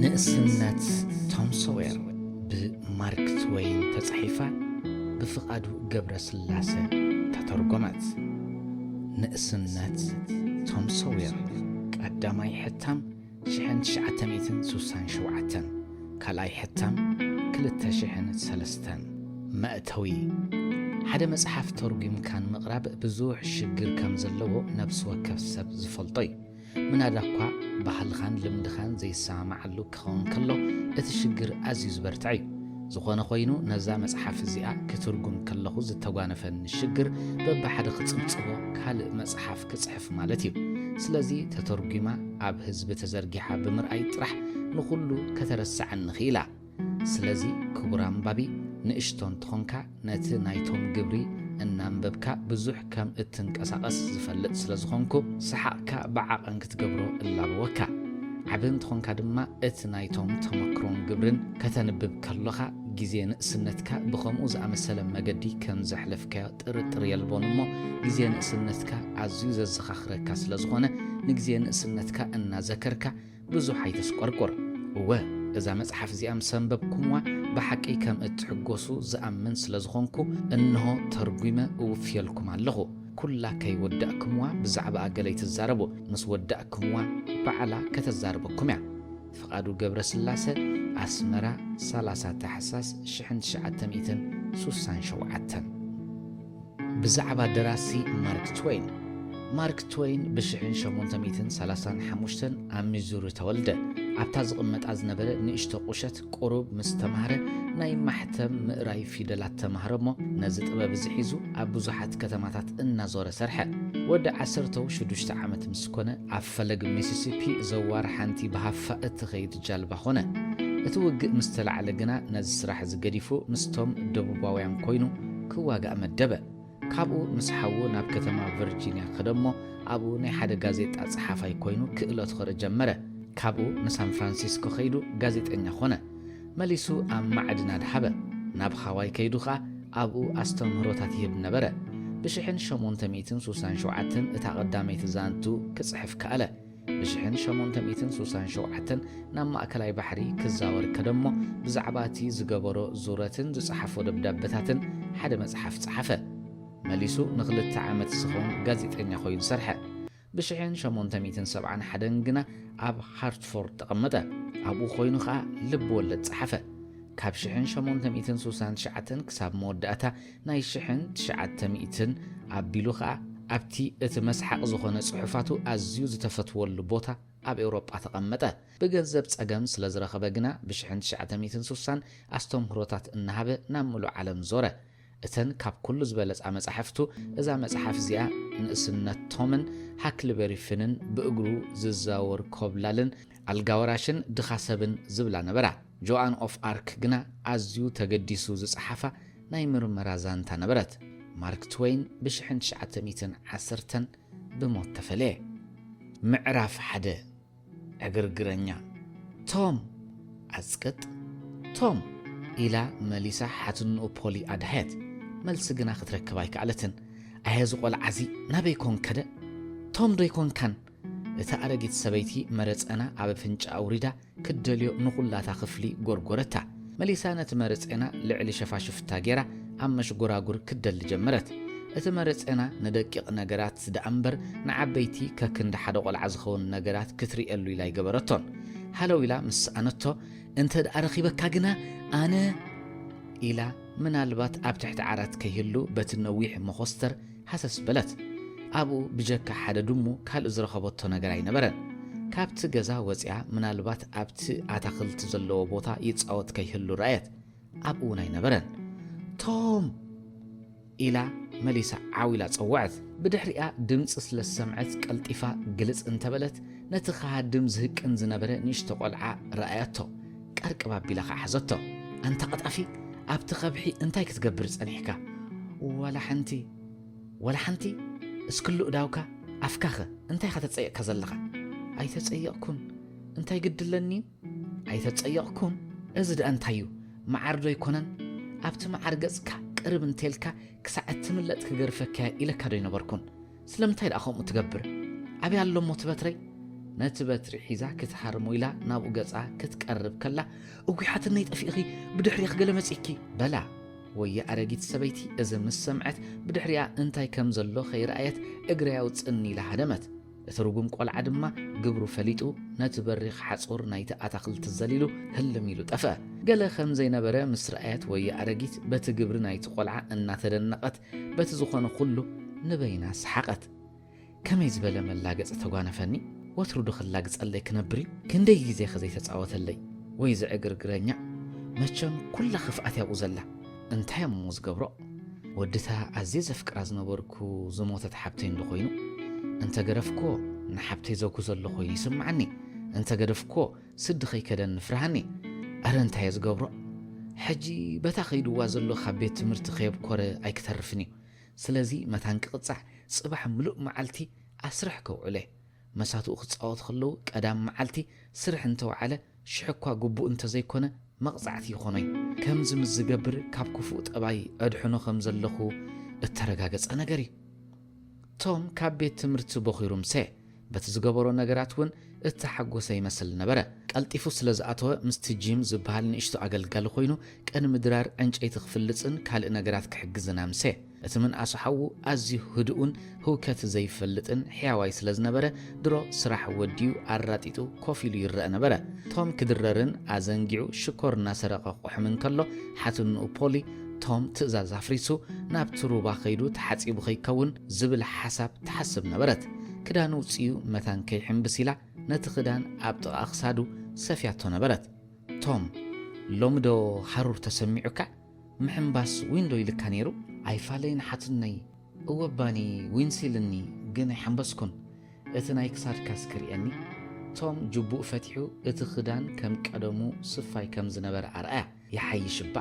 ንእስነት ቶም ሶዌር ብማርክ ትወይን ተጻሒፋ ብፍቓዱ ገብረ ስላሰ ተተርጎመት። ንእስነት ቶም ሶዌር ቀዳማይ ሕታም ሽሕን ትሽዓተ ሚእትን ስሳን ሸውዓተን፣ ካልኣይ ሕታም ክልተ ሽሕን ሰለስተን። መእተዊ፣ ሓደ መጽሓፍ ተርጒምካ ንምቕራብ ብዙሕ ሽግር ከም ዘለዎ ነፍሲ ወከፍ ሰብ ዝፈልጦ እዩ። ምናዳ እኳ ባህልኻን ልምድኻን ዘይሰማማዓሉ ክኸውን ከሎ፣ እቲ ሽግር ኣዝዩ ዝበርትዐ እዩ። ዝኾነ ኮይኑ፣ ነዛ መጽሓፍ እዚኣ ክትርጉም ከለኹ ዝተጓነፈኒ ሽግር፣ በብሓደ ክጽብጽቦ ካልእ መጽሓፍ ክጽሕፍ ማለት እዩ። ስለዚ ተተርጒማ ኣብ ህዝቢ ተዘርጊሓ ብምርኣይ ጥራሕ ንኹሉ ከተረስዓኒ ክኢላ። ስለዚ ክቡር ኣንባቢ፣ ንእሽቶ እንተኾንካ ነቲ ናይቶም ግብሪ እናንበብካ ብዙሕ ከም እትንቀሳቐስ ዝፈልጥ ስለ ዝኾንኩ፣ ሰሓቕካ ብዓቐን ክትገብሮ እላበወካ። ዓቢ እንተኾንካ ድማ እቲ ናይቶም ተመክሮን ግብርን ከተንብብ ከሎኻ፣ ግዜ ንእስነትካ ብኸምኡ ዝኣመሰለ መገዲ ከም ዘሕለፍካዮ ጥርጥር የልቦን እሞ፣ ግዜ ንእስነትካ ኣዝዩ ዘዘኻኽረካ ስለ ዝኾነ፣ ንግዜ ንእስነትካ እናዘከርካ ብዙሕ ኣይተስቆርቁር። እወ፣ እዛ መጽሓፍ እዚኣ ምስ ኣንበብኩምዋ ብሓቂ ከም እትሕጎሱ ዝኣምን ስለ ዝኾንኩ፣ እንሆ ተርጒመ እውፍየልኩም ኣለኹ። ኩላ ከይወዳእኩምዋ ብዛዕባኣ ገለ ኣይትዛረቡ። ምስ ወዳእኩምዋ ባዕላ ከተዛርበኩም እያ። ፍቓዱ ገብረስላሰ፣ ኣስመራ፣ ሰላሳ ታሕሳስ ሽሕን ትሽዓተ ሚእትን ስሳን ሸውዓተን። ብዛዕባ ደራሲ ማርክ ትወይን። ማርክ ትወይን ብሽሕን ሸሞንተ ሚእትን ሰላሳን ሓሙሽተን ኣብ ሚዙሪ ተወልደ። ኣብታ ዝቕመጣ ዝነበረ ንእሽቶ ቁሸት ቁሩብ ምስ ተማህረ፣ ናይ ማሕተም ምእራይ ፊደላት ተማህረ እሞ፣ ነዚ ጥበብ እዚ ሒዙ ኣብ ብዙሓት ከተማታት እናዞረ ሰርሐ። ወዲ ዓሰርተው ሽዱሽተ ዓመት ምስ ኮነ፣ ኣብ ፈለግ ሚሲሲፒ ዘዋር ሓንቲ ብሃፋ እትኸይድ ጃልባ ኾነ። እቲ ውግእ ምስ ተላዕለ ግና፣ ነዚ ስራሕ እዚ ገዲፉ ምስቶም ደቡባውያን ኮይኑ ክዋጋእ መደበ። ካብኡ ምስ ሓዉ ናብ ከተማ ቨርጂንያ ከደ እሞ፣ ኣብኡ ናይ ሓደ ጋዜጣ ጸሓፋይ ኮይኑ ክእለቱ ከርኢ ጀመረ። ካብኡ ንሳን ፍራንሲስኮ ከይዱ ጋዜጠኛ ኾነ። መሊሱ ኣብ ማዕድን ኣድሃበ። ናብ ሃዋይ ከይዱ ኸኣ ኣብኡ ኣስተምህሮታት ይህብ ነበረ። ብሽሕን ሸሞንተ ሚእትን ስሳን ሸውዓተን እታ ቀዳመይቲ ዛንቱ ክጽሕፍ ከኣለ። ብሽሕን ሸሞንተ ሚእትን ስሳን ሸውዓተን ናብ ማእከላይ ባሕሪ ክዛወር ከደ እሞ፣ ብዛዕባ እቲ ዝገበሮ ዙረትን ዝጸሓፎ ደብዳበታትን ሓደ መጽሓፍ ጸሓፈ። መሊሱ ንኽልተ ዓመት ዝኸውን ጋዜጠኛ ኮይኑ ሰርሐ። ብሽሕን ሸሞንተ ሚእትን ሰብዓን ሓደን ግና ኣብ ሃርትፎርድ ተቐመጠ። ኣብኡ ኮይኑ ኸኣ ልብ ወለድ ጸሓፈ። ካብ ሽሕን ሸሞንተ ሚእትን ስሳን ትሽዓተን ክሳብ መወዳእታ ናይ ሽሕን ትሽዓተ ሚእትን ኣቢሉ ኸኣ ኣብቲ እቲ መስሓቕ ዝኾነ ጽሑፋቱ ኣዝዩ ዝተፈትወሉ ቦታ ኣብ ኤውሮጳ ተቐመጠ። ብገንዘብ ጸገም ስለ ዝረኸበ ግና ብሽሕን ትሽዓተ ሚእትን ስሳን ኣስተምህሮታት እናሃበ ናብ ምሉእ ዓለም ዞረ። እተን ካብ ኩሉ ዝበለጻ መጻሕፍቱ፣ እዛ መጽሓፍ እዚኣ ንእስነት ቶምን ሃክልበሪ ፊንን ብእግሩ ዝዛወር ኮብላልን ኣልጋ ወራሽን ድኻ ሰብን ዝብላ ነበራ። ጆኣን ኦፍ ኣርክ ግና ኣዝዩ ተገዲሱ ዝጸሓፋ ናይ ምርመራ ዛንታ ነበረት። ማርክ ትወይን ብሽሕን ትሽዓተ ሚእትን ዓሰርተን ብሞት ተፈለየ። ምዕራፍ ሓደ። ዕግርግረኛ። ቶም! ኣጽቅጥ! ቶም! ኢላ መሊሳ ሓትንኡ ፖሊ ኣድሃየት። መልሲ ግና ክትረክብ ኣይከኣለትን። ኣየ እዚ ቖልዓ'ዚ ናበይ ኮን ከደ? ቶም ዶ ኣይኮንካን? እታ ኣረጊት ሰበይቲ መረጸና ኣብ ኣፍንጫኣ ኣውሪዳ ክትደልዮ ንኹላታ ክፍሊ ጎርጎረታ። መሊሳ ነቲ መረጼና ልዕሊ ሸፋሽፍታ ጌራ ኣብ መሽጎራጉር ክትደሊ ጀመረት። እቲ መረጼና ንደቂቕ ነገራት ደኣ እምበር ንዓበይቲ ከክንዲ ሓደ ቖልዓ ዝኸውን ነገራት ክትርእየሉ ኢላ ኣይገበረቶን። ሃለው ኢላ ምስ ሰኣነቶ፣ "እንተ ደኣ ረኺበካ ግና ኣነ" ኢላ ምናልባት ኣብ ትሕቲ ዓራት ከይህሉ በቲ ነዊሕ መኾስተር ሃሰስ በለት። ኣብኡ ብጀካ ሓደ ድሙ ካልእ ዝረኸበቶ ነገር ኣይነበረን። ካብቲ ገዛ ወጺኣ ምናልባት ኣብቲ ኣታኽልቲ ዘለዎ ቦታ ይጻወት ከይህሉ ረኣየት። ኣብኡ እውን ኣይነበረን። "ቶም!" ኢላ መሊሳ ዓው ኢላ ጸወዐት። ብድሕሪኣ ድምጺ ስለ ዝሰምዐት ቀልጢፋ ግልጽ እንተበለት ነቲ ክሃድም ዝህቅን ዝነበረ ንእሽቶ ቆልዓ ረኣያቶ። ቀርቅብ ኣቢላ ኸዓ ሓዘቶ። "ኣንታ ቀጣፊ፣ ኣብቲ ከብሒ እንታይ ክትገብር ጸኒሕካ?" "ዋላ ሓንቲ፣ ዋላ ሓንቲ። እስክሉ እዳውካ፣ ኣፍካኸ እንታይ ኢኻ ተጸይቕካ ዘለኻ?" "ኣይተጸየቕኩን። እንታይ ግዲ ኣለኒ?" "ኣይተጸየቕኩን?" እዚ ደኣ እንታይ እዩ? መዓር ዶ ኣይኮነን? ኣብቲ መዓር ገጽካ ቅርብ እንተልካ ክሳዕ እትምለጥ ክገርፈካ ኢለካ ዶ ኣይነበርኩን? ስለምንታይ ደኣ ከምኡ ትገብር? ኣበይ ኣሎ እሞ እቲ በትረይ? ነቲ በትሪ ሒዛ ክትሃርሞ ኢላ ናብኡ ገጻ ክትቀርብ ከላ፣ እጉይ ሓትነይ ጠፊእኺ፣ ብድሕሬ ክገለ መጺእኪ በላ። ወየ ኣረጊት ሰበይቲ እዚ ምስ ሰምዐት ብድሕሪኣ እንታይ ከም ዘሎ ከይረኣየት እግረይ ኣውጽእኒ ኢላ ሃደመት። እቲ ርጉም ቆልዓ ድማ ግብሩ ፈሊጡ ነቲ በሪኽ ሓጹር ናይቲ ኣታኽልቲ ዘሊሉ ህልም ኢሉ ጠፍአ። ገለ ከም ዘይነበረ ምስ ረኣየት ወየ ኣረጊት በቲ ግብሪ ናይቲ ቆልዓ እናተደነቐት በቲ ዝኾነ ኩሉ ንበይና ሰሓቐት። ከመይ ዝበለ መላገጺ ተጓነፈኒ? ወትሩ ዶ ክላግጸለይ ክነብር እዩ? ክንደይ ግዜኸ ዘይተጻወተለይ? ወይ ዝዕግርግረኛ? መቸም ኩላ ክፍኣት ያብኡ ዘላ። እንታይ እሞ ዝገብሮ? ወድታ ኣዝየ ዘፍቅራ ዝነበርኩ ዝሞተት ሓብተይ እንዶ ኮይኑ? እንተ ገደፍክዎ ንሓብተይ ዘጉ ዘሎ ኮይኑ ይስምዓኒ። እንተ ገደፍክዎ ስዲ ከይከደኒ ፍርሃኒ። ኣረ እንታይ እየ ዝገብሮ? ሕጂ በታ ከይድዋ ዘሎ ካብ ቤት ትምህርቲ ከየብኮረ ኣይክተርፍን እዩ። ስለዚ መታን ክቕጻዕ ጽባሕ ምሉእ መዓልቲ ኣስርሕ ከውዕሎ እየ። መሳትኡ ክጻወት ከለዉ ቀዳም መዓልቲ ስርሕ እንተወዓለ ሽሕ እኳ ግቡእ እንተዘይኮነ መቕጻዕቲ ይኾኖ እዩ። ከምዚ ምስ ዝገብር ካብ ክፉእ ጠባይ ኣድሕኖ ከም ዘለኹ እተረጋገጸ ነገር እዩ። ቶም ካብ ቤት ትምህርቲ ቦኺሩ ምሰ በቲ ዝገበሮ ነገራት እውን እተሓጎሰ ይመስል ነበረ። ቀልጢፉ ስለ ዝኣተወ ምስቲ ጂም ዝበሃል ንእሽቶ ኣገልጋሊ ኮይኑ ቅድሚ ድራር ዕንጨይቲ ክፍልጽን ካልእ ነገራት ክሕግዝን ኣምሰ። እቲ ምንኣሱ ሓዉ ኣዝዩ ህዱእን ህውከት ዘይፈልጥን ሕያዋይ ስለ ዝነበረ ድሮ ስራሕ ወዲዩ ኣራጢጡ ኮፍ ኢሉ ይረአ ነበረ። ቶም ክድረርን ኣዘንጊዑ ሽኮር እናሰረቐ ክቑሕም እንከሎ ሓትንኡ ፖሊ ቶም ትእዛዝ ኣፍሪሱ ናብቲ ሩባ ከይዱ ተሓጺቡ ከይከውን ዝብል ሓሳብ ትሓስብ ነበረት። ክዳኑ ውጽኡ መታን ከይሕምብስ ኢላ ነቲ ክዳን ኣብ ጥቓ ክሳዱ ሰፍያቶ ነበረት። ቶም፣ ሎሚ ዶ ሃሩር ተሰሚዑካ? ምሕምባስ ዊን ዶ ኢልካ ነይሩ? ኣይፋለይን ሓትነይ። እወ ባኒ ዊንስ ኢልኒ፣ ግን ኣይሓምበስኩን። እቲ ናይ ክሳድካስ ክርእየኒ? ቶም ጅቡእ ፈቲሑ እቲ ክዳን ከም ቀደሙ ስፋይ ከም ዝነበረ ኣርኣያ። ይሓይሽ እባ፣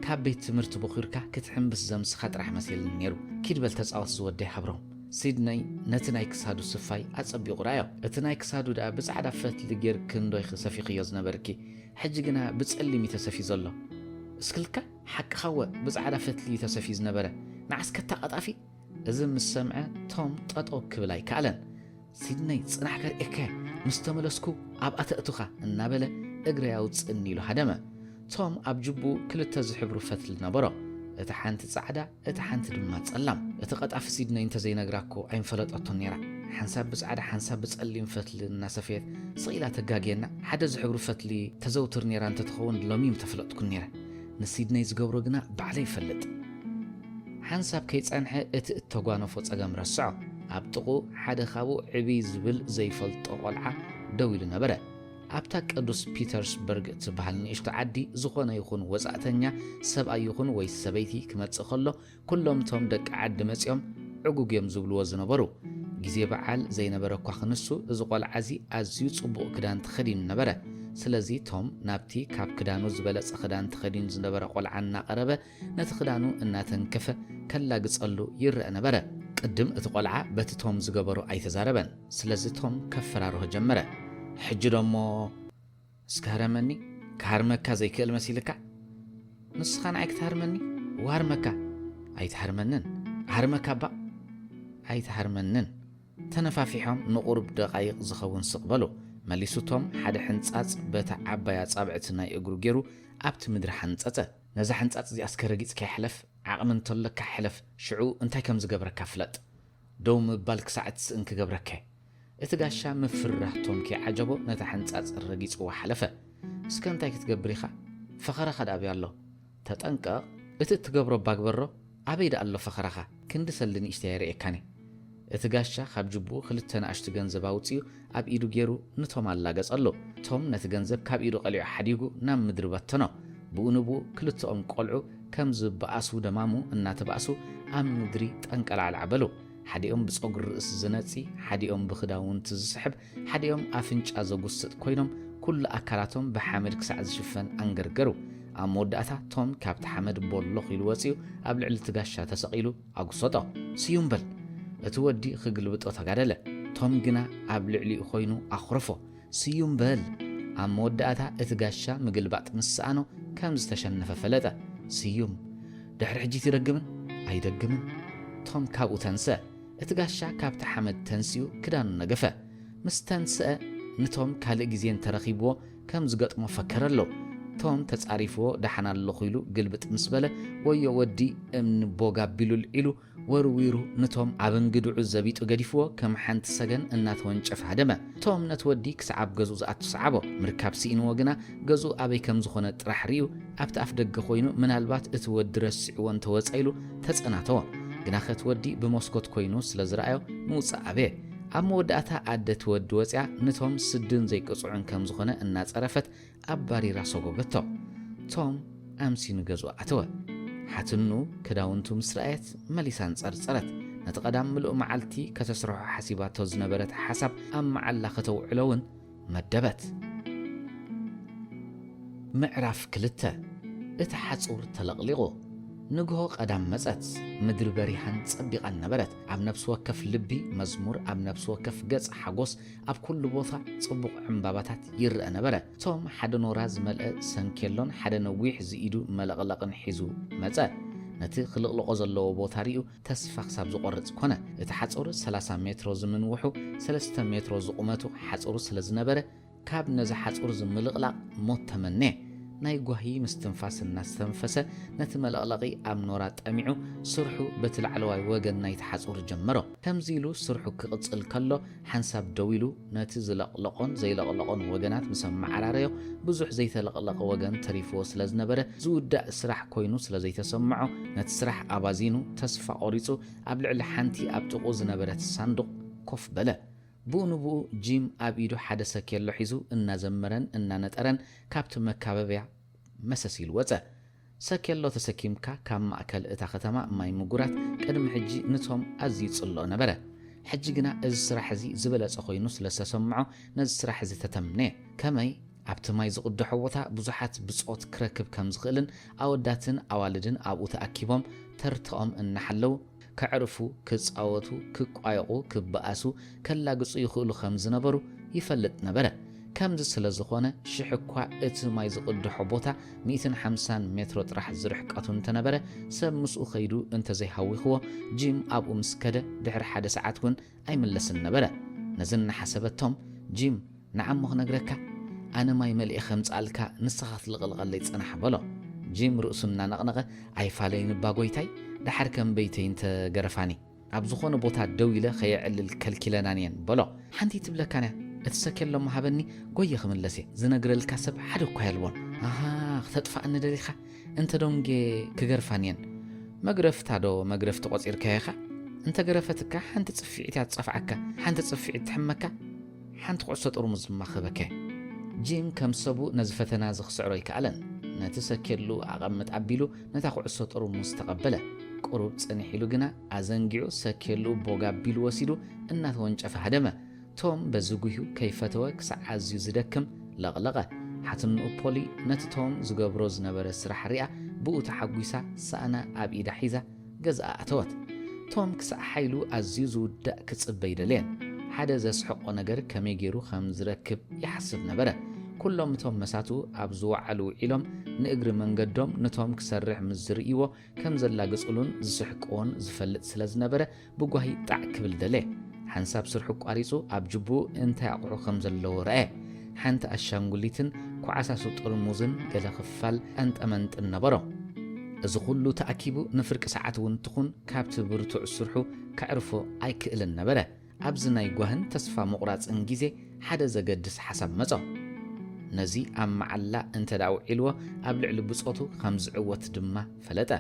ካብ ቤት ትምህርቲ ቦኺርካ ክትሕምብስ ዘምስኻ ጥራሕ መሲልኒ ነይሩ። ኪድ በል ተጻወት ዝወደይ ሃብሮም። ሲድነይ ነቲ ናይ ክሳዱ ስፋይ ኣጸቢቑ ረኣዮ። እቲ ናይ ክሳዱ ደኣ ብጻዕዳ ፈትሊ ጌርኪ እንዶ ኢኺ ሰፊኽዮ ዝነበርኪ፣ ሕጂ ግና ብጸሊም እዩ ተሰፍዩ ዘሎ። እስክልካ ሓቅኻወ ብጻዕዳ ፈትሊ እዩ ተሰፍዩ ዝነበረ። ንዓስከ እታ ቀጣፊ። እዚ ምስ ሰምዐ ቶም ጠጠው ክብል ኣይከኣለን። ሲድነይ ጽናሕ ከርእየካ እየ፣ ምስ ተመለስኩ ኣብኣ ተእቱኻ እናበለ እግረይ ኣውጽእኒ ኢሉ ሃደመ። ቶም ኣብ ጅቡኡ ክልተ ዝሕብሩ ፈትሊ ነበሮ። እታ ሓንቲ ጻዕዳ፣ እታ ሓንቲ ድማ ጸላም። እቲ ቀጣፊ ሲድነይ እንተዘይነግራ እኮ ኣይምፈለጠቶን ነይራ። ሓንሳብ ብጻዕዳ ሓንሳብ ብጸሊም ፈትሊ እናሰፈየት ስቕ ኢላ ተጋግየና። ሓደ ዝሕብሩ ፈትሊ ተዘውትር ነይራ እንተትኸውን ሎሚ ምተፈለጥኩን ነይረ። ንሲድነይ ዝገብሮ ግና ባዕለይ ይፈልጥ። ሓንሳብ ከይጸንሐ እቲ እተጓነፎ ጸገም ረስዖ። ኣብ ጥቕኡ ሓደ ካብኡ ዕብይ ዝብል ዘይፈልጦ ቆልዓ ደው ኢሉ ነበረ። ኣብታ ቅዱስ ፒተርስበርግ እትበሃል ንእሽቶ ዓዲ ዝኾነ ይኹን ወጻእተኛ ሰብኣይ ይኹን ወይ ሰበይቲ ክመጽእ ከሎ ኩሎም እቶም ደቂ ዓዲ መጺኦም ዕጉግ እዮም ዝብልዎ ዝነበሩ። ግዜ በዓል ዘይነበረ እኳ ክንሱ፣ እዚ ቆልዓ እዚ ኣዝዩ ጽቡቕ ክዳን ተኸዲኑ ነበረ። ስለዚ ቶም ናብቲ ካብ ክዳኑ ዝበለጸ ክዳን ተኸዲኑ ዝነበረ ቆልዓ እናቐረበ ነቲ ክዳኑ እናተንከፈ ከላግጸሉ ይረአ ነበረ። ቅድም እቲ ቆልዓ በቲ ቶም ዝገበሮ ኣይተዛረበን። ስለዚ ቶም ከፈራርሆ ጀመረ። ሕጂ ደሞ እስከ ህረመኒ፣ ክሃርመካ ዘይክእል መሲልካ? ንስኻ ንዓይ ክትሃርመኒ? ዋርመካ። ኣይትሃርመንን። ሃርመካ እባ። ኣይትሃርመንን። ተነፋፊሖም ንቑሩብ ደቓይቕ ዝኸውን ስቕ በሉ። መሊሱ ቶም ሓደ ሕንጻጽ በታ ዓባይ ኣጻብዕቲ ናይ እግሩ ገይሩ ኣብቲ ምድሪ ሓንጸጸ። ነዛ ሕንጻጽ እዚኣ እስከ ረጊጽካያ ሕለፍ፣ ዓቕሚ እንተሎካ ሕለፍ፣ ሽዑ እንታይ ከም ዝገብረካ ፍለጥ። ደው ምባል ክሳዕ እትስእን ክገብረካ እየ። እቲ ጋሻ ምፍርራህ ቶም ከይዓጀቦ ነታ ሕንጻጽ ረጊጽዋ ሓለፈ። እስከ እንታይ ክትገብር ኢኻ? ፈኸራኻ ደኣ ኣበይ ኣሎ? ተጠንቀቕ። እቲ እትገብሮ እባ ግበሮ። ኣበይ ደኣ ኣሎ ፈኸራኻ? ክንዲ ሰልዲ ንእሽተይ ኣይርእየካን እየ። እቲ ጋሻ ካብ ጅቡኡ ክልተ ንኣሽቱ ገንዘብ ኣውጺኡ ኣብ ኢዱ ገይሩ ንቶም ኣላገጸሉ። ቶም ነቲ ገንዘብ ካብ ኢዱ ቀሊዑ ሓዲጉ ናብ ምድሪ በተኖ። ብኡ ንብኡ ክልተኦም ቆልዑ ከም ዝበኣሱ ደማሙ እናተባእሱ ኣብ ምድሪ ጠንቀላዕላዕ በሉ። ሓዲኦም ብጸጉሪ ርእሲ ዝነጺ፣ ሓዲኦም ብኽዳውንቲ ዝስሕብ፣ ሓዲኦም ኣፍንጫ ዘጉስጥ ኮይኖም ኩሉ ኣካላቶም ብሓመድ ክሳዕ ዝሽፈን ኣንገርገሩ። ኣብ መወዳእታ ቶም ካብቲ ሓመድ ቦሎኽ ኢሉ ወጺኡ ኣብ ልዕሊ እቲ ጋሻ ተሰቒሉ ኣጉሰጦ። ስዩም በል! እቲ ወዲ ክግልብጦ ተጋደለ። ቶም ግና ኣብ ልዕሊኡ ኮይኑ ኣኹረፎ። ስዩም በል! ኣብ መወዳእታ እቲ ጋሻ ምግልባጥ ምስ ሰኣኖ ከም ዝተሸነፈ ፈለጠ። ስዩም፣ "ድሕሪ ሕጂ ትደግምን?" "ኣይደግምን።" ቶም ካብኡ ተንስአ። እቲ ጋሻ ካብቲ ሓመድ ተንሲኡ ክዳኑ ነገፈ። ምስ ተንስአ ንቶም ካልእ ግዜ እንተረኺብዎ ከም ዝገጥሞ ፈከረሎ። ቶም ተጻሪፍዎ ደሓን ኣለኹ ኢሉ ግልብጥ ምስ በለ፣ ወዮ ወዲ እምኒ ቦግ ኣቢሉ ልዒሉ ወርዊሩ ንቶም ኣብ እንግድዑ ዘቢጡ ገዲፍዎ ከም ሓንቲ ሰገን እናተወንጨፈ ሃደመ። ቶም ነቲ ወዲ ክሳዕ ኣብ ገዝኡ ዝኣቱ ሰዓቦ። ምርካብ ስኢንዎ ግና ገዝኡ ኣበይ ከም ዝኾነ ጥራሕ ርእዩ ኣብቲ ኣፍ ደገ ኮይኑ ምናልባት እቲ ወዲ ረሲዕዎ እንተወጸ ኢሉ ተጸናተዎ። ግናኸ እቲ ወዲ ብመስኮት ኮይኑ ስለ ዝረኣዮ ምውጻእ ኣበየ። ኣብ መወዳእታ ኣደ እቲ ወዲ ወጺኣ ንቶም ስድን ዘይቅጽዑን ከም ዝኾነ እናጸረፈት ኣባሪራ ሰጎገቶ። ቶም ኣምስዩ ንገዝኡ ኣተወ። ሓትኑ ክዳውንቱ ምስ ረኣየት መሊሳ ኣንጸርጸረት። ነቲ ቀዳም ምሉእ መዓልቲ ከተስርሖ ሓሲባቶ ዝነበረት ሓሳብ ኣብ መዓላ ከተውዕሎ እውን መደበት። ምዕራፍ ክልተ። እቲ ሓጹር ተለቕሊቑ። ንግሆ ቀዳም መጸት። ምድሪ በሪሃን ጸቢቓን ነበረት። ኣብ ነፍሲ ወከፍ ልቢ መዝሙር፣ ኣብ ነፍሲ ወከፍ ገጽ ሓጎስ፣ ኣብ ኩሉ ቦታ ጽቡቕ ዕምባባታት ይረአ ነበረ። ቶም ሓደ ኖራ ዝመልአ ሰንኬሎን ሓደ ነዊሕ ዝኢዱ መለቕለቕን ሒዙ መጸ። ነቲ ክልቕልቖ ዘለዎ ቦታ ርእዩ ተስፋ ክሳብ ዝቖርጽ ኮነ። እቲ ሓጹር ሰላሳ ሜትሮ ዝምንውሑ፣ ሰለስተ ሜትሮ ዝቑመቱ ሓጹር ስለ ዝነበረ፣ ካብ ነዚ ሓጹር እዚ ምልቕላቕ ሞት ተመነየ። ናይ ጓሂ ምስትንፋስ እናስተንፈሰ፣ ነቲ መለቕለቒ ኣብ ኖራ ጠሚዑ፣ ስርሑ በቲ ላዕለዋይ ወገን ናይቲ ሓጹር ጀመሮ። ከምዚ ኢሉ ስርሑ ክቕጽል ከሎ፣ ሓንሳብ ደው ኢሉ ነቲ ዝለቕለቖን ዘይለቕለቖን ወገናት ምስ ኣመዓራረዮ፣ ብዙሕ ዘይተለቕለቐ ወገን ተሪፍዎ ስለ ዝነበረ፣ ዝውዳእ ስራሕ ኮይኑ ስለ ዘይተሰምዖ፣ ነቲ ስራሕ ኣባዚኑ፣ ተስፋ ቆሪጹ፣ ኣብ ልዕሊ ሓንቲ ኣብ ጥቕኡ ዝነበረት ሳንዱቕ ኮፍ በለ። ብኡ ንብኡ ጂም ኣብ ኢዱ ሓደ ሰኬሎ ሒዙ እናዘመረን እናነጠረን ካብቲ መካበብያ መሰስ ኢሉ ወጸ። ሰኬሎ ተሰኪምካ ካብ ማእከል እታ ከተማ ማይ ምጉራት ቅድሚ ሕጂ ንቶም ኣዝዩ ይጽልኦ ነበረ። ሕጂ ግና እዚ ስራሕ እዚ ዝበለጸ ኮይኑ ስለ ዝተሰምዖ ነዚ ስራሕ እዚ ተተምነየ። ከመይ ኣብቲ ማይ ዝቕድሖ ቦታ ብዙሓት ብጾት ክረክብ ከም ዝኽእልን ኣወዳትን ኣዋልድን ኣብኡ ተኣኪቦም ተርትኦም እናሓለዉ ከዕርፉ፣ ክጻወቱ፣ ክቋየቑ፣ ክበኣሱ፣ ከላግጹ ይኽእሉ ከም ዝነበሩ ይፈልጥ ነበረ። ከምዚ ስለ ዝኾነ፣ ሽሕ እኳ እቲ ማይ ዝቕድሖ ቦታ ሚእትን ሓምሳን ሜትሮ ጥራሕ ዝርሕቀቱ እንተነበረ፣ ሰብ ምስኡ ኸይዱ እንተዘይሃዊኽዎ፣ ጂም ኣብኡ ምስ ከደ፣ ድሕሪ ሓደ ሰዓት እውን ኣይምለስን ነበረ። ነዚ እናሓሰበ ቶም፣ "ጂም፣ ንዓ እሞ ክነግረካ፣ ኣነ ማይ መሊኤ ከምጽኣልካ፣ ንስኻ ክትልቕልቐለይ ጽናሕ" በሎ። ጂም ርእሱ እናነቕነቐ፣ "ኣይፋለይን እባ ጎይታይ፣ ደሓር ከም በይተይ እንተ ገረፋኒ፣ ኣብ ዝኾነ ቦታ ደው ኢለ ከየዕልል ከልኪለናን እየን" በሎ። "ሓንቲ ትብለካን እያ፣ እቲ ሰኬሎ እሞ ሃበኒ፣ ጎየ ክምለስ እየ፣ ዝነግረልካ ሰብ ሓደ እኳ የልቦን።" "ኣሃ፣ ክተጥፍኣኒ ደሊኻ?" "እንተ ደንጌ ክገርፋን እየን።" "መግረፍታ ዶ መግረፍቲ ቆጺርካዮ ኢኻ? እንተ ገረፈትካ ሓንቲ ጽፍዒት እያ ትጸፍዓካ፣ ሓንቲ ጽፍዒት ትሕመካ፣ ሓንቲ ኩዕሶ ጥርሙዝ ድማ ክህበካ እየ።" ጂም ከም ሰቡ ነዚ ፈተና እዚ ክስዕሮ ኣይከኣለን። ነቲ ሰኬሉ ኣቐምጥ ኣቢሉ ነታ ኩዕሶ ጥርሙዝ ተቐበለ። ቁሩብ ጽንሕ ኢሉ ግና ኣዘንጊዑ ሰኬሉ ቦግ ኣቢሉ ወሲዱ እናተወንጨፈ ሃደመ። ቶም በዚ ጉህዩ ከይፈተወ ክሳዕ ኣዝዩ ዝደክም ለቕለቐ። ሓትንኡ ፖሊ ነቲ ቶም ዝገብሮ ዝነበረ ስራሕ ሪኣ ብኡ ተሓጒሳ ሳእና ኣብ ኢዳ ሒዛ ገዝኣ ኣተወት። ቶም ክሳዕ ሓይሉ ኣዝዩ ዝውዳእ ክጽበ ኣይደለየን። ሓደ ዘስሕቖ ነገር ከመይ ገይሩ ከም ዝረክብ ይሓስብ ነበረ። ኩሎም እቶም መሳቱ ኣብ ዝወዓሉ ውዒሎም ንእግሪ መንገዶም ንቶም ክሰርሕ ምስ ዝርእይዎ ከም ዘላግጽሉን ዝስሕቅዎን ዝፈልጥ ስለ ዝነበረ ብጓሂ ጣዕ ክብል ደለየ። ሓንሳብ ስርሑ ኣቋሪጹ ኣብ ጅብኡ እንታይ ኣቑሑ ከም ዘለዎ ረኣየ። ሓንቲ ኣሻንጉሊትን ኮዓሳሱ ጥርሙዝን ገለ ክፋል ቀንጠመንጥን ነበሮ። እዚ ኩሉ ተኣኪቡ ንፍርቂ ሰዓት እውን ትኹን ካብቲ ብርቱዕ ስርሑ ከዕርፎ ኣይክእልን ነበረ። ኣብዚ ናይ ጓህን ተስፋ ምቑራጽን ግዜ ሓደ ዘገድስ ሓሳብ መጾ። ነዚ ኣብ መዓላ እንተ ደኣ ውዒልዎ ኣብ ልዕሊ ብጾቱ ከም ዝዕወት ድማ ፈለጠ።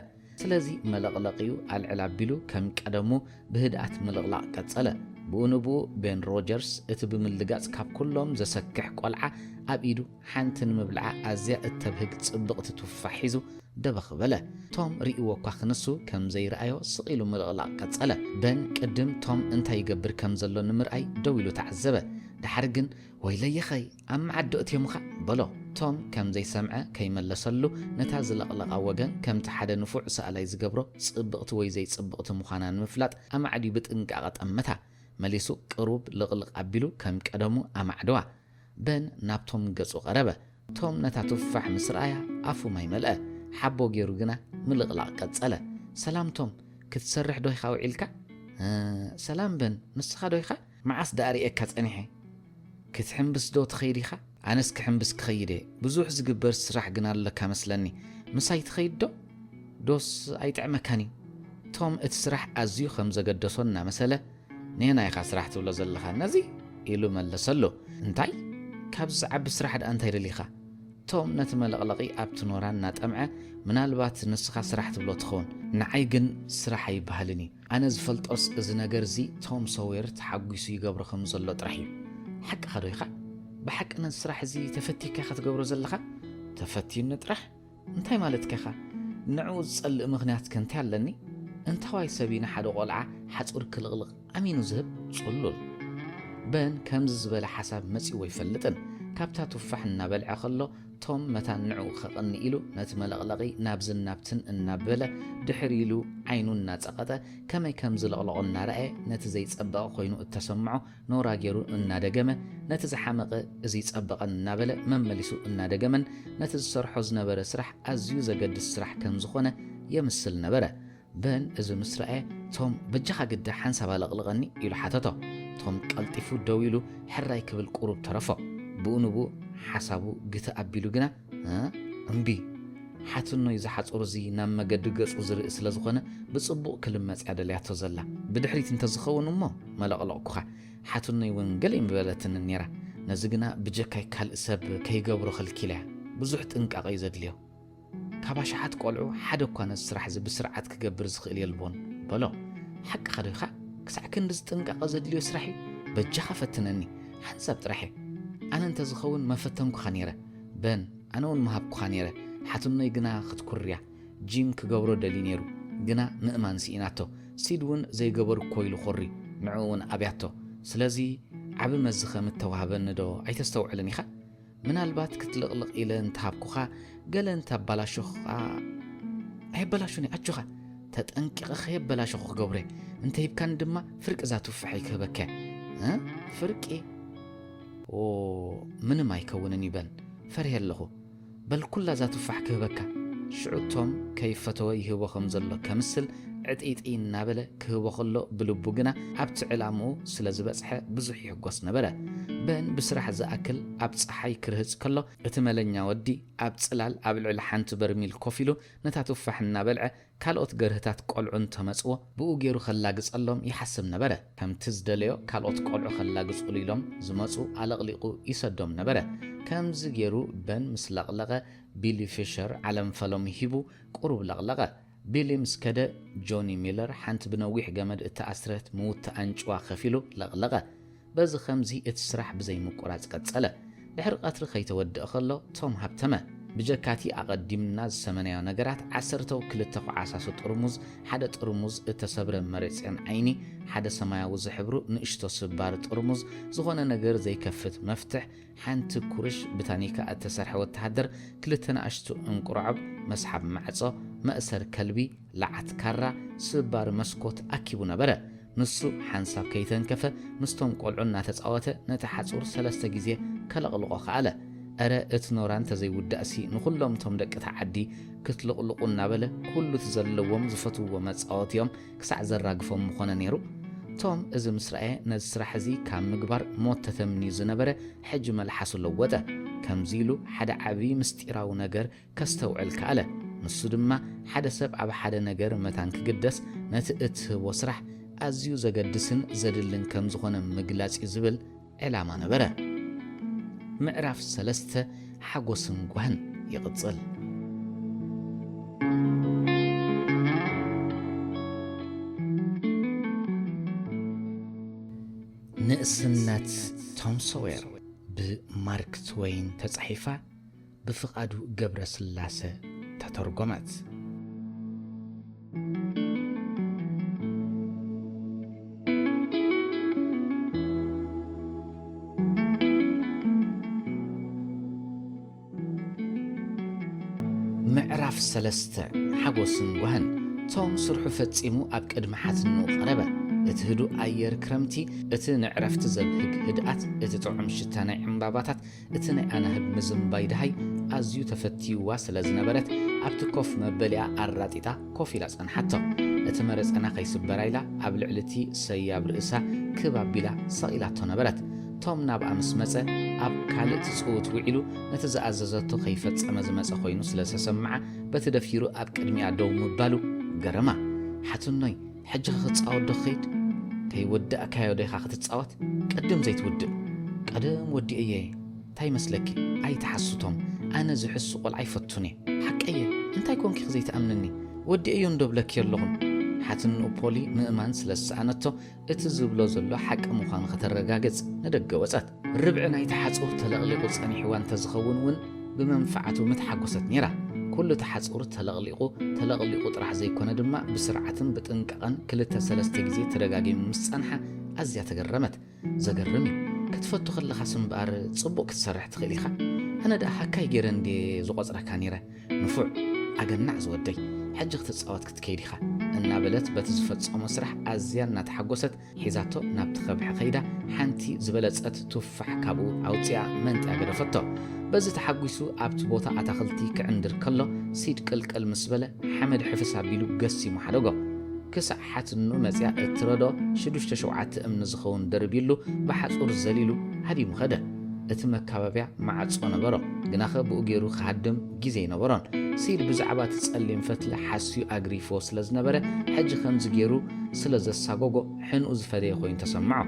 ስለዚ መለቕለቒኡ ኣልዕል ኣቢሉ ከም ቀደሙ ብህድኣት ምልቕላቕ ቀጸለ። ብኡ ንብኡ ቤን ሮጀርስ እቲ ብምልጋጽ ካብ ኩሎም ዘሰክሕ ቆልዓ ኣብ ኢዱ ሓንቲ ንምብልዓ ኣዝያ እተብህግ ጽብቕቲ ቱፋሕ ሒዙ ደበኽ በለ። ቶም ርእይዎ እኳ ክንሱ ከም ዘይረኣዮ ስቕ ኢሉ ምልቕላቕ ቀጸለ። በን ቅድም ቶም እንታይ ይገብር ከም ዘሎ ንምርኣይ ደው ኢሉ ተዓዘበ። ደሓር ግን "ወይለየኸይ፣ ኣብ መዓዶ እትዮምኻ?" በሎ። ቶም ከም ዘይሰምዐ ከይመለሰሉ ነታ ዝለቕለቓ ወገን ከምቲ ሓደ ንፉዕ ሰኣላይ ዝገብሮ ጽብቕቲ ወይ ዘይጽብቕቲ ምዃና ንምፍላጥ ኣማዕድዩ ብጥንቃቐ ጠመታ። መሊሱ ቅሩብ ልቕልቕ ኣቢሉ ከም ቀደሙ ኣማዕደዋ። በን ናብ ቶም ገጹ ቀረበ። ቶም ነታ ቱፋሕ ምስ ረኣያ ኣፉ ማይ መልአ። ሓቦ ገይሩ ግና ምልቕላቕ ቀጸለ። "ሰላም ቶም፣ ክትሰርሕ ዶ ኢኻ ውዒልካ?" "እ፣ ሰላም በን፣ ንስኻ ዶ ኢኻ? መዓስ ደኣ ርእየካ ጸኒሐ?" "ክትሕምብስ ዶ ትኸይድ ኢኻ?" "ኣነስ ክሕምብስ ክኸይድ እየ። ብዙሕ ዝግበር ስራሕ ግና ኣለካ መስለኒ። ምሳይ ትኸይድ ዶ? ዶስ ኣይጥዕመካን እዩ?" ቶም እቲ ስራሕ ኣዝዩ ከም ዘገደሶ እናመሰለ፣ "ንየናይ ኢኻ ስራሕ ትብሎ ዘለኻ ነዚ?" ኢሉ መለሰሉ። "እንታይ? ካብዚ ዝዓቢ ስራሕ ደኣ እንታይ ደሊኻ?" ቶም ነቲ መለቕለቒ ኣብቲ ኖራ እናጠምዐ፣ "ምናልባት ንስኻ ስራሕ ትብሎ ትኸውን፣ ንዓይ ግን ስራሕ ኣይበሃልን እዩ። ኣነ ዝፈልጦስ እዚ ነገር እዚ ቶም ሶዌር ተሓጒሱ ይገብሮ ከም ዘሎ ጥራሕ እዩ። ሓቅኻ ዶ ኢኻ? ብሓቂ ነዚ ስራሕ እዚ ተፈቲካ ኢኻ ትገብሮ ዘለኻ?" "ተፈትዩኒ ጥራሕ? እንታይ ማለትካ ኢኻ? ንዕኡ ዝጸልእ ምኽንያት ከ እንታይ ኣለኒ? እንታዋይ ሰብ እዩ ንሓደ ቆልዓ ሓጹር ክልቕልቕ ኣሚኑ ዝህብ? ጽሉል!" በን ከምዚ ዝበለ ሓሳብ መጺዎ ኣይፈልጥን። ካብታ ቱፋሕ እናበልዐ ከሎ፣ ቶም መታን ንዕኡ ከቕኒ ኢሉ ነቲ መለቕለቒ ናብዝን ናብትን እናበለ፣ ድሕር ኢሉ ዓይኑ እናጸቐጠ፣ ከመይ ከም ዝለቕለቖ እናረኣየ፣ ነቲ ዘይጸበቐ ኮይኑ እተሰምዖ ኖራ ገይሩ እናደገመ፣ ነቲ ዝሓመቐ እዚ ይጸበቐን እናበለ መመሊሱ እናደገመን፣ ነቲ ዝሰርሖ ዝነበረ ስራሕ ኣዝዩ ዘገድስ ስራሕ ከም ዝኾነ የምስል ነበረ። በን እዚ ምስ ረኣየ፣ "ቶም፣ በጃኻ ግዳ ሓንሳብ ኣለቕልቐኒ?" ኢሉ ሓተቶ። ቶም ቀልጢፉ ደው ኢሉ ሕራይ ክብል ቁሩብ ተረፎ። ብኡ ንብኡ ሓሳቡ ግትእ ኣቢሉ ግና፣ "እ? እምቢ። ሓትኖይ እዚ ሓጹር እዚ ናብ መገዲ ገጹ ዝርኢ ስለ ዝኾነ፣ ብጽቡቕ ክልመጽ እያ ደልያቶ ዘላ። ብድሕሪት እንተዝኸውን እሞ መለቕለቕኩኻ። ሓትኖይ እውን ገለ ኣይምበለትንን ነይራ። ነዚ ግና ብጀካይ ካልእ ሰብ ከይገብሮ ከልኪለያ። ብዙሕ ጥንቃቐ እዩ ዘድልዮ። ካብ ኣሽሓት ቆልዑ ሓደ እኳ ነዚ ስራሕ እዚ ብስርዓት ክገብር ዝኽእል የልቦን" በሎ። "ሓቅኻ ዶ ኢኻ? ክሳዕ ክንድዚ ጥንቃቐ ዘድልዮ ስራሕ እዩ? በጃኻ ፈትነኒ፣ ሓንሳብ ጥራሕ እየ። ኣነ እንተዝኸውን መፈተንኩኻ ነይረ፣ በን፣ ኣነ እውን ምሃብኩኻ ነይረ። ሓትኖይ ግና ክትኩርያ፣ ጂም ክገብሮ ደልዩ ነይሩ፣ ግና ምእማን ስኢናቶ። ሲድ እውን ዘይገበርኩዎ ኢሉ ኮሪ፣ ንዕኡ እውን ኣብያቶ። ስለዚ ዓቢ መዚ ከም እተዋህበኒ ዶ ኣይተስተውዕልን ኢኻ? ምናልባት ክትልቕልቕ ኢለ እንተሃብኩኻ፣ ገለ እንተኣባላሸኹኻ"፣ "ኣየበላሹን እየ፣ ኣጆኻ፣ ተጠንቂቐ ከየበላሸኹ ክገብሮ እየ። እንተሂብካኒ ድማ ፍርቂ እዛ ቱፋሐይ ክህበካ እየ።" "እ? ፍርቂ? ኦ፣ ምንም ኣይከውንን እዩ በን፣ ፈሪሀ ኣለኹ። በል ኩላ እዛ ቱፋሕ ክህበካ።" ሽዑ ቶም ከይፈተወ ይህቦ ከም ዘሎ ከምስል ዕጥይጥይ እናበለ ክህቦ ከሎ፣ ብልቡ ግና ኣብቲ ዕላምኡ ስለ ዝበጽሐ ብዙሕ ይሕጎስ ነበረ። በን ብስራሕ ዝኣክል ኣብ ጸሓይ ክርህጽ ከሎ፣ እቲ መለኛ ወዲ ኣብ ጽላል ኣብ ልዕሊ ሓንቲ በርሚል ኮፍ ኢሉ ነታ ቱፋሕ እናበልዐ፣ ካልኦት ገርህታት ቆልዑ እንተመጽዎ ብኡ ገይሩ ከላግጸሎም ይሓስብ ነበረ። ከምቲ ዝደለዮ ካልኦት ቆልዑ ከላግጹሉ ኢሎም ዝመጹ ኣለቕሊቑ ይሰዶም ነበረ። ከምዚ ገይሩ በን ምስ ለቕለቐ፣ ቢሊ ፊሸር ዓለም ፈለሙ ሂቡ ቁሩብ ለቕለቐ። ቢሊ ምስ ከደ፣ ጆኒ ሚለር ሓንቲ ብነዊሕ ገመድ እተኣስረት ምውቲ ኣንጭዋ ከፊሉ ለቕለቐ። በዚ ኸምዚ እቲ ስራሕ ብዘይምቁራጽ ቀጸለ። ድሕሪ ቀትሪ ከይተወድአ ኸሎ ቶም ሃብተመ። ብጀካቲ ኣቐዲምና ዝሰመናዮ ነገራት፣ ዓሰርተው ክልተ ኮዓሳሱ ጥርሙዝ፣ ሓደ ጥርሙዝ እተሰብረ መሬጽዮን ዓይኒ፣ ሓደ ሰማያዊ ዝሕብሩ ንእሽቶ ስባሪ ጥርሙዝ፣ ዝኾነ ነገር ዘይከፍት መፍትሕ፣ ሓንቲ ኩርሽ ብታኒካ እተሰርሐ ወተሃደር፣ ክልተ ንኣሽቱ እንቁራዕብ፣ መስሓብ ማዕጾ፣ መእሰር ከልቢ፣ ለዓት ካራ፣ ስባሪ መስኮት ኣኪቡ ነበረ። ንሱ ሓንሳብ ከይተንከፈ ምስቶም ቆልዑ እናተጻወተ ነቲ ሓጹር ሰለስተ ግዜ ከለቕልቖ ከኣለ። እረ እቲ ኖራ እንተዘይውዳእሲ ንኹሎም እቶም ደቂ እታ ዓዲ ክትልቕልቑ እናበለ ኩሉ እቲ ዘለዎም ዝፈትውዎ መጻወቲኦም ክሳዕ ዘራግፎም ምኾነ ነይሩ። ቶም እዚ ምስ ረኣየ ነዚ ስራሕ እዚ ካብ ምግባር ሞት ተተምንዩ ዝነበረ ሕጂ መልሓሱ ለወጠ። ከምዚ ኢሉ ሓደ ዓቢ ምስጢራዊ ነገር ከስተውዕል ከኣለ። ንሱ ድማ ሓደ ሰብ ኣብ ሓደ ነገር መታን ክግደስ ነቲ እትህቦ ስራሕ ኣዝዩ ዘገድስን ዘድልን ከም ዝኾነ ምግላጽ እዩ ዝብል ዕላማ ነበረ። ምዕራፍ ሰለስተ ሓጎስን ጓህን ይቕጽል። ንእስነት ቶም ሶዌር ብማርክ ትወይን ተጻሒፋ ብፍቓዱ ገብረስላሰ ተተርጎመት። ምዕራፍ ሰለስተ ሓጎስን ጓህን። ቶም ስርሑ ፈጺሙ ኣብ ቅድሚ ሓትንኡ ቀረበ። እቲ ህዱእ ኣየር ክረምቲ፣ እቲ ንዕረፍቲ ዘብህግ ህድኣት፣ እቲ ጥዑም ሽታ ናይ ዕምባባታት፣ እቲ ናይ ኣናህብ ምዝንባይ ደሃይ ኣዝዩ ተፈትይዋ ስለ ዝነበረት፣ ኣብቲ ኮፍ መበሊኣ ኣራጢጣ ኮፍ ኢላ ጸንሓቶ። እቲ መረጸና ከይስበራ ኢላ ኣብ ልዕሊ እቲ ሰያብ ርእሳ ክብ ኣቢላ ሰቕ ኢላቶ ነበረት። ቶም ናብኣ ምስ መጸ፣ ኣብ ካልእ ትጽውት ውዒሉ ነቲ ዝኣዘዘቶ ከይፈጸመ ዝመጸ ኮይኑ ስለ ዝተሰምዓ፣ በቲ ደፊሩ ኣብ ቅድሚኣ ደው ምባሉ ገረማ። ሓትኖይ፣ ሕጂ ክጻወት ዶ ክኸይድ? ከይወዳእካዮ ዶ ኢኻ ክትጻወት? ቅድም ዘይትውድእ። ቀደም ወዲኤዮ እየ። እንታይ ይመስለኪ? ኣይትሓሱ ቶም፣ ኣነ ዝሕሱ ቆልዓ ኣይፈቱን እየ። ሓቀየ፣ እንታይ ኮንኪ ዘይትኣምንኒ? ወዲኤዮ እንዶ ብለኪ ኣለኹን። ሓትንኡ ፖሊ ምእማን ስለ ዝሰኣነቶ፣ እቲ ዝብሎ ዘሎ ሓቂ ምዃኑ ከተረጋግጽ ንደገ ወጸት። ርብዒ ናይቲ ሓጹር ተለቕሊቑ ጸኒሕዋ እንተዝኸውን እውን ብመንፍዓቱ ምተሓጎሰት ነይራ። ኩሉ እቲ ሓጹር ተለቕሊቑ፣ ተለቕሊቑ ጥራሕ ዘይኮነ ድማ ብስርዓትን ብጥንቃቐን ክልተ ሰለስተ ግዜ ተደጋጊሙ ምስ ጸንሓ ኣዝያ ተገረመት። ዘገርም እዩ። ክትፈቱ ከለኻስ እምበኣር ጽቡቕ ክትሰርሕ ትኽእል ኢኻ። ኣነ ደኣ ሃካይ ገይረ እንድየ ዝቖጽረካ ነይረ። ንፉዕ፣ ኣገናዕ ዝወደይ፣ ሕጂ ክትጻወት ክትከይድ ኢኻ፣ እናበለት በቲ ዝፈጸሞ ስራሕ ኣዝያ እናተሓጎሰት ሒዛቶ ናብቲ ከብሒ ከይዳ ሓንቲ ዝበለጸት ቱፋሕ ካብኡ ኣውጺኣ መንጢያ ገደፈቶ። በዚ ተሓጒሱ ኣብቲ ቦታ ኣታኽልቲ ክዕንድር ከሎ ሲድ ቅልቅል ምስ በለ ሓመድ ሕፍስ ኣቢሉ ገሲሙ ሓደጎ። ክሳዕ ሓትንኡ መጺኣ እትረድኦ ሽዱሽተ ሸውዓተ እምኒ ዝኸውን ደርቢሉ ብሓጹር ዘሊሉ ሃዲሙ ኸደ። እቲ መካበብያ ማዕጾ ነበሮ፣ ግናኸ ብኡ ገይሩ ክሃድም ግዜ ኣይነበሮን። ሲድ ብዛዕባ እቲ ጸሊም ፈትሊ ሓስዩ ኣግሪፍዎ ስለ ዝነበረ፣ ሕጂ ከምዚ ገይሩ ስለ ዘሳጎጎ ሕንኡ ዝፈደየ ኮይኑ ተሰምዖ።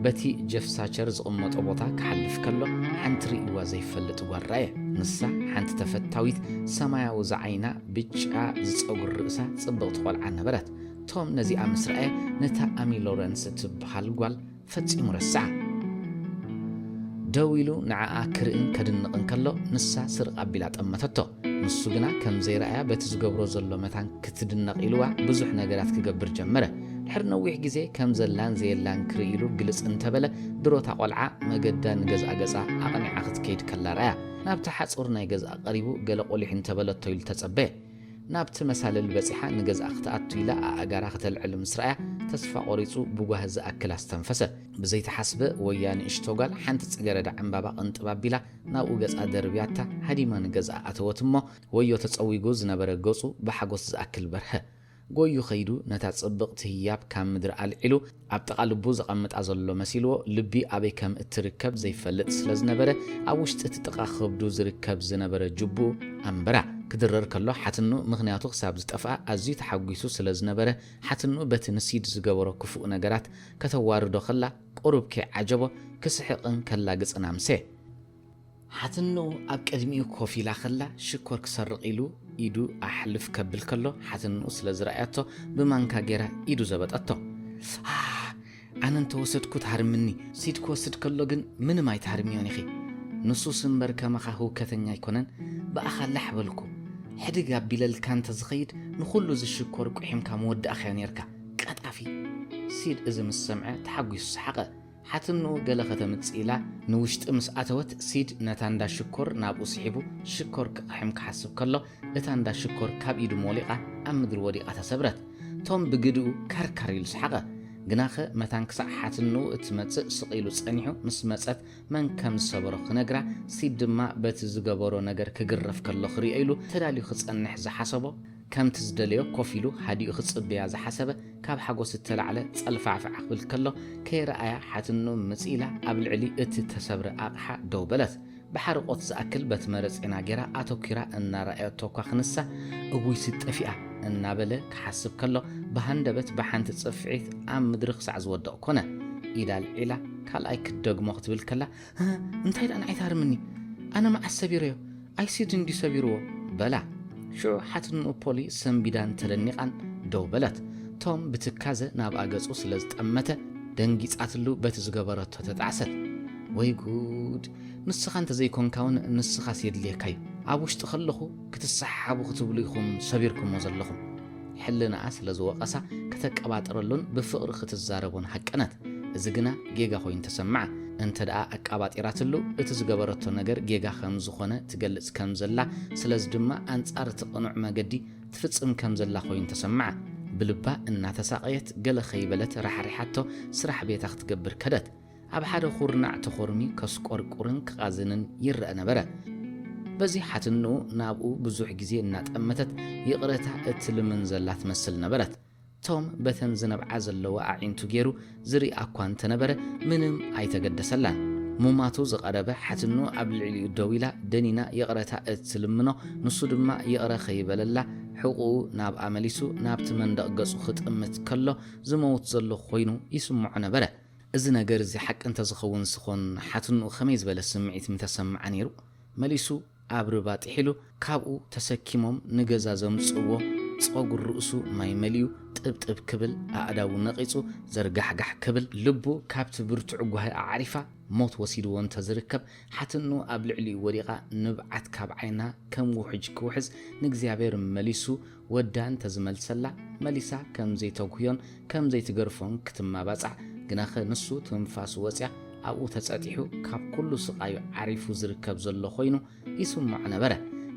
በቲ ጀፍ ሳቸር ዝቕመጦ ቦታ ክሓልፍ ከሎ ሓንቲ ርእይዋ ዘይፈልጥ ጓል ረኣየ። ንሳ ሓንቲ ተፈታዊት ሰማያዊ ዝዓይና ብጫ ዝጸጉሪ ርእሳ ጽብቕቲ ቆልዓ ነበረት። ቶም ነዚኣ ምስ ረኣየ ነታ ኣሚ ሎረንስ እትበሃል ጓል ፈጺሙ ረስዓ። ደው ኢሉ ንዓኣ ክርእን ከድንቕን ከሎ ንሳ ስርቕ ኣቢላ ጠመተቶ። ንሱ ግና ከም ዘይረኣያ በቲ ዝገብሮ ዘሎ መታን ክትድነቕ ኢልዋ ብዙሕ ነገራት ክገብር ጀመረ። ድሕሪ ነዊሕ ግዜ ከም ዘላን ዘየላን ክርኢ ኢሉ ግልጽ እንተበለ ድሮታ ቆልዓ መገዳ ንገዝኣ ገጻ ኣቕኒዓ ክትከይድ ከላ ረኣያ። ናብቲ ሓጹር ናይ ገዝኣ ቀሪቡ ገለ ቆሊሑ እንተበለቶ ኢሉ ተጸበየ። ናብቲ መሳልል በጺሓ ንገዝኣ ክትኣቱ ኢላ ኣእጋራ ክተልዕል ምስ ረኣያ ተስፋ ቆሪጹ ብጓህ ዝኣክል ኣስተንፈሰ። ብዘይተሓስበ ወያ ንእሽቶ ጓል ሓንቲ ጽገረዳ ዕምባባ ቅንጥብ ኣቢላ ናብኡ ገጻ ደርብያታ ሃዲማ ንገዝኣ ኣተወት እሞ ወዮ ተጸዊጉ ዝነበረ ገጹ ብሓጎስ ዝኣክል በርሀ። ጎዩ ከይዱ ነታ ጽብቕቲ ህያብ ካብ ምድሪ ኣልዒሉ ኣብ ጥቓ ልቡ ዘቐምጣ ዘሎ መሲልዎ ልቢ ኣበይ ከም እትርከብ ዘይፈልጥ ስለ ዝነበረ ኣብ ውሽጢ እቲ ጥቓ ከብዱ ዝርከብ ዝነበረ ጅቡኡ ኣንበራ። ክድረር ከሎ ሓትንኡ ምኽንያቱ ክሳብ ዝጠፍኣ ኣዝዩ ተሓጒሱ ስለ ዝነበረ ሓትንኡ በቲ ንሲድ ዝገበሮ ክፉእ ነገራት ከተዋርዶ ከላ ቁሩብ ከይዓጀቦ ክስሕቕን ከላግጽን ኣምሰየ። ሓትንኡ ኣብ ቅድሚኡ ኮፍ ኢላ ከላ ሽኮር ክሰርቕ ኢሉ ኢዱ ኣሕልፍ ከብል ከሎ ሓትንኡ ስለ ዝረኣያቶ ብማንካ ገይራ ኢዱ ዘበጠቶ። ኣህ፣ ኣነ እንተወሰድኩ ትሃርምኒ፣ ሲድ ክወስድ ከሎ ግን ምንም ኣይትሃርምዮን ኢኺ። ንሱስ እምበር ከማኻ ህውከተኛ ኣይኮነን፣ ብኣኻ ላሕ በልኩ። ሕድግ ኣቢለልካ እንተዝኸይድ ንኹሉ እዚ ሽኮር ቁሒምካ ምወዳእካዮ ኔርካ። ቀጣፊ። ሲድ እዚ ምስ ሰምዐ ተሓጒሱ ሰሓቐ። ሓትንኡ ገለ ከተምጽእ ኢላ ንውሽጢ ምስ ኣተወት ሲድ ነታ እንዳ ሽኮር ናብኡ ስሒቡ ሽኮር ክቕሕም ክሓስብ ከሎ እታ እንዳ ሽኮር ካብ ኢዱ ሞሊቓ ኣብ ምድሪ ወዲቓ ተሰብረት። ቶም ብግድኡ ካርካር ኢሉ ሰሓቐ። ግናኸ መታን ክሳዕ ሓትንኡ እትመጽእ ስቕ ኢሉ ጸኒሑ ምስ መጸት መን ከም ዝሰበሮ ክነግራ ሲድ ድማ በቲ ዝገበሮ ነገር ክግረፍ ከሎ ክርእዮ ኢሉ ተዳልዩ ክጸንሕ ዝሓሰቦ ከምቲ ዝደለዮ ኮፍ ኢሉ ሃዲኡ ክጽበያ ዝሓሰበ ካብ ሓጎስ እተላዕለ ጸልፋዕፋዕ ክብል ከሎ ከይረኣያ ሓትንኡ ምጽእ ኢላ ኣብ ልዕሊ እቲ ተሰብረ ኣቕሓ ደው በለት። ብሓርቆት ዝኣክል በቲ መረጼና ገይራ ኣተኲራ እናረኣየቶ እኳ ክንሳ እውይ ሲድ ጠፊኣ እናበለ ክሓስብ ከሎ ብሃንደበት ብሓንቲ ጽፍዒት ኣብ ምድሪ ክሳዕ ዝወድቕ ኮነ። ኢዳ ኣልዒላ ካልኣይ ክትደግሞ ክትብል ከላ "ህ፣ እንታይ ደኣ ንዓይ ትሃርምኒ? ኣነ መዓስ ሰቢረዮ? ኣይ ሲድ እንድዩ ሰቢርዎ?" በላ። ሽዑ ሓትንኡ ፖሊ ሰንቢዳን ተደኒቓን ደው በለት። ቶም ብትካዘ ናብኣ ገጹ ስለ ዝጠመተ ደንጊጻትሉ በቲ ዝገበረቶ ተጣዕሰት። ወይ ጉድ! ንስኻ እንተዘይኮንካ እውን ንስኻስ የድልየካ እዩ። ኣብ ውሽጢ ከለኹ ክትሰሓሓቡ ክትብሉ ኢኹም ሰቢርኩሞ ዘለኹም። ሕልናኣ ስለ ዝወቐሳ ከተቀባጥረሉን ብፍቕሪ ክትዛረቦን ሃቀነት። እዚ ግና ጌጋ ኮይኑ ተሰምዓ። እንተ ደኣ ኣቀባጢራትሉ፣ እቲ ዝገበረቶ ነገር ጌጋ ከም ዝኾነ ትገልጽ ከም ዘላ፣ ስለዚ ድማ ኣንጻር እቲ ቅኑዕ መገዲ ትፍጽም ከም ዘላ ኮይኑ ተሰምዓ። ብልባ እናተሳቐየት ገለ ከይበለት ራሕሪሓቶ ስራሕ ቤታ ክትገብር ከደት። ኣብ ሓደ ኩርናዕ ተኾርሚ ከስቆርቁርን ክቓዝንን ይረአ ነበረ። በዚ ሓትንኡ ናብኡ ብዙሕ ግዜ እናጠመተት ይቕረታ እትልምን ዘላ ትመስል ነበረት። ቶም በተን ዝነብዓ ዘለዋ ኣዒንቱ ገይሩ ዝርኢ እኳ እንተነበረ ምንም ኣይተገደሰላን። ሙማቱ ዝቐረበ ሓትንኡ ኣብ ልዕሊኡ ደው ኢላ ደኒና ይቕረታ እትልምኖ፣ ንሱ ድማ ይቕረ ከይበለላ ሕቑኡ ናብኣ መሊሱ ናብቲ መንደቕ ገጹ ክጥምት ከሎ ዝመውት ዘሎ ኮይኑ ይስምዖ ነበረ። እዚ ነገር እዚ ሓቂ እንተዝኸውን ስኾን ሓትንኡ ከመይ ዝበለ ስምዒት ምተሰምዓ ነይሩ? መሊሱ ኣብ ርባ ጥሒሉ ካብኡ ተሰኪሞም ንገዛ ዘምጽእዎ ጸጉር ርእሱ ማይ መሊኡ ጥብጥብ ክብል ኣእዳዉ ነቒጹ ዘርጋሕጋሕ ክብል ልቡ ካብቲ ብርቱዕ ጓሂ ኣዕሪፋ ሞት ወሲድዎ እንተዝርከብ ሓትንኡ ኣብ ልዕሊኡ ወዲቓ ንብዓት ካብ ዓይና ከም ውሕጅ ክውሕዝ ንእግዚኣብሔር መሊሱ ወዳ እንተዝመልሰላ መሊሳ ከም ዘይተጉህዮን ከም ዘይትገርፎን ክትማባጻዕ ግናኸ ንሱ ትንፋሱ ወጽያ ኣብኡ ተጸጢሑ ካብ ኩሉ ስቓዩ ዓሪፉ ዝርከብ ዘሎ ኮይኑ ይስምዖ ነበረ።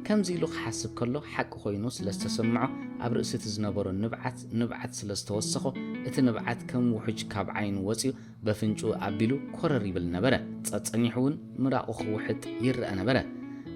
ከምዚ ኢሉ ክሓስብ ከሎ ሓቂ ኮይኑ ስለ ዝተሰምዖ ኣብ ርእሲ እቲ ዝነበሮ ንብዓት ንብዓት ስለ ዝተወሰኾ እቲ ንብዓት ከም ውሕጅ ካብ ዓይኑ ወጽዩ በፍንጭኡ ኣቢሉ ኮረር ይብል ነበረ። ጸጸኒሑ እውን ምራቑ ክውሕጥ ይረአ ነበረ።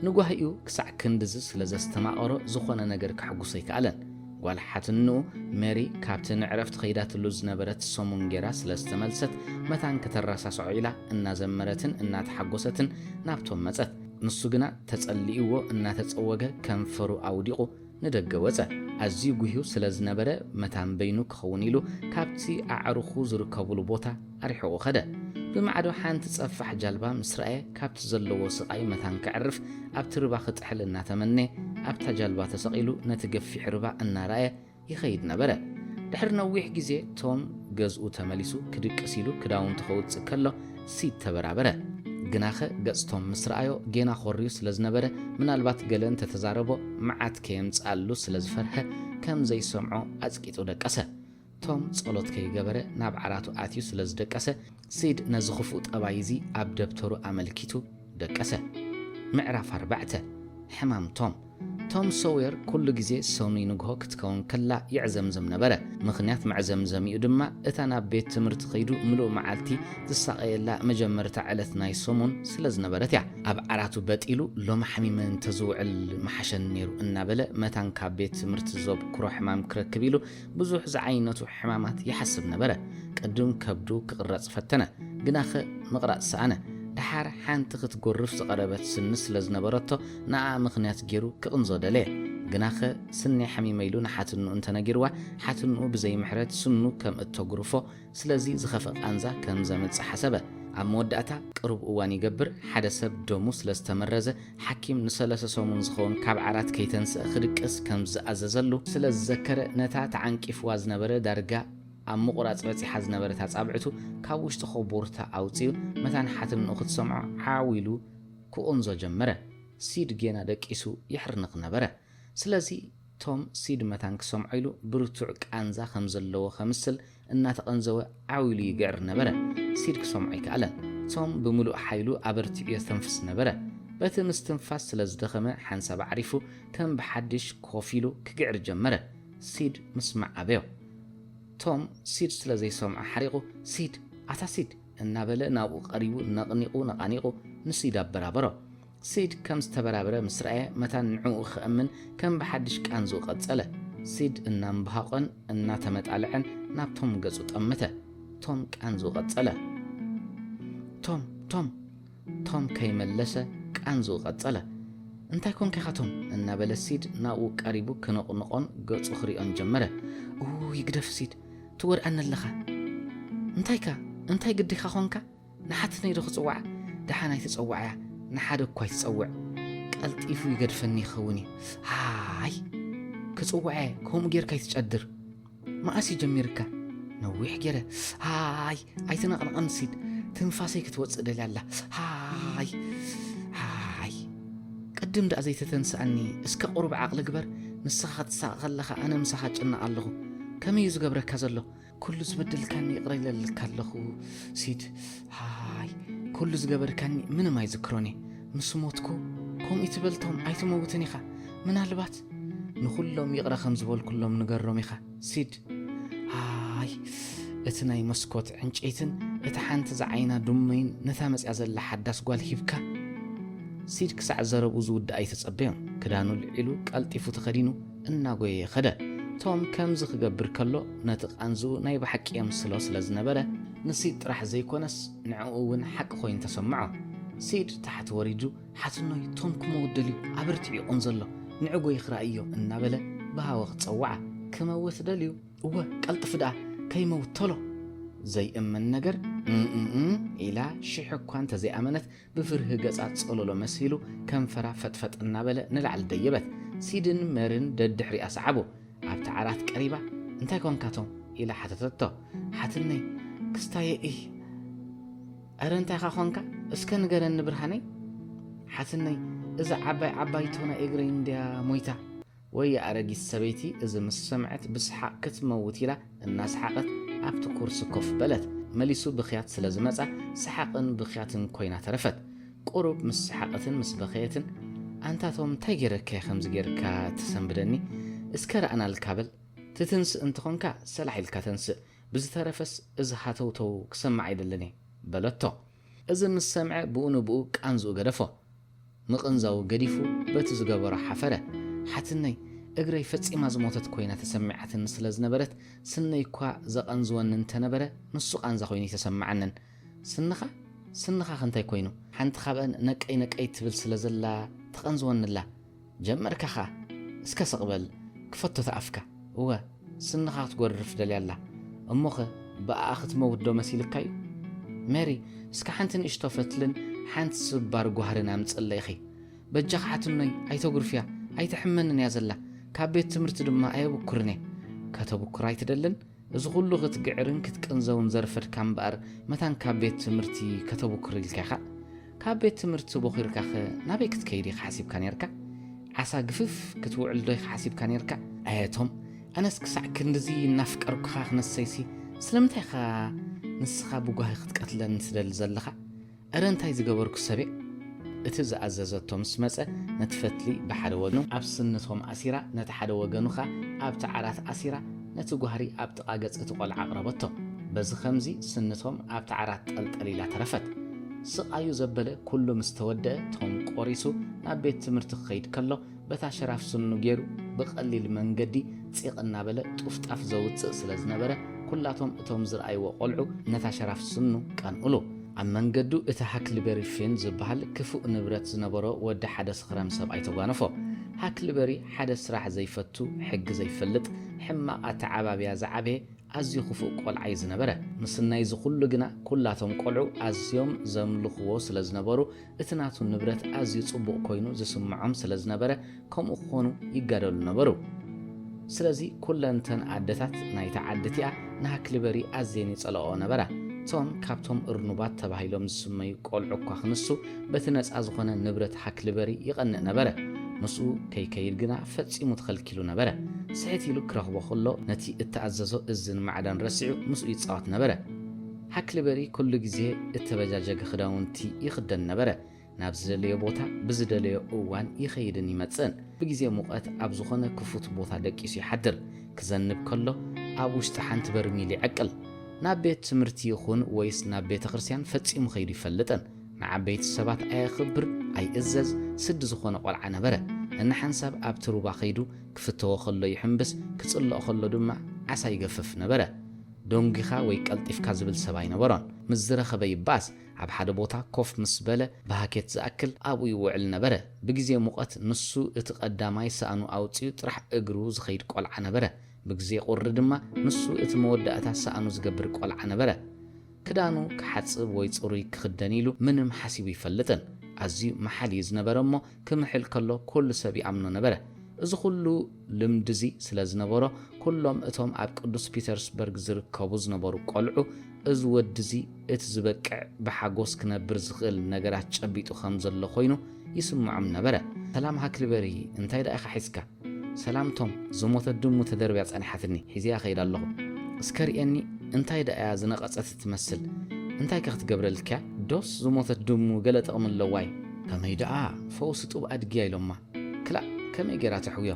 ንጓሂኡ ክሳዕ ክንድዚ ስለ ዘስተማቐሮ ዝኾነ ነገር ከሕጉሶ ኣይከኣለን። ጓል ሓትንኡ ሜሪ ካብቲ ንዕረፍቲ ከይዳትሉ ዝነበረት ሰሙን ጌራ ስለ ዝተመልሰት መታን ከተረሳስዖ ኢላ እናዘመረትን እናተሓጎሰትን ናብቶም መጸት። ንሱ ግና ተጸሊእዎ እናተጸወገ ከንፈሩ ኣውዲቑ ንደገ ወጸ። ኣዝዩ ጉህዩ ስለ ዝነበረ መታን በይኑ ክኸውን ኢሉ ካብቲ ኣዕሩኹ ዝርከቡሉ ቦታ ኣርሒቑ ከደ። ብማዕዶ ሓንቲ ጸፋሕ ጃልባ ምስ ረኣየ ካብቲ ዘለዎ ስቓይ መታን ከዕርፍ ኣብቲ ርባ ክጥሕል እናተመነ ኣብታ ጃልባ ተሰቒሉ ነቲ ገፊሕ ርባ እናረኣየ ይኸይድ ነበረ። ድሕሪ ነዊሕ ግዜ ቶም ገዝኡ ተመሊሱ ክድቅስ ኢሉ ክዳውንቱ ከውጽእ ከሎ ሲድ ተበራበረ። ግናኸ ገጽ ቶም ምስ ረኣዮ ጌና ኮርዩ ስለ ዝነበረ ምናልባት ገለ እንተተዛረቦ መዓት ከየምጽኣሉ ስለ ዝፈርሀ ከም ዘይሰምዖ ኣጽቂጡ ደቀሰ። ቶም ጸሎት ከይገበረ ናብ ዓራቱ ኣትዩ ስለ ዝደቀሰ ሲድ ነዚ ክፉእ ጠባይ እዚ ኣብ ደብተሩ ኣመልኪቱ ደቀሰ። ምዕራፍ ኣርባዕተ። ሕማም ቶም። ቶም ሶዌር ኩሉ ግዜ ሰኑይ ንግሆ ክትከውን ከላ ይዕዘምዝም ነበረ። ምኽንያት መዕዘምዘሚኡ ድማ እታ ናብ ቤት ትምህርቲ ከይዱ ምሉእ መዓልቲ ዝሳቐየላ መጀመርታ ዕለት ናይ ሰሙን ስለ ዝነበረት እያ። ኣብ ዓራቱ በጥ ኢሉ ሎሚ ሓሚመ እንተዝውዕል ምሓሸኒ ነይሩ እናበለ መታን ካብ ቤት ትምህርቲ ዘብክሮ ሕማም ክረክብ ኢሉ ብዙሕ ዝዓይነቱ ሕማማት ይሓስብ ነበረ። ቅድም ከብዱ ክቕረጽ ፈተነ፣ ግናኸ ምቕራጽ ሰኣነ። ደሓር ሓንቲ ክትጎርፍ ዝቐረበት ስኒ ስለ ዝነበረቶ ንኣ ምኽንያት ገይሩ ክቕንዞ ደለየ። ግናኸ ስኒ ሓሚመ ኢሉ ንሓትንኡ እንተነጊርዋ ሓትንኡ ብዘይምሕረት ስኑ ከም እተጉርፎ ስለዚ ዝኸፍእ ቃንዛ ከም ዘምጽእ ሓሰበ። ኣብ መወዳእታ ቅሩብ እዋን ይገብር ሓደ ሰብ ደሙ ስለ ዝተመረዘ ሓኪም ንሰለስተ ሰሙን ዝኸውን ካብ ዓራት ከይተንስአ ክድቅስ ከም ዝኣዘዘሉ ስለ ዝዘከረ ነታ ተዓንቂፍዋ ዝነበረ ዳርጋ ኣብ ምቑራጽ በጺሓ ዝነበረት ኣጻብዕቱ ካብ ውሽጢ ኮቦርታ ኣውጺኡ መታን ሓትንኡ ክትሰምዖ ዓው ኢሉ ክቕንዞ ጀመረ። ሲድ ጌና ደቂሱ ይሕርንኽ ነበረ። ስለዚ ቶም ሲድ መታን ክሰምዖ ኢሉ ብርቱዕ ቃንዛ ከም ዘለዎ ከምስል እናተቐንዘወ ዓው ኢሉ ይግዕር ነበረ። ሲድ ክሰምዖ ኣይከኣለን። ቶም ብምሉእ ሓይሉ ኣበርቲዑ የተንፍስ ነበረ። በቲ ምስትንፋስ ስለ ዝደኸመ ሓንሳብ ኣዕሪፉ ከም ብሓድሽ ኮፍ ኢሉ ክግዕር ጀመረ። ሲድ ምስማዕ ኣበዮ። ቶም ሲድ ስለ ዘይሰምዖ ሓሪቑ ሲድ ኣታ ሲድ እናበለ ናብኡ ቀሪቡ ነቕኒቑ ነቓኒቑ ንሲድ ኣበራበሮ። ሲድ ከም ዝተበራበረ ምስ ረኣየ መታን ንዕኡ ክእምን ከም ብሓድሽ ቃንዝኡ ቀጸለ። ሲድ እናምብሃቖን እናተመጣልዐን ናብ ቶም ገጹ ጠመተ። ቶም ቃንዝኡ ቀጸለ። ቶም ቶም ቶም ከይመለሰ ቃንዝኡ ቀጸለ። እንታይ ኮንካ ኢኻ ቶም እናበለ ሲድ ናብኡ ቀሪቡ ክነቕንቖን ገጹ ክሪኦን ጀመረ። ኡ ይግደፍ ሲድ ትወድኣኒ ኣለኻ። እንታይካ እንታይ ግዲኻ ኾንካ? ንሓትነይ ዶ ክጽውዓ? ደሓን ኣይትጸውዓያ፣ ንሓደ እኳ ኣይትጸውዕ። ቀልጢፉ ይገድፈኒ ይኸውን እዩ። ሃይ ክጽውዐ ከምኡ ጌርካ ኣይትጨድር። መኣስ እዩ ጀሚርካ? ነዊሕ ጌረ። ሃይ ኣይትነቕንቐን ሲድ፣ ትንፋሰይ ክትወጽእ ደልያ ኣላ። ሃይ ሃይ ቅድም ደኣ ዘይተተንስኣኒ፣ እስከ ቁሩብ ዓቕሊ ግበር። ንስኻ ክትሳቐ ከለኻ ኣነ ምሳኻ ጭነቕ ኣለኹ። ከመይ እዩ ዝገብረካ ዘሎ? ኩሉ ዝበደልካኒ ይቕረ ኢለልካ ኣለኹ ሲድ። ሃይ ኩሉ ዝገበርካኒ ምንም ኣይዝክሮን እየ። ምስ ሞትኩ ከምኡ ትበልቶም ኣይትመውትን ኢኻ። ምናልባት ንኹሎም ይቕረ ከም ዝበልኩሎም ንገሮም ኢኻ። ሲድ፣ ኣይ፣ እቲ ናይ መስኮት ዕንጨይትን እታ ሓንቲ ዝዓይና ዱመይን ነታ መጽያ ዘላ ሓዳስ ጓል ሂብካ። ሲድ ክሳዕ ዘረብኡ ዝውድእ ኣይተጸበዮን። ክዳኑ ልዒሉ ቀልጢፉ ተኸዲኑ እናጎየየ ኸደ። ቶም ከምዚ ክገብር ከሎ ነቲ ቃንዝኡ ናይ ብሓቂ የምስሎ ስለ ዝነበረ፣ ንሲድ ጥራሕ ዘይኮነስ ንዕኡ እውን ሓቂ ኮይኑ ተሰምዖ። ሲድ ታሕቲ ወሪዱ፣ ሓትኖይ፣ ቶም ክመውት ደልዩ፣ ኣበርቲዑ ይቖም ዘሎ፣ ንዕጎ ይኽራእዮ እናበለ ብሃወኽ ጸውዓ። ክመውት ደልዩ? እወ፣ ቀልጥፍ ደኣ፣ ከይመውት ቶሎ። ዘይእመን ነገር፣ እም፣ እም፣ እም፣ ኢላ ሽሕ እኳ እንተዘይኣመነት፣ ብፍርሂ ገጻ ጸሎሎ መሲሉ ከንፈራ ፈጥፈጥ እናበለ ንላዕሊ ደየበት። ሲድን መርን ደድሕሪኣ ሰዓቡ። ኣብቲ ዓራት ቀሪባ፣ "እንታይ ኮንካ ቶም?" ኢላ ሓተተቶ። "ሓትነይ፣ ክስታየ እይ። ኣረ እንታይኻ ኮንካ? እስከ ንገረኒ ብርሃነይ?" "ሓትነይ፣ እዛ ዓባይ ዓባይቶ ናይ እግረይ እንድያ ሞይታ?" ወይ ኣረጊት ሰበይቲ እዚ ምስ ሰምዐት ብስሓቕ ክትመውት ኢላ እናሰሓቐት ኣብቲ ኩርሲ ኮፍ በለት። መሊሱ ብኽያት ስለ ዝመጻ ሰሓቕን ብኽያትን ኮይና ተረፈት። ቁሩብ ምስ ሰሓቐትን ምስ በኸየትን፣ "ኣንታ ቶም እንታይ ገይረካ እየ ከምዚ ገይርካ ተሰንብደኒ? እስከ ረኣናልካ በል። ትትንስእ እንተኾንካ ሰላሕ ኢልካ ተንስእ፣ ብዝተረፈስ እዚ ሃተውተው ክሰምዕ ኣይደልን እየ" በለቶ። እዚ ምስ ሰምዐ ብኡ ንብኡ ቃንዝኡ ገደፎ። ምቕንዛው ገዲፉ በቲ ዝገበሮ ሓፈረ። "ሓትነይ፣ እግረይ ፈጺማ ዝሞተት ኮይና ተሰሚዓትኒ ስለ ዝነበረት፣ ስነይ እኳ ዘቐንዝወኒ እንተነበረ፣ ንሱ ቃንዛ ኮይኑ ኣይተሰምዓንን። ስንኻ? ስንኻኸ እንታይ ኮይኑ? ሓንቲ ካብአን ነቀይ ነቀይ ትብል ስለ ዘላ ትቐንዝወኒ ኣላ። ጀመርካ ኸኣ? እስከ ስቕ በል፣ ክፈቶ እቲ ኣፍካ። እወ፣ ስንኻ ክትጎርፍ ደልያ ኣላ። እሞኸ ብኣኣ ክትመውት ዶ መሲልካ እዩ? ሜሪ፣ እስከ ሓንቲ ንእሽቶ ፈትልን ሓንቲ ስባር ጓህርን ኣምጽለይ ኢኺ። በጃኺ ሓትኖይ፣ ኣይተጉርፍያ፣ ኣይተሕመንን እያ ዘላ። ካብ ቤት ትምህርቲ ድማ ኣየብኩርን እየ። ከተብኩር ኣይትደልን? እዚ ኩሉ ክትግዕርን ክትቅንዘውን ዘርፈድካ እምበኣር፣ መታን ካብ ቤት ትምህርቲ ከተብኩር ኢልካ ኢኻ? ካብ ቤት ትምህርቲ ቦኺርካኸ ናበይ ክትከይድ ኢኻ ሓሲብካ ኔርካ? ዓሳ ግፍፍ ክትውዕል ዶ ኢኻ ሓሲብካ ኔርካ? ኣየ ቶም፣ ኣነስ ክሳዕ ክንድዚ እናፍቀርኩኻ ክነሰይሲ፣ ስለምንታይ ኢኻ ንስኻ ብጓሂ ክትቀትለኒ ትደሊ ዘለኻ? እረ እንታይ ዝገበርኩ ሰብ'የ? እቲ ዝኣዘዘቶ ምስ መጸ፣ ነቲ ፈትሊ ብሓደ ወገኑ ኣብ ስኒ ቶም ኣሲራ፣ ነቲ ሓደ ወገኑ ኸኣ ኣብቲ ዓራት ኣሲራ፣ ነቲ ጓህሪ ኣብ ጥቓ ገጽ እቲ ቈልዓ ኣቕረበቶ። በዚ ኸምዚ ስኒ ቶም ኣብቲ ዓራት ጠልጠል ኢላ ተረፈት። ስቓዩ ዘበለ ኩሉ ምስ ተወደአ፣ ቶም ቆሪሱ ናብ ቤት ትምህርቲ ክኸይድ ከሎ፣ በታ ሸራፍ ስኑ ገይሩ ብቐሊል መንገዲ ጺቕ እናበለ ጡፍጣፍ ዘውጽእ ስለ ዝነበረ፣ ኩላቶም እቶም ዝረኣይዎ ቈልዑ ነታ ሸራፍ ስኑ ቀንኡሉ። ኣብ መንገዱ እቲ ሃክልበሪ ፊን ዝበሃል ክፉእ ንብረት ዝነበሮ ወዲ ሓደ ስኽራም ሰብኣይ ተጓነፎ። ሃክልበሪ ሓደ ስራሕ ዘይፈቱ፣ ሕጊ ዘይፈልጥ፣ ሕማቕ ኣተዓባብያ ዝዓበየ ኣዝዩ ክፉእ ቈልዓ እዩ ዝነበረ። ምስናይ እዚ ኹሉ ግና ኩላቶም ቈልዑ ኣዝዮም ዘምልኽዎ ስለ ዝነበሩ፣ እቲ ናቱ ንብረት ኣዝዩ ጽቡቕ ኮይኑ ዝስምዖም ስለ ዝነበረ፣ ከምኡ ክኾኑ ይጋደሉ ነበሩ። ስለዚ ኩለን እተን ኣደታት ናይታ ዓዲ እቲኣ ንሃክልበሪ ኣዝየን ይጸልኦኦ ነበራ። ቶም ካብቶም እርኑባት ተባሂሎም ዝስመዩ ቈልዑ እኳ ክንሱ፣ በቲ ነጻ ዝኾነ ንብረት ሃክልበሪ ይቐንእ ነበረ። ምስኡ ከይከይድ ግና ፈጺሙ ተኸልኪሉ ነበረ። ስሕት ኢሉ ክረኽቦ ከሎ፣ ነቲ እተኣዘዞ እዝን ማዕዳን ረሲዑ ምስኡ ይጻወት ነበረ። ሃክልበሪ ኩሉ ግዜ እተበጃጀገ ክዳውንቲ ይኽደን ነበረ። ናብ ዝደለዮ ቦታ ብዝደለዮ እዋን ይኸይድን ይመጽእን። ብግዜ ሙቐት ኣብ ዝኾነ ክፉት ቦታ ደቂሱ ይሓድር። ክዘንብ ከሎ ኣብ ውሽጢ ሓንቲ በርሚል ይዕቅል። ናብ ቤት ትምህርቲ ይኹን ወይስ ናብ ቤተ ክርስቲያን ፈጺሙ ከይዱ ይፈልጥን። ንዓበይቲ ሰባት ኣየኽብር፣ ኣይእዘዝ፣ ስዲ ዝኾነ ቈልዓ ነበረ። እንሓንሳብ ኣብቲ ሩባ ከይዱ ክፍተዎ ከሎ ይሕምብስ፣ ክጽልኦ ከሎ ድማ ዓሳ ይገፍፍ ነበረ። ደንጒኻ ወይ ቀልጢፍካ ዝብል ሰብ ኣይነበሮን። ምስ ዝረኸበ ይባስ፣ ኣብ ሓደ ቦታ ኮፍ ምስ በለ ብሃኬት ዝኣክል ኣብኡ ይውዕል ነበረ። ብግዜ ሙቐት ንሱ እቲ ቀዳማይ ሳእኑ ኣውጺኡ ጥራሕ እግሩ ዝኸይድ ቈልዓ ነበረ። ብግዜ ቁሪ ድማ ንሱ እቲ መወዳእታ ሳእኑ ዝገብር ቈልዓ ነበረ። ክዳኑ ክሓጽብ ወይ ጽሩይ ክኽደን ኢሉ ምንም ሓሲቡ ይፈልጥን። ኣዝዩ መሓል እዩ ዝነበረ እሞ ክምሕል ከሎ ኩሉ ሰብ ይኣምኖ ነበረ። እዚ ኩሉ ልምዲ እዚ ስለ ዝነበሮ፣ ኩሎም እቶም ኣብ ቅዱስ ፒተርስበርግ ዝርከቡ ዝነበሩ ቈልዑ፣ እዚ ወዲ እዚ እቲ ዝበቅዕ ብሓጎስ ክነብር ዝኽእል ነገራት ጨቢጡ ከም ዘሎ ኮይኑ ይስምዖም ነበረ። "ሰላም ሃክልበሪ፣ እንታይ ደኣ ኢኻ ሒዝካ?" "ሰላም ቶም፣ ዝሞተት ድሙ ተደርብያ ጸኒሓትኒ፣ ሒዘያ ከይድ ኣለኹ። እስከ ርኤኒ፣ እንታይ ደኣ እያ ዝነቐጸት እትመስል? እንታይ ከ ክትገብረልካ እያ? ዶስ ዝሞተት ድሙ ገለ ጥቕሚ ኣለዋ እዩ?" "ከመይ ደኣ፣ ፈውሲ ጡብ ኣድግያ ኢሎማ። ክላእ፣ ከመይ ገይራ ተሕውዮ?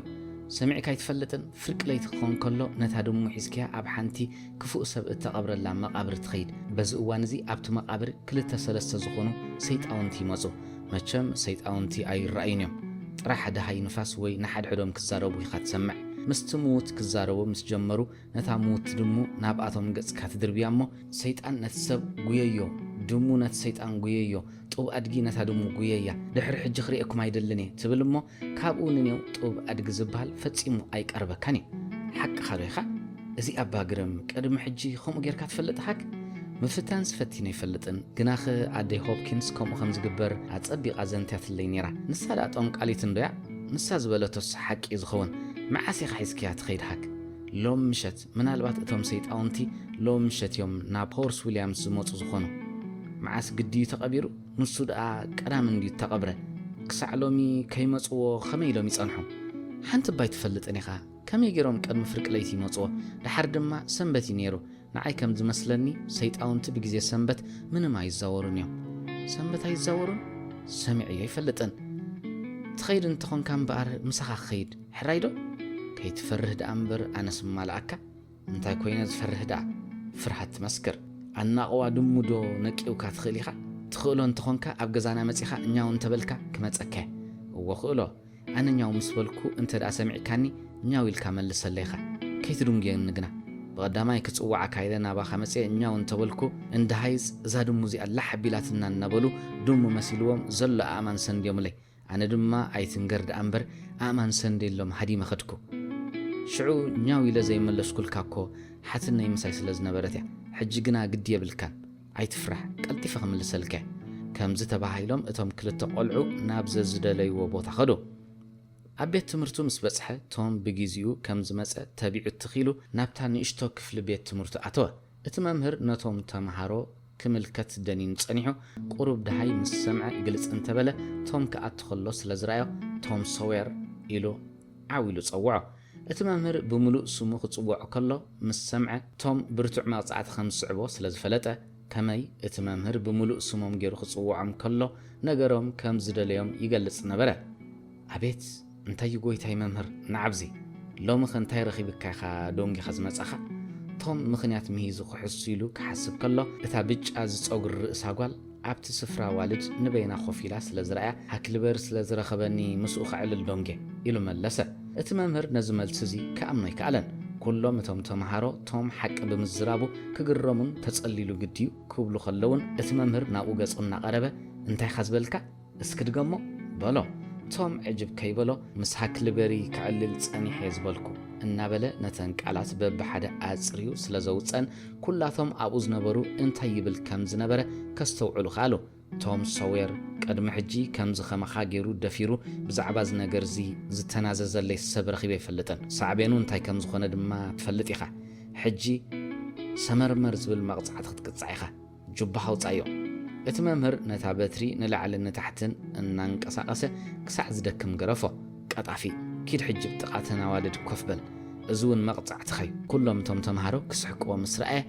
ሰሚዕካ ኣይትፈልጥን? ፍርቂ ለይቲ ክኾን ከሎ ነታ ድሙ ሒዝካያ ኣብ ሓንቲ ክፉእ ሰብ እተቐብረላ መቓብር ትኸይድ። በዚ እዋን እዚ ኣብቲ መቓብር ክልተ ሰለስተ ዝኾኑ ሰይጣውንቲ ይመጹ። መቸም ሰይጣውንቲ ኣይረኣዩን እዮም። ጥራሕ ደሃይ ንፋስ ወይ ንሓድሕዶም ክዛረቡ ኢኻ ትሰምዕ። ምስቲ ምዉት ክዛረቡ ምስ ጀመሩ ነታ ምውቲ ድሙ ናብኣቶም ገጽካ ትድርብያ እሞ፣ ሰይጣን ነቲ ሰብ ጉየዮ፣ ድሙ ነቲ ሰይጣን ጉየዮ፣ ጡብ ኣድጊ ነታ ድሙ ጉየያ፣ ድሕሪ ሕጂ ክርእየኩም ኣይደልን እየ ትብል እሞ፣ ካብኡ ንኔው ጡብ ኣድጊ ዝበሃል ፈጺሙ ኣይቀርበካን እዩ። ሓቅኻ ዶ ኢኻ? እዚ ኣባ ግርም ቅድሚ ሕጂ ከምኡ ጌርካ ትፈልጥ ሃክ? ምፍታንስ ፈቲነ ኣይፈልጥን፣ ግናኸ ኣደይ ሆፕኪንስ ከምኡ ከም ዝግበር ኣጸቢቓ ዘንትያትለይ ነይራ። ንሳ ደኣ ጦምቃሊት እንዶያ? ንሳ ዝበለቶስ ሓቂ እዩ ዝኸውን። መዓስ ኢኻ ሒዝክያ ትኸይድ ሃክ? ሎም ምሸት፣ ምናልባት እቶም ሰይጣውንቲ ሎም ምሸት እዮም ናብ ሆርስ ዊልያምስ ዝመጹ ዝኾኑ። መዓስ ግዲ እዩ ተቐቢሩ? ንሱ ደኣ ቀዳም እንድዩ ተቐብረ። ክሳዕ ሎሚ ከይመጽዎ ኸመይ ኢሎም ይጸንሑ? ሓንቲ እባ ኣይትፈልጥን ኢኻ። ከመይ ገይሮም ቅድሚ ፍርቂ ለይቲ ይመጽዎ? ደሓር ድማ ሰንበት እዩ ነይሩ። ንዓይ ከም ዝመስለኒ ሰይጣውንቲ ብግዜ ሰንበት ምንም ኣይዛወሩን እዮም። ሰንበት ኣይዛወሩን? ሰሚዐዮ ኣይፈልጥን። ትኸይድ እንተኾንካ እምበኣር ምሳኻ ክኸይድ። ሕራይ ዶ? ከይትፈርህ ደኣ እምበር ኣነስ እማልኣካ። እንታይ ኮይነ ዝፈርህ ደኣ? ፍርሃት ትመስክር። ኣናቕዋ ድሙ ዶ ነቂውካ ትኽእል ኢኻ? ትኽእሎ እንተኾንካ ኣብ ገዛና መጺኻ እኛው እንተበልካ ክመጸካ እየ። እወ ክእሎ። ኣነ እኛው ምስ በልኩ እንተ ደኣ ሰሚዕካኒ እኛው ኢልካ መልሰለይ ኢኻ። ከይትድንጉየኒ ግና። ብቐዳማይ ክጽውዓካ ኢለ ናባኻ መጽየ እኛው እንተበልኩ እንድሃይስ እዛ ድሙ እዚኣ ላሕ ኣቢላትና እናበሉ ድሙ መሲልዎም ዘሎ ኣእማን ሰንድዮምለይ። ኣነ ድማ ኣይትንገር ደኣ እምበር ኣእማን ሰንዴሎም ሃዲመ ኸድኩ። ሽዑ ኛው ኢለ ዘይመለስኩልካ እኮ ሓትነይ ምሳይ ስለ ዝነበረት እያ። ሕጂ ግና ግዲ የብልካን። ኣይትፍራሕ፣ ቀልጢፈ ክምልሰልካ እየ። ከምዚ ተባሂሎም እቶም ክልተ ቖልዑ ናብ ዘዝደለይዎ ቦታ ኸዱ። ኣብ ቤት ትምህርቱ ምስ በጽሐ ቶም ብጊዜኡ ከም ዝመጸ ተቢዑ ትኽ ኢሉ ናብታ ንእሽቶ ክፍሊ ቤት ትምህርቱ ኣተወ። እቲ መምህር ነቶም ተምሃሮ ክምልከት ደኒኑ ጸኒሑ፣ ቁሩብ ደሃይ ምስ ሰምዐ ግልጽ እንተበለ፣ ቶም ክኣቱ ከሎ ስለ ዝረኣዮ፣ ቶም ሶዌር ኢሉ ዓው ኢሉ ጸውዖ። እቲ መምህር ብምሉእ ስሙ ክጽውዖ ከሎ ምስ ሰምዐ፣ ቶም ብርቱዕ መቕጻዕቲ ከም ዝስዕቦ ስለ ዝፈለጠ፣ ከመይ እቲ መምህር ብምሉእ ስሞም ገይሩ ክጽውዖም ከሎ ነገሮም ከም ዝደለዮም ይገልጽ ነበረ። ኣቤት፣ እንታይ እዩ ጎይታይ መምህር፣ ንዓብዚ ሎምኸ እንታይ ረኺብካ ኢኻ ደንጊኻ ዝመጻኻ? ቶም ምኽንያት ምሂዙ ክሕሱ ኢሉ ክሓስብ ከሎ፣ እታ ብጫ ዝጸጉሪ ርእሳ ጓል ኣብቲ ስፍራ ኣዋልድ ንበይና ኮፍ ኢላ ስለ ዝረኣያ፣ ሃክልበር ስለ ዝረኸበኒ ምስኡ ከዕልል ደንጌ ኢሉ መለሰ። እቲ መምህር ነዚ መልሲ እዚ ክኣምኖ ኣይከኣለን። ኩሎም እቶም ተምሃሮ ቶም ሓቂ ብምዝራቡ ክግረሙን ተጸሊሉ ግድዩ ክብሉ ከለውን፣ እቲ መምህር ናብኡ ገጹ እናቐረበ፣ እንታይ ኢኻ ዝበልካ? እስኪ ድገሞ በሎ። ቶም ዕጅብ ከይበሎ፣ ምስ ሃክልበሪ ከዕልል ጸኒሐ እየ ዝበልኩ እናበለ ነተን ቃላት በብሓደ ኣጽርዩ ስለ ዘውጸን፣ ኩላቶም ኣብኡ ዝነበሩ እንታይ ይብል ከም ዝነበረ ከስተውዕሉ ከኣሉ። ቶም ሶዌር ቅድሚ ሕጂ ከምዚ ከማኻ ገይሩ ደፊሩ ብዛዕባ እዚ ነገር እዚ ዝተናዘዘለይ ሰብ ረኺበ ኣይፈልጥን። ሳዕቤኑ እንታይ ከም ዝኾነ ድማ ትፈልጥ ኢኻ። ሕጂ ሰመርመር ዝብል መቕጻዕቲ ክትቅጻዕ ኢኻ። ጁባኻ ኣውጻዮ። እቲ መምህር ነታ በትሪ ንላዕልን ንታሕትን እናንቀሳቐሰ ክሳዕ ዝደክም ገረፎ። ቀጣፊ፣ ኪድ ሕጂ ብጥቓ ተን ኣዋልድ ኮፍ በል። እዚ እውን መቕጻዕትኻ እዩ። ኩሎም እቶም ተምሃሮ ክስሕቅዎ ምስ ረኣየ፣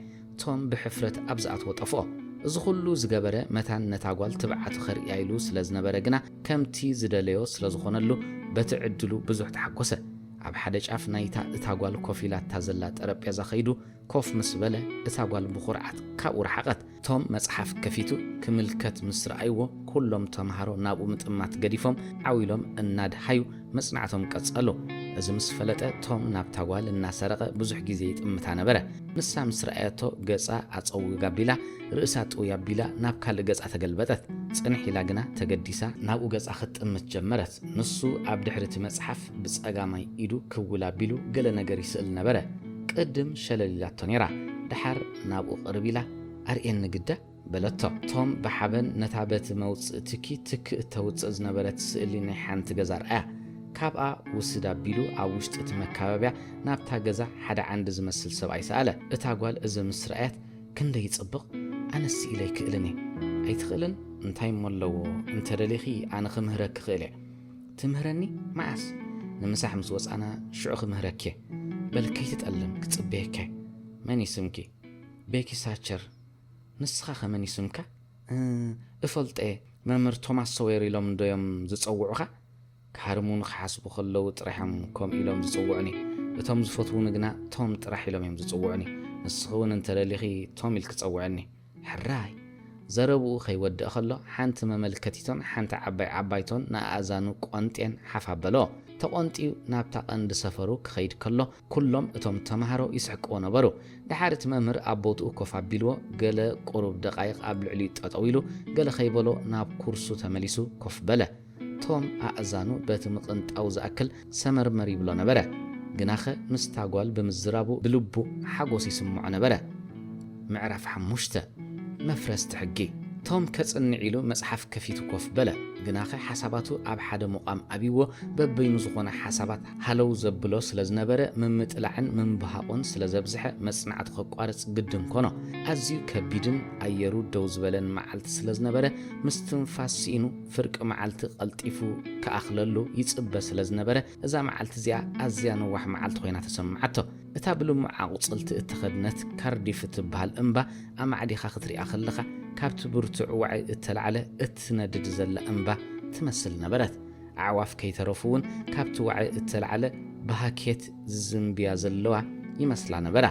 ቶም ብሕፍረት ኣብ ዝኣትዎ ጠፍኦ። እዚ ኩሉ ዝገበረ መታን ነታ ጓል ትብዓቱ ከርእያ ኢሉ ስለ ዝነበረ ግና፣ ከምቲ ዝደለዮ ስለ ዝኾነሉ፣ በቲ ዕድሉ ብዙሕ ተሓጎሰ። ኣብ ሓደ ጫፍ ናይታ እታ ጓል ኮፍ ኢላታ ዘላ ጠረጴዛ ከይዱ ኮፍ ምስ በለ፣ እታ ጓል ብኹርዓት ካብኡ ረሓቐት። ቶም መጽሓፍ ከፊቱ ክምልከት ምስ ረኣይዎ፣ ኩሎም ተምሃሮ ናብኡ ምጥማት ገዲፎም ዓው ኢሎም እናድሃዩ መጽናዕቶም ቀጸሉ። እዚ ምስ ፈለጠ፣ ቶም ናብታ ጓል እናሰረቐ ብዙሕ ግዜ ይጥምታ ነበረ። ንሳ ምስ ረኣየቶ፣ ገጻ ኣጸዊግ ኣቢላ፣ ርእሳ ጥውይ ኣቢላ ናብ ካልእ ገጻ ተገልበጠት። ጽንሕ ኢላ ግና ተገዲሳ ናብኡ ገጻ ክትጥምት ጀመረት። ንሱ ኣብ ድሕሪ እቲ መጽሓፍ ብጸጋማይ ኢዱ ክውል ኣቢሉ ገለ ነገር ይስእል ነበረ። ቅድም ሸለል ኢላቶ ነይራ። ደሓር ናብኡ ቅርብ ኢላ፣ ኣርእየኒ ግዳ በለቶ። ቶም ብሓበን ነታ በቲ መውጽኢ ትኪ ትክ እተውጽእ ዝነበረት ስእሊ ናይ ሓንቲ ገዛ ረኣያ። ካብኣ ውስድ ኣቢሉ ኣብ ውሽጢ እቲ መካበብያ ናብታ ገዛ ሓደ ዓንዲ ዝመስል ሰብኣይ ሰኣለ። እታ ጓል እዚ ምስ ረኣየት፣ ክንደይ ይጽብቕ፣ ኣነስ ስኢለ ኣይክእልን እየ። ኣይትኽእልን? እንታይ እሞ ኣለዎ፣ እንተ ደሊኺ ኣነ ክምህረኪ እኽእል እየ። ትምህረኒ? መዓስ? ንምሳሕ ምስ ወጻና ሽዑ ክምህረኪ እየ። በል ከይትጠልም፣ ክጽበየኪ እየ። መን እዩ ስምኪ? ቤኪ ሳቸር። ንስኻ ከ መን እዩ ስምካ? እ፣ እፈልጦ እየ። መምህር ቶማስ ሶዌር ኢሎም እንዶ እዮም ዝጸውዑኻ? ክሃርሙን ክሓስቡ ከለዉ ጥራሕ እዮም ከምኡ ኢሎም ዝጽውዑኒ። እቶም ዝፈትዉኒ ግና ቶም ጥራሕ ኢሎም እዮም ዝጽውዑኒ። ንስኺ እውን እንተ ደሊኺ ቶም ኢልኪ ጸውዕኒ። ሕራይ። ዘረብኡ ከይወድእ ከሎ ሓንቲ መመልከቲቶን ሓንቲ ዓባይ ዓባይቶን ንኣእዛኑ ቆንጤን ሓፍ ኣበሎ። ተቖንጥዩ ናብታ ቀንዲ ሰፈሩ ክኸይድ ከሎ ኩሎም እቶም ተማሃሮ ይስሕቅዎ ነበሩ። ደሓር እቲ መምህር ኣብ ቦትኡ ኮፍ ኣቢልዎ ገለ ቁሩብ ደቓይቕ ኣብ ልዕሊኡ ጠጠው ኢሉ ገለ ከይበሎ ናብ ኩርሱ ተመሊሱ ኮፍ በለ። ቶም ኣእዛኑ በቲ ምቕንጣው ዝኣክል ሰመርመር ይብሎ ነበረ። ግናኸ ምስታ ጓል ብምዝራቡ ብልቡ ሓጎስ ይስምዖ ነበረ። ምዕራፍ ሓሙሽተ። መፍረስቲ ሕጊ። ቶም ከጽንዕ ኢሉ መጽሓፍ ከፊቱ ኮፍ በለ። ግናኸ ሓሳባቱ ኣብ ሓደ ምቋም ኣብይዎ በበይኑ ዝኾነ ሓሳባት ሃለው ዘብሎ ስለ ዝነበረ ምምጥላዕን ምንብሃቑን ስለ ዘብዝሐ መጽናዕቱ ከቋርጽ ግድን ኮኖ። ኣዝዩ ከቢድን ኣየሩ ደው ዝበለን መዓልቲ ስለ ዝነበረ ምስትንፋስ ስኢኑ ፍርቂ መዓልቲ ቀልጢፉ ክኣኽለሉ ይጽበ ስለ ዝነበረ እዛ መዓልቲ እዚኣ ኣዝያ ነዋሕ መዓልቲ ኮይና ተሰምዓቶ። እታ ብልሙዕ ኣቑጽልቲ እተኸድነት ካርዲፍ እትበሃል እምባ ኣማዕዲኻ ክትሪኣ ከለኻ ካብቲ ብርቱዕ ዋዒ እተላዕለ እትነድድ ዘላ እምባ ትመስል ነበረት። ኣዕዋፍ ከይተረፉ እውን ካብቲ ዋዒ እተላዕለ ብሃኬት ዝዝንብያ ዘለዋ ይመስላ ነበራ።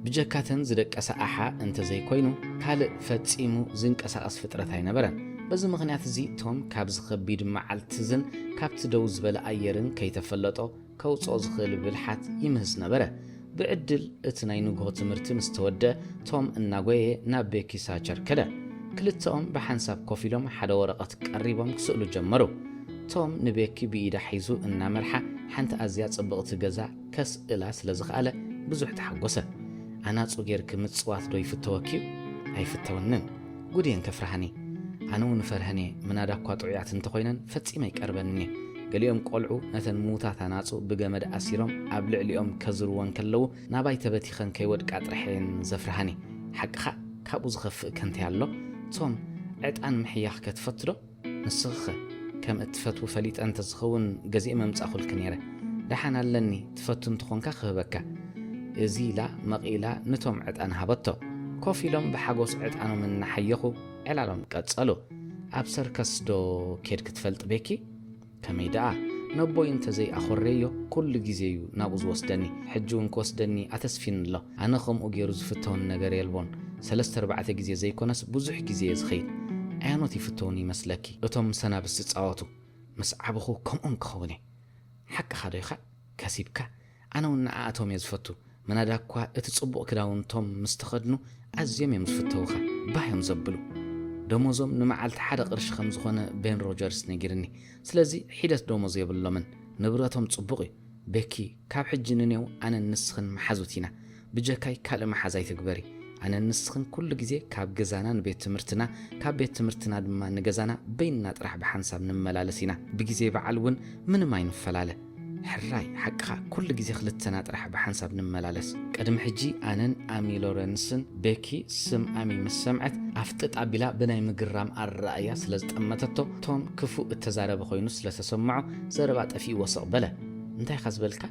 ብጀካተን ዝደቀሰ ኣሓ እንተዘይኮይኑ ካልእ ፈጺሙ ዝንቀሳቐስ ፍጥረት ኣይነበረን። በዚ ምኽንያት እዚ ቶም ካብዚ ከቢድ መዓልቲ ዝን ካብቲ ደው ዝበለ ኣየርን ከይተፈለጦ ከውጽኦ ዝኽእል ብልሓት ይምህዝ ነበረ። ብዕድል እቲ ናይ ንግሆ ትምህርቲ ምስ ተወደአ ቶም እናጎየ ናብ ቤኪ ሳቸር ከደ። ክልተኦም ብሓንሳብ ኮፍ ኢሎም ሓደ ወረቐት ቀሪቦም ክስእሉ ጀመሩ። ቶም ንቤኪ ብኢዳ ሒዙ እናመርሓ ሓንቲ ኣዝያ ጽብቕቲ ገዛ ከስእላ ስለ ዝኸኣለ ብዙሕ ተሓጎሰ። ኣናጹ ጌርኪ ምጽዋት ዶ ይፍተወኪ እዩ? ኣይፍተወንን። ጉድ እየን ከፍርሃኒ። ኣነ እውን እፈርሀን እየ። ምናዳ እኳ ጥዑያት እንተኾይነን ፈጺመ ኣይቀርበንን እየ። ገሊኦም ቆልዑ ነተን ምዉታት ኣናጹ ብገመድ ኣሲሮም ኣብ ልዕሊኦም ከዝርወን ከለዉ ናባይ ተበቲኸን ከይወድቃ ጥራሕ እየን ዘፍርሃኒ። ሓቅኻ ካብኡ ዝኸፍእ ከ እንታይ ኣሎ? ቶም ዕጣን ምሕያኽ ከ ትፈቱ ዶ? ንስኺኸ ከም እትፈትዊ ፈሊጠ እንተዝኸውን ገዚኤ መምጻእኹልኪ ነይረ። ደሓን ኣለኒ፣ ትፈቱ እንተኾንካ ክህበካ። እዚ ኢላ መቒላ ንቶም ዕጣን ሃበቶ። ኮፍ ኢሎም ብሓጎስ ዕጣኖም እናሓየኹ ዕላሎም ቀጸሉ። ኣብ ሰርከስ ዶ ኬድኪ ትፈልጢ ቤኪ? ከመይ ደኣ ነቦይ እንተዘይኣኾረዮ ኩሉ ግዜ እዩ ናብኡ ዝወስደኒ። ሕጂ እውን ክወስደኒ ኣተስፊኒ ኣሎ። ኣነ ከምኡ ገይሩ ዝፍተውን ነገር የልቦን። ሰለስተ ኣርባዕተ ግዜ ዘይኮነስ ብዙሕ ግዜ እየ ዝኸይድ። ኣየኖት ይፍተውኒ ይመስለኪ? እቶም ምስ ኣናብስ ዝጻወቱ። ምስ ዓበኹ ከምኦም ክኸውን እየ። ሓቅኻ ዶ ኢኻ? ከሲብካ? ኣነ እውን ንዓኣቶም እየ ዝፈቱ። ምናዳ እኳ እቲ ጽቡቕ ክዳውንቶም ምስ ተኸድኑ ኣዝዮም እዮም ዝፍተውኻ። ባህ እዮም ዘብሉ። ደሞዞም ንመዓልቲ ሓደ ቅርሺ ከም ዝኾነ ቤን ሮጀርስ ነጊርኒ። ስለዚ ሒደት ደሞዝ የብሎምን። ንብረቶም ጽቡቕ እዩ። ቤኪ፣ ካብ ሕጂ ንኔው ኣነን ንስኽን መሓዙት ኢና። ብጀካይ ካልእ መሓዝ ኣይትግበሪ። ኣነን ንስኽን ኩሉ ግዜ ካብ ገዛና ንቤት ትምህርትና፣ ካብ ቤት ትምህርትና ድማ ንገዛና በይንና ጥራሕ ብሓንሳብ ንመላለስ ኢና። ብግዜ በዓል እውን ምንም ኣይንፈላለ። ሕራይ፣ ሓቅኻ፣ ኩሉ ግዜ ክልተና ጥራሕ ብሓንሳብ ንመላለስ። ቅድሚ ሕጂ ኣነን ኣሚ ሎረንስን ቤኪ ስም ኣሚ ምስ ሰምዐት ኣፍጥጥ ኣቢላ ብናይ ምግራም ኣረኣእያ ስለ ዝጠመተቶ፣ ቶም ክፉእ እተዛረበ ኮይኑ ስለ ተሰምዖ ዘረባ ጠፊእዎ ስቕ በለ። እንታይ ኢኻ ዝበልካ?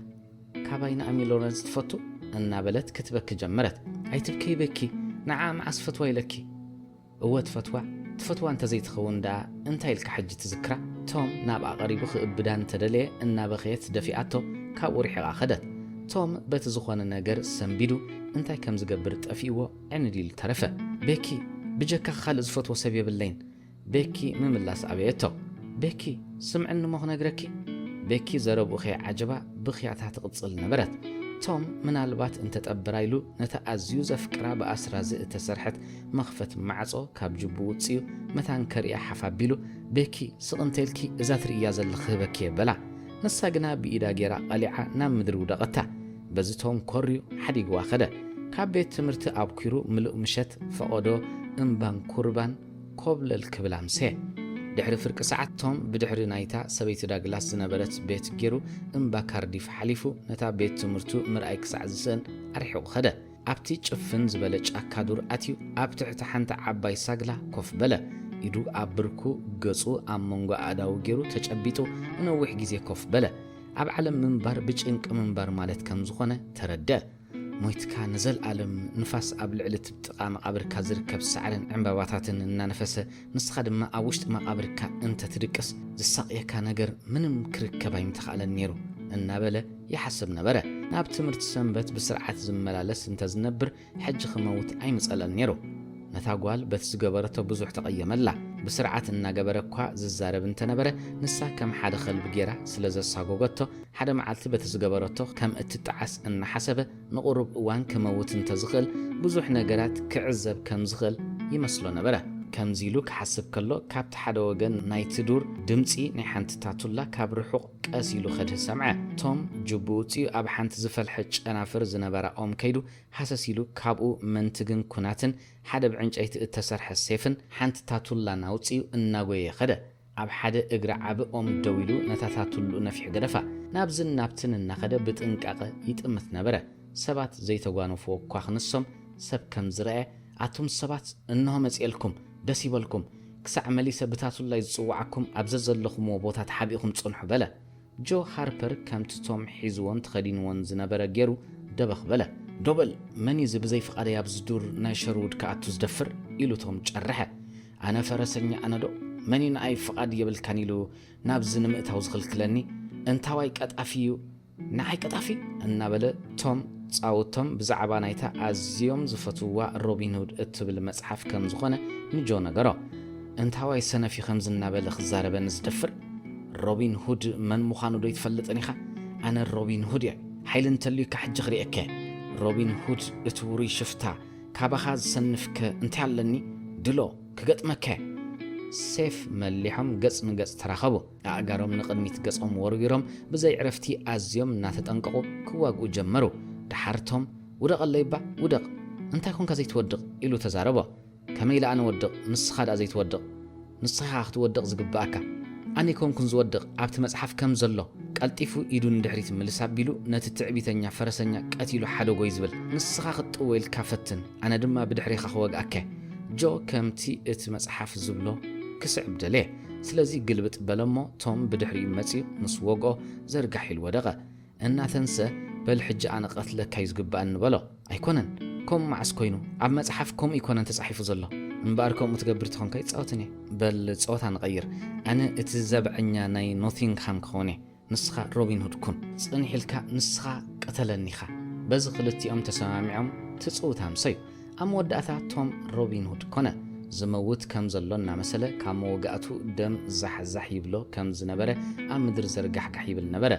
ካባይ ንኣሚ ሎረንስ ትፈቱ? እናበለት ክትበኪ ጀመረት። ኣይትብከይ ቤኪ፣ ንዓ መዓስ ፈትዋ ኢለኪ? እወ ትፈትዋ። ትፈትዋ እንተዘይትኸውን ደኣ እንታይ ኢልካ ሕጂ ትዝክራ? ቶም ናብኣ ቀሪቡ ክእብዳ እንተደለየ እናበኸየት ደፊኣቶ ካብኡ ርሒቓ ኸደት። ቶም በቲ ዝኾነ ነገር ሰንቢዱ እንታይ ከም ዝገብር ጠፊእዎ ዕንድ ኢሉ ተረፈ። ቤኪ፣ ብጀካኺ ካልእ ዝፈትዎ ሰብ የብለይን። ቤኪ ምምላስ ኣበየቶ። ቤኪ፣ ስምዕኒ እሞ ክነግረኪ። ቤኪ ዘረብኡ ከይዓጀባ ብኽያታ ትቕጽል ነበረት። ቶም ምናልባት እንተጠብራ ኢሉ ነታ ኣዝዩ ዘፍቅራ ብኣስራዚ እተሰርሐት መኽፈት ማዕጾ ካብ ጅቡ ውጽኡ መታን ከርእያ ሓፍ ኣቢሉ፣ ቤኪ ስቕ እንተልኪ እዛ ትርእያ ዘለኺ ክህበኪ እየ በላ። ንሳ ግና ብኢዳ ጌራ ቀሊዓ ናብ ምድሪ ውደቐታ። በዚ ቶም ኮርዩ ሓዲግዋ ኸደ። ካብ ቤት ትምህርቲ ኣብኲሩ ምሉእ ምሸት ፈቐዶ እምባን ኩርባን ኮብለል ክብል ኣምሰየ። ድሕሪ ፍርቂ ሰዓት ቶም ብድሕሪ ናይታ ሰበይቲ ዳግላስ ዝነበረት ቤት ጌሩ እምባ ካርዲፍ ሓሊፉ ነታ ቤት ትምህርቱ ምርኣይ ክሳዕ ዝስእን ኣርሒቑ ኸደ። ኣብቲ ጭፍን ዝበለ ጫካ ዱር ኣትዩ ኣብ ትሕቲ ሓንቲ ዓባይ ሳግላ ኮፍ በለ። ኢዱ ኣብ ብርኩ፣ ገጹ ኣብ መንጎ ኣእዳዉ ጌሩ ተጨቢጡ ንነዊሕ ግዜ ኮፍ በለ። ኣብ ዓለም ምንባር ብጭንቂ ምንባር ማለት ከም ዝኾነ ተረድአ። ሞይትካ ንዘለኣለም ንፋስ ኣብ ልዕሊ እቲ ጥቓ መቓብርካ ዝርከብ ሳዕርን ዕምባባታትን እናነፈሰ፣ ንስኻ ድማ ኣብ ውሽጢ መቓብርካ እንተ ትድቅስ፣ ዝሳቕየካ ነገር ምንም ክርከብ ኣይምተኻእለን ነይሩ እናበለ ይሓስብ ነበረ። ናብ ትምህርቲ ሰንበት ብስርዓት ዝመላለስ እንተ ዝነብር፣ ሕጂ ክመውት ኣይምጸለን ነይሩ። ነታ ጓል በቲ ዝገበረቶ ብዙሕ ተቐየመላ። ብስርዓት እናገበረ እኳ ዝዛረብ እንተነበረ፣ ንሳ ከም ሓደ ከልቢ ጌራ ስለ ዘሳጎገቶ፣ ሓደ መዓልቲ በቲ ዝገበረቶ ከም እትጠዓስ እናሓሰበ፣ ንቑሩብ እዋን ክመውት እንተዝኽእል፣ ብዙሕ ነገራት ክዕዘብ ከም ዝኽእል ይመስሎ ነበረ። ከምዚ ኢሉ ክሓስብ ከሎ፣ ካብቲ ሓደ ወገን ናይቲ ዱር ድምጺ ናይ ሓንቲ ታቱላ ካብ ርሑቕ ቀስ ኢሉ ከድህ ሰምዐ። ቶም ጅቡ ውጺኡ ኣብ ሓንቲ ዝፈልሐ ጨናፍር ዝነበራ ኦም ከይዱ ሃሰስ ኢሉ ካብኡ መንትግን ኩናትን ሓደ ብዕንጨይቲ እተሰርሐ ሴፍን ሓንቲ ታቱላን ኣውጺኡ እናጎየ ከደ። ኣብ ሓደ እግሪ ዓቢ ኦም ደው ኢሉ ነታ ታቱልኡ ነፊሑ ገደፋ። ናብዝን ናብትን እናኸደ ብጥንቃቐ ይጥምት ነበረ። ሰባት ዘይተጓነፍዎ እኳ ክንሶም ሰብ ከም ዝረኣየ፣ "ኣቱም ሰባት፣ እንሆ መጺኤልኩም፣ ደስ ይበልኩም። ክሳዕ መሊሰ ብታቱላይ ዝጽውዓኩም ኣብ ዘዘለኹምዎ ቦታ ተሓቢእኩም ጽንሑ" በለ። ጆ ሃርፐር ከምቲ ቶም ሒዝዎን ተኸዲንዎን ዝነበረ ገይሩ ደበኽ በለ። "ዶ በል፣ መን እዩ እዚ ብዘይ ፍቓደይ ኣብዚ ዱር ናይ ሸርውድ ክኣቱ ዝደፍር?" ኢሉ ቶም ጨርሐ። "ኣነ ፈረሰኛ ኣነ ዶ? መን እዩ ንኣይ ፍቓድ የብልካን ኢሉ ናብዚ ንምእታው ዝኽልክለኒ? እንታዋይ ቀጣፊ እዩ፣ ንዓይ ቀጣፊ!" እናበለ ቶም ጻውቶም ብዛዕባ ናይታ ኣዝዮም ዝፈትውዋ ሮቢን ሁድ እትብል መጽሓፍ ከም ዝኾነ ንጆ ነገሮ። "እንታዋይ ሰነፍ እዩ ከምዚ እናበለ ክዛረበኒ ዝደፍር? ሮቢን ሁድ መን ምዃኑ ዶ ኣይትፈልጥን ኢኻ? ኣነ ሮቢን ሁድ እየ። ሓይሊ እንተልዩካ ሕጂ ክርእየካ እየ። ሮቢን ሁድ፣ እቲ ውሩይ ሽፍታ፣ ካባኻ ዝሰንፍከ እንታይ ኣለኒ? ድሎ፣ ክገጥመካ እየ!" ሴፍ መሊሖም ገጽ ንገጽ ተራኸቡ። ኣእጋሮም ንቕድሚት ገጾም ወርዊሮም ብዘይ ዕረፍቲ ኣዝዮም እናተጠንቀቑ ክዋግኡ ጀመሩ። ደሓር ቶም፣ "ውደቐለይ እባ፣ ውደቕ! እንታይ ኮንካ ዘይትወድቕ?" ኢሉ ተዛረቦ። "ከመይ ኢለ ኣነ ወድቕ? ንስኻ ደኣ ዘይትወድቕ? ንስኻ ክትወድቕ ዝግብኣካ። ኣነ ኣይኮንኩን ዝወድቕ፣ ኣብቲ መጽሓፍ ከም ዘሎ!" ቀልጢፉ ኢዱ ንድሕሪት ምልስ ኣቢሉ ነቲ ትዕቢተኛ ፈረሰኛ ቀቲሉ ሓደጎይ ዝብል። "ንስኻ ክትጥወ ኢልካ ፈትን፣ ኣነ ድማ ብድሕሬኻ ክወግኣካ እየ!" ጆ ከምቲ እቲ መጽሓፍ ዝብሎ ክስዕብ ደለየ። ስለዚ ግልብጥ በለሞ ቶም ብድሕሪኡ መጺኡ ምስ ወግኦ ዘርጋሕ ኢሉ ወደቐ። እናተንሰ፣ "በል ሕጂ ኣነ ቀትለካ እዩ ዝግብኣኒ" በሎ። "ኣይኮነን፣ ከምኡ መዓስ ኮይኑ? ኣብ መጽሓፍ ከምኡ ኣይኮነን ተጻሒፉ ዘሎ። እምበኣር ከምኡ ትገብር ተኾንካ ኣይጻወትን እየ። በል ጸወታ ንቐይር። ኣነ እቲ ዘብዐኛ ናይ ኖቲንግሃም ክኸውን እየ። ንስኻ ሮቢን ሁድ ኩን። ጽንሕ ኢልካ ንስኻ ቅተለኒ ኢኻ።" በዚ ክልቲኦም ተሰማሚዖም እቲ ጽውታ ኣምሰዩ። ኣብ መወዳእታ ቶም ሮቢን ሁድ ኮነ። ዝመውት ከም ዘሎ እናመሰለ ካብ መወጋእቱ ደም ዛሕዛሕ ይብሎ ከም ዝነበረ ኣብ ምድሪ ዘርጋሕጋሕ ይብል ነበረ።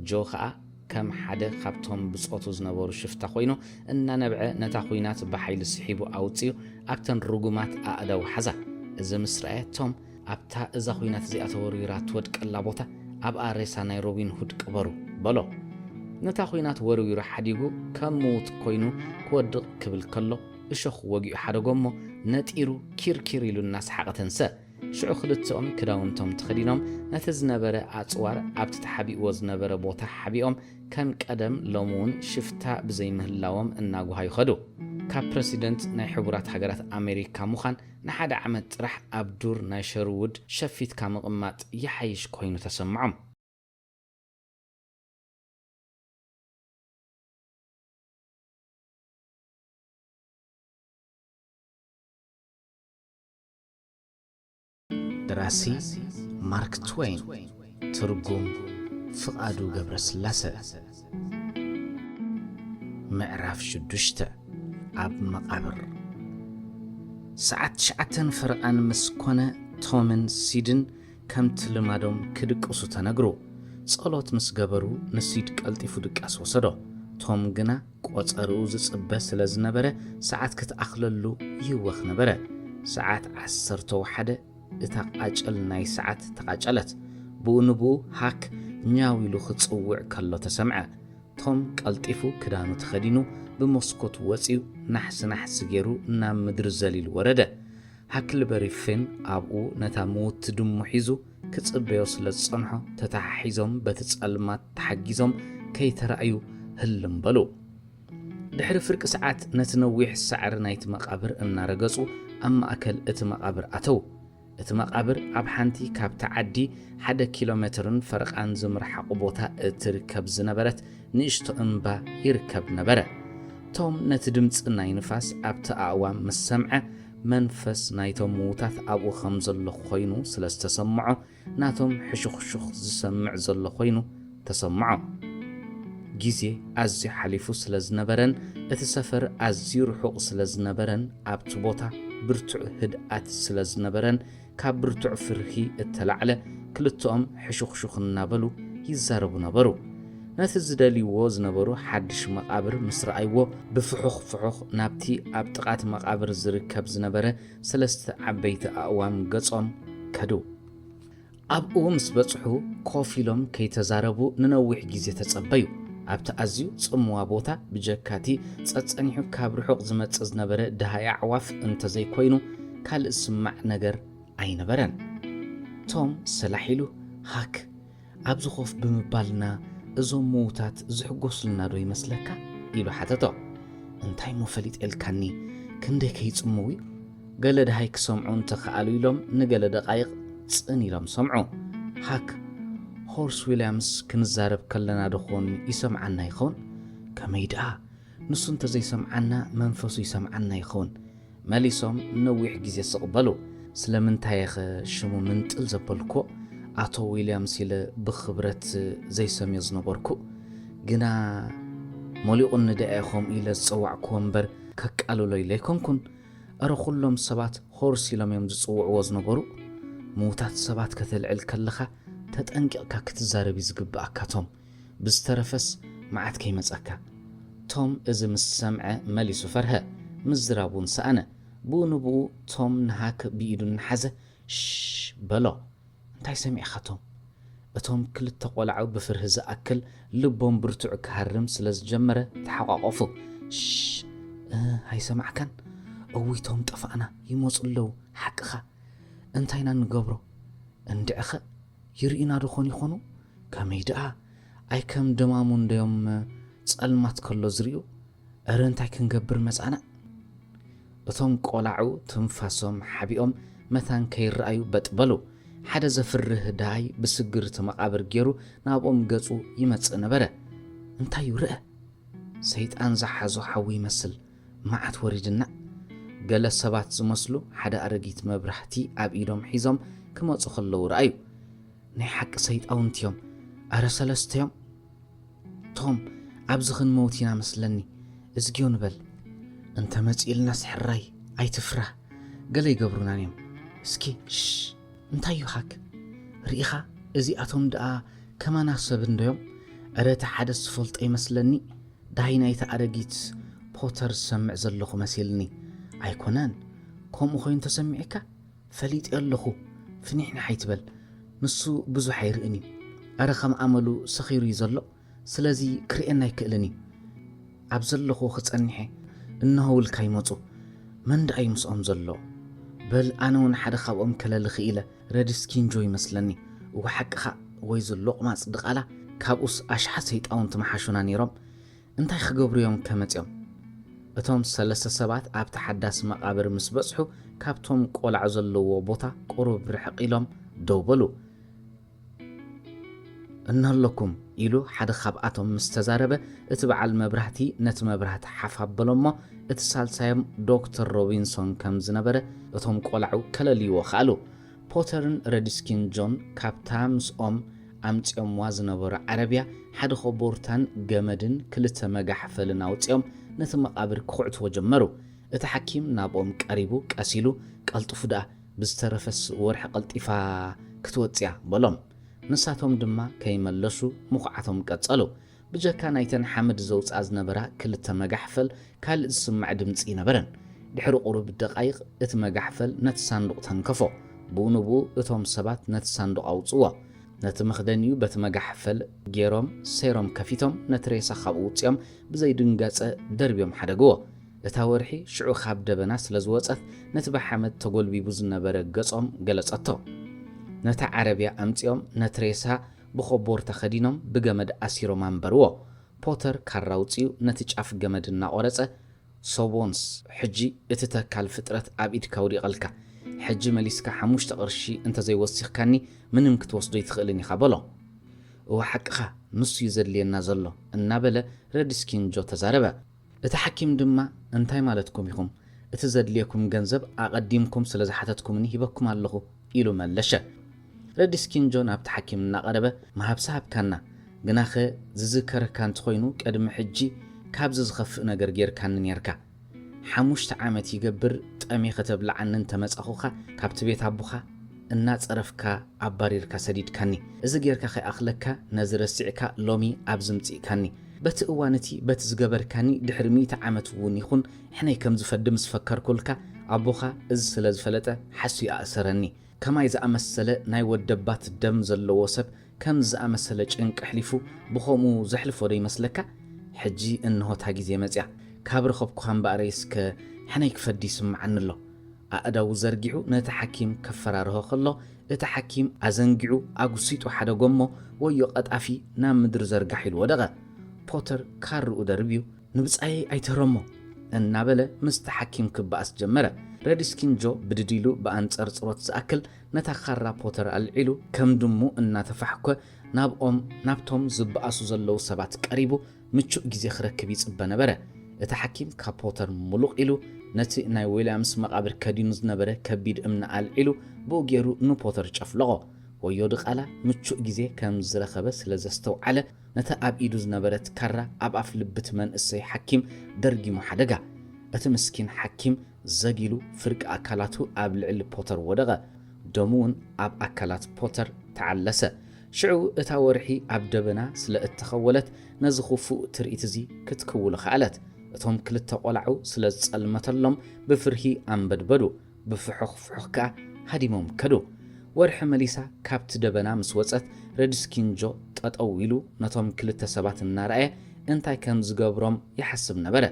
ጆ ኸኣ ከም ሓደ ካብቶም ብጾቱ ዝነበሩ ሽፍታ ኮይኑ እናነብዐ ነታ ኹናት ብሓይሊ ስሒቡ ኣውጺኡ ኣብተን ርጉማት ኣእዳው ሓዛ። እዚ ምስ ረኣየ ቶም ኣብታ እዛ ኹናት እዚኣ ተወርዊራ ትወድቀላ ቦታ ኣብኣ ሬሳ ናይ ሮቢን ሁድ ቅበሩ በሎ። ነታ ኹናት ወርዊሩ ሓዲጉ ከም ምዉት ኮይኑ ክወድቕ ክብል ከሎ እሾኽ ወጊኡ ሓደጎ እሞ ነጢሩ ኪርኪር ኢሉ እናሰሓቐ ተንሰ። ሽዑ ክልቲኦም ክዳውንቶም ተኸዲኖም ነቲ ዝነበረ ኣጽዋር ኣብቲ ተሓቢእዎ ዝነበረ ቦታ ሓቢኦም ከም ቀደም ሎሚ እውን ሽፍታ ብዘይምህላዎም እናጓሃዩ ኸዱ። ካብ ፕረሲደንት ናይ ሕቡራት ሃገራት ኣሜሪካ ምዃን ንሓደ ዓመት ጥራሕ ኣብ ዱር ናይ ሸርውድ ሸፊትካ ምቕማጥ ይሓይሽ ኮይኑ ተሰምዖም። ደራሲ ማርክ ትወይን፣ ትርጉም ፍቓዱ ገብረስላሰ። ምዕራፍ ሽዱሽተ፣ ኣብ መቓብር። ሰዓት ትሽዓተን ፈረቓን ምስ ኮነ፣ ቶምን ሲድን ከምቲ ልማዶም ክድቅሱ ተነግሩ። ጸሎት ምስ ገበሩ፣ ንሲድ ቀልጢፉ ድቃስ ወሰዶ። ቶም ግና ቆጸርኡ ዝጽበ ስለ ዝነበረ፣ ሰዓት ክትኣኽለሉ ይህወኽ ነበረ። ሰዓት ዓሰርተ ወሓደ፣ እታ ቃጨል ናይ ሰዓት ተቓጨለት። ብኡ ንብኡ ሃክ ኛው ኢሉ ክጽውዕ ከሎ ተሰምዐ። ቶም ቀልጢፉ ክዳኑ ተኸዲኑ ብመስኮት ወጺኡ ናሕሲ ናሕሲ ገይሩ ናብ ምድሪ ዘሊሉ ወረደ። ሃክልበሪ ፊን ኣብኡ ነታ ምውቲ ድሙ ሒዙ ክጽበዮ ስለ ዝጸንሖ ተተሓሒዞም በቲ ጸልማት ተሓጊዞም ከይተራእዩ ህልም በሉ። ድሕሪ ፍርቂ ሰዓት ነቲ ነዊሕ ሳዕሪ ናይቲ መቓብር እናረገጹ ኣብ ማእከል እቲ መቓብር ኣተዉ። እቲ መቓብር ኣብ ሓንቲ ካብታ ዓዲ ሓደ ኪሎ ሜትርን ፈረቓን ዝምርሓቑ ቦታ እትርከብ ዝነበረት ንእሽቶ እምባ ይርከብ ነበረ። ቶም ነቲ ድምጺ ናይ ንፋስ ኣብቲ ኣእዋም ምስ ሰምዐ፣ መንፈስ ናይቶም ምዉታት ኣብኡ ከም ዘሎ ኮይኑ ስለ ዝተሰምዖ፣ ናቶም ሕሹኽሹኽ ዝሰምዕ ዘሎ ኮይኑ ተሰምዖ። ግዜ ኣዝዩ ሓሊፉ ስለ ዝነበረን እቲ ሰፈር ኣዝዩ ርሑቕ ስለ ዝነበረን ኣብቲ ቦታ ብርቱዕ ህድኣት ስለ ዝነበረን ካብ ብርቱዕ ፍርሂ እተላዕለ ክልተኦም ሕሹኽሹኽ እናበሉ ይዛረቡ ነበሩ። ነቲ ዝደልይዎ ዝነበሩ ሓድሽ መቓብር ምስ ረኣይዎ ብፍሑኽ ፍሑኽ ናብቲ ኣብ ጥቓ እቲ መቓብር ዝርከብ ዝነበረ ሰለስተ ዓበይቲ ኣእዋም ገጾም ከዱ። ኣብኡ ምስ በጽሑ ኮፍ ኢሎም ከይተዛረቡ ንነዊሕ ግዜ ተጸበዩ። ኣብቲ ኣዝዩ ጽምዋ ቦታ ብጀካቲ ጸጸኒሑ ካብ ርሑቕ ዝመጽእ ዝነበረ ደሃይ ኣዕዋፍ እንተዘይኮይኑ ካልእ ዝስማዕ ነገር ኣይነበረን። ቶም ሰላሕ ኢሉ፣ ሃክ፣ ኣብዚ ኮፍ ብምባልና እዞም ምዉታት ዝሕጎሱልና ዶ ይመስለካ? ኢሉ ሓተቶ። እንታይ እሞ ፈሊጠልካኒ፣ ክንደይ ከይጽምው እዩ። ገለ ደሃይ ክሰምዑ እንተኸኣሉ ኢሎም ንገለ ደቓይቕ ጽን ኢሎም ሰምዑ። ሃክ፣ ሆርስ ዊልያምስ ክንዛረብ ከለና ዶ ኾን ይሰምዓና ይኸውን? ከመይ ደኣ? ንሱ እንተዘይሰምዓና መንፈሱ ይሰምዓና ይኸውን። መሊሶም ነዊሕ ግዜ ስቕ በሉ። ስለምንታይ እየ ኸ ሽሙ ምንጥል ዘበልኩዎ? ኣቶ ዊልያምስ ኢለ ብኽብረት ዘይሰምዮ ዝነበርኩ። ግና ሞሊቑኒ ደኣ እየ ኸምኡ ኢለ ዝጸዋዕኩዎ እምበር ከቃልሎ ኢለ ኣይኮንኩን። እረ ኩሎም ሰባት ሆርስ ኢሎም እዮም ዝጽውዕዎ ዝነበሩ። ምዉታት ሰባት ከተልዕል ከለኻ ተጠንቂቕካ ክትዛረብ እዩ ዝግብኣካ ቶም። ብዝተረፈስ መዓት ከይመጸካ። ቶም እዚ ምስ ሰምዐ መሊሱ ፈርሀ። ምዝራብ እውን ሰኣነ። ብኡ ንብኡ ቶም ንሃክ ብኢዱ እናሓዘ ሽሽ በሎ። እንታይ ሰሚዕኻ ቶም? እቶም ክልተ ቆልዑ ብፍርሂ ዝኣክል ልቦም ብርቱዕ ክሃርም ስለ ዝጀመረ ተሓቋቖፉ። ሽሽ፣ እ፣ ኣይሰማዕካን? እውይ ቶም ጠፋእና፣ ይመጹ ኣለዉ። ሓቅኻ። እንታይ ኢና ንገብሮ? እንድዕኸ ይርእዩና ዶ ኾን ይኾኑ? ከመይ ደኣ? ኣይ ከም ደማሙ እንደዮም ጸልማት ከሎ ዝርእዩ? እረ እንታይ ክንገብር መጻና? እቶም ቆላዑ ትንፋሶም ሓቢኦም መታን ከይረኣዩ በጥ በሉ። ሓደ ዘፍርህ ደሃይ ብስግር እቲ መቓብር ገይሩ ናብኦም ገጹ ይመጽእ ነበረ። እንታይ እዩ ርአ? ሰይጣን ዝሓዞ ሓዊ ይመስል። መዓት ወሪድና። ገለ ሰባት ዝመስሉ ሓደ ኣረጊት መብራህቲ ኣብ ኢዶም ሒዞም ክመጹ ከለዉ ረኣዩ። ናይ ሓቂ ሰይጣውንቲ እዮም። ኣረ ሰለስተ እዮም። ቶም፣ ኣብዚ ክንመውት ኢና መስለኒ። እዝግዮ ንበል። እንተ መጺእልናስ ሕራይ፣ ኣይትፍራህ። ገለ ይገብሩናን እዮም። እስኪ፣ ሽሽ፣ እንታይ እዩ ሃክ? ርኢኻ? እዚኣቶም ደኣ ከማና ሰብ እንዶ እዮም? እረ፣ እቲ ሓደስ ዝፈልጦ ይመስለኒ። ዳሃይ ናይታ ኣረጊት ፖተር ዝሰምዕ ዘለኹ መሲልኒ። ኣይኮነን፣ ከምኡ ኮይኑ ተሰሚዑካ? ፈሊጠ ኣለኹ፣ ፍኒሕኒሕ ኣይትበል። ንሱ ብዙሕ ኣይርእን እዩ። ኣረ ከም ኣመሉ ሰኺሩ እዩ ዘሎ። ስለዚ ክርእየና ኣይክእልን እዩ። ኣብ ዘለኹ ክጸኒሐ እነሆ ውልካ ይመጹ። መን ደኣ እዩ ምስኦም ዘሎ? በል ኣነ እውን ሓደ ካብኦም ከለሊ ክኢለ። ረድስኪንጆ ይመስለኒ። እወ ሓቅኻ ወይ ዝሎቕማጽ ድቓላ ካብኡስ ኣሽሓት ሰይጣውንቲ ምሓሹና ነይሮም። እንታይ ክገብሩ እዮም ከመጽኦም? እቶም ሰለስተ ሰባት ኣብቲ ሓዳስ መቓብር ምስ በጽሑ፣ ካብቶም ቆላዑ ዘለዎ ቦታ ቁሩብ ርሕቕ ኢሎም ደው በሉ። "እነሀለኩም" ኢሉ ሓደ ካብኣቶም ምስ ተዛረበ፣ እቲ በዓል መብራህቲ ነቲ መብራህቲ ሓፍ ኣበሎ እሞ፣ እቲ ሳልሳዮም ዶክተር ሮቢንሶን ከም ዝነበረ እቶም ቆላዑ ከለልይዎ ከኣሉ። ፖተርን ረድስኪን ጆን ካብታ ምስኦም ኣምጺኦምዋ ዝነበሩ ዓረብያ ሓደ ኮቦርታን ገመድን ክልተ መጋሕፈልን ኣውጺኦም ነቲ መቓብር ክኹዕትዎ ጀመሩ። እቲ ሓኪም ናብኦም ቀሪቡ ቀስ ኢሉ፣ "ቀልጥፉ ደኣ፣ ብዝተረፈስ ወርሒ ቀልጢፋ ክትወጽእ እያ" በሎም። ንሳቶም ድማ ከይመለሱ ምኹዓቶም ቀጸሉ። ብጀካ ናይተን ሓመድ ዘውጽኣ ዝነበራ ክልተ መጋሕፈል ካልእ ዝስማዕ ድምጺ ኣይነበረን። ድሕሪ ቁሩብ ደቓይቕ እቲ መጋሕፈል ነቲ ሳንዱቕ ተንከፎ። ብኡ ንብኡ እቶም ሰባት ነቲ ሳንዱቕ ኣውጽዎ። ነቲ መኽደኒኡ በቲ መጋሕፈል ገይሮም ሰይሮም ከፊቶም ነቲ ሬሳ ካብኡ ውጽኦም ብዘይ ድንጋጸ ደርብዮም ሓደግዎ። እታ ወርሒ ሽዑ ካብ ደበና ስለ ዝወጸት ነቲ ብሓመድ ተጎልቢቡ ዝነበረ ገጾም ገለጸቶ። ነታ ዓረብያ ኣምጺኦም ነቲ ሬሳ ብኾቦርታ ከዲኖም ብገመድ ኣሲሮም ኣንበርዎ። ፖተር ካራ ኣውጺኡ ነቲ ጫፍ ገመድ እናቖረጸ፣ "ሶቦንስ፣ ሕጂ እቲ ተካል ፍጥረት ኣብ ኢድካ ወዲቐልካ። ሕጂ መሊስካ ሓሙሽተ ቅርሺ እንተዘይወሲኽካኒ ምንም ክትወስዶ ኣይትኽእልን ኢኻ" በሎ። "እወ ሓቅኻ፣ ንሱ እዩ ዘድልየና ዘሎ" እናበለ ረድስኪንጆ ተዛረበ። እቲ ሓኪም ድማ፣ "እንታይ ማለትኩም ኢኹም? እቲ ዘድልየኩም ገንዘብ ኣቐዲምኩም ስለ ዝሓተትኩምኒ ሂበኩም ኣለኹ" ኢሉ መለሸ። ረዲስኪን ጆ ናብቲ ሓኪም እናቐረበ፣ "ምሃብሲ ሃብካና፣ ግናኸ ዝዝከረካ እንተኾይኑ ቅድሚ ሕጂ ካብዚ ዝኸፍእ ነገር ጌርካኒ ኔርካ። ሓሙሽተ ዓመት ይገብር ጠሜ ከተብልዓኒ እንተመጻኹኻ ካብቲ ቤት ኣቦኻ እናጸረፍካ ኣባሪርካ ሰዲድካኒ። እዚ ጌርካ ከይኣኽለካ ነዚ ረሲዕካ ሎሚ ኣብዚ ምጺእካኒ። በቲ እዋን እቲ በቲ ዝገበርካኒ ድሕሪ ሚእቲ ዓመት እውን ይኹን ሕነይ ከም ዝፈዲ ምስ ፈከርኩልካ ኣቦኻ እዚ ስለ ዝፈለጠ ሓስዩ ኣእሰረኒ። ከማይ ዝኣመሰለ ናይ ወደባት ደም ዘለዎ ሰብ ከምዚ ዝኣመሰለ ጭንቂ ኣሕሊፉ ብኸምኡ ዘሕልፎ ዶ ይመስለካ? ሕጂ እንሆ እታ ግዜ መጺኣ። ካብ ረኸብኩኻ እምበኣረይ እስከ ሕነይ ክፈዲ ይስምዓኒ ኣሎ።" ኣእዳዉ ዘርጊሑ ነቲ ሓኪም ከፈራርሆ ከሎ፣ እቲ ሓኪም ኣዘንጊዑ ኣጉሲጡ ሓደጎ እሞ፣ "ወዮ ቀጣፊ ናብ ምድሪ ዘርጋሕ" ኢሉ ወደቐ። ፖተር ካርኡ ደርብዩ፣ "ንብጻየይ ኣይትህረሞ" እናበለ ምስቲ ሓኪም ክበኣስ ጀመረ። ረዲስኪን ጆ ብድድ ኢሉ ብኣንጸርጽሮት ዝኣክል ነታ ካራ ፖተር ኣልዒሉ ከም ድሙ እናተፋሕኮ ናብኦም ናብቶም ዝበኣሱ ዘለዉ ሰባት ቀሪቡ ምቹእ ግዜ ክረክብ ይጽበ ነበረ። እቲ ሓኪም ካብ ፖተር ሙሉቕ ኢሉ ነቲ ናይ ዊልያምስ መቓብር ከዲኑ ዝነበረ ከቢድ እምኒ ኣልዒሉ ብኡ ገይሩ ንፖተር ጨፍለቖ። ወዮ ድቓላ ምቹእ ግዜ ከም ዝረኸበ ስለ ዘስተውዓለ ነታ ኣብ ኢዱ ዝነበረት ካራ ኣብ ኣፍ ልቢ እቲ መንእሰይ ሓኪም ደርጊሙ ሓደጋ። እቲ ምስኪን ሓኪም ዘጊሉ ፍርቂ ኣካላቱ ኣብ ልዕሊ ፖተር ወደቐ። ደሙ እውን ኣብ ኣካላት ፖተር ተዓለሰ። ሽዑ እታ ወርሒ ኣብ ደበና ስለ እተኸወለት ነዚ ክፉእ ትርኢት እዚ ክትክውሎ ከኣለት። እቶም ክልተ ቆላዑ ስለ ዝጸልመተሎም ብፍርሂ ኣንበድበዱ፣ ብፍሑኽ ፍሑኽ ከኣ ሃዲሞም ከዱ። ወርሒ መሊሳ ካብቲ ደበና ምስ ወጸት ረድስኪን ጆ ጠጠው ኢሉ ነቶም ክልተ ሰባት እናረኣየ እንታይ ከም ዝገብሮም ይሓስብ ነበረ።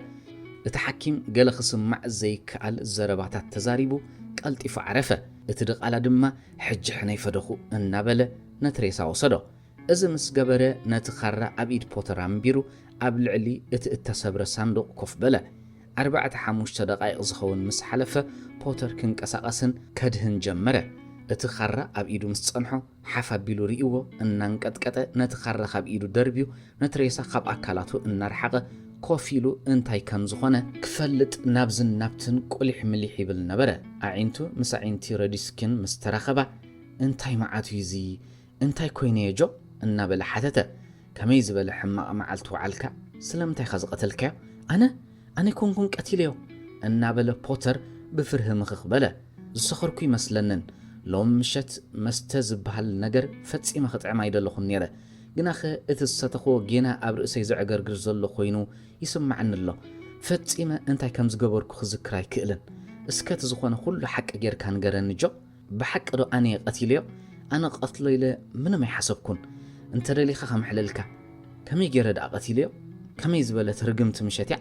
እቲ ሓኪም ገለ ክስማዕ ዘይከኣል ዘረባታት ተዛሪቡ ቀልጢፉ ዓረፈ። እቲ ድቓላ ድማ ሕጂ ሕነይ ፈደኹ እናበለ ነቲ ሬሳ ወሰዶ። እዚ ምስ ገበረ ነቲ ካራ ኣብ ኢድ ፖተር ኣንቢሩ ኣብ ልዕሊ እቲ እተሰብረ ሳንዱቕ ኮፍ በለ። ኣርባዕተ ሓሙሽተ ደቓይቕ ዝኸውን ምስ ሓለፈ ፖተር ክንቀሳቐስን ከድህን ጀመረ። እቲ ካራ ኣብ ኢዱ ምስ ጸንሖ ሓፍ ኣቢሉ ርእይዎ እናንቀጥቀጠ ነቲ ካራ ካብ ኢዱ ደርብዩ ነቲ ሬሳ ካብ ኣካላቱ እናርሓቐ ኮፍ ኢሉ እንታይ ከም ዝኾነ ክፈልጥ ናብዝን ናብትን ቁሊሕ ምሊሕ ይብል ነበረ። ኣዒንቱ ምስ ኣዒንቲ ረዲስኪን ምስ ተራኸባ እንታይ መዓቱ እዩ እዚ? እንታይ ኮይነ እየ ጆ? እናበለ ሓተተ። ከመይ ዝበለ ሕማቕ መዓልቲ ወዓልካ? ስለምንታይ ኢኻ ዝቐተልካዮ? ኣነ? ኣነ ኣይኮንኩን ቀቲለዮ እናበለ ፖተር ብፍርሂ ምኽኽ በለ። ዝሰኸርኩ ይመስለንን። ሎም ምሸት መስተ ዝበሃል ነገር ፈጺመ ክጥዕም ኣይደለኹን ነይረ። ግናኸ እቲ ዝሰተኽዎ ጌና ኣብ ርእሰይ ዘዕገርግር ዘሎ ኮይኑ ይስምዓኒ ኣሎ። ፈጺመ እንታይ ከም ዝገበርኩ ክዝክር ኣይክእልን። እስከ እቲ ዝኾነ ኩሉ ሓቂ ጌርካ ንገረኒ ጆ። ብሓቂ ዶ ኣነ እየ ቀቲለዮ? ኣነ ክቐትሎ ኢለ ምንም ኣይሓሰብኩን። እንተ ደሊኻ ከምሕለልካ። ከመይ ገይረ ደኣ ቀቲለዮ? ከመይ ዝበለት ርግምቲ ምሸት እያ።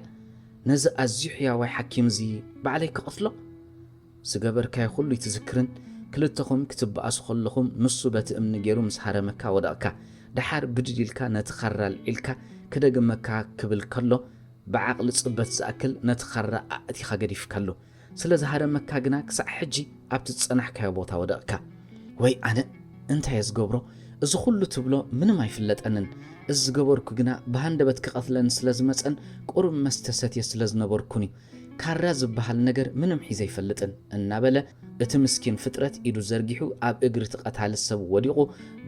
ነዚ ኣዝዩ ሕያዋይ ሓኪም እዚ ባዕለይ ክቐትሎ? ዝገበርካዮ ኩሉ ኣይትዝክርን? ክልተኹም ክትበኣሱ ከለኹም ንሱ በቲ እምኒ ገይሩ ምስ ሃረመካ ወደቕካ። ደሓር ብድድ ኢልካ ነቲ ካራ ኣልዒልካ ክደግመካ ክብል ከሎ ብዓቕሊ ጽበት ዝኣክል ነቲ ካራ ኣእቲኻ ገዲፍካሉ። ስለ ዝሃረመካ ግና ክሳዕ ሕጂ ኣብቲ ዝጸናሕካዮ ቦታ ወደቕካ። ወይ ኣነ እንታይ እየ ዝገብሮ? እዚ ኩሉ ትብሎ ምንም ኣይፍለጠንን። እዚ ዝገበርኩ ግና ብሃንደበት ክቐትለኒ ስለ ዝመጸን ቁሩብ መስተ ሰትየ ስለ ዝነበርኩን እዩ። ካራ ዝበሃል ነገር ምንም ሒዘ ኣይፈልጥን እናበለ እቲ ምስኪን ፍጥረት ኢዱ ዘርጊሑ ኣብ እግሪ እቲ ቀታሊ ሰብ ወዲቑ፣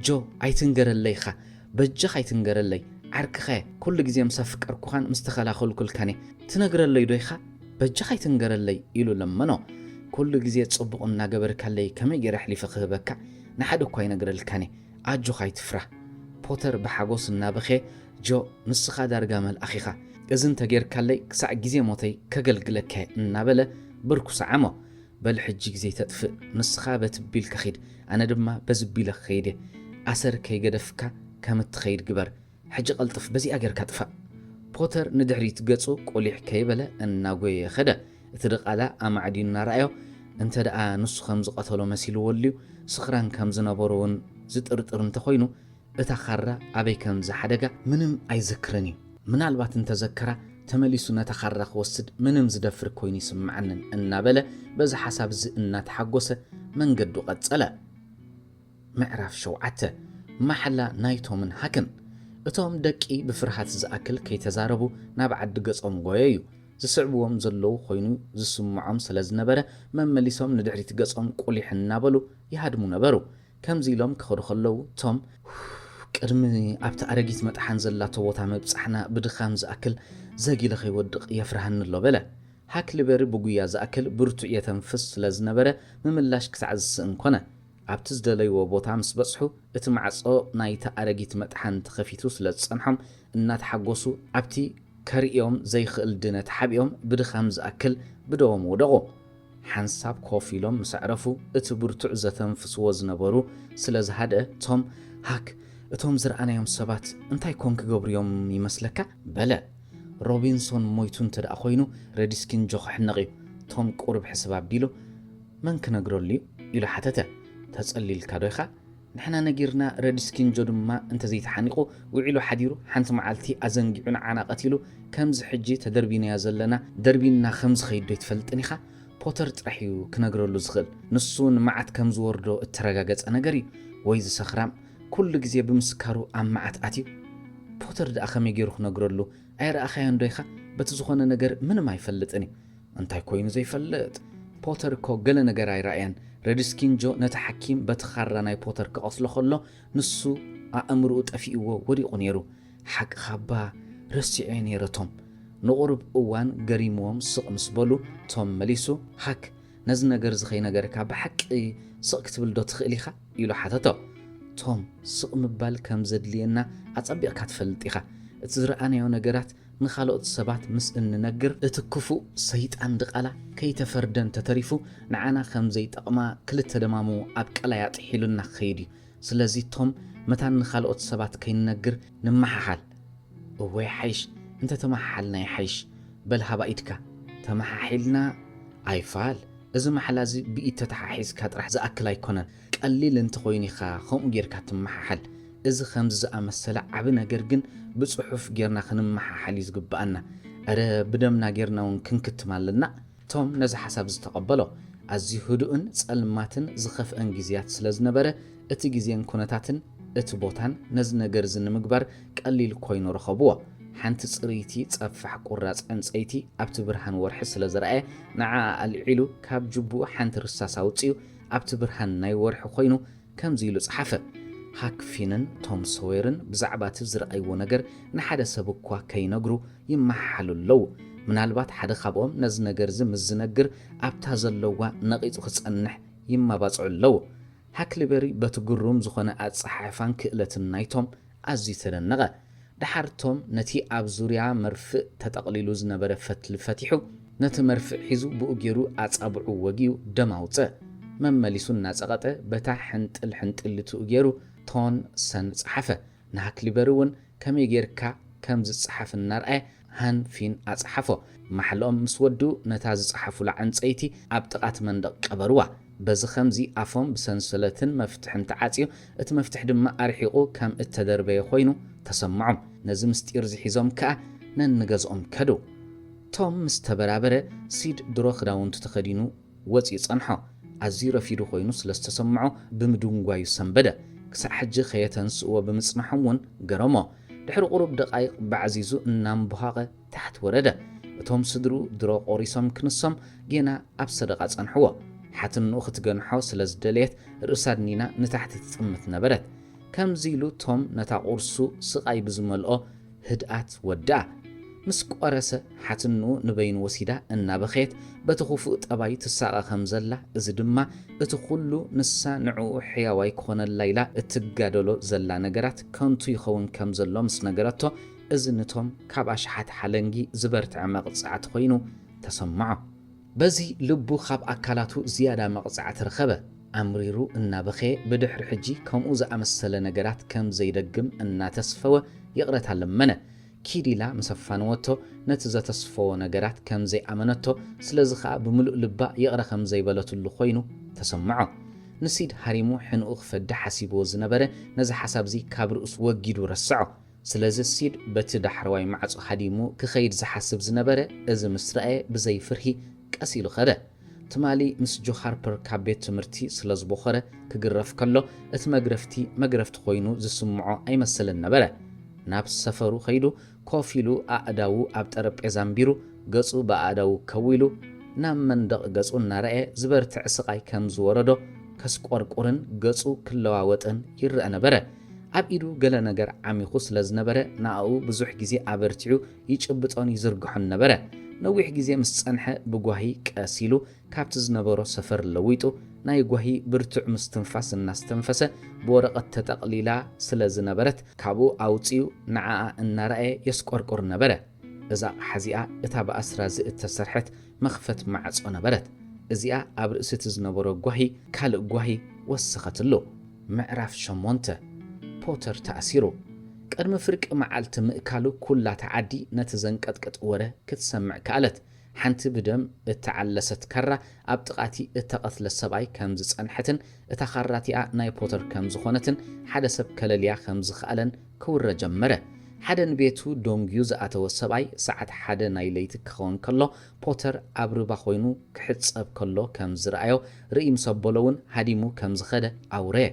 ጆ ኣይትንገረለይ ኢኻ፣ በጃኻ ኣይትንገረለይ፣ ዓርክኻ እየ፣ ኩሉ ግዜ ምስ ኣፍቀርኩኻን ምስ ተኸላኸልኩልካን እየ፣ ትነግረለይ ዶ ኢኻ? በጃኻ ኣይትንገረለይ ኢሉ ለመኖ። ኩሉ ግዜ ጽቡቕ እናገበርካለይ ከመይ ገይረ ኣሕሊፈ ክህበካ? ንሓደ እኳ ኣይነግረልካን እየ፣ ኣጆኻ ኣይትፍራህ። ፖተር ብሓጎስ እናበኸየ፣ ጆ ንስኻ ዳርጋ መልኣኽ ኢኻ፣ እዚ እንተጌርካለይ ክሳዕ ግዜ ሞተይ ከገልግለካ እየ እናበለ ብርኩ ሰዓሞ። በል ሕጂ ግዜ ተጥፍእ፣ ንስኻ በቲ ቢልካ ኺድ፣ ኣነ ድማ በዚ ቢለ ክኸይድ እየ። ኣሰር ከይገደፍካ ከም እትኸይድ ግበር። ሕጂ ቀልጥፍ፣ በዚኣ ጌርካ ጥፋእ። ፖተር ንድሕሪት ገጹ ቁሊሕ ከይበለ እናጎየ ኸደ። እቲ ድቓላ ኣማዕድዩ እናረኣዮ፣ እንተ ደኣ ንሱ ከም ዝቐተሎ መሲልዎ ኣልዩ፣ ስኽራን ከም ዝነበሮ እውን ዝጥርጥር እንተኾይኑ፣ እታ ካራ ኣበይ ከም ዝሓደጋ ምንም ኣይዝክርን እዩ። ምናልባት እንተዘከራ ተመሊሱ ነታ ካራ ክወስድ ምንም ዝደፍር ኮይኑ ይስምዓንን እናበለ በዚ ሓሳብ እዚ እናተሓጎሰ መንገዱ ቀጸለ። ምዕራፍ ሸውዓተ። ማሕላ ናይ ቶምን ሃክን። እቶም ደቂ ብፍርሃት ዝኣክል ከይተዛረቡ ናብ ዓዲ ገጾም ጎየዩ። ዝስዕብዎም ዘለዉ ኮይኑ ዝስምዖም ስለ ዝነበረ፣ መመሊሶም ንድሕሪት ገጾም ቁሊሕ እናበሉ ይሃድሙ ነበሩ። ከምዚ ኢሎም ክኸዱ ከለዉ፣ ቶም፣ "ቅድሚ ኣብቲ ኣረጊት መጥሓን ዘላቶ ቦታ ምብጻሕና ብድኻም ዝኣክል ዘጊለ ከይወድቕ የፍርሃኒ ኣሎ" በለ። ሃክሊበሪ ብጉያ ዝኣክል ብርቱዕ የተንፍስ ስለ ዝነበረ፣ ምምላሽ ክሳዕ ዝስእን ኮነ። ኣብቲ ዝደለይዎ ቦታ ምስ በጽሑ፣ እቲ ማዕጾ ናይታ ኣረጊት መጥሓን ተኸፊቱ ስለ ዝጸንሖም፣ እናተሓጎሱ ኣብቲ ከርእዮም ዘይክእል ድነ ተሓቢኦም ብድኻም ዝኣክል ብደዎም ወደቑ። ሓንሳብ ኮፍ ኢሎም ምስ ኣዕረፉ፣ እቲ ብርቱዕ ዘተንፍስዎ ዝነበሩ ስለ ዝሃድአ፣ ቶም፣ "ሃክ፣ እቶም ዝረኣናዮም ሰባት እንታይ ኮን ክገብሩ እዮም ይመስለካ?" በለ። "ሮቢንሶን ሞይቱ እንተ ደኣ ኮይኑ፣ ረዲስኪን ጆ ክሕነቕ እዩ።" ቶም ቁሩብ ሕስብ ኣቢሉ፣ "መን ክነግረሉ እዩ?" ኢሉ ሓተተ። "ተጸሊልካ ዶ ኢኻ?" "ንሕና ነጊርና፣ ረዲስኪን ጆ ድማ እንተ ዘይተሓኒቑ፣ ውዒሉ ሓዲሩ ሓንቲ መዓልቲ ኣዘንጊዑ ንዓና ቀቲሉ፣ ከምዚ ሕጂ ተደርቢናዮ ዘለና ደርቢንና ከም ዝኸይድ ዶ ኣይትፈልጥን ኢኻ? ፖተር ጥራሕ እዩ ክነግረሉ ዝኽእል። ንሱ ንመዓት ከም ዝወርዶ እተረጋገጸ ነገር እዩ። ወይ ዝሰኽራም፣ ኩሉ ግዜ ብምስካሩ ኣብ መዓት ኣትዩ። ፖተር ደኣ ከመይ ገይሩ ክነግረሉ? ኣይረኣኻዮን ዶ ኢኻ? በቲ ዝኾነ ነገር ምንም ኣይፈልጥን እዩ።" "እንታይ ኮይኑ ዘይፈልጥ? ፖተር እኮ ገለ ነገር ኣይረኣየን። ረዲስኪን ጆ ነቲ ሓኪም በቲ ኻራ ናይ ፖተር ክቐስሎ ከሎ፣ ንሱ ኣእምርኡ ጠፊእዎ ወዲቑ ነይሩ።" "ሓቅኻ እባ፣ ረሲዐዮ ነይረ ቶም።" ንቑሩብ እዋን ገሪምዎም ስቕ ምስ በሉ፣ ቶም መሊሱ፣ "ሃክ፣ ነዚ ነገር እዚ ከይነገርካ ብሓቂ ስቕ ክትብል ዶ ትኽእል ኢኻ?" ኢሉ ሓተቶ። ቶም፣ "ስቕ ምባል ከም ዘድልየና ኣጸቢቕካ ትፈልጥ ኢኻ። እቲ ዝረኣናዮ ነገራት ንኻልኦት ሰባት ምስ እንነግር፣ እቲ ክፉእ ሰይጣን ድቓላ ከይተፈርደ እንተተሪፉ፣ ንዓና ከም ዘይጠቕማ ክልተ ደማሙ ኣብ ቀላይ ኣጥሒሉና ክኸይድ እዩ። ስለዚ ቶም፣ መታን ንኻልኦት ሰባት ከይንነግር ንመሓሓል።" "እወ ይሓይሽ፣ እንተ ተመሓሓልና ይሓይሽ። በል ሃባ ኢድካ። ተመሓሒልና ኣይፋል። እዚ ማሕላ እዚ ብኢድ ተተሓሒዝካ ጥራሕ ዝኣክል ኣይኮነን። ቀሊል እንተኾይኑ ኢኻ ከምኡ ጌርካ ትመሓሓል። እዚ ከምዚ ዝኣመሰለ ዓቢ ነገር ግን ብጽሑፍ ጌርና ክንመሓሓል እዩ ዝግብኣና። እረ ብደምና ጌርና እውን ክንክትም ኣለና።" ቶም ነዚ ሓሳብ ዝተቐበሎ። ኣዝዩ ህዱእን ጸልማትን ዝኸፍአን ግዜያት ስለ ዝነበረ፣ እቲ ግዜን ኩነታትን እቲ ቦታን ነዚ ነገር እዚ ንምግባር ቀሊል ኮይኑ ረኸብዎ። ሓንቲ ጽርይቲ ጸፋሕ ቁራጽ ዕንጸይቲ ኣብቲ ብርሃን ወርሒ ስለ ዝረኣየ፣ ንዓኣ ኣልዒሉ ካብ ጅቡኡ ሓንቲ ርሳስ ኣውጺኡ ኣብቲ ብርሃን ናይ ወርሒ ኮይኑ ከምዚ ኢሉ ጸሓፈ። "ሃክፊንን ቶም ሶዌርን ብዛዕባ እቲ ዝረኣይዎ ነገር ንሓደ ሰብ እኳ ከይነግሩ ይመሓሓሉ ኣለዉ። ምናልባት ሓደ ካብኦም ነዚ ነገር እዚ ምስ ዝነግር ኣብታ ዘለዋ ነቒጹ ክጸንሕ ይመባጽዑ ኣለዉ።" ሃክሊበሪ በቲ ግሩም ዝኾነ ኣጸሓሕፋን ክእለትን ናይ ቶም ኣዝዩ ተደነቐ። ደሓር ቶም ነቲ ኣብ ዙርያ መርፍእ ተጠቕሊሉ ዝነበረ ፈትሊ ፈቲሑ፣ ነቲ መርፍእ ሒዙ ብኡ ገይሩ ኣጻብዑ ወጊኡ ደም ኣውጽእ። መመሊሱ እናጸቐጠ በታ ሕንጥል ሕንጥሊትኡ ገይሩ ቶን ሰን ጸሓፈ። ንሃክሊበሪ እውን ከመይ ጌርካ ከም ዝጸሓፍ እናርኣየ ሃን ፊን ኣጸሓፎ። ማሕልኦም ምስ ወድኡ ነታ ዝጸሓፉላ ዕንጸይቲ ኣብ ጥቓ እቲ መንደቕ ቀበርዋ። በዚ ኸምዚ ኣፎም ብሰንሰለትን መፍትሕን ተዓጽዩ፣ እቲ መፍትሕ ድማ ኣርሒቑ ከም እተደርበየ ኾይኑ ተሰምዖም። ነዚ ምስጢር እዚ ሒዞም ከኣ ነንገዝኦም ከዱ። ቶም ምስ ተበራበረ፣ ሲድ ድሮ ክዳውንቱ ተኸዲኑ ወጺኡ ጸንሖ። ኣዝዩ ረፊዱ ኮይኑ ስለ ዝተሰምዖ ብምድንጓዩ ሰንበደ። ክሳዕ ሕጂ ከየተንስእዎ ብምጽናሖም እውን ገረሞ። ድሕሪ ቁሩብ ደቓይቕ ባዕዚዙ እናምቡሃቐ ታሕቲ ወረደ። እቶም ስድርኡ ድሮ ቆሪሶም ክንሶም ጌና ኣብ ሰደቓ ጸንሕዎ። ሓትንኡ ክትገንሖ ስለ ዝደለየት ርእሳ ኣድኒና ንታሕቲ ትጥምት ነበረት። ከምዚ ኢሉ ቶም ነታ ቁርሱ ስቓይ ብዝመልኦ ህድኣት ወድኣ። ምስ ቆረሰ ሓትንኡ ንበይኑ ወሲዳ እናበኸየት በቲ ክፉእ ጠባዩ ትሳቐ ከም ዘላ፣ እዚ ድማ እቲ ኩሉ ንሳ ንዕኡ ሕያዋይ ክኾነላ ኢላ እትጋደሎ ዘላ ነገራት ከንቱ ይኸውን ከም ዘሎ ምስ ነገረቶ፣ እዚ ንቶም ካብ ኣሽሓት ሓለንጊ ዝበርትዐ መቕጻዕቲ ኮይኑ ተሰምዖ። በዚ ልቡ ካብ ኣካላቱ ዝያዳ መቕጻዕቲ ረኸበ። ኣምሪሩ እናበኸየ ብድሕሪ ሕጂ ከምኡ ዝኣመሰለ ነገራት ከም ዘይደግም እናተስፈወ ይቕረታ ለመነ። ኪድ ኢላ ምስ ኣፋነወቶ ነቲ ዘተስፈዎ ነገራት ከም ዘይኣመነቶ፣ ስለዚ ኸኣ ብምሉእ ልባ ይቕረ ከም ዘይበለትሉ ኮይኑ ተሰምዖ። ንሲድ ሃሪሙ ሕንኡ ክፈዲ ሓሲብዎ ዝነበረ ነዚ ሓሳብዚ ካብ ርእሱ ወጊዱ ረስዖ። ስለዚ ሲድ በቲ ዳሕረዋይ ማዕጾ ሃዲሙ ክኸይድ ዝሓስብ ዝነበረ፣ እዚ ምስ ረኣየ ብዘይ ፍርሂ ቀስ ኢሉ ኸደ። ትማሊ ምስ ጆ ሃርፐር ካብ ቤት ትምህርቲ ስለ ዝቦኸረ ክግረፍ ከሎ፣ እቲ መግረፍቲ መግረፍቲ ኮይኑ ዝስምዖ ኣይመሰለን ነበረ። ናብ ሰፈሩ ከይዱ ኮፍ ኢሉ ኣእዳዉ ኣብ ጠረጴዛ ኣንቢሩ ገጹ ብኣእዳዉ ከዊሉ ናብ መንደቕ ገጹ እናረኣየ ዝበርትዕ ስቓይ ከም ዝወረዶ ከስቆርቁርን ገጹ ክለዋወጥን ይረአ ነበረ። ኣብ ኢዱ ገለ ነገር ዓሚኹ ስለ ዝነበረ ንኣኡ ብዙሕ ግዜ ኣበርቲዑ ይጭብጦን ይዝርግሖን ነበረ። ነዊሕ ግዜ ምስ ጸንሐ ብጓሂ ቀስ ኢሉ ካብቲ ዝነበሮ ሰፈር ለዊጡ ናይ ጓሂ ብርቱዕ ምስትንፋስ እናስተንፈሰ ብወረቐት ተጠቕሊላ ስለ ዝነበረት ካብኡ ኣውጺኡ ንዓኣ እናረኣየ የስቆርቁር ነበረ። እዛ ኣቕሓ እዚኣ እታ ብኣስራዚ እተሰርሐት መኽፈት ማዕጾ ነበረት። እዚኣ ኣብ ርእሲ እቲ ዝነበሮ ጓሂ ካልእ ጓሂ ወሰኸትሉ። ምዕራፍ ሸሞንተ። ፖተር ተኣሲሩ። ቅድሚ ፍርቂ መዓልቲ ምእካሉ ኩላ እታ ዓዲ ነቲ ዘንቀጥቅጥ ወረ ክትሰምዕ ከኣለት። ሓንቲ ብደም እተዓለሰት ካራ ኣብ ጥቓ እቲ እተቐትለ ሰብኣይ ከም ዝጸንሐትን እታ ካራ እቲኣ ናይ ፖተር ከም ዝኾነትን ሓደ ሰብ ከለልያ ከም ዝኸኣለን ክውረ ጀመረ። ሓደ ንቤቱ ደንጉዩ ዝኣተወ ሰብኣይ ሰዓት ሓደ ናይ ለይቲ ክኸውን ከሎ ፖተር ኣብ ርባ ኮይኑ ክሕጸብ ከሎ ከም ዝረኣዮ ርእይ ምስ ኣበሎ እውን ሃዲሙ ከም ዝኸደ ኣውረየ።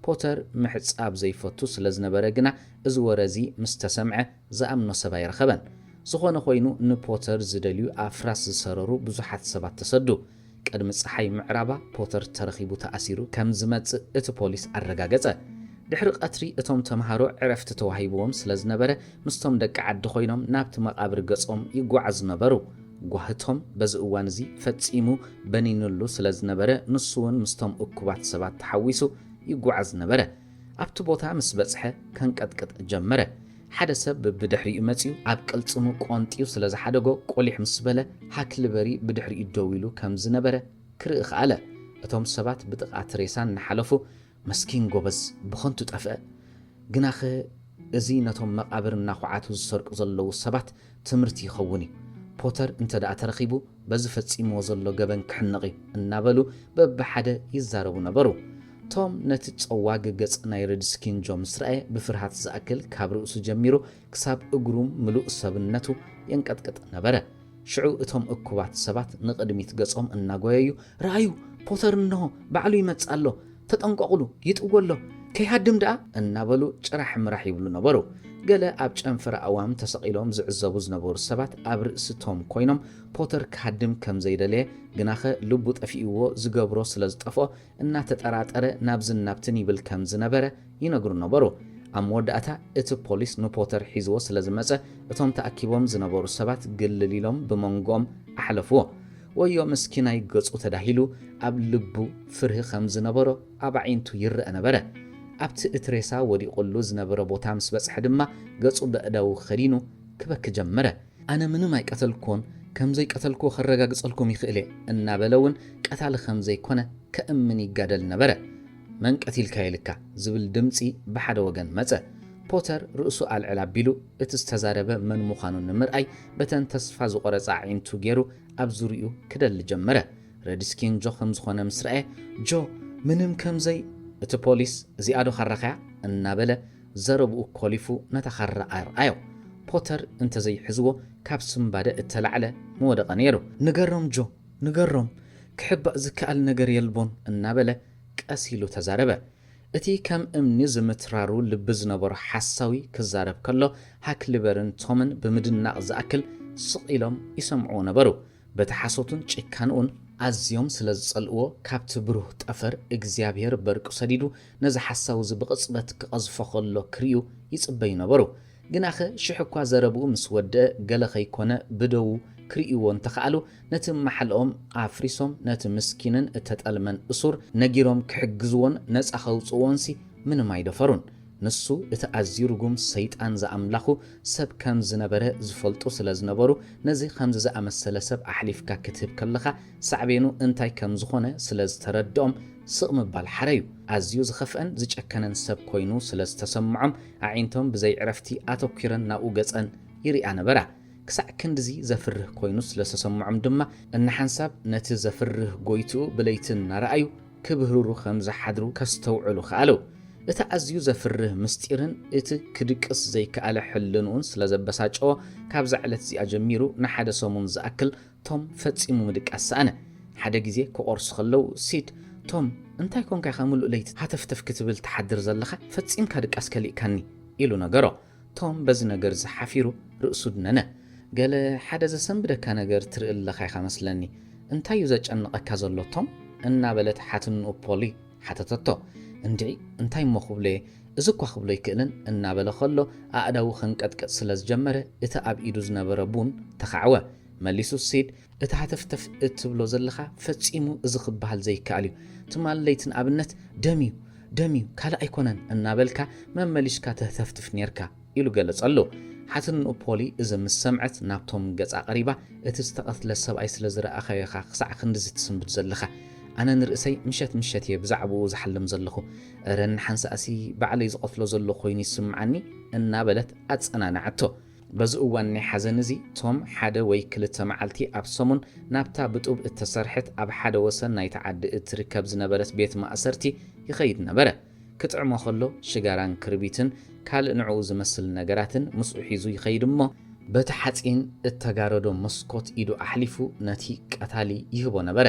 ፖተር ምሕጻብ ዘይፈቱ ስለ ዝነበረ ግና እዚ ወረ እዚ ምስ ተሰምዐ ዝኣምኖ ሰብ ኣይረኸበን። ዝኾነ ኮይኑ ንፖተር ዝደልዩ ኣፍራስ ዝሰረሩ ብዙሓት ሰባት ተሰዱ። ቅድሚ ጸሓይ ምዕራባ ፖተር ተረኺቡ ተኣሲሩ ከም ዝመጽእ እቲ ፖሊስ ኣረጋገጸ። ድሕሪ ቀትሪ እቶም ተምሃሮ ዕረፍቲ ተዋሂብዎም ስለ ዝነበረ ምስቶም ደቂ ዓዲ ኮይኖም ናብቲ መቓብር ገጾም ይጓዓዙ ነበሩ። ጓህቶም በዚ እዋን እዚ ፈጺሙ በኒኑሉ ስለ ዝነበረ ንሱ እውን ምስቶም እኩባት ሰባት ተሓዊሱ ይጓዓዝ ነበረ። ኣብቲ ቦታ ምስ በጽሐ ከንቀጥቅጥ ጀመረ። ሓደ ሰብ ብድሕሪኡ መጺኡ ኣብ ቅልጽሙ ቆንጢዩ ስለ ዝሓደጎ ቆሊሕ ምስ በለ ሃክልበሪ ብድሕሪኡ ደው ኢሉ ከም ዝነበረ ክርኢ ከኣለ። እቶም ሰባት ብጥቓ እቲ ሬሳ እናሓለፉ መስኪን ጎበዝ ብኸንቱ ጠፍአ። ግናኸ እዚ ነቶም መቓብር እናኹዓቱ ዝሰርቁ ዘለዉ ሰባት ትምህርቲ ይኸውን እዩ። ፖተር እንተ ደኣ ተረኺቡ በዚ ፈጺምዎ ዘሎ ገበን ክሕነቕ እዩ እናበሉ በብሓደ ይዛረቡ ነበሩ። ቶም ነቲ ጸዋግ ገጽ ናይ ረድስኪን ጆ ምስ ረኣየ ብፍርሃት ዝኣክል ካብ ርእሱ ጀሚሩ ክሳብ እግሩ ምሉእ ሰብነቱ የንቀጥቅጥ ነበረ። ሽዑ እቶም እኩባት ሰባት ንቕድሚት ገጾም እናጎየዩ ረኣዩ፣ ፖተር እንሆ ባዕሉ ይመጽእ ኣሎ፣ ተጠንቀቑሉ፣ ይጥዎ ኣሎ፣ ከይሃድም ደኣ እናበሉ ጭራሕ ምራሕ ይብሉ ነበሩ። ገለ ኣብ ጨንፈር ኣእዋም ተሰቒሎም ዝዕዘቡ ዝነበሩ ሰባት ኣብ ርእሲ ቶም ኮይኖም ፖተር ክሃድም ከም ዘይደለየ ግናኸ ልቡ ጠፊእዎ ዝገብሮ ስለ ዝጠፍኦ እናተጠራጠረ ናብዝን ናብትን ይብል ከም ዝነበረ ይነግሩ ነበሩ። ኣብ መወዳእታ እቲ ፖሊስ ንፖተር ሒዝዎ ስለ ዝመጸ እቶም ተኣኪቦም ዝነበሩ ሰባት ግልል ኢሎም ብመንጎኦም ኣሕለፍዎ። ወዮ ምስኪናይ ገጹ ተዳሂሉ ኣብ ልቡ ፍርሂ ከም ዝነበሮ ኣብ ኣዒንቱ ይረአ ነበረ። ኣብቲ እቲ ሬሳ ወዲቑሉ ዝነበረ ቦታ ምስ በጽሐ ድማ ገጹ በእዳዉ ከዲኑ ክበኪ ጀመረ። ኣነ ምንም ኣይቀተልኩዎን፣ ከም ዘይቀተልኩዎ ከረጋግጸልኩም ይኽእል እየ እናበለ እውን ቀታሊ ከም ዘይኮነ ከእምን ይጋደል ነበረ። መን ቀቲልካዮ ኢልካ ዝብል ድምጺ ብሓደ ወገን መጸ። ፖተር ርእሱ ኣልዕል ኣቢሉ እቲ ዝተዛረበ መን ምዃኑ ንምርኣይ በተን ተስፋ ዝቖረጻ ኣዒንቱ ገይሩ ኣብ ዙርይኡ ክደሊ ጀመረ። ረድስኪን ጆ ከም ዝኾነ ምስ ረኣየ ጆ ምንም ከም ዘይ እቲ ፖሊስ እዚኣ ዶ ካራኻያ እናበለ ዘረብኡ ኮሊፉ ነታ ካራ ኣርኣዮ። ፖተር እንተዘይሕዝዎ ካብ ስምባደ እተላዕለ ምወደቐ ነይሩ። ንገሮም ጆ ንገሮም፣ ክሕባእ ዝከኣል ነገር የልቦን እናበለ ቀስ ኢሉ ተዛረበ። እቲ ከም እምኒ ዝምትራሩ ልቢ ዝነበሮ ሓሳዊ ክዛረብ ከሎ ሃክሊበርን ቶምን ብምድናቕ ዝኣክል ስቕ ኢሎም ይሰምዕዎ ነበሩ። በቲ ሓሶቱን ጭካንኡን ኣዝዮም ስለ ዝጸልእዎ ካብቲ ብሩህ ጠፈር እግዚኣብሔር በርቁ ሰዲዱ ነዚ ሓሳዊ እዚ ብቕጽበት ክቐዝፎ ከሎ ክርእዩ ይጽበዩ ነበሩ። ግናኸ ሽሕ እኳ ዘረብኡ ምስ ወደአ ገለ ከይኮነ ብደዉ ክርእይዎ እንተኸኣሉ ነቲ ማሕልኦም ኣፍሪሶም ነቲ ምስኪንን እተጠልመን እሱር ነጊሮም ክሕግዝዎን ነጻ ከውጽእዎንሲ ምንም ኣይደፈሩን። ንሱ እቲ ኣዝዩ ርጉም ሰይጣን ዝኣምላኹ ሰብ ከም ዝነበረ ዝፈልጡ ስለ ዝነበሩ ነዚ ከምዚ ዝኣመሰለ ሰብ ኣሕሊፍካ ክትህብ ከለኻ ሳዕቤኑ እንታይ ከም ዝኾነ ስለ ዝተረድኦም ስቕ ምባል ሓረዩ። ኣዝዩ ዝኸፍአን ዝጨከነን ሰብ ኮይኑ ስለ ዝተሰምዖም ኣዒንቶም ብዘይ ዕረፍቲ ኣተኲረን ናብኡ ገጸን ይሪኣ ነበራ። ክሳዕ ክንድዚ ዘፍርህ ኮይኑ ስለ ዝተሰምዖም ድማ እንሓንሳብ ነቲ ዘፍርህ ጎይትኡ ብለይቲ እናረኣዩ ክብህርሩ ከም ዝሓድሩ ከስተውዕሉ ከኣሉ። እቲ ኣዝዩ ዘፍርህ ምስጢርን እቲ ክድቅስ ዘይከኣለ ሕልንኡን ስለ ዘበሳጨዎ ካብዛ ዕለት እዚኣ ጀሚሩ ንሓደ ሰሙን ዝኣክል ቶም ፈጺሙ ምድቃስ ሰኣነ። ሓደ ግዜ ክቖርሱ ከለዉ ሲድ ቶም እንታይ ኮንካ ኢኻ ምሉእ ለይቲ ሃተፍተፍ ክትብል ትሓድር ዘለኻ ፈጺምካ ድቃስ ከሊእካኒ ኢሉ ነገሮ። ቶም በዚ ነገር እዚ ሓፊሩ ርእሱ ድነነ። "ገለ ሓደ ዘሰንብደካ ነገር ትርኢ ኣለኻ ኢኻ መስለኒ። እንታይ እዩ ዘጨንቐካ ዘሎ ቶም?" እናበለት ሓትንኡ ፖሊ ሓተተቶ። "እንድዒ እንታይ እሞ ክብሎ እየ? እዚ እኳ ክብሎ ኣይክእልን" እናበለ ከሎ ኣእዳዉ ከንቀጥቀጥ ስለ ዝጀመረ እቲ ኣብ ኢዱ ዝነበረ ቡን ተኻዕወ። መሊሱ ሲድ፣ "እቲ ሃተፍተፍ እትብሎ ዘለኻ ፈጺሙ እዚ ክበሃል ዘይከኣል እዩ። ትማል ለይቲ ንኣብነት 'ደም እዩ፣ ደም እዩ፣ ካልእ ኣይኮነን' እናበልካ መመሊስካ ተህተፍትፍ ኔርካ" ኢሉ ገለጸሉ። ሓትንኡ ፖሊ እዚ ምስ ሰምዐት ናብ ቶም ገጻ ቀሪባ፣ "እቲ ዝተቐትለ ሰብኣይ ስለ ዝረኣኻዮ ኢኻ ክሳዕ ክንድዚ ትስንብድ ዘለኻ። ኣነ ንርእሰይ ምሸት ምሸት እየ ብዛዕባኡ ዝሓልም ዘለኹ። እረ ንሓንሳእሲ ባዕለይ ዝቐትሎ ዘሎ ኮይኑ ይስምዓኒ" እናበለት ኣጸናንዓቶ። በዚ እዋን ናይ ሓዘን እዚ ቶም ሓደ ወይ ክልተ መዓልቲ ኣብ ሰሙን ናብታ ብጡብ እተሰርሐት ኣብ ሓደ ወሰን ናይቲ ዓዲ እትርከብ ዝነበረት ቤት ማእሰርቲ ይኸይድ ነበረ። ክጥዕሞ ከሎ ሽጋራን ክርቢትን ካልእ ንዕኡ ዝመስል ነገራትን ምስኡ ሒዙ ይኸይድ እሞ፣ በቲ ሓጺን እተጋረዶ መስኮት ኢዱ ኣሕሊፉ ነቲ ቀታሊ ይህቦ ነበረ።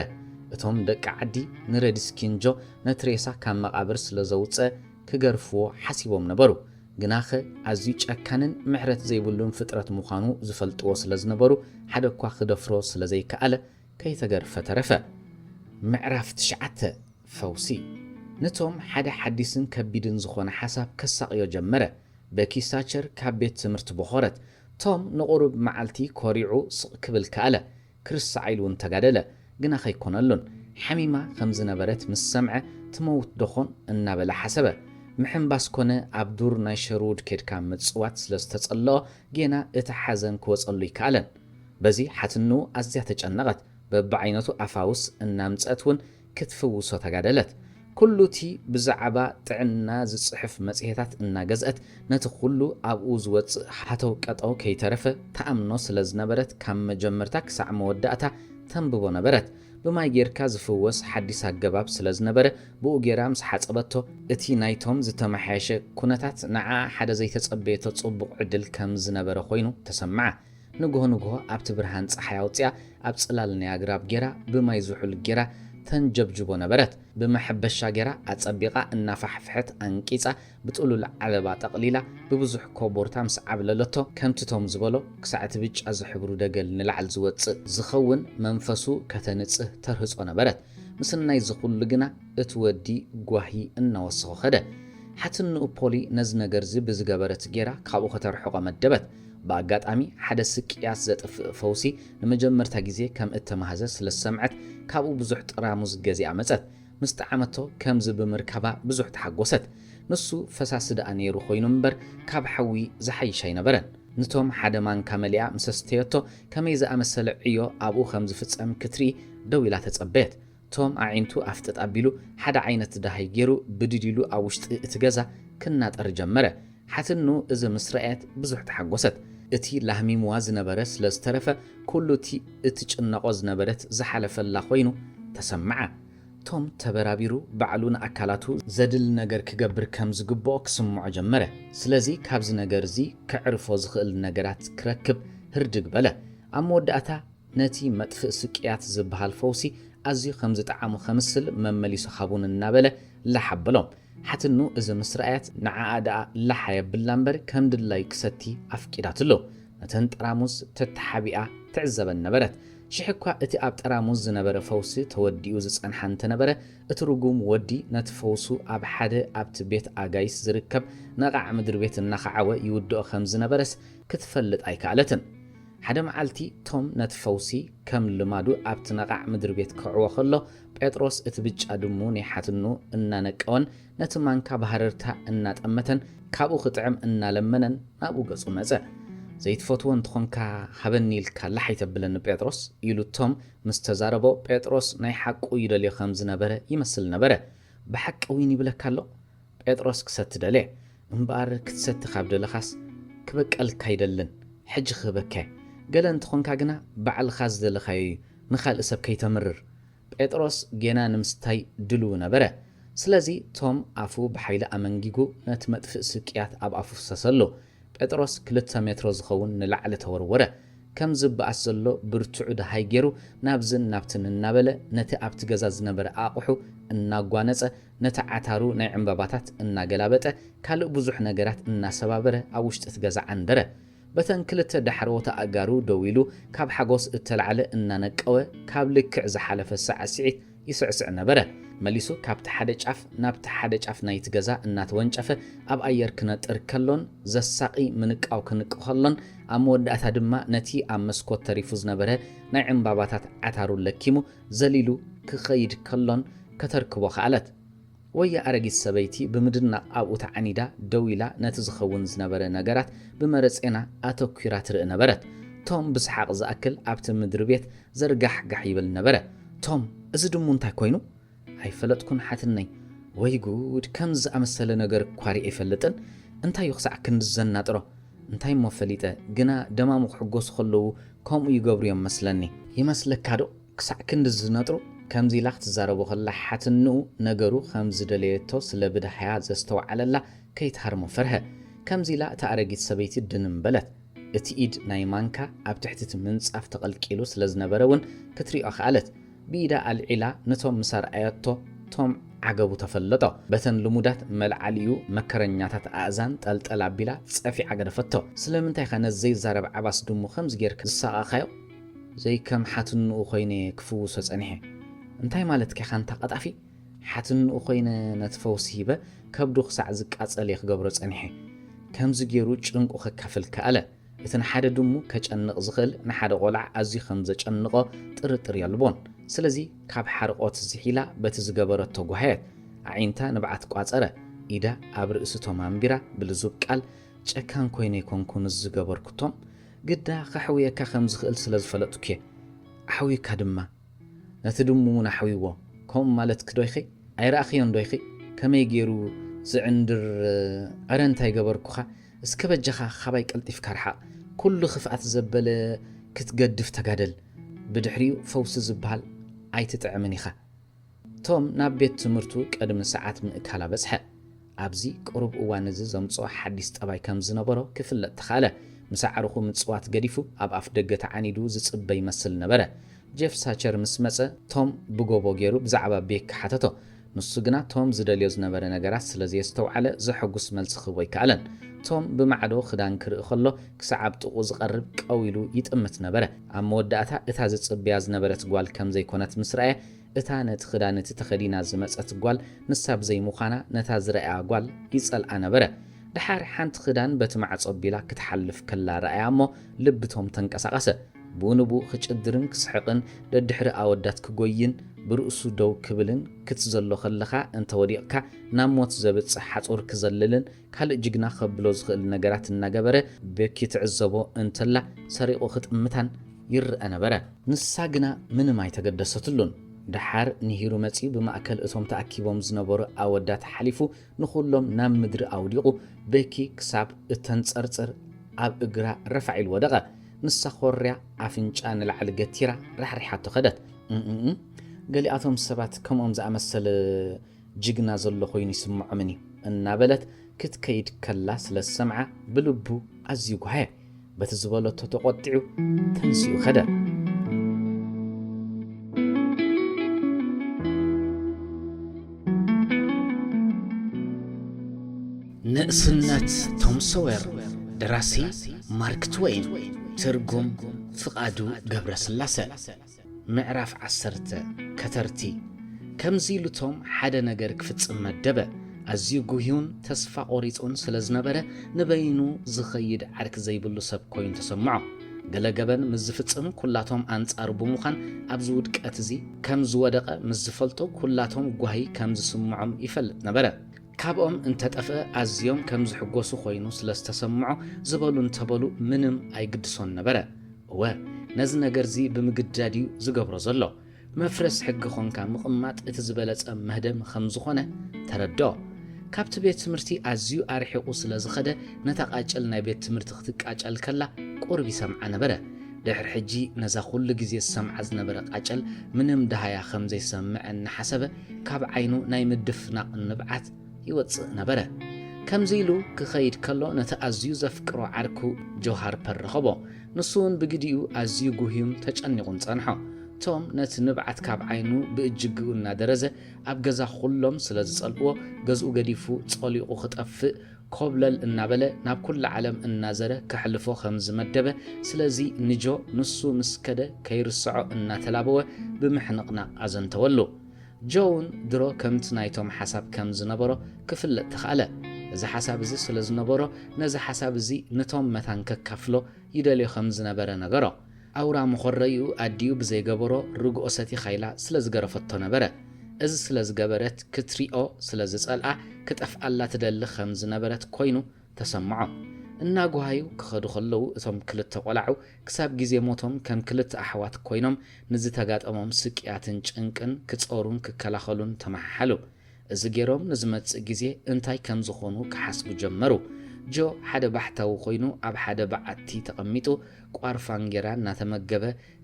እቶም ደቂ ዓዲ ንረድስኪንጆ ነቲ ሬሳ ካብ መቓብር ስለ ዘውጽአ ክገርፍዎ ሓሲቦም ነበሩ። ግናኸ ኣዝዩ ጨካንን ምሕረት ዘይብሉን ፍጥረት ምዃኑ ዝፈልጥዎ ስለ ዝነበሩ፣ ሓደ እኳ ክደፍሮ ስለ ዘይከኣለ ከይተገርፈ ተረፈ። ምዕራፍ ትሽዓተ። ፈውሲ። ንቶም ሓደ ሓዲስን ከቢድን ዝኾነ ሓሳብ ከሳቕዮ ጀመረ። በኪ ሳቸር ካብ ቤት ትምህርቲ ቦኸረት። ቶም ንቑሩብ መዓልቲ ኮሪዑ ስቕ ክብል ከኣለ። ክርስዓ ኢሉ እውን ተጋደለ፣ ግና ከይኮነሉን። ሓሚማ ከም ዝነበረት ምስ ሰምዐ፣ "ትመውት ዶኾን?" እናበለ ሓሰበ። ምሕምባስ ኮነ ኣብ ዱር ናይ ሸርውድ ኬድካ ምጽዋት ስለ ዝተጸልኦ፣ ጌና እቲ ሓዘን ክወጸሉ ይከኣለን። በዚ ሓትንኡ ኣዝያ ተጨነቐት። በብዓይነቱ ኣፋውስ እናምጸት እውን ክትፍውሶ ተጋደለት። ኩሉ እቲ ብዛዕባ ጥዕና ዝጽሕፍ መጽሔታት እናገዝአት፣ ነቲ ኩሉ ኣብኡ ዝወጽእ ሃተው ቀጠው ከይተረፈ ትኣምኖ ስለ ዝነበረት፣ ካብ መጀመርታ ክሳዕ መወዳእታ ተንብቦ ነበረት። ብማይ ጌርካ ዝፍወስ ሓዲስ ኣገባብ ስለ ዝነበረ፣ ብኡ ጌራ ምስ ሓጸበቶ፣ እቲ ናይቶም ዝተመሓየሸ ኩነታት ንዓኣ ሓደ ዘይተጸበየቶ ጽቡቕ ዕድል ከም ዝነበረ ኮይኑ ተሰምዓ። ንግሆ ንግሆ ኣብቲ ብርሃን ጸሓይ ኣውጺኣ ኣብ ጽላል ናይ ኣግራብ ጌራ ብማይ ዝሑል ጌራ ተንጀብጅቦ ነበረት። ብመሐበሻ ጌራ ኣጸቢቓ እናፋሕፍሐት ኣንቂጻ ብጥሉል ዓለባ ጠቕሊላ ብብዙሕ ኮቦርታ ምስ ዓብለለቶ ከምቲ ቶም ዝበሎ ክሳዕ እቲ ብጫ ዝሕብሩ ደገል ንላዕል ዝወጽእ ዝኸውን መንፈሱ ከተንጽህ ተርህጾ ነበረት። ምስናይ ዝኹሉ ግና እቲ ወዲ ጓሂ እናወሰኾ ኸደ። ሓትንኡ ፖሊ ነዚ ነገርዚ ብዝገበረት ጌራ ካብኡ ከተርሕቖ መደበት። ብኣጋጣሚ ሓደ ስቅያት ዘጥፍእ ፈውሲ ንመጀመርታ ግዜ ከም እተማህዘ ስለ ዝሰምዐት ካብኡ ብዙሕ ጠራሙዝ ገዚኣ መጸት። ምስ ጠዓመቶ ከምዚ ብምርካባ ብዙሕ ተሓጎሰት። ንሱ ፈሳሲ ደኣ ነይሩ ኮይኑ እምበር ካብ ሓዊ ዝሓይሽ ኣይነበረን። ንቶም ሓደ ማንካ መሊኣ ምስ ኣስተየቶ ከመይ ዝኣመሰለ ዕዮ ኣብኡ ከም ዝፍጸም ክትርኢ ደው ኢላ ተጸበየት። ቶም ኣዒንቱ ኣፍጥጥ ኣቢሉ ሓደ ዓይነት ደሃይ ገይሩ ብድድ ኢሉ ኣብ ውሽጢ እቲ ገዛ ክናጠር ጀመረ። ሓትኑ እዚ ምስ ረኣየት ብዙሕ ተሓጎሰት። እቲ ላህሚምዋ ዝነበረ ስለ ዝተረፈ ኩሉ እቲ እትጭነቖ ዝነበረት ዝሓለፈላ ኮይኑ ተሰምዓ። ቶም ተበራቢሩ ባዕሉ ንኣካላቱ ዘድሊ ነገር ክገብር ከም ዝግብኦ ክስምዖ ጀመረ። ስለዚ ካብዚ ነገር እዚ ከዕርፎ ዝኽእል ነገራት ክረክብ ህርድግ በለ። ኣብ መወዳእታ ነቲ መጥፍእ ስቅያት ዝበሃል ፈውሲ ኣዝዩ ከም ዝጠዓሞ ከምስል መመሊሱ ሃቡኒ እናበለ ላሕ ኣበሎም። ሓትኑ እዚ ምስ ረኣየት ንዓኣ ደኣ ላሕ ኣየብላ እምበር ከም ድላዩ ክሰቲ ኣፍቂዳትሉ። ነተን ጠራሙዝ ተተሓቢኣ ትዕዘበን ነበረት። ሽሕ እኳ እቲ ኣብ ጠራሙዝ ዝነበረ ፈውሲ ተወዲኡ ዝጸንሓ እንተነበረ፣ እቲ ርጉም ወዲ ነቲ ፈውሱ ኣብ ሓደ ኣብቲ ቤት ኣጋይሽ ዝርከብ ነቓዕ ምድሪ ቤት እናኸዓወ ይውድኦ ከም ዝነበረስ ክትፈልጥ ኣይከኣለትን። ሓደ መዓልቲ ቶም ነቲ ፈውሲ ከም ልማዱ ኣብቲ ነቓዕ ምድሪ ቤት ክዕዎ ከሎ፣ ጴጥሮስ እቲ ብጫ ድሙ ናይ ሓትኑ እናነቀወን ነቲ ማንካ ብሃረርታ እናጠመተን ካብኡ ክጥዕም እናለመነን ናብኡ ገጹ መጸ። "ዘይትፈትዎ እንተኾንካ ሃበኒ ኢልካ ላሕ ኣይተብለኒ ጴጥሮስ" ኢሉ ቶም ምስ ተዛረቦ፣ ጴጥሮስ ናይ ሓቁ ይደልዮ ከም ዝነበረ ይመስል ነበረ። "ብሓቂ ዊን ይብለካ ኣሎ?" ጴጥሮስ ክሰቲ ደልየ። "እምበኣር ክትሰቲ ካብ ደለኻስ ክበቀልካ ኣይደልን፣ ሕጂ ክህበካ እየ። ገለ እንተኾንካ ግና ባዕልኻ ዝደለኻዮ እዩ፣ ንኻልእ ሰብ ከይተምርር።" ጴጥሮስ ጌና ንምስታይ ድልው ነበረ። ስለዚ ቶም ኣፉ ብሓይሊ ኣመንጊጉ ነቲ መጥፍእ ስቅያት ኣብ ኣፉ ፍሰሰሉ። ጴጥሮስ ክልተ ሜትሮ ዝኸውን ንላዕሊ ተወርወረ። ከም ዝበኣስ ዘሎ ብርትዑ ደሃይ ገይሩ ናብዝን ናብትን እናበለ፣ ነቲ ኣብቲ ገዛ ዝነበረ ኣቑሑ እናጓነጸ፣ ነቲ ዓታሩ ናይ ዕምባባታት እናገላበጠ፣ ካልእ ብዙሕ ነገራት እናሰባበረ ኣብ ውሽጢ እቲ ገዛ ዓንደረ። በተን ክልተ ዳሕረዎት ኣእጋሩ ደው ኢሉ፣ ካብ ሓጎስ እተላዕለ እናነቀወ፣ ካብ ልክዕ ዝሓለፈ ሳዕስዒት ይስዕስዕ ነበረ። መሊሱ ካብቲ ሓደ ጫፍ ናብቲ ሓደ ጫፍ ናይቲ ገዛ እናተወንጨፈ ኣብ ኣየር ክነጥር ከሎን ዘሳቒ ምንቃው ክንቅ ከሎን፣ ኣብ መወዳእታ ድማ ነቲ ኣብ መስኮት ተሪፉ ዝነበረ ናይ ዕምባባታት ዓታሩ ለኪሙ ዘሊሉ ክኸይድ ከሎን ከተርክቦ ከኣለት። ወያ ኣረጊት ሰበይቲ ብምድናቕ ኣብኡ ተዓኒዳ ደው ኢላ ነቲ ዝኸውን ዝነበረ ነገራት ብመረጼና ኣተኲራ ትርኢ ነበረት። ቶም ብሰሓቕ ዝኣክል ኣብቲ ምድሪ ቤት ዘርጋሕጋሕ ይብል ነበረ። ቶም፣ እዚ ድሙ እንታይ ኮይኑ? ኣይፈለጥኩን ሓትነይ። ወይ ጉድ፣ ከምዚ ዝኣመሰለ ነገር እኳ ሪኤ ኣይፈልጥን። እንታይ እዩ ክሳዕ ክንዲ ዘናጥሮ? እንታይ እሞ ፈሊጠ፣ ግና ደማሙ ክሕጎሱ ከለዉ ከምኡ ይገብሩ እዮም መስለኒ። ይመስለካ ዶ? ክሳዕ ክንዲ ዝነጥሩ፣ ከምዚ ኢላ ክትዛረቦ ከላ ሓትንኡ ነገሩ ከም ዝደለየቶ ስለ ብድሃያ ዘስተውዓለላ ከይትሃርሞ ፈርሀ። ከምዚ ኢላ እታ ኣረጊት ሰበይቲ ድንም በለት። እቲ ኢድ ናይ ማንካ ኣብ ትሕቲ እቲ ምንጻፍ ተቐልቂሉ ስለ ዝነበረ እውን ክትሪኦ ከኣለት። ብኢዳ ኣልዒላ ነቶም ምስ ኣርኣየቶ ቶም ዓገቡ ተፈለጦ። በተን ልሙዳት መልዓሊኡ መከረኛታት ኣእዛን ጠልጠል ኣቢላ ጸፊዓ ገደፈቶ። ስለምንታይ ከ ነዚ ዘይዛረብ ዓባስ ድሙ ከምዚ ጌርካ ዝሳቐኻዮ? ዘይከም ሓትንኡ ኮይነ ክፍውሶ ጸኒሐ። እንታይ ማለትካ ኢኻ ኣንታ ቀጣፊ? ሓትንኡ ኮይነ ነቲ ፈውሲ ሂበ ከብዱ ክሳዕ ዝቃጸል እየ ክገብሮ ጸኒሐ። ከምዚ ጌሩ ጭንቁ ከካፍል ከኣለ። እቲ ንሓደ ድሙ ከጨንቕ ዝኽእል ንሓደ ቆልዓ ኣዝዩ ከም ዘጨንቖ ጥርጥር የልቦን። ስለዚ ካብ ሓርቖት ዝሒላ በቲ ዝገበረቶ ጓህየት። ኣዒንታ ንብዓት ቋጸረ። ኢዳ ኣብ ርእሲ ቶም ኣንቢራ ብልዙብ ቃል፣ ጨካን ኮይነ ኣይኮንኩን እዚ ዝገበርኩ ቶም። ግዳ ከሕውየካ ከም ዝኽእል ስለ ዝፈለጥኩ እየ። ኣሕውዩካ ድማ። ነቲ ድሙ እውን ኣሕውይዎ። ከምኡ ማለትኪ ዶ ኢኺ? ኣይረኣኽዮን ዶ ኢኺ? ከመይ ገይሩ ዝዕንድር፣ ኣረ እንታይ ገበርኩኻ? እስከ በጃኻ ካባይ ቀልጢፍካ ርሓቕ። ኩሉ ክፍኣት ዘበለ ክትገድፍ ተጋደል። ብድሕሪኡ ፈውሲ ዝበሃል ኣይትጥዕምን ኢኻ። ቶም ናብ ቤት ትምህርቱ ቅድሚ ሰዓት ምእካላ በጽሐ። ኣብዚ ቅሩብ እዋን እዚ ዘምጽኦ ሓዲስ ጠባይ ከም ዝነበሮ ክፍለጥ ተኻእለ። ምስ ኣዕሩኹ ምጽዋት ገዲፉ ኣብ ኣፍ ደገ ተዓኒዱ ዝጽበ ይመስል ነበረ። ጀፍ ሳቸር ምስ መጸ፣ ቶም ብጎቦ ገይሩ ብዛዕባ ቤኪ ሓተቶ። ንሱ ግና ቶም ዝደልዮ ዝነበረ ነገራት ስለ ዘየስተውዓለ ዘሐጉስ መልሲ ክህቦ ኣይከኣለን። ቶም ብማዕዶ ክዳን ክርኢ ከሎ ክሳዕ ኣብ ጥቕኡ ዝቐርብ ቀው ኢሉ ይጥምት ነበረ። ኣብ መወዳእታ እታ ዝጽበያ ዝነበረት ጓል ከም ዘይኮነት ምስ ረኣየ፣ እታ ነቲ ክዳን እቲ ተኸዲና ዝመጸት ጓል ንሳ ብዘይምዃና ነታ ዝረኣያ ጓል ይጸልኣ ነበረ። ደሓር ሓንቲ ክዳን በቲ ማዕጾ ኣቢላ ክትሓልፍ ከላ ረኣያ እሞ ልቢ ቶም ተንቀሳቐሰ። ብኡ ንብኡ ክጭድርን ክስሕቕን ደድሕሪ ኣወዳት ክጎይን ብርእሱ ደው ክብልን ክትዘሎ ከለኻ እንተወዲቕካ ናብ ሞት ዘብጽሕ ሓጹር ክዘልልን ካልእ ጅግና ከብሎ ዝኽእል ነገራት እናገበረ ቤኪ ትዕዘቦ እንተላ ሰሪቑ ክጥምታን ይረኣ ነበረ። ንሳ ግና ምንም ኣይተገደሰትሉን። ደሓር ንሂሩ መጺኡ ብማእከል እቶም ተኣኪቦም ዝነበሩ ኣወዳት ሓሊፉ ንኹሎም ናብ ምድሪ ኣውዲቑ ቤኪ ክሳብ እተንጸርጽር ኣብ እግራ ረፋዕ ኢሉ ወደቐ። ንሳ ኮርያ ኣፍንጫ ንላዕሊ ገቲራ ራሕሪሓቶ ከደት። እምእም፣ ገሊኣቶም ሰባት ከምኦም ዝኣመሰለ ጅግና ዘሎ ኮይኑ ይስምዖምን እዩ እናበለት ክትከይድ ከላ ስለ ዝሰምዓ ብልቡ ኣዝዩ ጓሃየ። በቲ ዝበለቶ ተቖጢዑ ተንሲኡ ከደ። ንእስነት ቶም ሶዌር። ደራሲ ማርክ ትወይን። ትርጉም ፍቓዱ ገብረስላሰ። ምዕራፍ ዓሰርተ። ከተርቲ። ከምዚ ኢሉ ቶም ሓደ ነገር ክፍጽም መደበ። ኣዝዩ ጉህዩን ተስፋ ቆሪጹን ስለ ዝነበረ፣ ንበይኑ ዝኸይድ ዓርኪ ዘይብሉ ሰብ ኮይኑ ተሰምዖ። ገለ ገበን ምስ ዝፍጽም፣ ኩላቶም ኣንጻሩ ብምዃን፣ ኣብዚ ውድቀት እዚ ከም ዝወደቐ ምስ ዝፈልጡ፣ ኩላቶም ጓሂ ከም ዝስምዖም ይፈልጥ ነበረ። ካብኦም እንተጠፍአ ኣዝዮም ከም ዝሕጎሱ ኮይኑ ስለ ዝተሰምዖ፣ ዝበሉ እንተበሉ ምንም ኣይግድሶን ነበረ። እወ፣ ነዚ ነገርዚ ብምግዳድ እዩ ዝገብሮ ዘሎ። መፍረስ ሕጊ ኾንካ ምቕማጥ እቲ ዝበለጸ መህደሚ ከም ዝኾነ ተረድኦ። ካብቲ ቤት ትምህርቲ ኣዝዩ ኣርሒቑ ስለ ዝኸደ፣ ነታ ቃጭል ናይ ቤት ትምህርቲ ክትቃጨል ከላ ቁሩብ ይሰምዓ ነበረ። ድሕሪ ሕጂ ነዛ ኩሉ ግዜ ዝሰምዓ ዝነበረ ቃጨል ምንም ደሃያ ከም ዘይሰምዐ እናሓሰበ፣ ካብ ዓይኑ ናይ ምድፍናቕ ንብዓት ይወጽእ ነበረ። ከምዚ ኢሉ ክኸይድ ከሎ፣ ነቲ ኣዝዩ ዘፍቅሮ ዓርኩ ጆ ሃርፐር ረኸቦ። ንሱ እውን ብግዲኡ ኣዝዩ ጉህዩን ተጨኒቑን ጸንሖ። ቶም ነቲ ንብዓት ካብ ዓይኑ ብእጅግኡ እናደረዘ ኣብ ገዛ ኩሎም ስለ ዝጸልእዎ፣ ገዝኡ ገዲፉ ጸሊቑ ክጠፍእ ኮብለል እናበለ ናብ ኩላ ዓለም እናዘረ ከሕልፎ ከም ዝመደበ፣ ስለዚ ንጆ ንሱ ምስ ከደ ከይርስዖ እናተላበወ ብምሕንቕናቕ ኣዘንተወሉ። ጆ እውን ድሮ ከምቲ ናይቶም ሓሳብ ከም ዝነበሮ ክፍለጥ ተኻእለ። እዚ ሓሳብ እዚ ስለ ዝነበሮ፣ ነዚ ሓሳብ እዚ ንቶም መታን ከካፍሎ ይደልዮ ከም ዝነበረ ነገሮ። ኣውራ መኾረይኡ ኣዲኡ ብዘይገበሮ ርግኦ ሰቲኻ ኢላ ስለ ዝገረፈቶ ነበረ። እዚ ስለ ዝገበረት ክትሪኦ ስለ ዝጸልኣ ክጠፍኣላ ትደሊ ከም ዝነበረት ኮይኑ ተሰምዖ። እናጓሃዩ ክኸዱ ከለዉ እቶም ክልተ ቆላዑ ክሳብ ግዜ ሞቶም ከም ክልተ ኣሕዋት ኮይኖም ንዝተጋጠሞም ስቅያትን ጭንቅን ክጾሩን ክከላኸሉን ተመሓሓሉ። እዚ ገይሮም ንዝመጽእ ግዜ እንታይ ከም ዝኾኑ ክሓስቡ ጀመሩ። ጆ ሓደ ባሕታዊ ኮይኑ ኣብ ሓደ በዓቲ ተቐሚጡ ቋርፋ እንጌራ እናተመገበ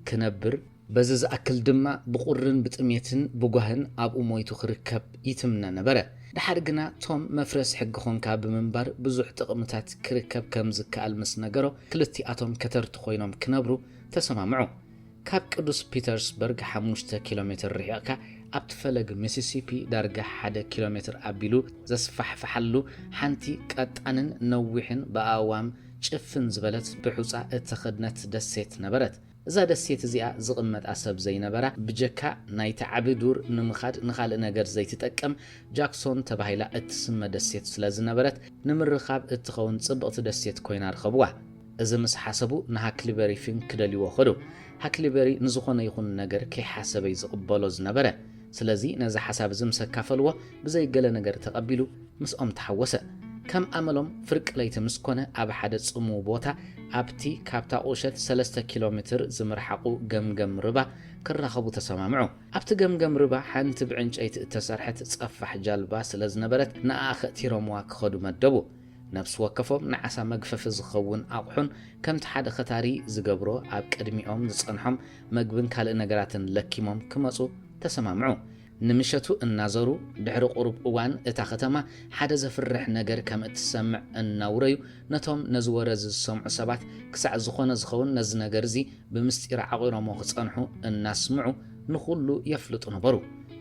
ክነብር፣ በዚ ዝኣክል ድማ ብቑርን ብጥሜትን ብጓህን ኣብኡ ሞይቱ ክርከብ ይትምነ ነበረ። ደሓር ግና ቶም መፍረስ ሕጊ ኾንካ ብምንባር ብዙሕ ጥቕምታት ክርከብ ከም ዝከኣል ምስ ነገሮ፣ ክልቲኣቶም ከተርቲ ኮይኖም ክነብሩ ተሰማምዑ። ካብ ቅዱስ ፒተርስበርግ ሓሙሽተ ኪሎ ሜትር ርሒቕካ ኣብቲ ፈለግ ሚሲሲፒ ዳርጋ ሓደ ኪሎ ሜትር ኣቢሉ ዘስፋሕፍሓሉ ሓንቲ ቀጣንን ነዊሕን ብኣእዋም ጭፍን ዝበለት ብሑጻ እተኸድነት ደሴት ነበረት። እዛ ደሴት እዚኣ ዝቕመጣ ሰብ ዘይነበራ፣ ብጀካ ናይቲ ዓቢ ዱር ንምኻድ ንኻልእ ነገር ዘይትጠቀም ጃክሶን ተባሂላ እትስመ ደሴት ስለ ዝነበረት፣ ንምርኻብ እትኸውን ጽብቕቲ ደሴት ኮይና ረኸብዋ። እዚ ምስ ሓሰቡ ንሃክሊበሪ ፊን ክደልይዎ ኸዱ። ሃክሊበሪ ንዝኾነ ይኹን ነገር ከይሓሰበ እዩ ዝቕበሎ ዝነበረ። ስለዚ ነዚ ሓሳብ እዚ ምስ ኣካፈልዎ ብዘይ ገለ ነገር ተቐቢሉ ምስኦም ተሓወሰ። ከም ኣመሎም ፍርቂ ለይቲ ምስ ኮነ ኣብ ሓደ ጽምው ቦታ ኣብቲ ካብታ ቁሸት ሰለስተ ኪሎ ሜትር ዝምርሓቑ ገምገም ርባ ክራኸቡ ተሰማምዑ። ኣብቲ ገምገም ርባ ሓንቲ ብዕንጨይቲ እተሰርሐት ጸፋሕ ጃልባ ስለ ዝነበረት ንኣ ከእቲሮምዋ ክኸዱ መደቡ። ነፍሲ ወከፎም ንዓሳ መግፈፊ ዝኸውን ኣቑሑን ከምቲ ሓደ ኸታሪ ዝገብሮ ኣብ ቅድሚኦም ዝጸንሖም መግብን ካልእ ነገራትን ለኪሞም ክመጹ ተሰማምዑ። ንምሸቱ እናዘሩ ድሕሪ ቁሩብ እዋን እታ ኸተማ ሓደ ዘፍርሕ ነገር ከም እትሰምዕ እናውረዩ ነቶም ነዚ ወረ እዚ ዝሰምዑ ሰባት ክሳዕ ዝኾነ ዝኸውን ነዚ ነገር እዚ ብምስጢር ዓቒሮሞ ክጸንሑ እናስምዑ ንኹሉ የፍልጡ ነበሩ።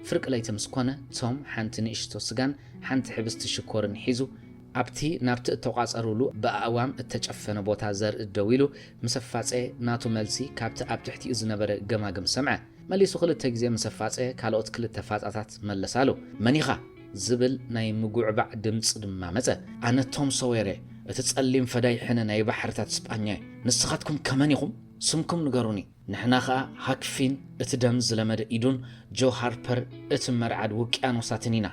ፍርቂ ለይቲ ምስ ኮነ ቶም ሓንቲ ንእሽቶ ስጋን ሓንቲ ሕብስቲ ሽኮርን ሒዙ ኣብቲ ናብቲ እተቋጸሩሉ ብኣእዋም እተጨፈነ ቦታ ዘርኢ ደው ኢሉ ምስ ኣፋጸየ ናቱ መልሲ ካብቲ ኣብ ትሕቲኡ ዝነበረ ገማግም ሰምዐ። መሊሱ ክልተ ግዜ ምስ ኣፋጸየ፣ ካልኦት ክልተ ፋጻታት መለሳሉ። "መን ኢኻ?" ዝብል ናይ ምጉዕባዕ ድምጺ ድማ መጸ። "ኣነ ቶም ሶዌር እየ፣ እቲ ጸሊም ፈዳይ ሕነ ናይ ባሕርታት ስጳኛ እየ። ንስኻትኩም ከመን ኢኹም? ስምኩም ንገሩኒ። ንሕና ኸኣ ሃክፊን፣ እቲ ደም ዝለመደ ኢዱን ጆ ሃርፐር፣ እቲ መርዓድ ውቅያኖሳትን ኢና።"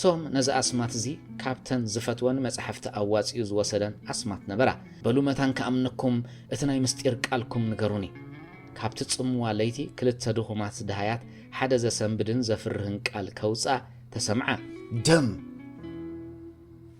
ቶም ነዚ ኣስማት እዚ ካብተን ዝፈትወን መጻሕፍቲ ኣዋጺኡ ዝወሰደን ኣስማት ነበራ። "በሉ መታን ክኣምነኩም፣ እቲ ናይ ምስጢር ቃልኩም ንገሩኒ።" ካብቲ ጽምዋ ለይቲ ክልተ ድኹማት ደሃያት ሓደ ዘሰንብድን ዘፍርህን ቃል ከውጽኣ ተሰምዓ። "ደም!"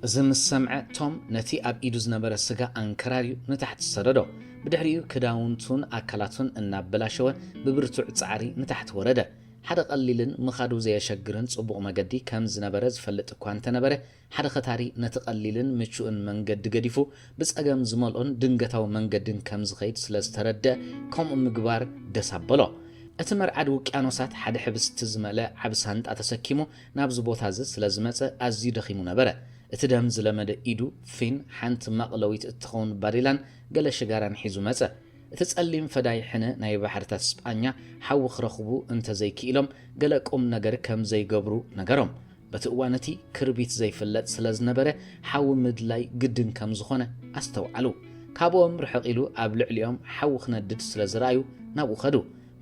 እዚ ምስ ሰምዐ ቶም ነቲ ኣብ ኢዱ ዝነበረ ስጋ ኣንከራርዩ ንታሕቲ ሰደዶ። ብድሕሪኡ ክዳውንቱን ኣካላቱን እናበላሸወ ብብርቱዕ ጻዕሪ ንታሕቲ ወረደ። ሓደ ቀሊልን ምኻዱ ዘየሸግርን ጽቡቕ መገዲ ከም ዝነበረ ዝፈልጥ እኳ እንተነበረ፣ ሓደ ኸታሪ ነቲ ቀሊልን ምቹእን መንገዲ ገዲፉ ብጸገም ዝመልኦን ድንገታዊ መንገድን ከም ዝኸይድ ስለ ዝተረድአ፣ ከምኡ ምግባር ደስ ኣበሎ። እቲ መርዓድ ውቅያኖሳት ሓደ ሕብስቲ ዝመልአ ዓቢ ሳንጣ ተሰኪሙ ናብዚ ቦታ እዚ ስለ ዝመጸ ኣዝዩ ደኺሙ ነበረ። እቲ ደም ዝለመደ ኢዱ ፊን ሓንቲ መቕለዊት እትኸውን ባዴላን ገለ ሽጋራን ሒዙ መጸ። እቲ ጸሊም ፈዳይ ሕነ ናይ ባሕርታት ስጳኛ ሓዊ ክረኽቡ እንተ ዘይክኢሎም ገለ ቁም ነገር ከም ዘይገብሩ ነገሮም። በቲ እዋን እቲ ክርቢት ዘይፍለጥ ስለ ዝነበረ ሓዊ ምድላይ ግድን ከም ዝኾነ ኣስተውዓሉ። ካብኦም ርሕቕ ኢሉ ኣብ ልዕሊኦም ሓዊ ክነድድ ስለ ዝረኣዩ ናብኡ ኸዱ።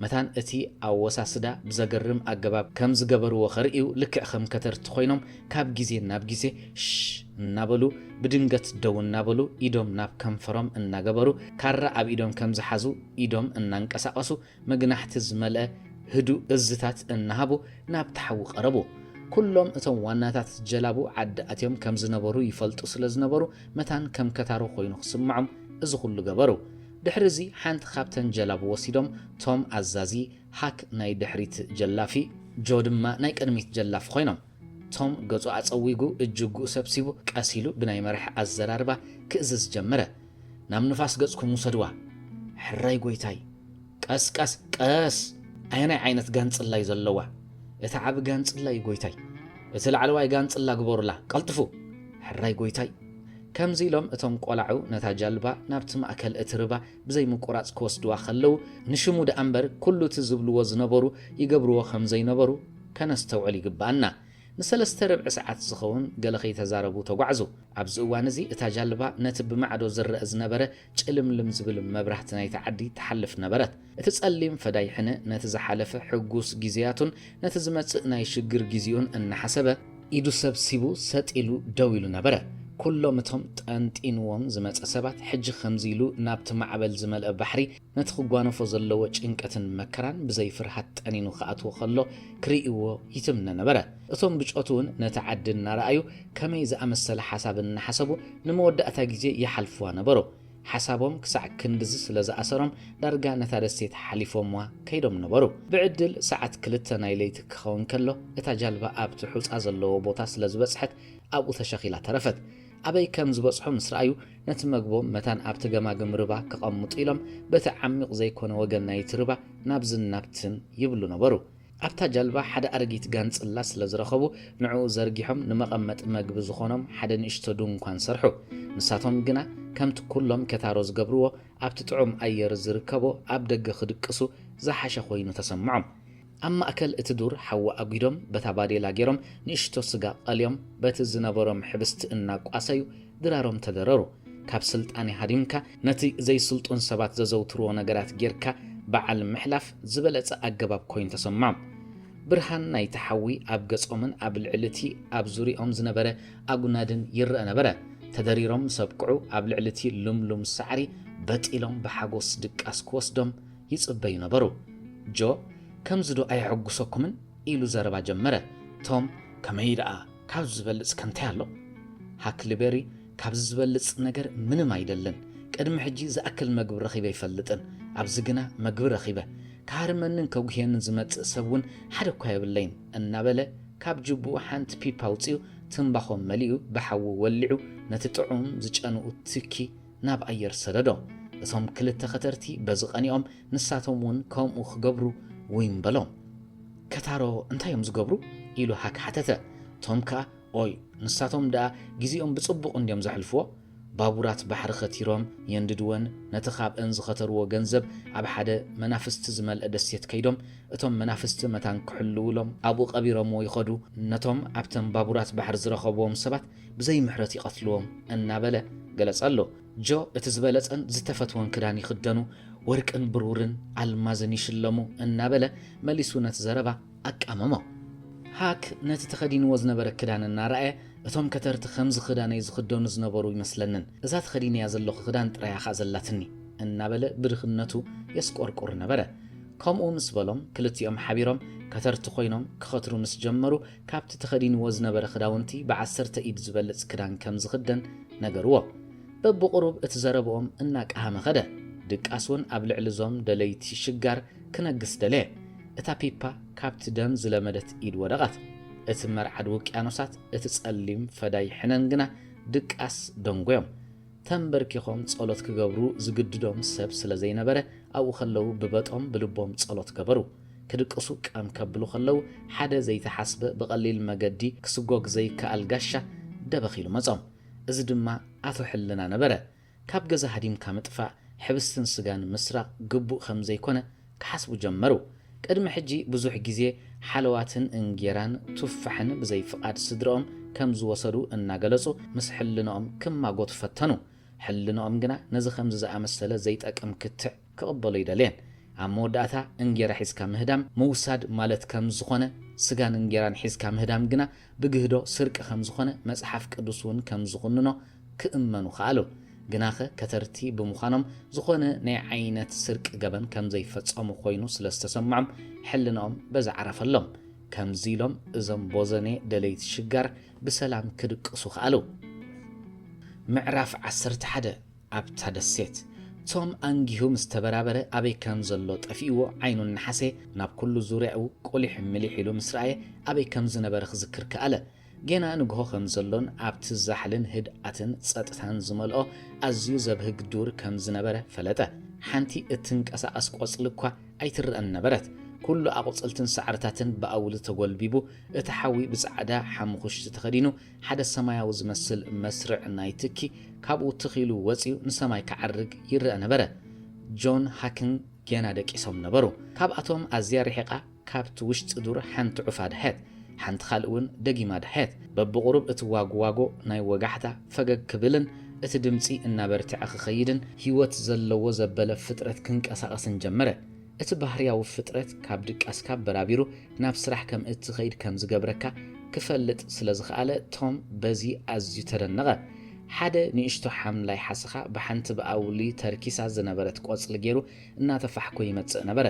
መታን እቲ ኣወሳስዳ ብዘገርም ኣገባብ ከም ዝገበርዎ ኸርእዩ ልክዕ ከም ከተርቲ ኮይኖም ካብ ግዜ ናብ ግዜ ሽሽ እናበሉ ብድንገት ደው እናበሉ ኢዶም ናብ ከንፈሮም እናገበሩ ካራ ኣብ ኢዶም ከም ዝሓዙ ኢዶም እናንቀሳቐሱ መግናሕቲ ዝመልአ ህዱእ እዝታት እናሃቡ ናብቲ ሓዊ ቀረቡ። ኩሎም እቶም ዋናታት ጀላቡ ዓዲ ኣትዮም ከም ዝነበሩ ይፈልጡ ስለ ዝነበሩ መታን ከም ከታሩ ኮይኑ ክስምዖም እዚ ኩሉ ገበሩ። ድሕሪ እዚ ሓንቲ ካብተን ጀላቡ ወሲዶም ቶም ኣዛዚ ሃክ ናይ ድሕሪት ጀላፊ ጆ ድማ ናይ ቅድሚት ጀላፊ ኮይኖም። ቶም ገጹ ኣጸዊጉ እጅግኡ ሰብሲቡ ቀስ ኢሉ ብናይ መራሕ ኣዘራርባ ክእዝዝ ጀመረ። "ናብ ንፋስ ገጽኩም ውሰድዋ!" ሕራይ ጎይታይ፣ ቀስ ቀስ ቀስ! ኣየናይ ዓይነት ጋንጽላ እዩ ዘለዋ? እቲ ዓቢ ጋንጽላ እዩ ጎይታይ። እቲ ላዕለዋይ ጋንጽላ ግበሩላ፣ ቀልጥፉ! ሕራይ ጎይታይ! ከምዚ ኢሎም እቶም ቆላዑ ነታ ጃልባ ናብቲ ማእከል እቲ ርባ ብዘይ ምቁራጽ ክወስድዋ ከለዉ፣ ንሽሙ ደኣ እምበር ኩሉ እቲ ዝብልዎ ዝነበሩ ይገብርዎ ከም ዘይነበሩ ከነስተውዕል ይግብኣና። ንሰለስተ ርብዒ ሰዓት ዝኸውን ገለ ከይተዛረቡ ተጓዕዙ። ኣብዚ እዋን እዚ እታ ጃልባ ነቲ ብማዕዶ ዝረአ ዝነበረ ጭልምልም ዝብል መብራህቲ ናይቲ ዓዲ ትሓልፍ ነበረት። እቲ ጸሊም ፈዳይ ሕነ ነቲ ዝሓለፈ ሕጉስ ግዜያቱን ነቲ ዝመጽእ ናይ ሽግር ግዜኡን እናሓሰበ፣ ኢዱ ሰብሲቡ ሰጥ ኢሉ ደው ኢሉ ነበረ። ኩሎም እቶም ጠንጢንዎም ዝመጸ ሰባት ሕጂ ከምዚ ኢሉ ናብቲ ማዕበል ዝመልአ ባሕሪ ነቲ ክጓነፎ ዘለዎ ጭንቀትን መከራን ብዘይ ፍርሃት ጠኒኑ ክኣትዎ ከሎ ክርእይዎ ይትምነ ነበረ። እቶም ብጾቱ እውን ነቲ ዓዲ እናረኣዩ ከመይ ዝኣመሰለ ሓሳብ እናሓሰቡ ንመወዳእታ ግዜ ይሓልፍዋ ነበሩ። ሓሳቦም ክሳዕ ክንድዚ ስለ ዝኣሰሮም ዳርጋ ነታ ደሴት ሓሊፎምዋ ከይዶም ነበሩ። ብዕድል ሰዓት ክልተ ናይ ለይቲ ክኸውን ከሎ እታ ጃልባ ኣብቲ ሑጻ ዘለዎ ቦታ ስለ ዝበጽሐት ኣብኡ ተሸኺላ ተረፈት። ኣበይ ከም ዝበጽሑ ምስ ረኣዩ ነቲ መግቦም መታን ኣብቲ ገማግም ርባ ከቐምጡ ኢሎም በቲ ዓሚቕ ዘይኮነ ወገን ናይቲ ርባ ናብዝን ናብትን ይብሉ ነበሩ። ኣብታ ጃልባ ሓደ ኣረጊት ጋንጽላ ስለ ዝረኸቡ ንዕኡ ዘርጊሖም ንመቐመጢ መግቢ ዝኾኖም ሓደ ንእሽቶ ድንኳን ሰርሑ። ንሳቶም ግና ከምቲ ኩሎም ከታሮ ዝገብርዎ ኣብቲ ጥዑም ኣየር ዝርከቦ ኣብ ደገ ክድቅሱ ዝሓሸ ኮይኑ ተሰምዖም። ኣብ ማእከል እቲ ዱር ሓዊ ኣጒዶም በታ ባዴላ ገይሮም ንእሽቶ ስጋ ቀልዮም በቲ ዝነበሮም ሕብስቲ እናቋሰዩ ድራሮም ተደረሩ። ካብ ስልጣኔ ሃዲምካ ነቲ ዘይስልጡን ሰባት ዘዘውትርዎ ነገራት ጌርካ በዓል ምሕላፍ ዝበለጸ ኣገባብ ኮይኑ ተሰምዖም። ብርሃን ናይቲ ሓዊ ኣብ ገጾምን ኣብ ልዕሊ እቲ ኣብ ዙርያኦም ዝነበረ ኣጉናድን ይረአ ነበረ። ተደሪሮም ምስ ኣብቅዑ ኣብ ልዕሊ እቲ ልምሉም ሳዕሪ በጥ ኢሎም ብሓጎስ ድቃስ ክወስዶም ይጽበዩ ነበሩ። ጆ፣ ከምዚ ዶ ኣየሐጉሰኩምን? ኢሉ ዘረባ ጀመረ። ቶም፣ ከመይ ደኣ፣ ካብዚ ዝበልጽ ከ እንታይ ኣሎ? ሃክልቤሪ፣ ካብዚ ዝበልጽ ነገር ምንም ኣይደልን። ቅድሚ ሕጂ ዝኣክል መግቢ ረኺበ ኣይፈልጥን። ኣብዚ ግና መግቢ ረኺበ። ክሃርመንን ከጉህየንን ዝመጽእ ሰብ እውን ሓደ እኳ የብለይን፣ እናበለ ካብ ጅብኡ ሓንቲ ፒፕ ኣውጺኡ ትምባኾ መሊኡ ብሓዊ ወሊዑ ነቲ ጥዑም ዝጨንኡ ትኪ ናብ ኣየር ሰደዶ። እቶም ክልተ ከተርቲ በዚ ቀኒኦም ንሳቶም እውን ከምኡ ክገብሩ ዊን በሎም። ከታሮ እንታይ እዮም ዝገብሩ? ኢሉ ሃክ ሓተተ። ቶም ከኣ ኦይ፣ ንሳቶም ደኣ ግዜኦም ብጽቡቕ እንድዮም ዘሕልፍዎ። ባቡራት ባሕሪ ከቲሮም የንድድወን ነቲ ካብአን ዝኸተርዎ ገንዘብ ኣብ ሓደ መናፍስቲ ዝመልአ ደሴት ከይዶም እቶም መናፍስቲ መታን ክሕልውሎም ኣብኡ ቀቢሮምዎ ይኸዱ። ነቶም ኣብተን ባቡራት ባሕሪ ዝረኸብዎም ሰባት ብዘይ ምሕረት ይቐትልዎም እናበለ ገለጸ ኣሎ። ጆ እቲ ዝበለጸን ዝተፈትወን ክዳን ይኽደኑ፣ ወርቅን ብሩርን ኣልማዝን ይሽለሙ እናበለ መሊሱ ነቲ ዘረባ ኣቃመሞ። ሃክ ነቲ ተኸዲንዎ ዝነበረ ክዳን እናረኣየ፣ እቶም ከተርቲ ከምዚ ክዳነይ ዝኽደኑ ዝነበሩ ይመስለንን፣ እዛ ተኸዲነያ ዘለኹ ክዳን ጥራያ ኸኣ ዘላትኒ እናበለ ብድኽነቱ የስቆርቁር ነበረ። ከምኡ ምስ በሎም ክልቲኦም ሓቢሮም ከተርቲ ኮይኖም ክኸትሩ ምስ ጀመሩ ካብቲ ተኸዲንዎ ዝነበረ ክዳውንቲ ብዓሰርተ ኢድ ዝበልጽ ክዳን ከም ዝኽደን ነገርዎ። በብቑሩብ እቲ ዘረብኦም እናቀሃመ ኸደ። ድቃስ እውን ኣብ ልዕሊ እዞም ደለይቲ ሽጋር ክነግስ ደለየ። እታ ፒፓ ካብቲ ደም ዝለመደት ኢድ ወደቐት። እቲ መርዓድ ውቅያኖሳት፣ እቲ ጸሊም ፈዳይ ሕነን ግና ድቃስ ደንጎዮም። ተንበርኪኾም ጸሎት ክገብሩ ዝግድዶም ሰብ ስለ ዘይነበረ ኣብኡ ከለዉ ብበጦም ብልቦም ጸሎት ገበሩ። ክድቅሱ ቀም ከብሉ ከለዉ ሓደ ዘይተሓስበ ብቐሊል መገዲ ክስጎግ ዘይከኣል ጋሻ ደበኽ ኢሉ መጾም። እዚ ድማ ኣቶ ሕልና ነበረ። ካብ ገዛ ሃዲምካ ምጥፋእ፣ ሕብስትን ስጋን ምስራቕ ግቡእ ከም ዘይኮነ ክሓስቡ ጀመሩ። ቅድሚ ሕጂ ብዙሕ ግዜ ሓለዋትን እንጌራን ቱፋሕን ብዘይ ፍቓድ ስድርኦም ከም ዝወሰዱ እናገለጹ ምስ ሕልንኦም ክማጎቱ ፈተኑ። ሕልንኦም ግና ነዚ ከምዚ ዝኣመሰለ ዘይጠቅም ክትዕ ክቕበሎ ኣይደለየን። ኣብ መወዳእታ እንጌራ ሒዝካ ምህዳም ምውሳድ ማለት ከም ዝኾነ፣ ስጋን እንጌራን ሒዝካ ምህዳም ግና ብግህዶ ስርቂ ከም ዝኾነ፣ መጽሓፍ ቅዱስ እውን ከም ዝኹንኖ ክእመኑ ከኣሉ። ግናኸ ከተርቲ ብምዃኖም ዝኾነ ናይ ዓይነት ስርቂ ገበን ከም ዘይፈጸሙ ኮይኑ ስለ ዝተሰምዖም ሕልንኦም በዚ ዓረፈሎም። ከምዚ ኢሎም እዞም ቦዘኔ ደለይቲ ሽጋር ብሰላም ክድቅሱ ከኣሉ። ምዕራፍ ዓሰርተ ሓደ። ኣብታ ደሴት ቶም ኣንጊሁ ምስ ተበራበረ ኣበይ ከም ዘሎ ጠፊእዎ ዓይኑ እናሓሰየ ናብ ኩሉ ዙርያኡ ቁሊሕ ምሊሕ ኢሉ ምስ ረኣየ ኣበይ ከም ዝነበረ ክዝክር ከኣለ። ጌና ንግሆ ከም ዘሎን ኣብቲ ዛሕልን ህድኣትን ጸጥታን ዝመልኦ ኣዝዩ ዘብህግ ዱር ከም ዝነበረ ፈለጠ። ሓንቲ እትንቀሳቐስ ቆጽሊ እኳ ኣይትረኣን ነበረት። ኩሉ ኣቑጽልትን ሳዕርታትን ብኣውሊ ተጎልቢቡ፣ እቲ ሓዊ ብጻዕዳ ሓሙኹሽቲ ተኸዲኑ፣ ሓደ ሰማያዊ ዝመስል መስርዕ ናይ ትኪ ካብኡ ትኽ ኢሉ ወጺኡ ንሰማይ ክዓርግ ይረኣ ነበረ። ጆን ሃክን ጌና ደቂሶም ነበሩ። ካብኣቶም ኣዝያ ርሒቓ ካብቲ ውሽጢ ዱር ሓንቲ ዑፍ ኣድሐት፣ ሓንቲ ካልእ እውን ደጊማ ኣድሐት። በብቑሩብ እቲ ዋጉዋጎ ናይ ወጋሕታ ፈገግ ክብልን እቲ ድምጺ እናበርትዐ ክኸይድን ህይወት ዘለዎ ዘበለ ፍጥረት ክንቀሳቐስን ጀመረ። እቲ ባህርያዊ ፍጥረት ካብ ድቃስካ በራቢሩ ናብ ስራሕ ከም እትኸይድ ከም ዝገብረካ ክፈልጥ ስለ ዝኸኣለ ቶም በዚ ኣዝዩ ተደነቐ። ሓደ ንእሽቶ ሓምላይ ሓሰኻ ብሓንቲ ብኣውሊ ተርኪሳ ዝነበረት ቆጽሊ ገይሩ እናተፋሕኮ ይመጽእ ነበረ።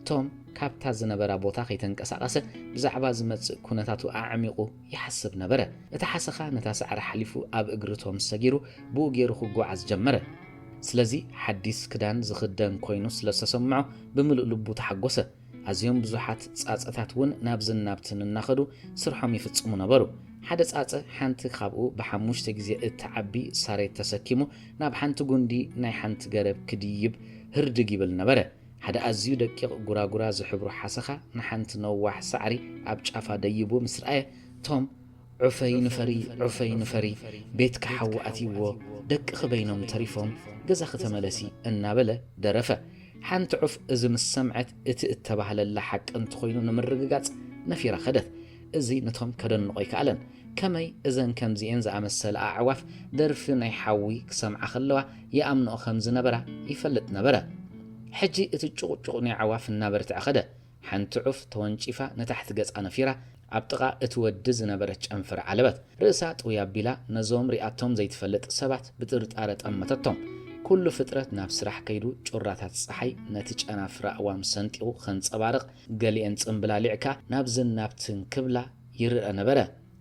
ቶም ካብታ ዝነበራ ቦታ ከይተንቀሳቐሰ ብዛዕባ ዝመጽእ ኩነታቱ ኣዕሚቑ ይሓስብ ነበረ። እቲ ሓሰኻ ነታ ሳዕሪ ሓሊፉ ኣብ እግሪ ቶም ሰጊሩ ብኡ ገይሩ ክጓዓዝ ጀመረ። ስለዚ ሓዲስ ክዳን ዝኽደን ኮይኑ ስለ ዝተሰምዖ ብምሉእ ልቡ ተሓጎሰ። ኣዝዮም ብዙሓት ጻጸታት እውን ናብዝን ናብትን እናኸዱ ስርሖም ይፍጽሙ ነበሩ። ሓደ ጻጸ ሓንቲ ካብኡ ብሓሙሽተ ግዜ እትዓቢ ሳሬት ተሰኪሙ ናብ ሓንቲ ጉንዲ ናይ ሓንቲ ገረብ ክድይብ ህርድግ ይብል ነበረ። ሓደ ኣዝዩ ደቂቕ ጉራጉራ ዝሕብሩ ሓሰኻ ንሓንቲ ነዋሕ ሳዕሪ ኣብ ጫፋ ደይቡ ምስ ረኣየ ቶም ዑፈይ ንፈሪ፣ ዑፈይ ንፈሪ፣ ቤትኪ ሓዊ ኣትይዎ፣ ደቅኺ በይኖም ተሪፎም፣ ገዛኺ ተመለሲ እናበለ ደረፈ። ሓንቲ ዑፍ እዚ ምስ ሰምዐት እቲ እተባህለላ ሓቂ እንተኾይኑ ንምርግጋጽ ነፊራ ኸደት። እዚ ነቶም ከደንቖ ኣይከኣለን። ከመይ እዘን ከምዚኤን ዝኣመሰላ ኣዕዋፍ ደርፊ ናይ ሓዊ ክሰምዓ ከለዋ ይኣምንኦ ከም ዝነበራ ይፈልጥ ነበረ። ሕጂ እቲ ጭቑጭቕ ናይ ኣዕዋፍ እናበርትዐ ኸደ። ሓንቲ ዑፍ ተወንጪፋ ንታሕቲ ገጻ ነፊራ ኣብ ጥቓ እቲ ወዲ ዝነበረት ጨንፈር ዓለበት። ርእሳ ጥውይ ኣቢላ ነዞም ሪኣቶም ዘይትፈልጥ ሰባት ብጥርጣረ ጠመተቶም። ኩሉ ፍጥረት ናብ ስራሕ ከይዱ ጩራታት ጸሓይ ነቲ ጨናፍር ኣእዋም ሰንጢቑ ከንጸባርቕ፣ ገሊኤን ጽምብላሊዕ ከኣ ናብዝን ናብትን ክብላ ይረኣ ነበረ።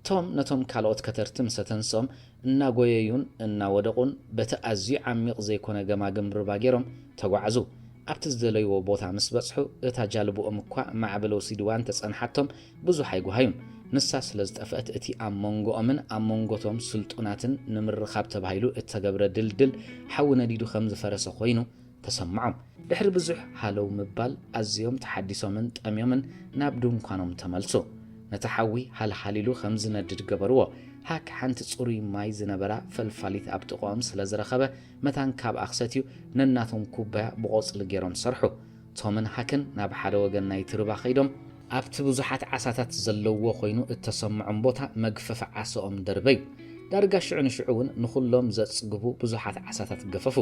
ቶም ነቶም ካልኦት ከተርቲ ምስ ኣተንስኦም እናጎየዩን እናወደቑን በቲ ኣዝዩ ዓሚቕ ዘይኮነ ገማግም ሩባ ገይሮም ተጓዕዙ። ኣብቲ ዝደለይዎ ቦታ ምስ በጽሑ እታ ጃልብኦም እኳ ማዕበል ወሲድዋ እንተጸንሓቶም ብዙሕ ኣይጓሃዩን። ንሳ ስለ ዝጠፍአት እቲ ኣብ መንጎኦምን ኣብ መንጎቶም ስልጡናትን ንምርኻብ ተባሂሉ እተገብረ ድልድል ሓዊ ነዲዱ ከም ዝፈረሰ ኮይኑ ተሰምዖም። ድሕሪ ብዙሕ ሃለው ምባል ኣዝዮም ተሓዲሶምን ጠምዮምን ናብ ድንኳኖም ተመልሱ። ነቲ ሓዊ ሃልሃል ኢሉ ከም ዝነድድ ገበርዎ። ሃክ ሓንቲ ጽሩይ ማይ ዝነበራ ፈልፋሊት ኣብ ጥቕኦም ስለ ዝረኸበ መታን ካብኣ ክሰትዩ ነናቶም ኩባያ ብቖጽሊ ገይሮም ሰርሑ። ቶምን ሃክን ናብ ሓደ ወገን ናይቲ ሩባ ከይዶም ኣብቲ ብዙሓት ዓሳታት ዘለዎ ኮይኑ እተሰምዖም ቦታ መግፈፊ ዓሶኦም ደርበዩ። ዳርጋ ሽዑ ንሽዑ እውን ንኹሎም ዘጽግቡ ብዙሓት ዓሳታት ገፈፉ።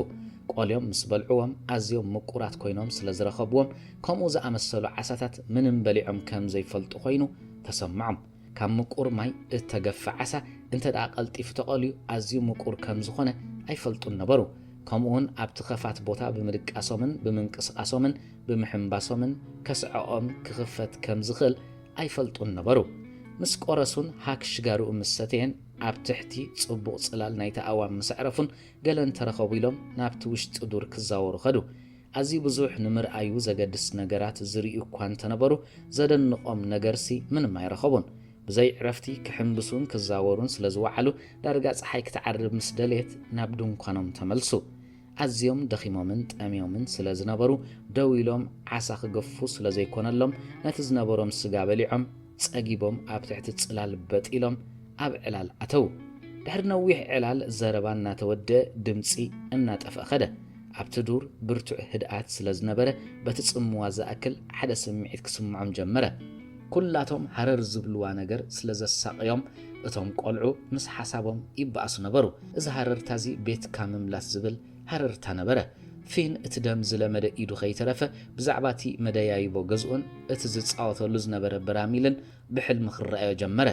ቆልዮም ምስ በልዕዎም ኣዝዮም ምቁራት ኮይኖም ስለ ዝረኸብዎም ከምኡ ዝኣመሰሉ ዓሳታት ምንም በሊዖም ከም ዘይፈልጡ ኮይኑ ተሰምዖም። ካብ ምቁር ማይ እተገፈ ዓሳ እንተ ደኣ ቀልጢፉ ተቐልዩ ኣዝዩ ምቁር ከም ዝኾነ ኣይፈልጡን ነበሩ። ከምኡውን ኣብቲ ኸፋት ቦታ ብምድቃሶምን ብምንቅስቓሶምን ብምሕንባሶምን ከስዐኦም ክኽፈት ከም ዝኽእል ኣይፈልጡን ነበሩ። ምስ ቆረሱን ሃክ ሽጋርኡ ምስ ሰተየን ኣብ ትሕቲ ጽቡቕ ጽላል ናይቲ ኣእዋም ምስ ኣዕረፉን ገለ እንተረኸቡ ኢሎም ናብቲ ውሽጢ ዱር ክዛወሩ ኸዱ። ኣዝዩ ብዙሕ ንምርኣዩ ዘገድስ ነገራት ዝርእዩ እኳ እንተነበሩ ዘደንቖም ነገርሲ ምንም ኣይረኸቡን። ብዘይ ዕረፍቲ ክሕንብሱን ክዛወሩን ስለ ዝወዓሉ ዳርጋ ጸሓይ ክትዓርብ ምስ ደለየት ናብ ድንኳኖም ተመልሱ። ኣዝዮም ደኺሞምን ጠምዮምን ስለ ዝነበሩ ደው ኢሎም ዓሳ ክገፉ ስለ ዘይኮነሎም ነቲ ዝነበሮም ስጋ በሊዖም ጸጊቦም ኣብ ትሕቲ ጽላል በጥ ኢሎም ኣብ ዕላል ኣተዉ። ድሕሪ ነዊሕ ዕላል ዘረባ እናተወደአ ድምጺ እናጠፍአ ኸደ። ኣብቲ ዱር ብርቱዕ ህድኣት ስለ ዝነበረ በቲ ጽምዋ ዝኣክል ሓደ ስምዒት ክስምዖም ጀመረ። ኩላቶም ሃረር ዝብልዋ ነገር ስለ ዘሳቕዮም እቶም ቆልዑ ምስ ሓሳቦም ይበኣሱ ነበሩ። እዚ ሃረርታ እዚ ቤትካ ምምላስ ዝብል ሃረርታ ነበረ። ፊን እቲ ደም ዝለመደ ኢዱ ከይተረፈ ብዛዕባ እቲ መደያይቦ ገዝኡን እቲ ዝጻወተሉ ዝነበረ በራሚልን ብሕልሚ ክረኣዮ ጀመረ።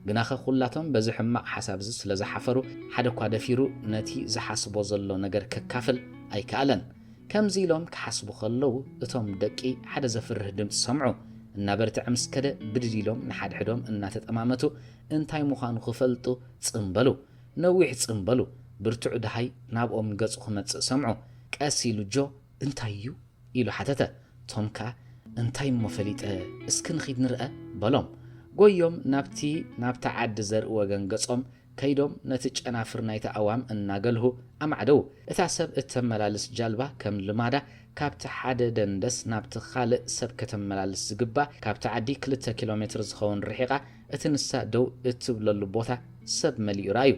ግናኸ ኩላቶም በዚ ሕማቕ ሓሳብ እዚ ስለ ዝሓፈሩ ሓደ እኳ ደፊሩ ነቲ ዝሓስቦ ዘሎ ነገር ከካፍል ኣይከኣለን። ከምዚ ኢሎም ክሓስቡ ከለዉ እቶም ደቂ ሓደ ዘፍርህ ድምጺ ሰምዑ። እናበርትዐ ምስ ከደ ብድድ ኢሎም ንሓድሕዶም እናተጠማመቱ እንታይ ምዃኑ ክፈልጡ ጽምበሉ። ነዊሕ ጽምበሉ። ብርቱዕ ደሃይ ናብኦም ገጹ ክመጽእ ሰምዑ። ቀስ ኢሉ ጆ እንታይ እዩ ኢሉ ሓተተ። ቶም ከኣ እንታይ እሞ ፈሊጠ እስኪ ንኺድ ንርአ በሎም። ጎዮም ናብቲ ናብታ ዓዲ ዘርኢ ወገን ገጾም ከይዶም ነቲ ጨናፍር ናይቲ ኣዋም እናገልሁ ኣማዕደዉ። እታ ሰብ እተመላልስ ጃልባ ከም ልማዳ ካብቲ ሓደ ደንደስ ናብቲ ካልእ ሰብ ከተመላልስ ዝግባ፣ ካብቲ ዓዲ ክልተ ኪሎ ሜትር ዝኸውን ርሒቓ እቲ ንሳ ደው እትብለሉ ቦታ ሰብ መሊኡ ረኣዩ።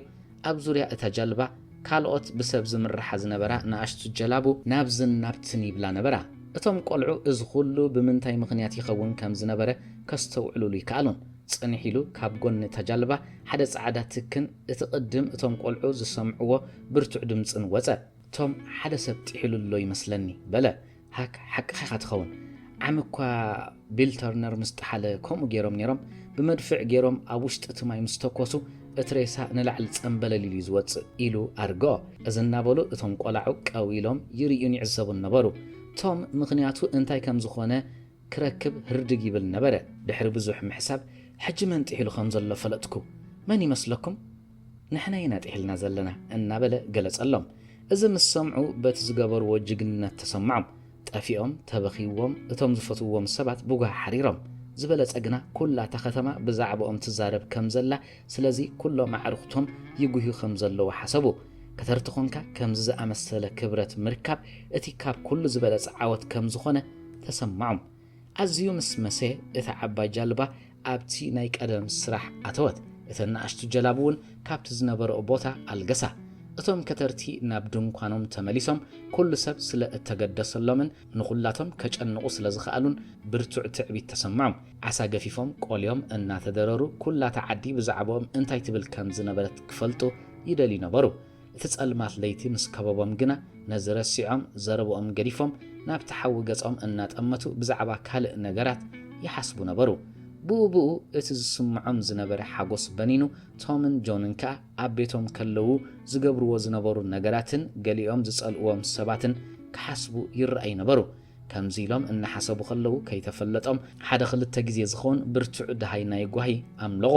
ኣብ ዙርያ እታ ጃልባ ካልኦት ብሰብ ዝምርሓ ዝነበራ ንኣሽቱ ጀላቡ ናብዝን ናብትን ይብላ ነበራ። እቶም ቆልዑ እዚ ኩሉ ብምንታይ ምኽንያት ይኸውን ከም ዝነበረ ከስተውዕሉሉ ይከኣሉን። ጽንሕ ኢሉ ካብ ጎኒ እታ ጃልባ ሓደ ጻዕዳ ትክን እቲ ቅድም እቶም ቆልዑ ዝሰምዕዎ ብርቱዕ ድምጽን ወጸ። ቶም ሓደ ሰብ ጥሒሉ ኣሎ ይመስለኒ በለ። ሃክ ሓቅኻ ኢኻ ትኸውን። ዓሚ እኳ ቢል ተርነር ምስ ጠሓለ ከምኡ ገይሮም ነይሮም። ብመድፍዕ ገይሮም ኣብ ውሽጢ እቲ ማይ ምስ ተኮሱ እቲ ሬሳ ንላዕሊ ጸምበለል ኢሉ እዩ ዝወጽእ ኢሉ ኣርግኦ። እዚ እናበሉ እቶም ቆላዑ ቀው ኢሎም ይርእዩን ይዕዘቡን ነበሩ። ቶም ምኽንያቱ እንታይ ከም ዝኾነ ክረክብ ህርድግ ይብል ነበረ። ድሕሪ ብዙሕ ምሕሳብ ሕጂ መን ጥሒሉ ከም ዘሎ ፈለጥኩ። መን ይመስለኩም? ንሕና ኢና ጥሒልና ዘለና እናበለ ገለጸሎም። እዚ ምስ ሰምዑ በቲ ዝገበርዎ ጅግንነት ተሰምዖም። ጠፊኦም ተበኺዎም እቶም ዝፈትውዎም ሰባት ብጓህ ሓሪሮም። ዝበለጸ ግና ኩላ እታ ከተማ ብዛዕባኦም ትዛረብ ከም ዘላ፣ ስለዚ ኩሎም ኣዕሩኽቶም ይጉህዩ ከም ዘለዉ ሓሰቡ። ከተርቲ ኾንካ ከምዚ ዝኣመሰለ ክብረት ምርካብ እቲ ካብ ኩሉ ዝበለጸ ዓወት ከም ዝኾነ ተሰምዖም። ኣዝዩ ምስ መሰየ እታ ዓባይ ጃልባ ኣብቲ ናይ ቀደም ስራሕ ኣተወት። እተን ንኣሽቱ ጀላቡ እውን ካብቲ ዝነበረኦ ቦታ ኣልገሳ። እቶም ከተርቲ ናብ ድንኳኖም ተመሊሶም ኩሉ ሰብ ስለ እተገደሰሎምን ንኹላቶም ከጨንቑ ስለ ዝኸኣሉን ብርቱዕ ትዕቢት ተሰምዖም። ዓሳ ገፊፎም ቆልዮም እናተደረሩ ኩላታ ዓዲ ብዛዕባኦም እንታይ ትብል ከም ዝነበረት ክፈልጡ ይደልዩ ነበሩ። እቲ ጸልማት ለይቲ ምስ ከበቦም ግና ነዚ ረሲዖም ዘረብኦም ገዲፎም ናብቲ ሓዊ ገጾም እናጠመቱ ብዛዕባ ካልእ ነገራት ይሓስቡ ነበሩ። ብኡ ብኡ እቲ ዝስምዖም ዝነበረ ሓጎስ በኒኑ ቶምን ጆንን ከኣ ኣብ ቤቶም ከለዉ ዝገብርዎ ዝነበሩ ነገራትን ገሊኦም ዝጸልእዎም ሰባትን ክሓስቡ ይረኣዩ ነበሩ። ከምዚ ኢሎም እናሓሰቡ ከለዉ ከይተፈለጦም ሓደ ክልተ ግዜ ዝኸውን ብርቱዕ ደሃይ ናይ ጓሂ ኣምለቑ።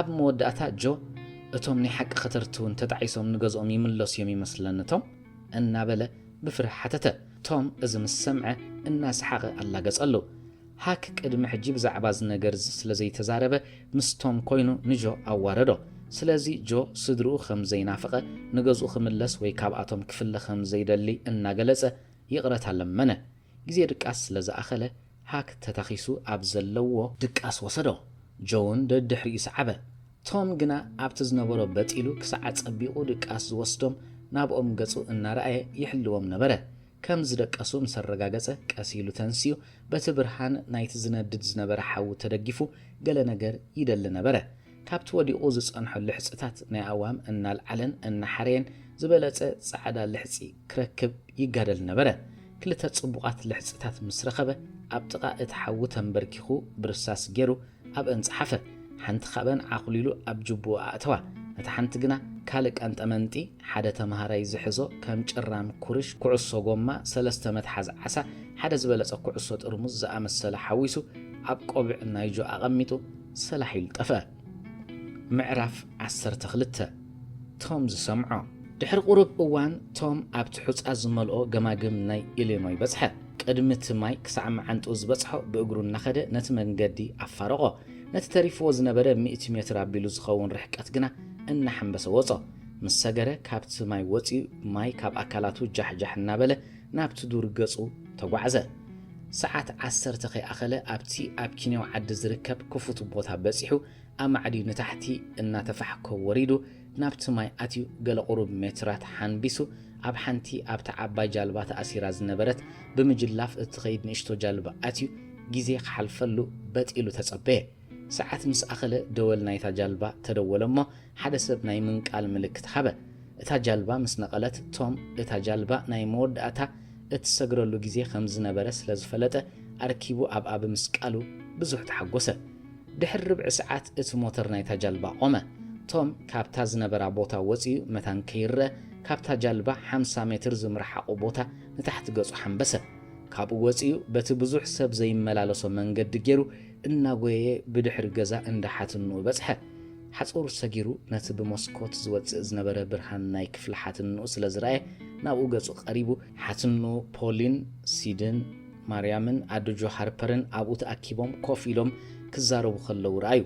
ኣብ መወዳእታ ጆ እቶም ናይ ሓቂ ከተርቲ እውን ተጣዒሶም ንገዝኦም ይምለሱ እዮም ይመስለኒ ቶም እናበለ ብፍርሒ ሓተተ። ቶም እዚ ምስ ሰምዐ እናሰሓቐ ኣላገጸሉ። ሃክ ቅድሚ ሕጂ ብዛዕባ እዚ ነገር እዚ ስለ ዘይተዛረበ ምስ ቶም ኮይኑ ንጆ ኣዋረዶ። ስለዚ ጆ ስድርኡ ከም ዘይናፈቐ፣ ንገዝኡ ክምለስ ወይ ካብኣቶም ክፍለ ከም ዘይደሊ እናገለጸ ይቕረታ ለመነ። ግዜ ድቃስ ስለ ዝኣኸለ ሃክ ተታኺሱ ኣብ ዘለዎ ድቃስ ወሰዶ። ጆ እውን ደድሕሪኡ ሰዓበ። ቶም ግና ኣብቲ ዝነበሮ በጥ ኢሉ ክሳዕ ኣጸቢቑ ድቃስ ዝወስዶም ናብኦም ገጹ እናረኣየ ይሕልዎም ነበረ። ከም ዝደቀሱ ምስ ኣረጋገጸ ቀስ ኢሉ ተንሲኡ በቲ ብርሃን ናይቲ ዝነድድ ዝነበረ ሓዊ ተደጊፉ ገለ ነገር ይደሊ ነበረ። ካብቲ ወዲቑ ዝጸንሖ ልሕጽታት ናይ ኣዋም እናልዓለን እናሓረየን ዝበለጸ ጻዕዳ ልሕጺ ክረክብ ይጋደል ነበረ። ክልተ ጽቡቓት ልሕጽታት ምስ ረኸበ ኣብ ጥቓ እቲ ሓዊ ተንበርኪኹ ብርሳስ ገይሩ ኣብአን ጸሓፈ። ሓንቲ ካብአን ዓኹሊሉ ኣብ ጅቡኡ ኣእተዋ። እታ ሓንቲ ግና ካልእ ቀንጠመንጢ ሓደ ተማሃራይ ዝሕዞ ከም ጭራም ኩርሽ ኩዕሶ ጎማ ሰለስተ መትሓዚ ዓሳ ሓደ ዝበለጸ ኩዕሶ ጥርሙዝ ዝኣመሰለ ሓዊሱ ኣብ ቆቢዕ ናይ ጆ ኣቐሚጡ ሰላሕ ኢሉ ጠፍአ። ምዕራፍ ዓሰርተ ክልተ። ቶም ዝሰምዖ። ድሕሪ ቁሩብ እዋን ቶም ኣብቲ ሑጻ ዝመልኦ ገማግም ናይ ኢሊኖይ በጽሐ። ቅድሚ እቲ ማይ ክሳዕ መዓንጥኡ ዝበጽሖ ብእግሩ እናኸደ ነቲ መንገዲ ኣፋረቖ። ነቲ ተሪፍዎ ዝነበረ ሚእቲ ሜትር ኣቢሉ ዝኸውን ርሕቀት ግና እናሓንበሰ ወጾ። ምስ ሰገረ ካብቲ ማይ ወጺኡ ማይ ካብ ኣካላቱ ጃሕጃሕ እናበለ ናብቲ ዱር ገጹ ተጓዕዘ። ሰዓት ዓሰርተ ከይኣኸለ ኣብቲ ኣብ ኪንያው ዓዲ ዝርከብ ክፉት ቦታ በጺሑ ኣማዕድዩ ንታሕቲ እናተፋሕኮ ወሪዱ ናብቲ ማይ ኣትዩ ገለ ቁሩብ ሜትራት ሓንቢሱ ኣብ ሓንቲ ኣብታ ዓባይ ጃልባ ተኣሲራ ዝነበረት ብምጅላፍ እትኸይድ ንእሽቶ ጃልባ ኣትዩ ግዜ ክሓልፈሉ በጥ ኢሉ ተጸበየ። ሰዓት ምስ ኣኸለ ደወል ናይታ ጃልባ ተደወለ እሞ ሓደ ሰብ ናይ ምንቃል ምልክት ሃበ። እታ ጃልባ ምስ ነቐለት ቶም እታ ጃልባ ናይ መወዳእታ እትሰግረሉ ግዜ ከም ዝነበረ ስለ ዝፈለጠ ኣርኪቡ ኣብኣ ብምስቃሉ ብዙሕ ተሓጎሰ። ድሕሪ ርብዒ ሰዓት እቲ ሞተር ናይታ ጃልባ ቆመ። ቶም ካብታ ዝነበራ ቦታ ወጺኡ መታን ከይረአ ካብታ ጃልባ ሓምሳ ሜትር ዝምርሓቑ ቦታ ንታሕቲ ገጹ ሓንበሰ። ካብኡ ወጺኡ በቲ ብዙሕ ሰብ ዘይመላለሶ መንገዲ ገይሩ እናጎየየ ብድሕሪ ገዛ እንዳ ሓትንኡ በጽሐ። ሓጹር ሰጊሩ ነቲ ብመስኮት ዝወጽእ ዝነበረ ብርሃን ናይ ክፍሊ ሓትንኡ ስለ ዝረኣየ ናብኡ ገጹ ቀሪቡ ሓትንኡ ፖሊን፣ ሲድን፣ ማርያምን ኣደጆ ሃርፐርን ኣብኡ ተኣኪቦም ኮፍ ኢሎም ክዛረቡ ከለዉ ረኣዩ።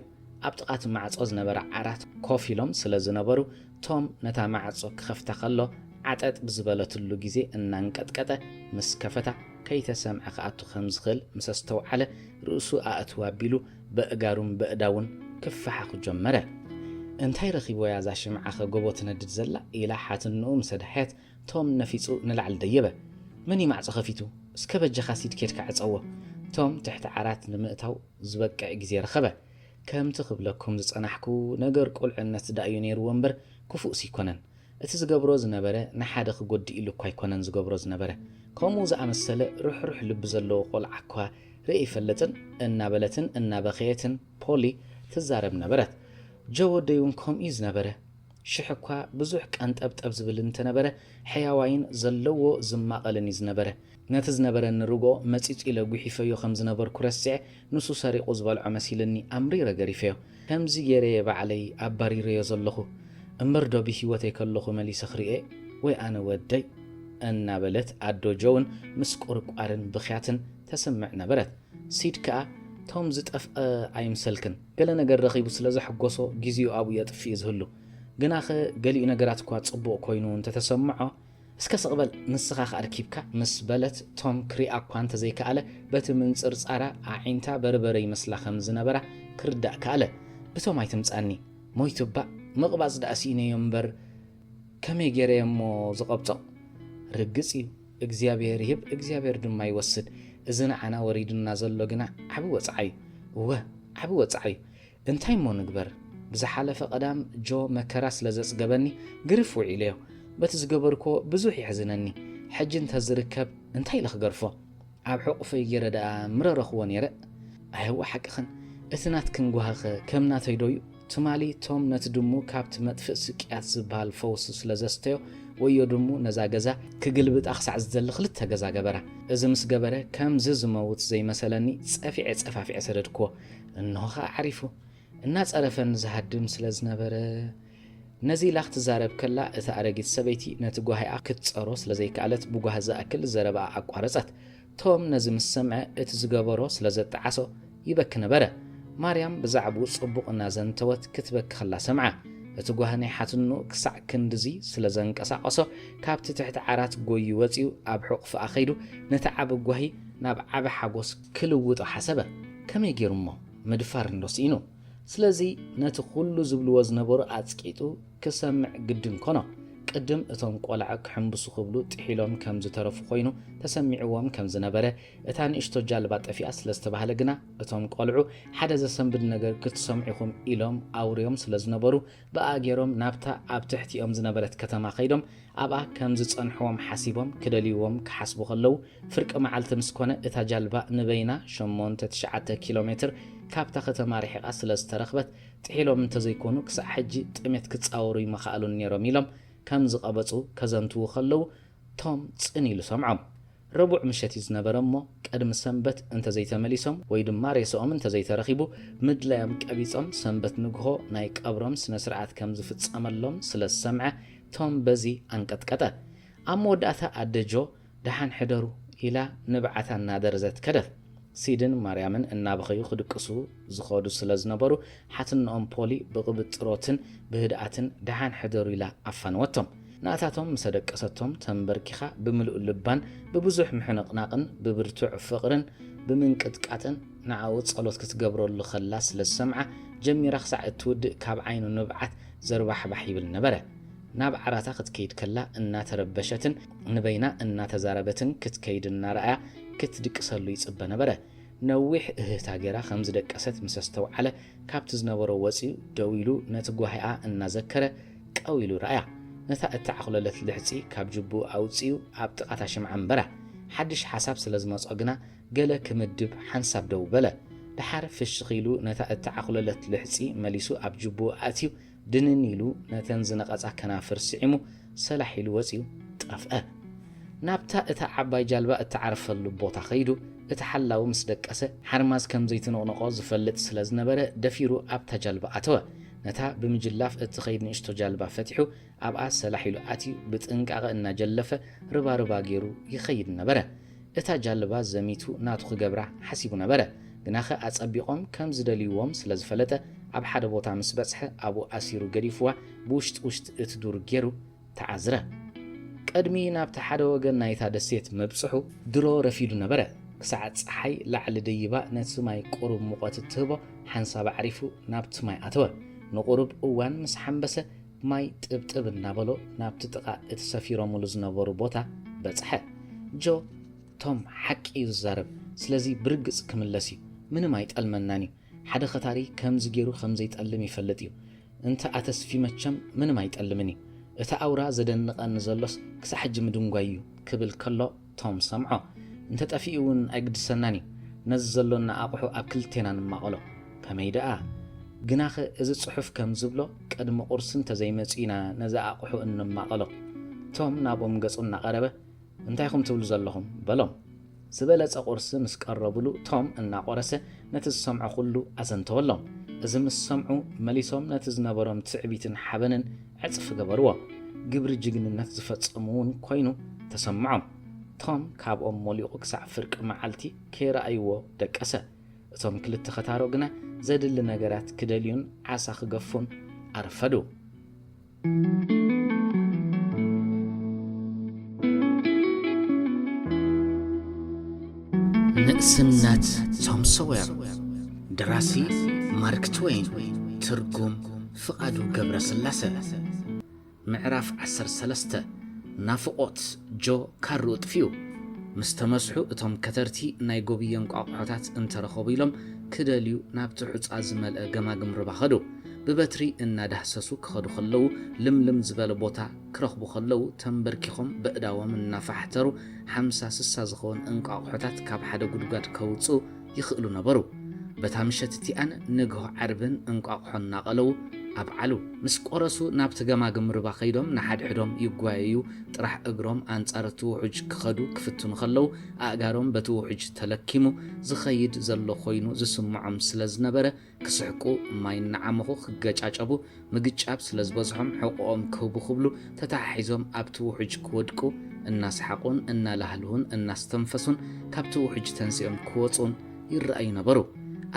ኣብ ጥቓ እቲ ማዕጾ ዝነበረ ዓራት ኮፍ ኢሎም ስለ ዝነበሩ፣ ቶም ነታ ማዕጾ ክኸፍታ ከሎ፣ ዓጠጥ ብዝበለትሉ ግዜ እናንቀጥቀጠ ምስ ከፈታ፣ ከይተሰምዐ ክኣቱ ከም ዝኽእል ምስ ኣስተውዓለ፣ ርእሱ ኣእትው ኣቢሉ በእጋሩን በእዳውን ክፈሓኹ ጀመረ። "እንታይ ረኺብወያ እዛ ሽምዓኸ ጎቦ ትነድድ ዘላ?" ኢላ ሓትንኡ ምስ ኣድሃየት፣ ቶም ነፊጹ ንላዕሊ ደየበ። "መን እዩ ማዕጾ ከፊቱ? እስከ በጃኻ ሲድ ኬድካ ዕጸዎ!" ቶም ትሕቲ ዓራት ንምእታው ዝበቅዕ ግዜ ረኸበ። ከምቲ ክብለኩም ዝጸናሕኩ፣ ነገር ቁልዕነት ደኣ እዩ ነይርዎ እምበር ክፉእስ ኣይኮነን። እቲ ዝገብሮ ዝነበረ ንሓደ ክጎድእ ኢሉ እኳ ኣይኮነን ዝገብሮ ዝነበረ። ከምኡ ዝኣመሰለ ርሕሩሕ ልቢ ዘለዎ ቆልዓ እኳ ርእየ ኣይፈልጥን፣ እናበለትን እናበኸየትን ፖሊ ትዛረብ ነበረት። ጆ ወደይ እውን ከምኡ እዩ ዝነበረ። ሽሕ እኳ ብዙሕ ቀንጠብጠብ ዝብል እንተነበረ፣ ሕያዋይን ዘለዎ ዝማቐልን እዩ ዝነበረ። ነቲ ዝነበረኒ ርግኦ መጺጹ ኢለ ጉሒፈዮ ከም ዝነበርኩ ረሲዐ፣ ንሱ ሰሪቑ ዝበልዖ መሲልኒ ኣምሪረ ገሪፈዮ። ከምዚ ገይረ'የ ባዕለይ ኣባሪረዮ ዘለኹ። እምበር ዶ ብህይወተይ ከለኹ መሊሰ ክርእየ? ወይ ኣነ ወደይ? እናበለት ኣዶ ጆውን ምስ ቁርቋርን ብኽያትን ተስምዕ ነበረት። ሲድ ከኣ ቶም ዝጠፍአ ኣይምሰልክን። ገለ ነገር ረኺቡ ስለ ዘሐጎሶ ግዜኡ ኣብኡ የጥፍእ እዩ ዝህሉ። ግናኸ ገሊኡ ነገራት እኳ ጽቡቕ ኮይኑ እንተተሰምዖ፣ "እስከ ስቕ በል፣ ንስኻ ከኣ ርኪብካ" ምስ በለት፣ ቶም ክሪኣ እኳ እንተዘይከኣለ፣ በቲ ምንጽርጻራ ኣዒንታ በርበረ ይመስላ ከም ዝነበራ ክርዳእ ከኣለ። "ብቶም ኣይትምጻኒ፣ ሞይቱ እባ ምቕባጽ ደኣ ስኢነዮ እምበር ከመይ ገይረ እየ እሞ ዝቐብጾ?" ርግጽ እዩ፣ እግዚኣብሔር ይህብ፣ እግዚኣብሔር ድማ ይወስድ። እዚ ንዓና ወሪዱና ዘሎ ግና ዓቢ ወጽዓ እዩ። እወ፣ ዓቢ ወጽዓ እዩ። እንታይ እሞ ንግበር? ብዝሓለፈ ቀዳም ጆ መከራ ስለ ዘጽገበኒ ግርፍ ውዒለዮ። በቲ ዝገበርክዎ ብዙሕ የሕዝነኒ። ሕጂ እንተዝርከብ እንታይ ኢለ ክገርፎ? ኣብ ሕቑፈይ ገይረ ደኣ ምረረኽዎ ነይረ። ኣየዋ ሓቅኽን፣ እቲ ናትክን ጓህኸ ከም ናተይ ዶ እዩ? ትማሊ ቶም ነቲ ድሙ ካብቲ መጥፍእ ስቅያት ዝበሃል ፈውሲ ስለ ዘስተዮ፣ ወዮ ድሙ ነዛ ገዛ ክግልብጣ ክሳዕ ዝደሊ ክልተ ገዛ ገበራ። እዚ ምስ ገበረ ከምዚ ዝመውት ዘይመሰለኒ ጸፊዐ ጸፋፊዐ ሰደድክዎ። እንሆ ኸኣ ዓሪፉ። እናጸረፈኒ ዝሃድም ስለ ዝነበረ፣ ነዚ ኢላ ክትዛረብ ከላ፣ እታ ኣረጊት ሰበይቲ ነቲ ጓሂኣ ክትጸሮ ስለ ዘይከኣለት፣ ብጓሂ ዝኣክል ዘረባኣ ኣቋረጸት። ቶም ነዚ ምስ ሰምዐ፣ እቲ ዝገበሮ ስለ ዘጠዓሶ ይበኪ ነበረ። ማርያም ብዛዕባኡ ጽቡቕ እናዘንተወት ክትበኪ ከላ ሰምዓ። እቲ ጓሂ ናይ ሓትንኡ ክሳዕ ክንድዚ ስለ ዘንቀሳቐሶ፣ ካብቲ ትሕቲ ዓራት ጎዩ ወጺኡ ኣብ ሕቑፍኣ ከይዱ ነቲ ዓቢ ጓሂ ናብ ዓቢ ሓጎስ ክልውጦ ሓሰበ። ከመይ ገይሩ እሞ? ምድፋር እንዶ ስኢኑ። ስለዚ ነቲ ኩሉ ዝብልዎ ዝነበሩ ኣጽቂጡ ክሰምዕ ግድን ኮኖ። ቅድም እቶም ቆልዓ ክሕምብሱ ክብሉ ጥሒሎም ከም ዝተረፉ ኮይኑ ተሰሚዕዎም ከም ዝነበረ፣ እታ ንእሽቶ ጃልባ ጠፊኣ ስለ ዝተባህለ ግና፣ እቶም ቆልዑ ሓደ ዘሰንብድ ነገር ክትሰምዑ ኢኹም ኢሎም ኣውርዮም ስለ ዝነበሩ፣ ብኣ ገይሮም ናብታ ኣብ ትሕቲኦም ዝነበረት ከተማ ከይዶም ኣብኣ ከም ዝጸንሕዎም ሓሲቦም ክደልይዎም ክሓስቡ ከለዉ፣ ፍርቂ መዓልቲ ምስ ኮነ፣ እታ ጃልባ ንበይና ሸሞንተ ትሽዓተ ኪሎ ሜትር ካብታ ከተማ ርሒቓ ስለ ዝተረኽበት፣ ጥሒሎም እንተዘይኮኑ ክሳዕ ሕጂ ጥሜት ክጻወሩ ይመኻእሉን ነይሮም ኢሎም ከም ዝቐበጹ ከዘንትዉ ከለዉ፣ ቶም ጽን ኢሉ ሰምዖም። ረቡዕ ምሸት እዩ ዝነበረ እሞ፣ ቅድሚ ሰንበት እንተዘይተመሊሶም ወይ ድማ ሬስኦም እንተዘይተረኺቡ፣ ምድላዮም ቀቢጾም ሰንበት ንግሆ ናይ ቀብሮም ስነ ስርዓት ከም ዝፍጸመሎም ስለ ዝሰምዐ፣ ቶም በዚ ኣንቀጥቀጠ። ኣብ መወዳእታ ኣደ ጆ፣ "ደሓን ሕደሩ" ኢላ ንብዓታ እናደረዘት ከደት። ሲድን ማርያምን እናበኸዩ ክድቅሱ ዝኸዱ ስለ ዝነበሩ፣ ሓትንኦም ፖሊ ብቕብጥሮትን ብህድኣትን "ደሓን ሕደሩ" ኢላ ኣፋነወቶም። ናታቶም ምስ ኣደቀሰቶም፣ ተንበርኪኻ ብምሉእ ልባን ብብዙሕ ምሕንቕናቕን ብብርቱዕ ፍቕርን ብምንቅጥቃጥን ንዓኡ ጸሎት ክትገብረሉ ከላ ስለ ዝሰምዓ፣ ጀሚራ ክሳዕ እትውድእ ካብ ዓይኑ ንብዓት ዘርባሕባሕ ይብል ነበረ። ናብ ዓራታ ክትከይድ ከላ እናተረበሸትን ንበይና እናተዛረበትን ክትከይድ እናረኣያ ክትድቅሰሉ ይጽበ ነበረ። ነዊሕ እህህታ ገይራ ከም ዝደቀሰት ምስ ኣስተውዓለ፣ ካብቲ ዝነበሮ ወጺኡ ደው ኢሉ ነቲ ጓሂኣ እናዘከረ ቀው ኢሉ ረኣያ። ነታ እተዓኹለለት ልሕጺ ካብ ጅቡኡ ኣውጺኡ ኣብ ጥቓ እታ ሽምዓ ኣንበራ። ሓድሽ ሓሳብ ስለ ዝመጾ ግና ገለ ክምድብ ሓንሳብ ደው በለ። ደሓር ፍሽኽ ኢሉ ነታ እተዓኹለለት ልሕጺ መሊሱ ኣብ ጅቡኡ ኣእትዩ ድንን ኢሉ ነተን ዝነቐጻ ከናፍር ስዒሙ ሰላሕ ኢሉ ወጺኡ ጠፍአ። ናብታ እታ ዓባይ ጃልባ እትዓርፈሉ ቦታ ከይዱ፣ እቲ ሓላዊ ምስ ደቀሰ ሓርማዝ ከም ዘይትንቕንቖ ዝፈልጥ ስለ ዝነበረ፣ ደፊሩ ኣብታ ጃልባ ኣተወ። ነታ ብምጅላፍ እትኸይድ ንእሽቶ ጃልባ ፈቲሑ ኣብኣ ሰላሕ ኢሉ ኣትዩ ብጥንቃቐ እናጀለፈ ርባርባ ገይሩ ይኸይድ ነበረ። እታ ጃልባ ዘሚቱ ናቱ ክገብራ ሓሲቡ ነበረ። ግናኸ ኣጸቢቖም ከም ዝደልይዎም ስለ ዝፈለጠ፣ ኣብ ሓደ ቦታ ምስ በጽሐ ኣብኡ ኣሲሩ ገዲፍዋ ብውሽጢ ውሽጢ እቲ ዱር ገይሩ ተዓዝረ። ቅድሚ ናብቲ ሓደ ወገን ናይታ ደሴት ምብጽሑ ድሮ ረፊዱ ነበረ። ክሳዕ ጸሓይ ላዕሊ ደይባ ነቲ ማይ ቁሩብ ሙቐት እትህቦ ሓንሳብ ኣዕሪፉ ናብቲ ማይ ኣተወ። ንቁሩብ እዋን ምስ ሓንበሰ ማይ ጥብጥብ እናበሎ ናብቲ ጥቓ እቲ ሰፊሮምሉ ዝነበሩ ቦታ በጽሐ። ጆ፣ ቶም ሓቂ እዩ ዝዛረብ፣ ስለዚ ብርግጽ ክምለስ እዩ። ምንም ኣይጠልመናን እዩ። ሓደ ኸታሪ ከምዚ ገይሩ ከም ዘይጠልም ይፈልጥ እዩ። እንተ ኣተስፊ መቸም ምንም ኣይጠልምን እዩ። እቲ ኣውራ ዘደንቐኒ ዘሎስ ክሳዕ ሕጂ ምድንጓይ እዩ ክብል ከሎ ቶም ሰምዖ። እንተ ጠፊኡ እውን ኣይግድሰናን እዩ። ነዚ ዘሎና ኣቑሑ ኣብ ክልቴና ንማቐሎ። ከመይ ደኣ? ግናኸ እዚ ጽሑፍ ከም ዝብሎ ቅድሚ ቁርሲ እንተዘይመጺኡ ኢና ነዚ ኣቑሑ እንማቐሎ። ቶም ናብኦም ገጹ እናቐረበ፣ እንታይ ኢኹም ትብሉ ዘለኹም? በሎም። ዝበለጸ ቁርሲ ምስ ቀረቡሉ ቶም እናቆረሰ ነቲ ዝሰምዖ ኩሉ ኣዘንተወሎም። እዚ ምስ ሰምዑ መሊሶም ነቲ ዝነበሮም ትዕቢትን ሓበንን ዕጽፊ ገበርዎ። ግብሪ ጅግንነት ዝፈጸሙ እውን ኮይኑ ተሰምዖም። ቶም ካብኦም ሞሊቑ ክሳዕ ፍርቂ መዓልቲ ከይረኣይዎ ደቀሰ። እቶም ክልተ ኸታሮ ግና ዘድሊ ነገራት ክደልዩን ዓሳ ክገፉን ኣረፈዱ። ንእስነት ቶም ሶዌር። ደራሲ ማርክ ትዌይን። ትርጉም ፍቓዱ ገብረስላሰ። ምዕራፍ ዓሰርተ ሰለስተ። ናፍቖት ጆ ካርኡ ጥፊኡ። ምስ ተመስሑ እቶም ከተርቲ ናይ ጎብየ እንቋቑሖታት እንተረኸቡ ኢሎም ክደልዩ ናብቲ ሑጻ ዝመልአ ገማግም ሩባ ኸዱ። ብበትሪ እናዳህሰሱ ክኸዱ ከለዉ ልምልም ዝበለ ቦታ ክረኽቡ ከለዉ ተንበርኪኾም በእዳዎም እናፋሕተሩ ሓምሳ ስሳ ዝኸውን እንቋቑሖታት ካብ ሓደ ጉድጓድ ከውጽኡ ይኽእሉ ነበሩ። በታ ምሸት እቲኣን ንግሆ ዓርብን እንቋቑሖ እናቐለዉ ኣብዓሉ። ምስ ቆረሱ ናብቲ ገማግም ሩባ ከይዶም ንሓድሕዶም ይጓየዩ፣ ጥራሕ እግሮም ኣንጻር እቲ ውሑጅ ክኸዱ ክፍትኑ ከለዉ ኣእጋሮም በቲ ውሑጅ ተለኪሙ ዝኸይድ ዘሎ ኮይኑ ዝስምዖም ስለ ዝነበረ ክስሕቁ፣ ማይ እናዓመኹ ክገጫጨቡ፣ ምግጫብ ስለ ዝበዝሖም ሕቖኦም ክህቡ ክብሉ ተተሓሒዞም ኣብቲ ውሑጅ ክወድቁ እናሰሓቑን እናላህልሁን እናስተንፈሱን ካብቲ ውሑጅ ተንሲኦም ክወጹን ይረኣዩ ነበሩ።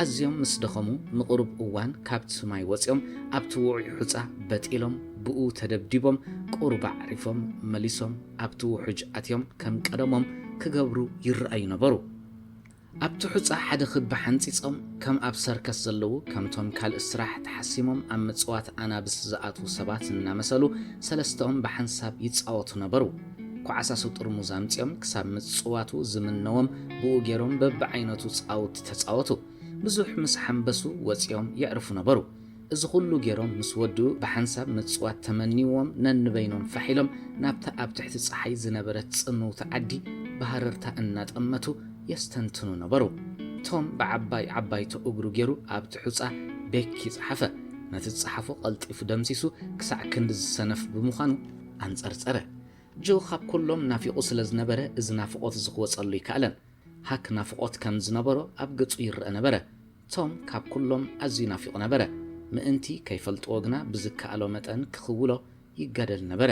ኣዝዮም ምስ ደኸሙ ንቑሩብ እዋን ካብቲ ማይ ወጺኦም ኣብቲ ውዑይ ሑጻ በጥ ኢሎም ብኡ ተደብዲቦም ቁሩብ ኣዕሪፎም መሊሶም ኣብቲ ውሑጅ ኣትዮም ከም ቀደሞም ክገብሩ ይረኣዩ ነበሩ። ኣብቲ ሑጻ ሓደ ክቢ ሓንጺጾም ከም ኣብ ሰርከስ ዘለዉ ከምቶም ካልእ ስራሕ ተሓሲሞም ኣብ ምጽዋት ኣናብስ ዝኣትዉ ሰባት እናመሰሉ ሰለስተኦም ብሓንሳብ ይጻወቱ ነበሩ። ኳዕሳሱ ጥርሙዝ ኣምጺኦም ክሳብ ምጽዋቱ ዝምነዎም ብኡ ገይሮም በብዓይነቱ ጻውቲ ተጻወቱ። ብዙሕ ምስ ሓንበሱ ወጺኦም የዕርፉ ነበሩ። እዚ ኩሉ ገይሮም ምስ ወድኡ ብሓንሳብ ምጽዋት ተመንይዎም ነንበይኖም ፋሕ ኢሎም ናብታ ኣብ ትሕቲ ጸሓይ ዝነበረት ጽንውቲ ዓዲ ብሃረርታ እናጠመቱ የስተንትኑ ነበሩ። ቶም ብዓባይ ዓባይቶ እግሩ ገይሩ ኣብቲ ሑጻ ቤክ ይጸሓፈ። ነቲ ዝጸሓፎ ቀልጢፉ ደምሲሱ ክሳዕ ክንዲ ዝሰነፍ ብምዃኑ ኣንጸርጸረ። ጆ ካብ ኩሎም ናፊቑ ስለ ዝነበረ እዚ ናፍቖት እዚ ክወጸሉ ኣይከኣለን። ሃክ ናፍቖት ከም ዝነበሮ ኣብ ገጹ ይረአ ነበረ። ቶም ካብ ኩሎም ኣዝዩ ናፊቑ ነበረ። ምእንቲ ከይፈልጥዎ ግና ብዝከኣሎ መጠን ክኽውሎ ይጋደል ነበረ።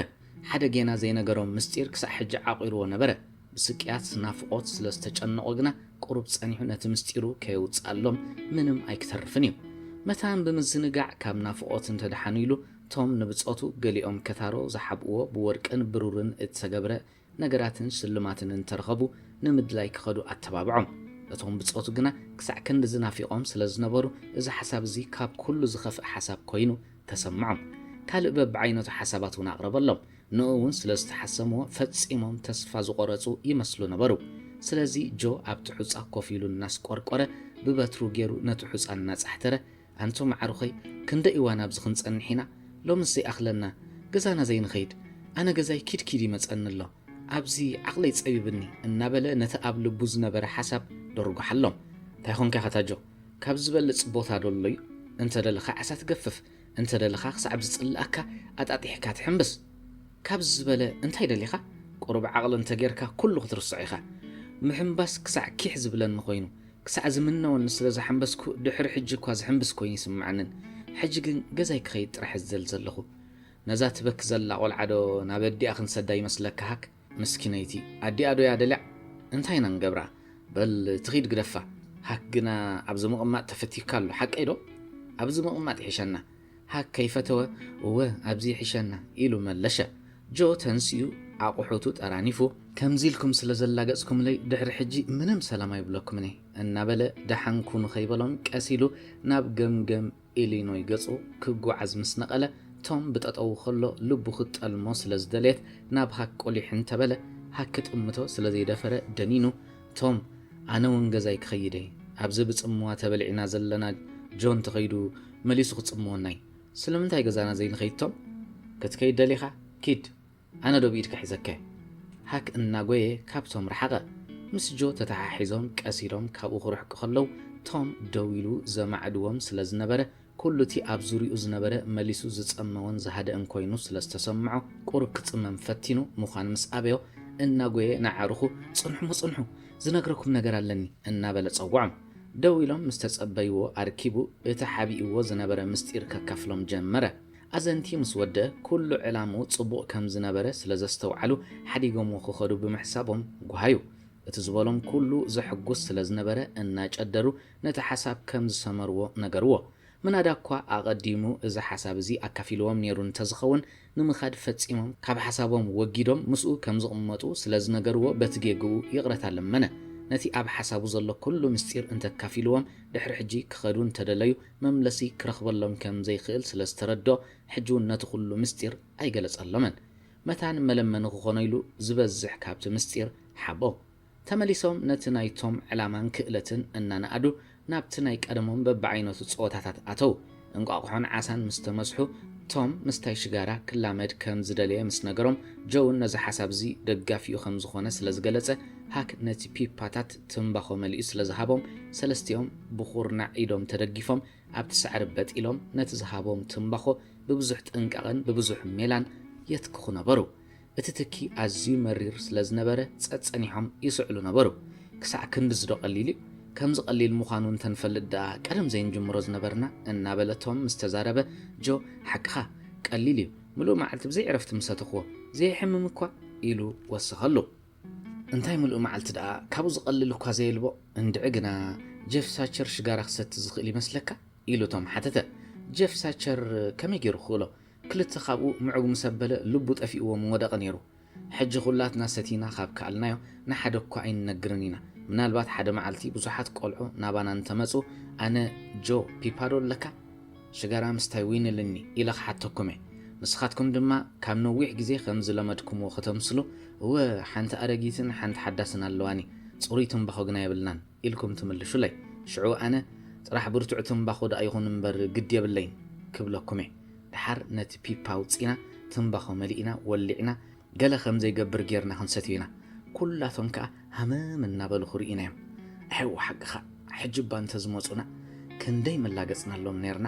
ሓደ ጌና ዘይነገሮም ምስጢር ክሳዕ ሕጂ ዓቒርዎ ነበረ። ብስቅያት ናፍቖት ስለ ዝተጨነቑ ግና ቁሩብ ጸኒሑ ነቲ ምስጢሩ ከየውጽኣሎም ምንም ኣይክተርፍን እዩ። መታን ብምዝንጋዕ ካብ ናፍቖት እንተደሓኑ ኢሉ ቶም ንብጾቱ ገሊኦም ከታሮ ዝሓብእዎ ብወርቅን ብሩርን እተገብረ ነገራትን ሽልማትን እንተረኸቡ ንምድላይ ክኸዱ ኣተባብዖም። እቶም ብጾቱ ግና ክሳዕ ክንድዚ ናፊቖም ስለ ዝነበሩ እዚ ሓሳብ እዚ ካብ ኩሉ ዝኸፍእ ሓሳብ ኮይኑ ተሰምዖም። ካልእ በብዓይነቱ ሓሳባት እውን ኣቕረበሎም። ንኡ እውን ስለ ዝተሓሰምዎ ፈጺሞም ተስፋ ዝቖረጹ ይመስሉ ነበሩ። ስለዚ ጆ ኣብቲ ሑጻ ኮፍ ኢሉ እናስቆርቆረ ብበትሩ ገይሩ ነቲ ሑጻ እናጻሕተረ፣ ኣንቶ መዓርኾይ፣ ክንደይ እዋን ኣብዚ ክንጸንሕ ኢና? ሎምስ ዘይኣኽለና፣ ገዛና ዘይንኸይድ? ኣነ ገዛይ ኪድ ኪድ ይመጸኒ ኣሎ። ኣብዚ ዓቕለይ ጸቢብኒ፣ እናበለ ነቲ ኣብ ልቡ ዝነበረ ሓሳብ ደርጓሓሎም። እንታይ ኾንካ ኢኻ ታጆ? ካብ ዝበልጽ ቦታ ዶ ኣሎ እዩ? እንተ ደለኻ ዓሳ ትገፍፍ፣ እንተ ደለኻ ክሳዕ ዝጽልኣካ ኣጣጢሕካ ትሕምብስ። ካብዚ ዝበለ እንታይ ደሊኻ? ቁሩብ ዓቕሊ እንተ ጌርካ ኩሉ ክትርስዖ ኢኻ። ምሕምባስ ክሳዕ ኪሕ ዝብለኒ ኮይኑ፣ ክሳዕ ዝምነወኒ ስለ ዝሓምበስኩ ድሕሪ ሕጂ እኳ ዝሕምብስ ኮይኑ ይስምዓንን። ሕጂ ግን ገዛይ ክኸይድ ጥራሕ ዝደሊ ዘለኹ። ነዛ ትበኪ ዘላ ቆልዓ ዶ ናብ ኣዲኣ ክንሰዳ ይመስለካ ሃክ? ምስኪነይቲ ኣዲኣ ዶ እያ ደልያ? እንታይ ኢና ንገብራ? በል ትኺድ ግደፋ። ሃክ ግና ኣብዚ ምቕማጥ ተፈቲካ ኣሎ፣ ሓቀይ ዶ? ኣብዚ ምቕማጥ ይሕሸና። ሃክ ከይፈተወ፣ እወ፣ ኣብዚ ይሕሸና ኢሉ መለሸ። ጆ ተንሲኡ ኣቑሑቱ ጠራኒፉ፣ ከምዚ ኢልኩም ስለ ዘላገጽኩምለይ ድሕሪ ሕጂ ምንም ሰላም ኣይብለኩምን እየ እናበለ ደሓን ኩኑ ከይበሎም ቀስ ኢሉ ናብ ገምገም ኢሊኖይ ገጹ ክጓዓዝ ምስ ነቐለ፣ ቶም ብጠጠው ከሎ ልቡ ክትጠልሞ ስለ ዝደለየት ናብ ሃክ ቁሊሕ እንተበለ፣ ሃክ ክጥምቶ ስለ ዘይደፈረ ደኒኑ፣ ቶም፣ ኣነ እውን ገዛይ ክኸይድ እየ። ኣብዚ ብጽምዋ ተበሊዕና ዘለና ጆን ተኸይዱ መሊሱ ክጽምወና እዩ። ስለምንታይ ገዛና ዘይንኸይድ ቶም? ክትከይድ ደሊኻ? ኪድ። ኣነ ዶ ብኢድካ ሒዘከ? ሃክ እናጎየ ካብ ቶም ረሓቐ። ምስ ጆ ተተሓሒዞም ቀስ ኢሎም ካብኡ ክርሕቁ ከለዉ፣ ቶም ደው ኢሉ ዘማዕድዎም ስለ ዝነበረ፣ ኩሉ እቲ ኣብ ዙርያኡ ዝነበረ መሊሱ ዝጸመወን ዝሃደአን ኮይኑ ስለ ዝተሰምዖ፣ ቁሩብ ክጽመም ፈቲኑ ምዃኑ ምስ ኣበዮ፣ እናጎየ ንኣዕሩኹ፣ ጽንሑ እሞ ጽንሑ፣ ዝነግረኩም ነገር ኣለኒ እናበለ ጸውዖም። ደው ኢሎም ምስ ተጸበይዎ ኣርኪቡ፣ እቲ ሓቢእዎ ዝነበረ ምስጢር ከካፍሎም ጀመረ። ኣዘንቲ ምስ ወደአ፣ ኩሉ ዕላምኡ ጽቡቕ ከም ዝነበረ ስለ ዘስተውዓሉ፣ ሓዲጎምዎ ክኸዱ ብምሕሳቦም ጓሃዩ። እቲ ዝበሎም ኩሉ ዘሕጉስ ስለ ዝነበረ፣ እናጨደሩ ነቲ ሓሳብ ከም ዝሰመርዎ ነገርዎ። ምናዳ እኳ ኣቐዲሙ እዚ ሓሳብ እዚ ኣካፊልዎም ነይሩ እንተዝኸውን፣ ንምኻድ ፈጺሞም ካብ ሓሳቦም ወጊዶም ምስኡ ከም ዝቕመጡ ስለ ዝነገርዎ፣ በቲ ጌግኡ ይቕረታ ለመነ። ነቲ ኣብ ሓሳቡ ዘሎ ኩሉ ምስጢር እንተካፊልዎም፣ ድሕሪ ሕጂ ክኸዱ እንተደለዩ መምለሲ ክረኽበሎም ከም ዘይክእል ስለ ዝተረድኦ፣ ሕጂ እውን ነቲ ኩሉ ምስጢር ኣይገለጸሎምን። መታን መለመኒ ክኾኖ ኢሉ ዝበዝሕ ካብቲ ምስጢር ሓቦ። ተመሊሶም ነቲ ናይ ቶም ዕላማን ክእለትን እናነኣዱ ናብቲ ናይ ቀደሞም በብዓይነቱ ጸወታታት ኣተው። እንቋቑሖን ዓሳን ምስ ተመስሑ፣ ቶም ምስታይ ሽጋራ ክላመድ ከም ዝደለየ ምስ ነገሮም፣ ጆውን ነዚ ሓሳብ እዚ ደጋፊኡ ከም ዝኾነ ስለ ዝገለጸ፣ ሃክ ነቲ ፒፓታት ትምባኾ መሊኡ ስለ ዝሃቦም፣ ሰለስቲኦም ብኹርናዕ ኢዶም ተደጊፎም ኣብቲ ሳዕሪ በጥ ኢሎም ነቲ ዝሃቦም ትምባኾ ብብዙሕ ጥንቃቐን ብብዙሕ ሜላን የትክኹ ነበሩ። እቲ ትኪ ኣዝዩ መሪር ስለ ዝነበረ ጸጸኒሖም ይስዕሉ ነበሩ። ክሳዕ ክንድዚ ዶ ቀሊል እዩ? ከምዚ ቀሊል ምዃኑ እንተንፈልጥ ደኣ ቀደም ዘይንጅምሮ ዝነበርና እናበለ ቶም ምስ ተዛረበ፣ ጆ፣ ሓቅኻ፣ ቀሊል እዩ፣ ምሉእ መዓልቲ ብዘይ ዕረፍቲ ምሰተኽዎ፣ ዘየሕምም እኳ፣ ኢሉ ወሰኸሉ። እንታይ ምሉእ መዓልቲ ደኣ ካብኡ ዝቐልል እኳ ዘየልቦ። እንድዒ ግና ጀፍ ሳቸር ሽጋራ ክሰቲ ዝኽእል ይመስለካ? ኢሉ ቶም ሓተተ። ጀፍ ሳቸር ከመይ ገይሩ ክኽእሎ? ክልተ ካብኡ ምዕጉ ምስ ኣበለ ልቡ ጠፊእዎ ምወደቐ ነይሩ። ሕጂ ኩላትና ሰቲና ካብ ከኣልናዮ ንሓደ እኳ ኣይንነግርን ኢና። ምናልባት ሓደ መዓልቲ ብዙሓት ቆልዑ ናባና እንተመጹ፣ ኣነ፣ ጆ፣ ፒፓ ዶ ኣለካ? ሽጋራ ምስታይ ዊንልኒ ኢለ ክሓተኩም እየ። ንስኻትኩም ድማ ካብ ነዊሕ ግዜ ከም ዝለመድኩምዎ ከተምስሉ፣ እወ፣ ሓንቲ ኣረጊትን ሓንቲ ሓዳስን ኣለዋኒ፣ ጽሩይ ትምባኾ ግና የብልናን ኢልኩም ትምልሹለይ። ሽዑ ኣነ፣ ጥራሕ ብርቱዕ ትምባኾ ደኣ ይኹን እምበር ግዲ የብለይን ክብለኩም እየ። ደሓር ነቲ ፒፓ ኣውጺእና፣ ትምባኾ መሊእና፣ ወሊዕና፣ ገለ ከም ዘይገብር ጌርና ክንሰትዮ ኢና። ኩላቶም ከኣ ሃመም እናበሉ ክርእዩና እዮም። ኣሕው ሓቅኻ፣ ሕጂ እባ እንተዝመጹና ክንደይ መላገጽናሎም ኔርና።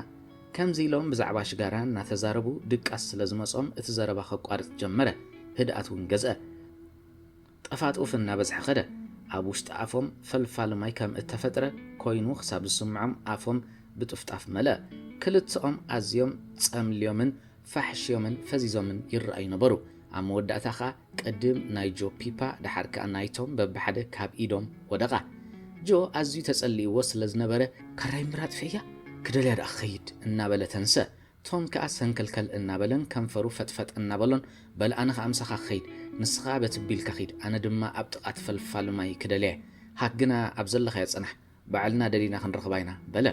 ከምዚ ኢሎም ብዛዕባ ሽጋራ እናተዛረቡ ድቃስ ስለ ዝመጾም እቲ ዘረባ ከቋርጽ ጀመረ። ህድኣት እውን ገዝአ። ጠፋጥፍ እናበዝሐ ኸደ። ኣብ ውሽጢ ኣፎም ፈልፋሊ ማይ ከም እተፈጥረ ኮይኑ ክሳብ ዝስምዖም ኣፎም ብጥፍጣፍ መልአ። ክልተኦም ኣዝዮም ጸምልዮምን ፋሕሽዮምን ፈዚዞምን ይረኣዩ ነበሩ። ኣብ መወዳእታ ኸኣ ቅድም ናይ ጆ ፒፓ፣ ደሓር ከኣ ናይ ቶም በብሓደ ካብ ኢዶም ወደቓ። ጆ ኣዝዩ ተጸሊእዎ ስለ ዝነበረ፣ "ካራይ እምበር ኣጥፊኤያ? ክደልያ ደኣ ክኸይድ?" እናበለ ተንሰ። ቶም ከኣ ሰንከልከል እናበለን ከንፈሩ ፈጥፈጥ እናበሎን፣ "በል ኣነ ኸኣ ምሳኻ ክኸይድ፣ ንስኻ በቲ ቢልካ ኺድ፣ ኣነ ድማ ኣብ ጥቓ እቲ ፈልፋሊ ማይ ክደልያ እየ። ሃክ ግና ኣብ ዘለኻዮ ጽናሕ፣ ባዕልና ደሊና ክንረኽባ ኢና" በለ።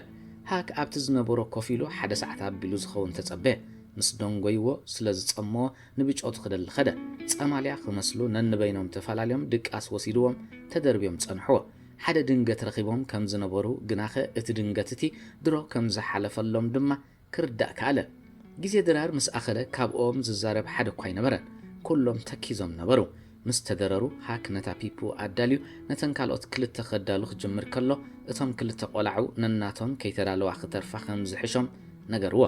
ሃክ ኣብቲ ዝነበሮ ኮፍ ኢሉ ሓደ ሰዓት ኣቢሉ ዝኸውን ተጸበየ። ምስ ደንጎይዎ ስለ ዝጸመዎ ንብጾቱ ክደሊ ኸደ። ጸማልያ ክመስሉ ነንበይኖም ተፈላልዮም ድቃስ ወሲድዎም ተደርብዮም ጸንሕዎ። ሓደ ድንገት ረኺቦም ከም ዝነበሩ ግናኸ እቲ ድንገት እቲ ድሮ ከም ዝሓለፈሎም ድማ ክርዳእ ከኣለ። ግዜ ድራር ምስ ኣኸለ ካብኦም ዝዛረብ ሓደ እኳ ኣይነበረን። ኩሎም ተኪዞም ነበሩ። ምስ ተደረሩ ሃክ ነታ ፒፑ ኣዳልዩ ነተን ካልኦት ክልተ ከዳሉ ክጅምር ከሎ እቶም ክልተ ቆላዑ ነናቶም ከይተዳለዋ ክተርፋ ከም ዝሕሾም ነገርዎ።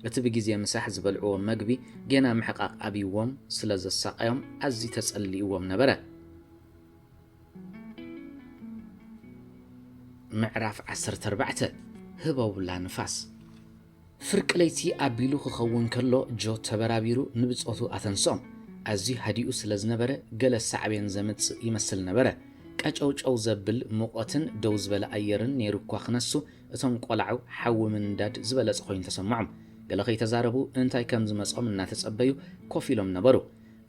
እቲ ብግዜ ምሳሕ ዝበልዕዎ መግቢ ጌና ምሕቓቕ ኣብይዎም ስለ ዘሳቐዮም ኣዝዩ ተጸሊእዎም ነበረ። ምዕራፍ ዓሰርተ ኣርባዕተ። ህበውላ ንፋስ። ፍርቂ ለይቲ ኣቢሉ ክኸውን ከሎ ጆ ተበራቢሩ ንብጾቱ ኣተንስኦም። ኣዝዩ ሃዲኡ ስለ ዝነበረ ገለ ሳዕቤን ዘምጽእ ይመስል ነበረ። ቀጨውጨው ዘብል ሙቐትን ደው ዝበለ ኣየርን ነይሩ እኳ ክነሱ፣ እቶም ቆላዑ ሓዊ ምንዳድ ዝበለጸ ኮይኑ ተሰምዖም። ገለ ከይተዛረቡ እንታይ ከም ዝመጾም እናተጸበዩ ኮፍ ኢሎም ነበሩ።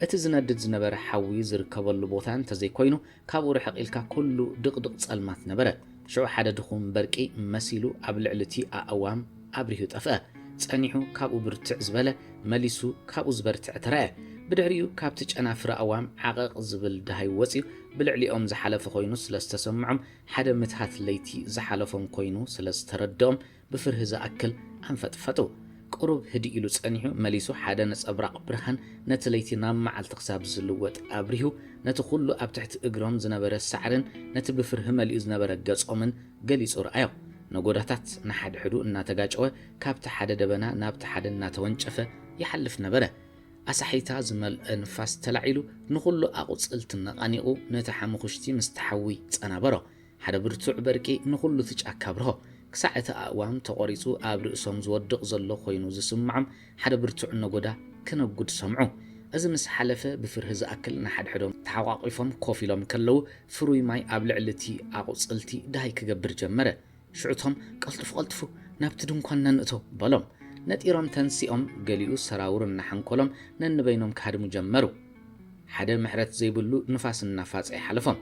እቲ ዝነድድ ዝነበረ ሓዊ ዝርከበሉ ቦታ እንተዘይኮይኑ፣ ካብኡ ርሕቕ ኢልካ ኩሉ ድቕድቕ ጸልማት ነበረ። ሽዑ ሓደ ድኹም በርቂ መሲሉ ኣብ ልዕሊ እቲ ኣእዋም ኣብሪሁ ጠፍአ። ጸኒሑ ካብኡ ብርትዕ ዝበለ፣ መሊሱ ካብኡ ዝበርትዕ ተራእየ። ብድሕሪኡ ካብቲ ጨናፍር ኣእዋም ዓቐቕ ዝብል ደሃይ ወጺኡ ብልዕሊኦም ዝሓለፈ ኮይኑ ስለ ዝተሰምዖም፣ ሓደ ምትሃት ለይቲ ዝሓለፎም ኮይኑ ስለ ዝተረድኦም ብፍርሂ ዝኣክል ኣንፈጥፈጡ። ቁሩብ ህድእ ኢሉ ጸኒሑ መሊሱ ሓደ ነጸብራቕ ብርሃን ነቲ ለይቲ ናብ መዓልቲ ክሳብ ዝልወጥ ኣብሪሁ፣ ነቲ ኩሉ ኣብ ትሕቲ እግሮም ዝነበረ ሳዕርን ነቲ ብፍርሂ መሊኡ ዝነበረ ገጾምን ገሊጹ ረኣዮ። ነጎዳታት ንሓድሕዱ እናተጋጨወ፣ ካብቲ ሓደ ደበና ናብቲ ሓደ እናተወንጨፈ ይሓልፍ ነበረ። ኣሳሒታ ዝመልአ ንፋስ ተላዒሉ፣ ንኹሉ ኣቑጽልቲ ነቓኒቑ፣ ነቲ ሓሙኹሽቲ ምስቲ ሓዊ ጸናበሮ። ሓደ ብርቱዕ በርቂ ንኹሉ እቲ ጫካ ኣብርሆ። ክሳዕ እቲ ኣእዋም ተቖሪጹ ኣብ ርእሶም ዝወድቕ ዘሎ ኮይኑ ዝስምዖም ሓደ ብርቱዕ ነጎዳ ክነጉድ ሰምዑ። እዚ ምስ ሓለፈ ብፍርሂ ዝኣክል ንሓድሕዶም ተሓቋቒፎም ኮፍ ኢሎም ከለዉ ፍሩይ ማይ ኣብ ልዕሊ እቲ ኣቑጽልቲ ደሃይ ክገብር ጀመረ። ሽዑ እቶም "ቀልጥፉ ቀልጥፉ ናብቲ ድንኳን ነንእቶ" በሎም። ነጢሮም ተንሲኦም ገሊኡ ሰራውር እናሓንኮሎም ነንበይኖም ክሃድሙ ጀመሩ። ሓደ ምሕረት ዘይብሉ ንፋስ እናፋጸ ይሓልፎም።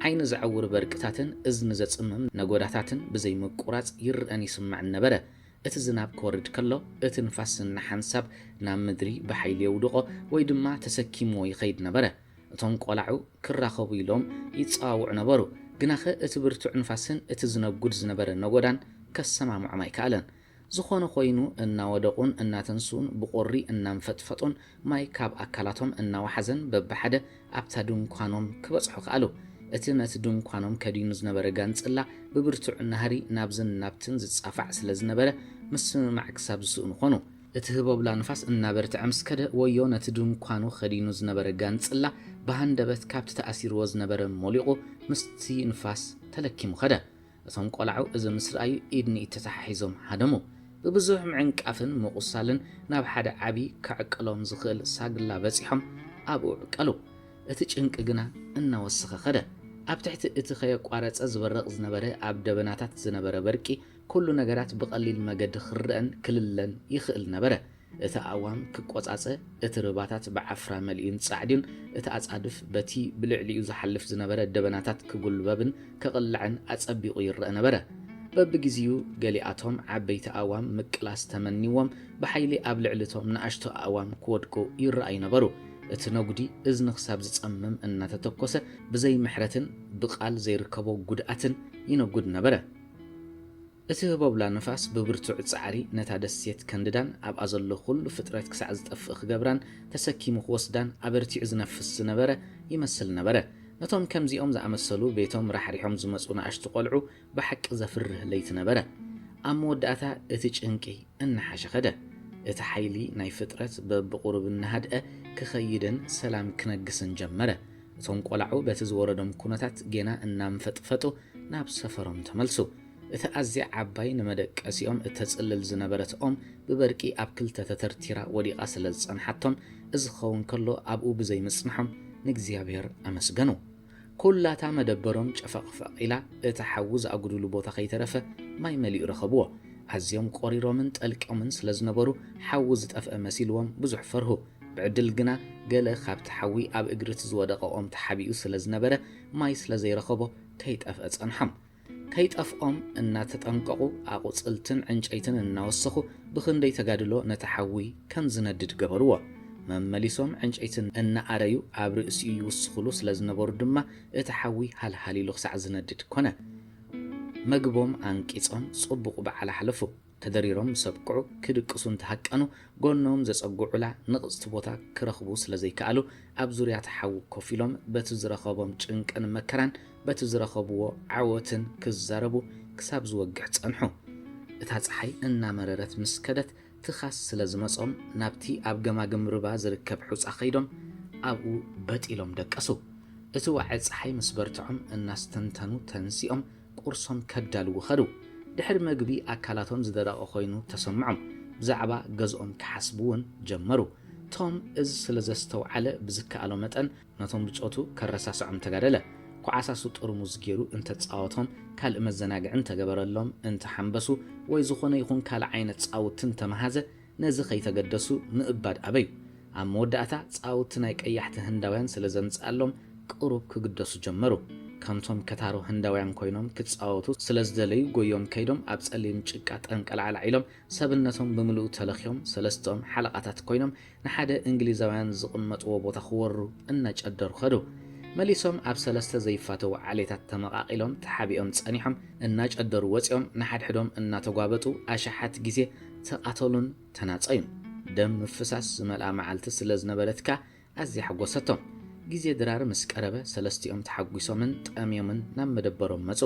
ዓይኒ ዘዐውር በርቅታትን እዝኒ ዘጽምም ነጎዳታትን ብዘይ ምቁራጽ ይረኣን ይስማዕን ነበረ። እቲ ዝናብ ክወርድ ከሎ፣ እቲ ንፋስ ንሓንሳብ ናብ ምድሪ ብሓይሊ የውድቖ ወይ ድማ ተሰኪምዎ ይኸይድ ነበረ። እቶም ቆላዑ ክራኸቡ ኢሎም ይጸዋውዑ ነበሩ። ግናኸ እቲ ብርቱዕ ንፋስን እቲ ዝነጉድ ዝነበረ ነጎዳን ከሰማምዖም ኣይከኣለን። ዝኾነ ኮይኑ እናወደቑን እናተንስኡን ብቑሪ እናንፈጥፈጡን ማይ ካብ ኣካላቶም እናወሓዘን በብሓደ ኣብታ ድንኳኖም ክበጽሑ ከኣሉ። እቲ ነቲ ድንኳኖም ከዲኑ ዝነበረ ጋንጽላ ብብርቱዕ ናህሪ ናብዝን ናብትን ዝጻፋዕ ስለ ዝነበረ ምስምማዕ ክሳብ ዝስእኑ ኾኑ። እቲ ህቦብላ ንፋስ እናበርትዐ ምስ ከደ ወዮ ነቲ ድንኳኑ ከዲኑ ዝነበረ ጋንጽላ ብሃንደበት ካብቲ ተኣሲርዎ ዝነበረ ሞሊቑ ምስቲ ንፋስ ተለኪሙ ኸደ። እቶም ቆላዑ እዚ ምስ ረኣዩ ኢድ ንኢድ ተተሓሒዞም ሃደሙ። ብብዙሕ ምዕንቃፍን ምቑሳልን ናብ ሓደ ዓቢ ከዕቅሎም ዝኽእል ሳግላ በጺሖም ኣብኡ ዕቀሉ። እቲ ጭንቂ ግና እናወሰኸ ኸደ። ኣብ ትሕቲ እቲ ከየቋረጸ ዝበርቕ ዝነበረ ኣብ ደበናታት ዝነበረ በርቂ ኩሉ ነገራት ብቐሊል መገዲ ክረኣን ክልለን ይኽእል ነበረ። እቲ ኣእዋም ክቆጻጸ፣ እቲ ርባታት ብዓፍራ መሊኡን ጻዕድዩን፣ እቲ ኣጻድፍ በቲ ብልዕሊኡ ዝሓልፍ ዝነበረ ደበናታት ክጉልበብን ክቕላዕን ኣጸቢቑ ይረአ ነበረ። በብግዜኡ ገሊኣቶም ዓበይቲ ኣእዋም ምቅላስ ተመኒዎም ብሓይሊ ኣብ ልዕሊ እቶም ንኣሽቱ ኣእዋም ክወድቁ ይረኣዩ ነበሩ። እቲ ነጉዲ እዝኒ ክሳብ ዝጸምም እናተተኮሰ ብዘይ ምሕረትን ብቓል ዘይርከቦ ጉድኣትን ይነጉድ ነበረ። እቲ ህቦብላ ንፋስ ብብርቱዕ ጻዕሪ ነታ ደሴት ከንድዳን ኣብኣ ዘሎ ኩሉ ፍጥረት ክሳዕ ዝጠፍእ ክገብራን ተሰኪሙ ክወስዳን ኣበርቲዑ ዝነፍስ ዝነበረ ይመስል ነበረ። ነቶም ከምዚኦም ዝኣመሰሉ ቤቶም ራሕሪሖም ዝመጹ ንኣሽቱ ቆልዑ ብሓቂ ዘፍርህ ለይቲ ነበረ። ኣብ መወዳእታ እቲ ጭንቂ እናሓሸ ኸደ። እቲ ሓይሊ ናይ ፍጥረት በብቑሩብ እናሃድአ ክኸይድን ሰላም ክነግስን ጀመረ። እቶም ቆላዑ በቲ ዝወረዶም ኩነታት ጌና እናንፈጥፈጡ ናብ ሰፈሮም ተመልሱ። እታ ኣዝያ ዓባይ ንመደቀሲኦም እተጽልል ዝነበረት ኦም ብበርቂ ኣብ ክልተ ተተርቲራ ወዲቓ ስለ ዝጸንሓቶም፣ እዚ ክኸውን ከሎ ኣብኡ ብዘይ ምጽንሖም ንእግዚኣብሔር ኣመስገኑ። ኩላታ መደበሮም ጨፈቕፈቕ ኢላ፣ እቲ ሓዊ ዝኣጉድሉ ቦታ ከይተረፈ ማይ መሊኡ ረኸብዎ። ኣዝዮም ቆሪሮምን ጠልቅዮምን ስለ ዝነበሩ፣ ሓዊ ዝጠፍአ መሲልዎም ብዙሕ ፈርሁ። ብዕድል ግና፣ ገለ ካብቲ ሓዊ ኣብ እግሪ እቲ ዝወደቐ ኦም ተሓቢኡ ስለ ዝነበረ፣ ማይ ስለ ዘይረኸቦ ከይጠፍአ ጸንሖም። ከይጠፍኦም እናተጠንቀቑ፣ ኣቑጽልትን ዕንጨይትን እናወሰኹ፣ ብኽንደይ ተጋድሎ ነቲ ሓዊ ከም ዝነድድ ገበርዎ። መመሊሶም ዕንጨይትን እናኣረዩ ኣብ ርእሲኡ ይውስኹሉ ስለ ዝነበሩ ድማ፣ እቲ ሓዊ ሃልሃል ኢሉ ክሳዕ ዝነድድ ኮነ። መግቦም ኣንቂጾም ጽቡቕ በዓል ኣሕለፉ። ተደሪሮም ምስ ኣብቅዑ፣ ክድቅሱ እንተሃቀኑ፣ ጎኖም ዘጸግዑላ ንቕጽቲ ቦታ ክረኽቡ ስለ ዘይከኣሉ፣ ኣብ ዙርያ እቲ ሓዊ ኮፍ ኢሎም፣ በቲ ዝረኸቦም ጭንቅን መከራን፣ በቲ ዝረኸብዎ ዓወትን ክዛረቡ ክሳብ ዝወግሕ ጸንሑ። እታ ጸሓይ እናመረረት ምስ ከደት፣ ትኻስ ስለ ዝመጾም፣ ናብቲ ኣብ ገማግም ርባ ዝርከብ ሑጻ ከይዶም፣ ኣብኡ በጥ ኢሎም ደቀሱ። እቲ ዋዒ ጸሓይ ምስ በርትዖም፣ እናስተንተኑ ተንሲኦም፣ ቁርሶም ከዳልዉ ኸዱ። ድሕሪ መግቢ ኣካላቶም ዝደረቐ ኮይኑ ተሰምዖም። ብዛዕባ ገዝኦም ክሓስቡ እውን ጀመሩ። ቶም እዚ ስለ ዘስተውዓለ ብዝከኣሎ መጠን ነቶም ብጾቱ ከረሳስዖም ተጋደለ። እኳ ዓሳሱ ጥርሙዝ ገይሩ እንተጻወቶም፣ ካልእ መዘናግዒ እንተገበረሎም፣ እንተሓንበሱ ወይ ዝኾነ ይኹን ካልእ ዓይነት ጻውቲ እንተመሃዘ፣ ነዚ ከይተገደሱ ምእባድ ኣበዩ። ኣብ መወዳእታ ጻውቲ ናይ ቀያሕቲ ህንዳውያን ስለ ዘምጽኣሎም ቅሩብ ክግደሱ ጀመሩ። ከምቶም ከታሮ ህንዳውያን ኮይኖም ክጻወቱ ስለ ዝደለዩ ጎዮም ከይዶም ኣብ ጸሊም ጭቃ ጠንቀላዕላዕ ኢሎም ሰብነቶም ብምልኡ ተለኽዮም ሰለስተኦም ሓለቓታት ኮይኖም ንሓደ እንግሊዛውያን ዝቕመጥዎ ቦታ ክወሩ እናጨደሩ ኸዱ። መሊሶም ኣብ ሰለስተ ዘይፋተዉ ዓሌታት ተመቓቒሎም ተሓቢኦም ጸኒሖም እናጨደሩ ወጺኦም ንሓድሕዶም እናተጓበጡ ኣሽሓት ግዜ ተቓተሉን ተናጸዩን። ደም ምፍሳስ ዝመልኣ መዓልቲ ስለ ዝነበረት ከኣ ኣዝያ ሓጎሰቶም። ግዜ ድራር ምስ ቀረበ ሰለስቲኦም ተሓጒሶምን ጠምዮምን ናብ መደበሮም መጹ።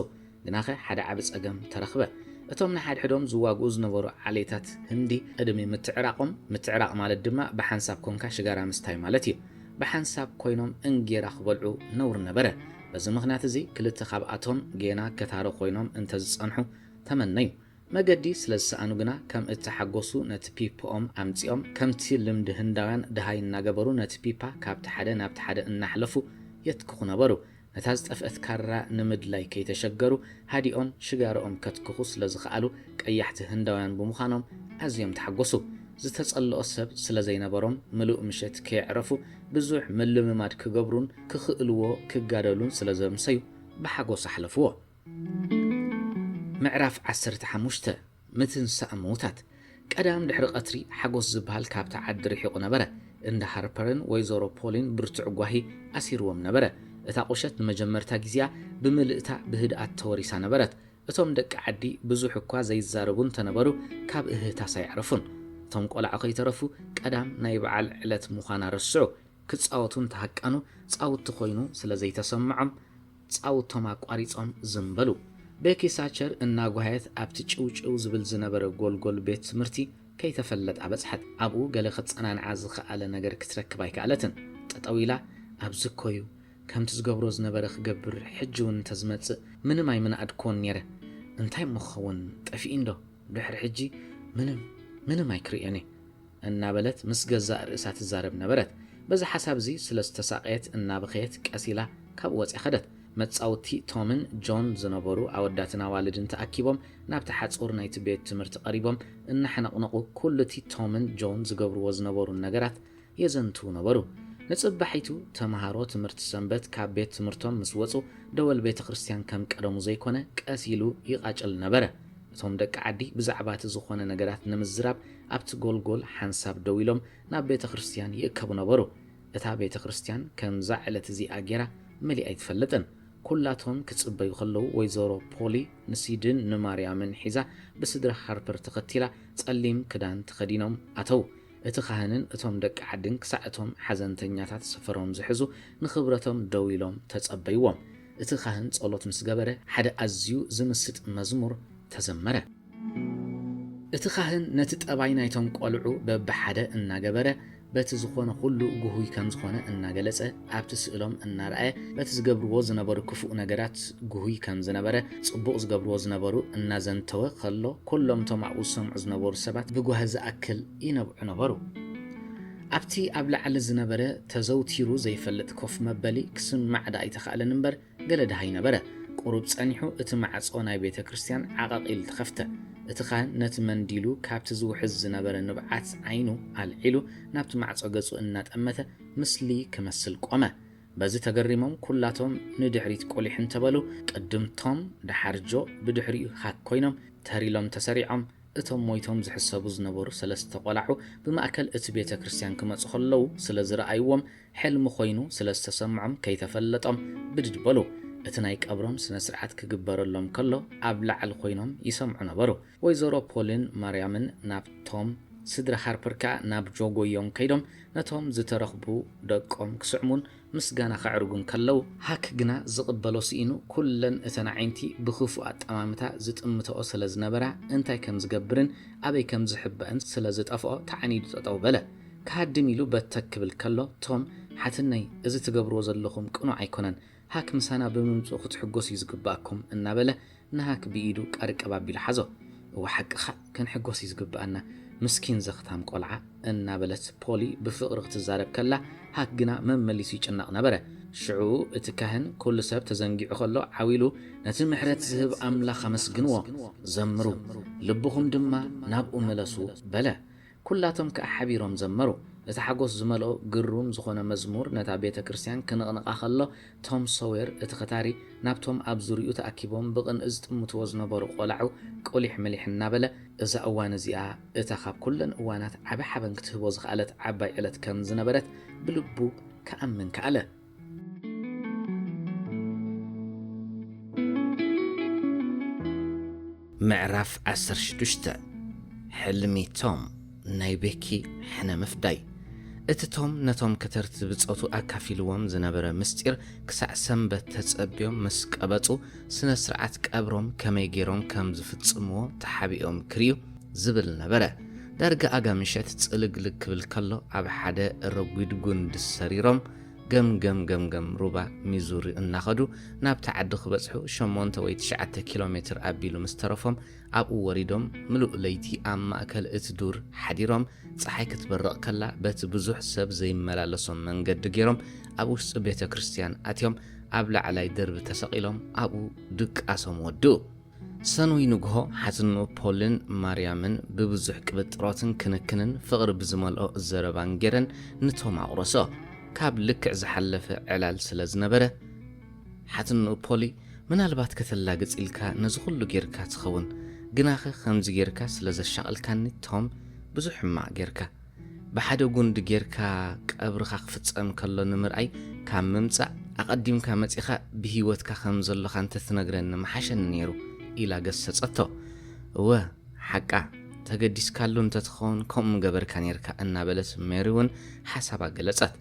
ግናኸ ሓደ ዓቢ ጸገም ተረኽበ። እቶም ንሓድሕዶም ዝዋግኡ ዝነበሩ ዓሌታት ህንዲ ቅድሚ ምትዕራቖም፣ ምትዕራቕ ማለት ድማ ብሓንሳብ ኮንካ ሽጋራ ምስታይ ማለት እዩ። ብሓንሳብ ኮይኖም እንጌራ ክበልዑ ነውሪ ነበረ። በዚ ምኽንያት እዚ ክልተ ካብኣቶም ጌና ከታሮ ኮይኖም እንተዝጸንሑ ተመነዩ። መገዲ ስለ ዝሰኣኑ ግና ከም እተሓጎሱ ነቲ ፒፖኦም ኣምጺኦም ከምቲ ልምዲ ህንዳውያን ድሃይ እናገበሩ ነቲ ፒፓ ካብቲ ሓደ ናብቲ ሓደ እናሕለፉ የትክኹ ነበሩ። ነታ ዝጠፍአት ካራ ንምድላይ ከይተሸገሩ ሃዲኦም ሽጋርኦም ከትክኹ ስለ ዝኸኣሉ ቀያሕቲ ህንዳውያን ብምዃኖም ኣዝዮም ተሓጎሱ። ዝተጸልኦ ሰብ ስለ ዘይነበሮም ምሉእ ምሸት ከየዕረፉ ብዙሕ ምልምማድ ክገብሩን ክኽእልዎ ክጋደሉን ስለ ዘምሰዩ ብሓጎስ ኣሕለፍዎ። ምዕራፍ ዓሰርተ ሓሙሽተ። ምትንሳእ ምዉታት። ቀዳም ድሕሪ ቀትሪ ሓጎስ ዝበሃል ካብቲ ዓዲ ርሒቑ ነበረ። እንዳ ሃርፐርን ወይዘሮ ፖሊን ብርቱዕ ጓሂ ኣሲርዎም ነበረ። እታ ቁሸት ንመጀመርታ ግዜኣ ብምልእታ ብህድኣት ተወሪሳ ነበረት። እቶም ደቂ ዓዲ ብዙሕ እኳ ዘይዛረቡ እንተነበሩ ካብ እህህታስ ኣየዕረፉን። እቶም ቆልዓ ከይተረፉ ቀዳም ናይ በዓል ዕለት ምዃና ረስዑ። ክጻወቱ እንተሃቀኑ ጻውቲ ኮይኑ ስለ ዘይተሰምዖም ጻውቶም ኣቋሪጾም ዝም በሉ። ቤኪ ሳቸር እናጓሃየት ኣብቲ ጭውጭው ዝብል ዝነበረ ጎልጎል ቤት ትምህርቲ ከይተፈለጣ በጽሐት። ኣብኡ ገለ ከጸናንዓ ዝኸኣለ ነገር ክትረክብ ኣይከኣለትን። ጠጠው ኢላ ኣብዚ እኮ እዩ፣ ከምቲ ዝገብሮ ዝነበረ ክገብር ሕጂ እውን እንተዝመጽእ ምንም ኣይምንኣድክዎን ነይረ። እንታይ እሞ ክኸውን፣ ጠፊኡ እንዶ? ድሕሪ ሕጂ ምንም ምንም ኣይክርእዮን እየ። እናበለት ምስ ገዛእ ርእሳ ትዛረብ ነበረት። በዚ ሓሳብ እዚ ስለ ዝተሳቐየት እናበኸየት ቀስ ኢላ ካብኡ ወጽያ ኸደት። መጻውቲ ቶምን ጆን ዝነበሩ ኣወዳትን ኣዋልድን ተኣኪቦም ናብቲ ሓጹር ናይቲ ቤት ትምህርቲ ቀሪቦም እናሓነቕነቑ ኩሉ እቲ ቶምን ጆን ዝገብርዎ ዝነበሩ ነገራት የዘንትዉ ነበሩ። ንጽባሒቱ ተመሃሮ ትምህርቲ ሰንበት ካብ ቤት ትምህርቶም ምስ ወጹ ደወል ቤተ ክርስቲያን ከም ቀደሙ ዘይኮነ ቀስ ኢሉ ይቓጭል ነበረ። እቶም ደቂ ዓዲ ብዛዕባ እቲ ዝኾነ ነገራት ንምዝራብ ኣብቲ ጎልጎል ሓንሳብ ደው ኢሎም ናብ ቤተ ክርስቲያን ይእከቡ ነበሩ። እታ ቤተ ክርስቲያን ከምዛ ዕለት እዚኣ ጌራ መሊኣ ኣይትፈልጥን። ኩላቶም ክጽበዩ ከለዉ ወይዘሮ ፖሊ ንሲድን ንማርያምን ሒዛ ብስድራ ሃርፐር ተኸቲላ ጸሊም ክዳን ተኸዲኖም ኣተዉ። እቲ ካህንን እቶም ደቂ ዓድን ክሳዕ እቶም ሓዘንተኛታት ሰፈሮም ዝሕዙ ንኽብረቶም ደው ኢሎም ተጸበይዎም። እቲ ካህን ጸሎት ምስ ገበረ ሓደ ኣዝዩ ዝምስጥ መዝሙር ተዘመረ። እቲ ካህን ነቲ ጠባይ ናይቶም ቆልዑ በብሓደ እናገበረ በቲ ዝኾነ ኩሉ ጉሁይ ከም ዝኾነ እናገለጸ ኣብቲ ስእሎም እናረኣየ በቲ ዝገብርዎ ዝነበሩ ክፉእ ነገራት ጉሁይ ከም ዝነበረ ጽቡቕ ዝገብርዎ ዝነበሩ እናዘንተወ ከሎ ኩሎም እቶም ኣብኡ ዝሰምዑ ዝነበሩ ሰባት ብጓሂ ዝኣክል ይነብዑ ነበሩ። ኣብቲ ኣብ ላዕሊ ዝነበረ ተዘውቲሩ ዘይፈልጥ ኮፍ መበሊ ክስማዕ ደኣ ኣይተኻእለን እምበር ገለ ደሃይ ነበረ። ቁሩብ ጸኒሑ እቲ ማዕጾ ናይ ቤተ ክርስቲያን ዓቐቕ ኢሉ ተኸፍተ። እቲ ኻህን ነቲ መንዲሉ ካብቲ ዝውሕዝ ዝነበረ ንብዓት ዓይኑ ኣልዒሉ ናብቲ ማዕጾ ገጹ እናጠመተ ምስሊ ክመስል ቆመ። በዚ ተገሪሞም ኩላቶም ንድሕሪት ቆሊሕ እንተበሉ ቅድም ቶም ደሓር ጆ ብድሕሪኡ ሃክ ኮይኖም ተር ኢሎም ተሰሪዖም እቶም ሞይቶም ዝሕሰቡ ዝነበሩ ሰለስተ ቆላዑ ብማእከል እቲ ቤተ ክርስቲያን ክመጹ ከለዉ ስለ ዝረኣይዎም ሕልሚ ኮይኑ ስለ ዝተሰምዖም ከይተፈለጦም ብድድ በሉ። እቲ ናይ ቀብሮም ስነ ስርዓት ክግበረሎም ከሎ ኣብ ላዕሊ ኮይኖም ይሰምዑ ነበሩ። ወይዘሮ ፖልን ማርያምን ናብ ቶም ስድራ ሃርፐር ከኣ ናብ ጆጎዮም ከይዶም ነቶም ዝተረኽቡ ደቆም ክስዕሙን ምስጋና ከዕርጉን ከለዉ ሃክ ግና ዝቕበሎ ስኢኑ ኩለን እተን ኣዒንቲ ብኽፉእ ኣጠማምታ ዝጥምተኦ ስለ ዝነበራ እንታይ ከም ዝገብርን ኣበይ ከም ዝሕባእን ስለ ዝጠፍኦ ተዓኒዱ ጠጠው በለ። ክሃድም ኢሉ በተክ ክብል ከሎ ቶም ሓትነይ እዚ ትገብርዎ ዘለኹም ቅኑዕ ኣይኮነን፣ ሃክ ምሳና ብምምፅኡ ክትሕጎስ እዩ ዝግባኣኩም እናበለ ንሃክ ብኢዱ ቀርቀብ ኣቢሉ ሓዞ። እወ ሓቅኻ ክንሕጎስ እዩ ዝግባኣና ምስኪን ዘኽታም ቆልዓ እናበለት ፖሊ ብፍቕሪ ክትዛረብ ከላ ሃክ ግና መመሊሱ ይጭነቕ ነበረ። ሽዑ እቲ ካህን ኩሉ ሰብ ተዘንጊዑ ከሎ ዓው ኢሉ፣ ነቲ ምሕረት ዝህብ ኣምላኽ ኣመስግንዎ፣ ዘምሩ፣ ልብኹም ድማ ናብኡ ምለሱ በለ። ኩላቶም ከኣ ሓቢሮም ዘመሩ። እቲ ሓጎስ ዝመልኦ ግሩም ዝኾነ መዝሙር ነታ ቤተ ክርስቲያን ክንቕንቓ ከሎ፣ ቶም ሶዌር እቲ ኸታሪ ናብቶም ኣብ ዙርያኡ ተኣኪቦም ብቕንኢ ዝጥምትዎ ዝነበሩ ቆላዑ ቁሊሕ ምሊሕ እናበለ፣ እዛ እዋን እዚኣ እታ ካብ ኩለን እዋናት ዓቢ ሓበን ክትህቦ ዝኸኣለት ዓባይ ዕለት ከም ዝነበረት ብልቡ ክኣምን ከኣለ። ምዕራፍ ዓሰርተ ሽዱሽተ። ሕልሚ ቶም፣ ናይ ቤኪ ሕነ ምፍዳይ። እቲ ቶም ነቶም ከተርቲ ብጾቱ ኣካፊልዎም ዝነበረ ምስጢር ክሳዕ ሰንበት ተጸብዮም ምስ ቀበጹ፣ ስነ ስርዓት ቀብሮም ከመይ ገይሮም ከም ዝፍጽምዎ ተሓቢኦም ክርእዩ ዝብል ነበረ። ዳርጋ ኣጋ ምሸት ጽልግልግ ክብል ከሎ፣ ኣብ ሓደ ረጒድ ጉንዲ ሰሪሮም፣ ገምገም ገምገም ሩባ ሚዙሪ እናኸዱ ናብቲ ዓዲ ክበጽሑ ሸሞንተ ወይ ትሽዓተ ኪሎ ሜትር ኣቢሉ ምስ ተረፎም፣ ኣብኡ ወሪዶም ምሉእ ለይቲ ኣብ ማእከል እቲ ዱር ሓዲሮም፣ ጸሓይ ክትበርቕ ከላ በቲ ብዙሕ ሰብ ዘይመላለሶም መንገዲ ገይሮም ኣብ ውሽጢ ቤተ ክርስቲያን ኣትዮም ኣብ ላዕላይ ደርቢ ተሰቒሎም ኣብኡ ድቃሶም ወድኡ። ሰኑይ ንግሆ ሓትንኡ ፖልን ማርያምን ብብዙሕ ቅብጥሮትን ክንክንን ፍቕሪ ብዝመልኦ ዘረባን ገይረን ንቶም ኣቑረሶ። ካብ ልክዕ ዝሓለፈ ዕላል ስለ ዝነበረ፣ ሓትንኡ ፖሊ፣ ምናልባት ከተላግጽ ኢልካ ነዚ ኩሉ ጌርካ ትኸውን፣ ግናኸ ከምዚ ጌርካ ስለ ዘሻቐልካኒ ቶም ብዙሕ ሕማቕ ጌርካ። ብሓደ ጉንዲ ጌርካ ቀብርኻ ክፍጸም ከሎ ንምርኣይ ካብ ምምጻእ ኣቐዲምካ መጺኻ ብህይወትካ ከም ዘሎኻ እንተትነግረኒ ምሓሸኒ ነይሩ ኢላ ገሰጸቶ። እወ ሓቃ፣ ተገዲስካሉ እንተትኸውን ከምኡ ምገበርካ ነይርካ እናበለት ሜሪ እውን ሓሳባ ገለጸት።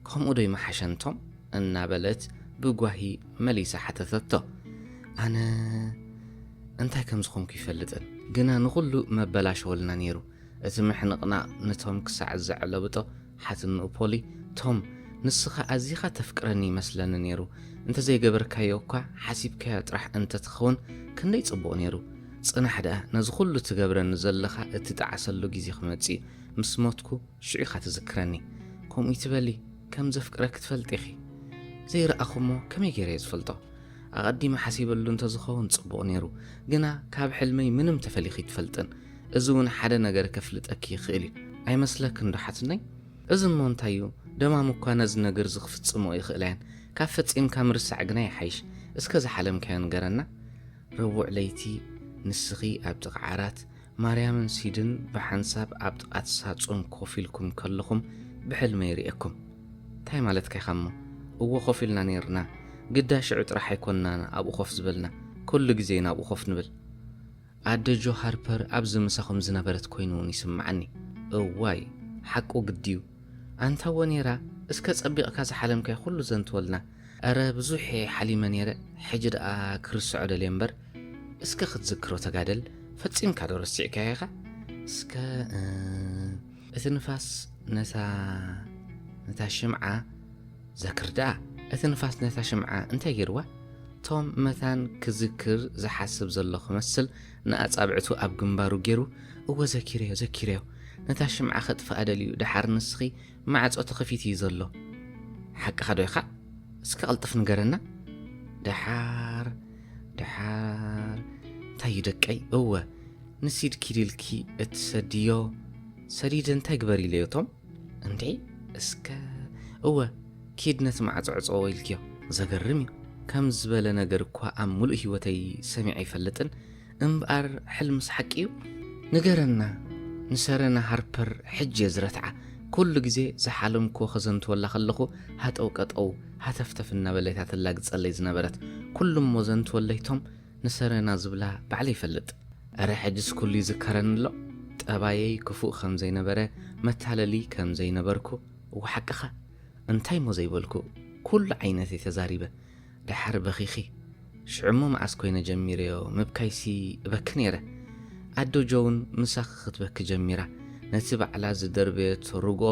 ከምኡ ዶ ይመሓሸንቶም እናበለት ብጓሂ መሊሳ ሓተተቶ። ኣነ እንታይ ከም ዝኾንኩ ይፈልጥን፣ ግና ንኹሉ መበላሸወልና ነይሩ። እቲ ምሕንቕናቕ ንቶም ክሳዕ ዘዕለብጦ ሓትንኡ ፖሊ፣ ቶም፣ ንስኻ ኣዚኻ ተፍቅረኒ ይመስለኒ ነይሩ። እንተዘይገበርካዮ እኳ ሓሲብካዮ ጥራሕ እንተትኸውን ክንደይ ጽቡቕ ነይሩ። ጽናሕ ደኣ፣ ነዚ ኩሉ ትገብረኒ ዘለኻ እትጠዓሰሉ ግዜ ክመጽእ እዩ። ምስ ሞትኩ ሽዑ ኢኻ ትዝክረኒ። ከምኡ ይትበሊ፣ ከም ዘፍቅረኪ ትፈልጢ ኢኺ። ዘይረኣኹሞ ከመይ ገይረ እየ ዝፈልጦ? ኣቐዲመ ሓሲበሉ እንተዝኸውን ጽቡቕ ነይሩ። ግና ካብ ሕልመይ ምንም ተፈሊኺ ኣይትፈልጥን። እዚ እውን ሓደ ነገር ከፍልጠኪ ይኽእል እዩ። ኣይመስለክን ዶ ሓትነይ? እዚ እሞ እንታይ እዩ? ደማም እኳ ነዚ ነገር እዚ ክፍጽምኦ ይኽእላ እየን። ካብ ፈጺምካ ምርሳዕ ግና ይሓይሽ። እስከ ዝሓለምካዮ ንገረና። ረቡዕ ለይቲ ንስኺ ኣብ ጥቓ ዓራት፣ ማርያምን ሲድን ብሓንሳብ ኣብ ጥቓ እቲ ሳጹን ኮፍ ኢልኩም ከለኹም ብሕልመይ ርእየኩም። እንታይ ማለትካ ኢኻ እሞ? እወ ኮፍ ኢልና ነይርና። ግዳ ሽዑ ጥራሕ ኣይኮንናን ኣብኡ ኮፍ ዝበልና። ኩሉ ግዜ ኢና ኣብኡ ኮፍ ንብል። ኣደ ጆ ሃርፐር ኣብዚ ምሳኹም ዝነበረት ኮይኑ እውን ይስምዓኒ። እዋይ፣ ሓቁ ግዲ እዩ። ኣንታ እወ ነይራ፣ እስከ ጸቢቕካ ዝሓለምካዮ ኩሉ ዘንትወልና። ኣረ ብዙሕ እየ ሓሊመ ነይረ፣ ሕጂ ደኣ ክርስዖ ደልየ እምበር። እስከ ክትዝክሮ ተጋደል፣ ፈጺምካ ዶ ረሲዕካዮ ኢኻ? እስከ፣ እ፣ እቲ ንፋስ ነታ፣ ነታ ሽምዓ ዘክር ደኣ። እቲ ንፋስ ነታ ሽምዓ እንታይ ገይርዋ? ቶም መታን ክዝክር ዝሓስብ ዘሎ ክመስል ንኣጻብዕቱ ኣብ ግንባሩ ገይሩ፣ እወ ዘኪረዮ፣ ዘኪረዮ። ነታ ሽምዓ ከጥፍኣ ደልዩ፣ ደሓር ንስኺ ማዕጾ ተኸፊቱ እዩ ዘሎ። ሓቅኻ ዶ ኢኻ? እስከ ቀልጥፍ ንገረና። ደሓር፣ ደሓር፣ እንታይ እዩ ደቀይ? እወ፣ ንሲድ ኪድ ኢልኪ እትሰድዮ ሰዲደ እንታይ ግበር ኢለዮ ቶም? እንዴ፣ እስከ፣ እወ፣ ኪድ ነቲ ማዕጾ ዕጽዎ ኢልክዮ። ዘገርም እዩ። ከም ዝበለ ነገር እኳ ኣብ ምሉእ ህይወተይ ሰሚዐ ኣይፈልጥን። እምበኣር ሕልምስ ሓቂ እዩ? ንገረና፣ ንሰረና ሃርፐር ሕጂ እየ ዝረትዓ። ኩሉ ግዜ ዝሓለምክዎ ከዘንትወላ ከለኹ ሃጠው ቀጠው፣ ሃተፍተፍ እናበለት እያ ተላግጸለይ ዝነበረት። ኩሉ እሞ ዘንትወለይ ቶም ንሰረና ዝብላ ባዕለይ ይፈልጥ። እረ ሕጅስ ኩሉ ይዝከረኒ ኣሎ። ጠባየይ ክፉእ ከም ዘይነበረ፣ መታለሊ ከም ዘይነበርኩ። እወ ሓቅኻ። እንታይ እሞ ዘይበልኩ? ኩሉ ዓይነት እየ ተዛሪበ። ደሓር በኺኺ። ሽዑ እሞ መዓስ ኮይነ ጀሚረዮ ምብካይሲ እበኪ ነይረ። ኣዶ ጆ እውን ምሳኺ ክትበኪ ጀሚራ። ነቲ ባዕላ ዝደርበየቶ ርግኦ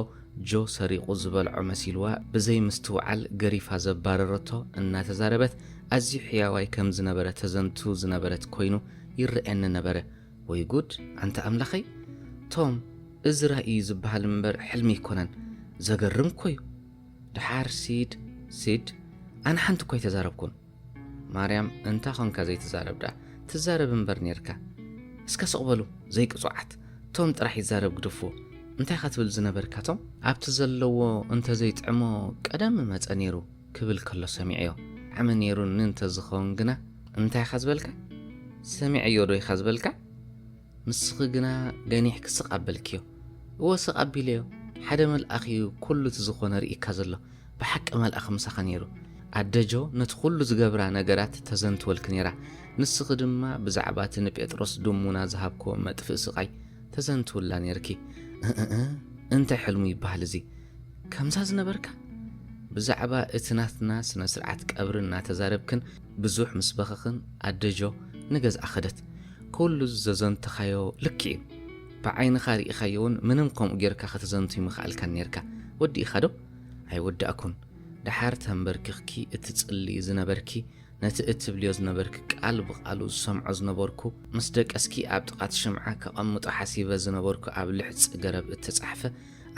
ጆ ሰሪቑ ዝበልዖ መሲልዋ ብዘይ ምስትውዓል ገሪፋ ዘባረረቶ እናተዛረበት ኣዝዩ ሕያዋይ ከም ዝነበረ ተዘንቱ ዝነበረት ኮይኑ ይረኣየኒ ነበረ። ወይ ጉድ! ኣንታ ኣምላኸይ! ቶም፣ እዚ ራእይ እዩ ዝበሃል እምበር ሕልሚ ኣይኮነን። ዘገርም እኮ እዩ። ደሓር ሲድ ሲድ፣ ኣነ ሓንቲ እኮ ኣይተዛረብኩን። ማርያም፣ እንታ ኾንካ ዘይትዛረብ ደኣ? ትዛረብ እምበር ኔርካ። እስከ ስቕ በሉ፣ ዘይቅጹዓት። ቶም ጥራሕ ይዛረብ ግደፍዎ። እንታይ ኢኻ ትብል ዝነበርካ ቶም? ኣብቲ ዘለዎ እንተ ዘይጥዕሞ ቀደም መጸ ኔሩ ክብል ከሎ ሰሚዐዮ። ዓመ ኔሩኒ እንተ ዝኸውን ግና እንታይ ኢኻ ዝበልካ? ሰሚዐዮ ዶ ኢኻ ዝበልካ? ንስኺ ግና ገኒሕኪ ስቕ ኣበልክዮ። እወ ስቕ ኣቢለዮ። ሓደ መልኣኽ እዩ ኩሉ እቲ ዝኾነ ርኢካ ዘሎ። ብሓቂ መልኣኽ ምሳኻ ነይሩ። ኣደ ጆ ነቲ ኩሉ ዝገብራ ነገራት ተዘንትወልኪ ነይራ። ንስኺ ድማ ብዛዕባ እቲ ንጴጥሮስ ድሙና ዝሃብክዎ መጥፍእ ስቓይ ተዘንትውላ ነይርኪ። እእእ፣ እንታይ ሕልሙ ይበሃል እዚ? ከምዛ ዝነበርካ? ብዛዕባ እቲ ናትና ስነ ስርዓት ቀብሪ እናተዛረብክን ብዙሕ ምስ በኸኽን ኣደ ጆ ንገዝኣ ኸደት። ኩሉ ዘዘንተኻዮ ልክዕ እዩ። ብዓይንኻ ርኢኻዮ እውን ምንም ከምኡ ጌርካ ከተዘንቱ ይምኽኣልካን ኔርካ። ወዲእኻ ዶ? ኣይወዳእኩን። ደሓር ተንበርኪኽኪ እትጽልዪ ዝነበርኪ፣ ነቲ እትብልዮ ዝነበርኪ ቃል ብቓሉ ዝሰምዖ ዝነበርኩ፣ ምስ ደቀስኪ ኣብ ጥቓ እቲ ሽምዓ ከቐምጦ ሓሲበ ዝነበርኩ ኣብ ልሕጺ ገረብ እተጻሕፈ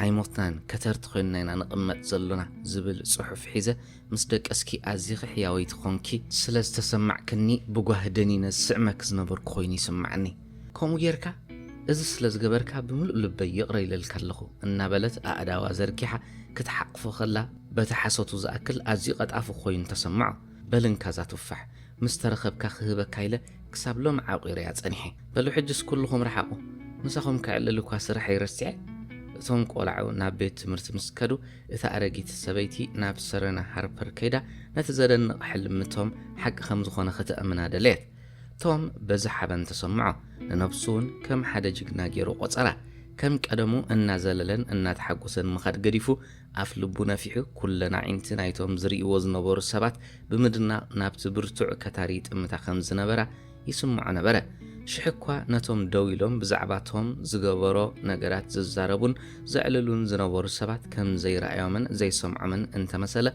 ኣይሞትናን፣ ከተርቲ ኮይንና ኢና ንቕመጥ ዘሎና ዝብል ጽሑፍ ሒዘ ምስ ደቀስኪ ኣዚኺ ሕያወይቲ ኾንኪ ስለ ዝተሰማዕክኒ ብጓህ ደኒነ ዝስዕመኪ ዝነበርኩ ኮይኑ ይስምዓኒ። ከምኡ ጌርካ እዚ ስለ ዝገበርካ ብምሉእ ልበይ ይቕረ ኢለልካ ኣለኹ እናበለት ኣእዳዋ ዘርጊሓ ክትሓቕፎ ከላ በቲ ሓሶቱ ዝኣክል ኣዝዩ ቀጣፊ ኮይኑ ተሰምዖ። በል እንካ እዛ ቱፋሕ ምስ ተረኸብካ ክህበካ ኢለ ክሳብ ሎሚ ዓቂረያ ጸኒሐ። በሉ ሕጅስ ኩልኹም ረሓቑ፣ ምሳኹም ከዕልል እኳ ስርሐይ ረሲዐ። እቶም ቆልዑ ናብ ቤት ትምህርቲ ምስ ከዱ እታ ኣረጊት ሰበይቲ ናብ ሰረና ሃርፐር ከይዳ ነቲ ዘደንቕ ሕልሚ ቶም ሓቂ ከም ዝኾነ ከተእምና ደለየት። ቶም በዚ ሓበን ተሰምዖ። ንነብሱ እውን ከም ሓደ ጅግና ገይሩ ቆጸራ። ከም ቀደሙ እናዘለለን እናተሓጎሰን ምኻድ ገዲፉ ኣፍ ልቡ ነፊሑ ኩለን ኣዒንቲ ናይቶም ዝርእይዎ ዝነበሩ ሰባት ብምድናቕ ናብቲ ብርቱዕ ከታሪ ይጥምታ ከም ዝነበራ ይስምዖ ነበረ። ሽሕ እኳ ነቶም ደው ኢሎም ብዛዕባ ቶም ዝገበሮ ነገራት ዝዛረቡን ዘዕልሉን ዝነበሩ ሰባት ከም ዘይረኣዮምን ዘይሰምዖምን እንተመሰለ፣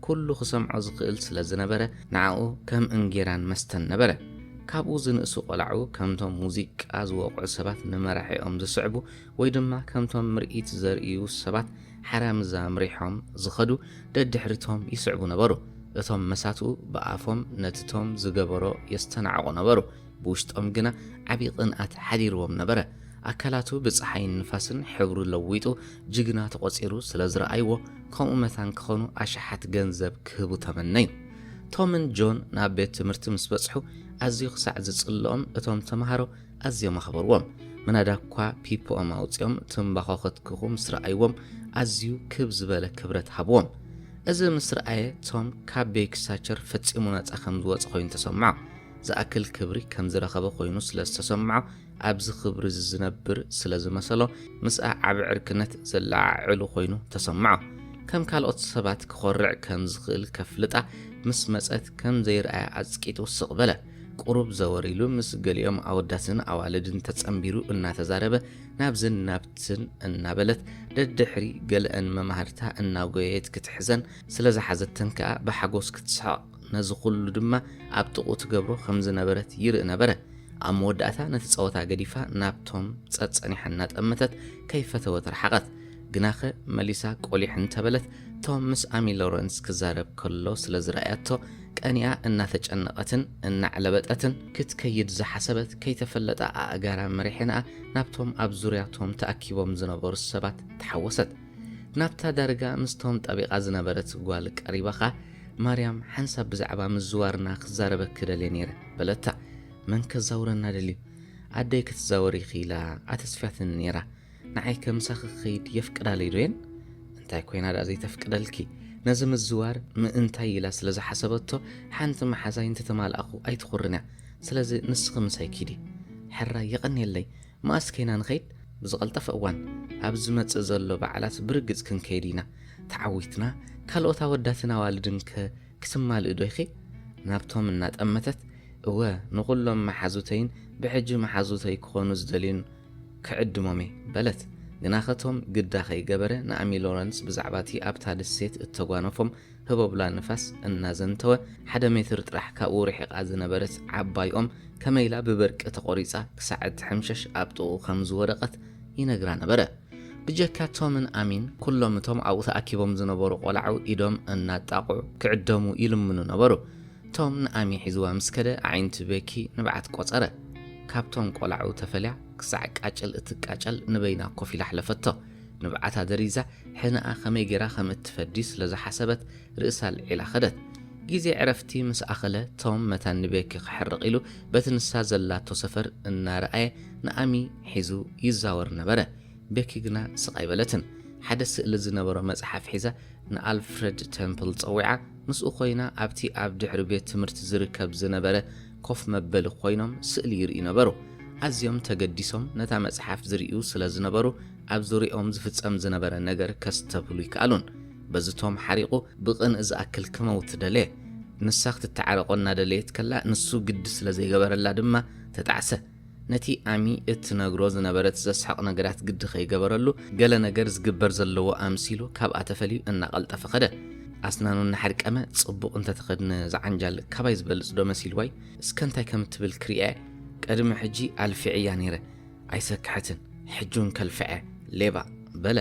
ኩሉ ክሰምዖ ዝኽእል ስለ ዝነበረ ንዓኡ ከም እንጌራን መስተን ነበረ። ካብኡ ዝንእሱ ቆላዑ ከምቶም ሙዚቃ ዝወቕዑ ሰባት ንመራሒኦም ዝስዕቡ ወይ ድማ ከምቶም ምርኢት ዘርእዩ ሰባት ሓራምዛ ምሪሖም ዝኸዱ ደድሕሪቶም ይስዕቡ ነበሩ። እቶም መሳትኡ ብኣፎም ነቲ ቶም ዝገበሮ የስተናዕቑ ነበሩ። ብውሽጦም ግና ዓቢ ቅንኣት ሓዲርዎም ነበረ። ኣካላቱ ብጸሓይን ንፋስን ሕብሩ ለዊጡ ጅግና ተቖጺሩ ስለ ዝረኣይዎ፣ ከምኡ መታን ክኾኑ ኣሽሓት ገንዘብ ክህቡ ተመነዩ። ቶምን ጆን ናብ ቤት ትምህርቲ ምስ በጽሑ ኣዝዩ ክሳዕ ዝጽልኦም እቶም ተምሃሮ ኣዝዮም ኣኽበርዎም። ምናዳ እኳ ፒፖኦም ኣውጺኦም ትምባኾ ከትክኹ ምስ ረኣይዎም ኣዝዩ ክብ ዝበለ ክብረት ሃብዎም። እዚ ምስ ረኣየ ቶም ካብ ቤኪ ሳቸር ፈጺሙ ነጻ ከም ዝወጸ ኮይኑ ተሰምዖ። ዝኣክል ክብሪ ከም ዝረኸበ ኮይኑ ስለ ዝተሰምዖ ኣብዚ ክብሪ እዚ ዝነብር ስለ ዝመሰሎ ምስኣ ዓቢ ዕርክነት ዘለዓዕሉ ኮይኑ ተሰምዖ። ከም ካልኦት ሰባት ክኾርዕ ከም ዝኽእል ከፍልጣ ምስ መጸት ከም ዘይረኣያ ኣጽቂጡ ስቕ በለ። ቁሩብ ዘወር ኢሉ ምስ ገሊኦም ኣወዳትን ኣዋልድን ተጸንቢሩ እናተዛረበ ናብዝን ናብትን እናበለት ደድሕሪ ገለአን መማህርታ እናጎየየት ክትሕዘን ስለ ዝሓዘተን ከኣ ብሓጎስ ክትስሕቕ ነዚ ኩሉ ድማ ኣብ ጥቕኡ ትገብሮ ከም ዝነበረት ይርኢ ነበረ። ኣብ መወዳእታ ነቲ ጸወታ ገዲፋ ናብቶም ጸጸኒሓ እናጠመተት ከይፈተወት ረሓቐት። ግናኸ መሊሳ ቆሊሕ እንተበለት ቶም ምስ ኣሚ ሎረንስ ክዛረብ ከሎ ስለ ዝረኣያቶ ቀኒኣ እናተጨነቐትን እናዕለበጠትን ክትከይድ ዝሓሰበት ከይተፈለጣ ኣእጋራ መሪሐንኣ ናብቶም ኣብ ዙርያቶም ተኣኪቦም ዝነበሩ ሰባት ተሓወሰት። ናብታ ዳርጋ ምስቶም ጠቢቓ ዝነበረት ጓል ቀሪባ ኸኣ ማርያም ሓንሳብ ብዛዕባ ምዝዋርና ክዛረበኪ ደልየ ነይረ በለታ። መን ከዛውረና ደልዩ? ኣደይ ክትዛወር ኢኺ ኢላ ኣተስፍያትኒ ነይራ። ንዓይ ከምሳኺ ክኸይድ የፍቅዳለይ ዶ የን? እንታይ ኮይና ደኣ ዘይተፍቅደልኪ? ነዚ ምዝዋር ምእንታይ ኢላ ስለ ዝሓሰበቶ ሓንቲ መሓዛይ እንተተማልኣኹ ኣይትኹርን እያ። ስለዚ ንስኺ ምሳይ ኪዲ። ሕራይ የቐንየለይ። መኣስ ከይና ንኸይድ? ብዝቐልጠፈ እዋን። ኣብ ዝመጽእ ዘሎ በዓላት ብርግጽ ክንከይድ ኢና። ተዓዊትና ካልኦት ኣወዳትን ኣዋልድን ከ ክትማልእ ዶ ኢኺ? ናብቶም እናጠመተት፣ እወ፣ ንኹሎም መሓዙተይን ብሕጂ መሓዙተይ ክኾኑ ዝደልዩን ክዕድሞም እየ በለት። ግናኸ ቶም ግዳ ከይገበረ ንኣሚ ሎረንስ ብዛዕባ እቲ ኣብታ ደሴት እተጓነፎም ህቦብላ ንፋስ እናዘንተወ ሓደ ሜትር ጥራሕ ካብኡ ርሒቓ ዝነበረት ዓባይ ኦም ከመይ ኢላ ብበርቂ ተቖሪጻ ክሳዕ እትሕምሸሽ ኣብ ጥቕኡ ከም ዝወደቐት ይነግራ ነበረ። ብጀካ ቶምን ኣሚን፣ ኩሎም እቶም ኣብኡ ተኣኪቦም ዝነበሩ ቆላዑ ኢዶም እናጣቕዑ ክዕደሙ ይልምኑ ነበሩ። ቶም ንኣሚ ሒዝዋ ምስ ከደ፣ ኣዒንቲ ቤኪ ንብዓት ቆጸረ። ካብቶም ቆላዑ ተፈልያ ክሳዕ ቃጭል እትቃጨል ንበይና ኮፍ ኢላ ኣሕለፈቶ። ንብዓታ ደሪዛ፣ ሕነኣ ከመይ ጌራ ከም እትፈዲ ስለ ዝሓሰበት፣ ርእሳ ኣልዒላ ኸደት። ግዜ ዕረፍቲ ምስ ኣኸለ፣ ቶም መታን ንቤኪ ክሕርቕ ኢሉ በቲ ንሳ ዘላቶ ሰፈር እናረኣየ ንኣሚ ሒዙ ይዛወር ነበረ። ቤኪ ግና ስቕ ኣይበለትን። ሓደ ስእሊ ዝነበሮ መጽሓፍ ሒዛ ንኣልፍረድ ተምፕል ጸዊዓ፣ ምስኡ ኮይና ኣብቲ ኣብ ድሕሪ ቤት ትምህርቲ ዝርከብ ዝነበረ ኮፍ መበሊ ኮይኖም ስእሊ ይርእዩ ነበሩ። ኣዝዮም ተገዲሶም ነታ መጽሓፍ ዝርእዩ ስለ ዝነበሩ፣ ኣብ ዙርያኦም ዝፍጸም ዝነበረ ነገር ከስተብህሉ ይከኣሉን። በዚ ቶም ሓሪቑ ብቕንኢ ዝኣክል ክመውት ደለየ። ንሳ ክትተዓረቖ እናደለየት ከላ፣ ንሱ ግዲ ስለ ዘይገበረላ ድማ ተጣዕሰ። ነቲ ኣሚ እትነግሮ ዝነበረት ዘስሕቕ ነገራት ግዲ ከይገበረሉ፣ ገለ ነገር ዝግበር ዘለዎ ኣምሲሉ ካብኣ ተፈልዩ እናቐልጠፈ ኸደ። ኣስናኑ እናሓድቀመ፣ ጽቡቕ እንተተኸድነ ዝዓንጃል ካባይ ዝበልጽ ዶ መሲልዋይ? እስከ እንታይ ከም እትብል ክርእያ፣ ቅድሚ ሕጂ ኣልፊዐያ ነይረ። ኣይሰክሐትን፣ ሕጂ እውን ከልፍዐ፣ ሌባ፣ በለ።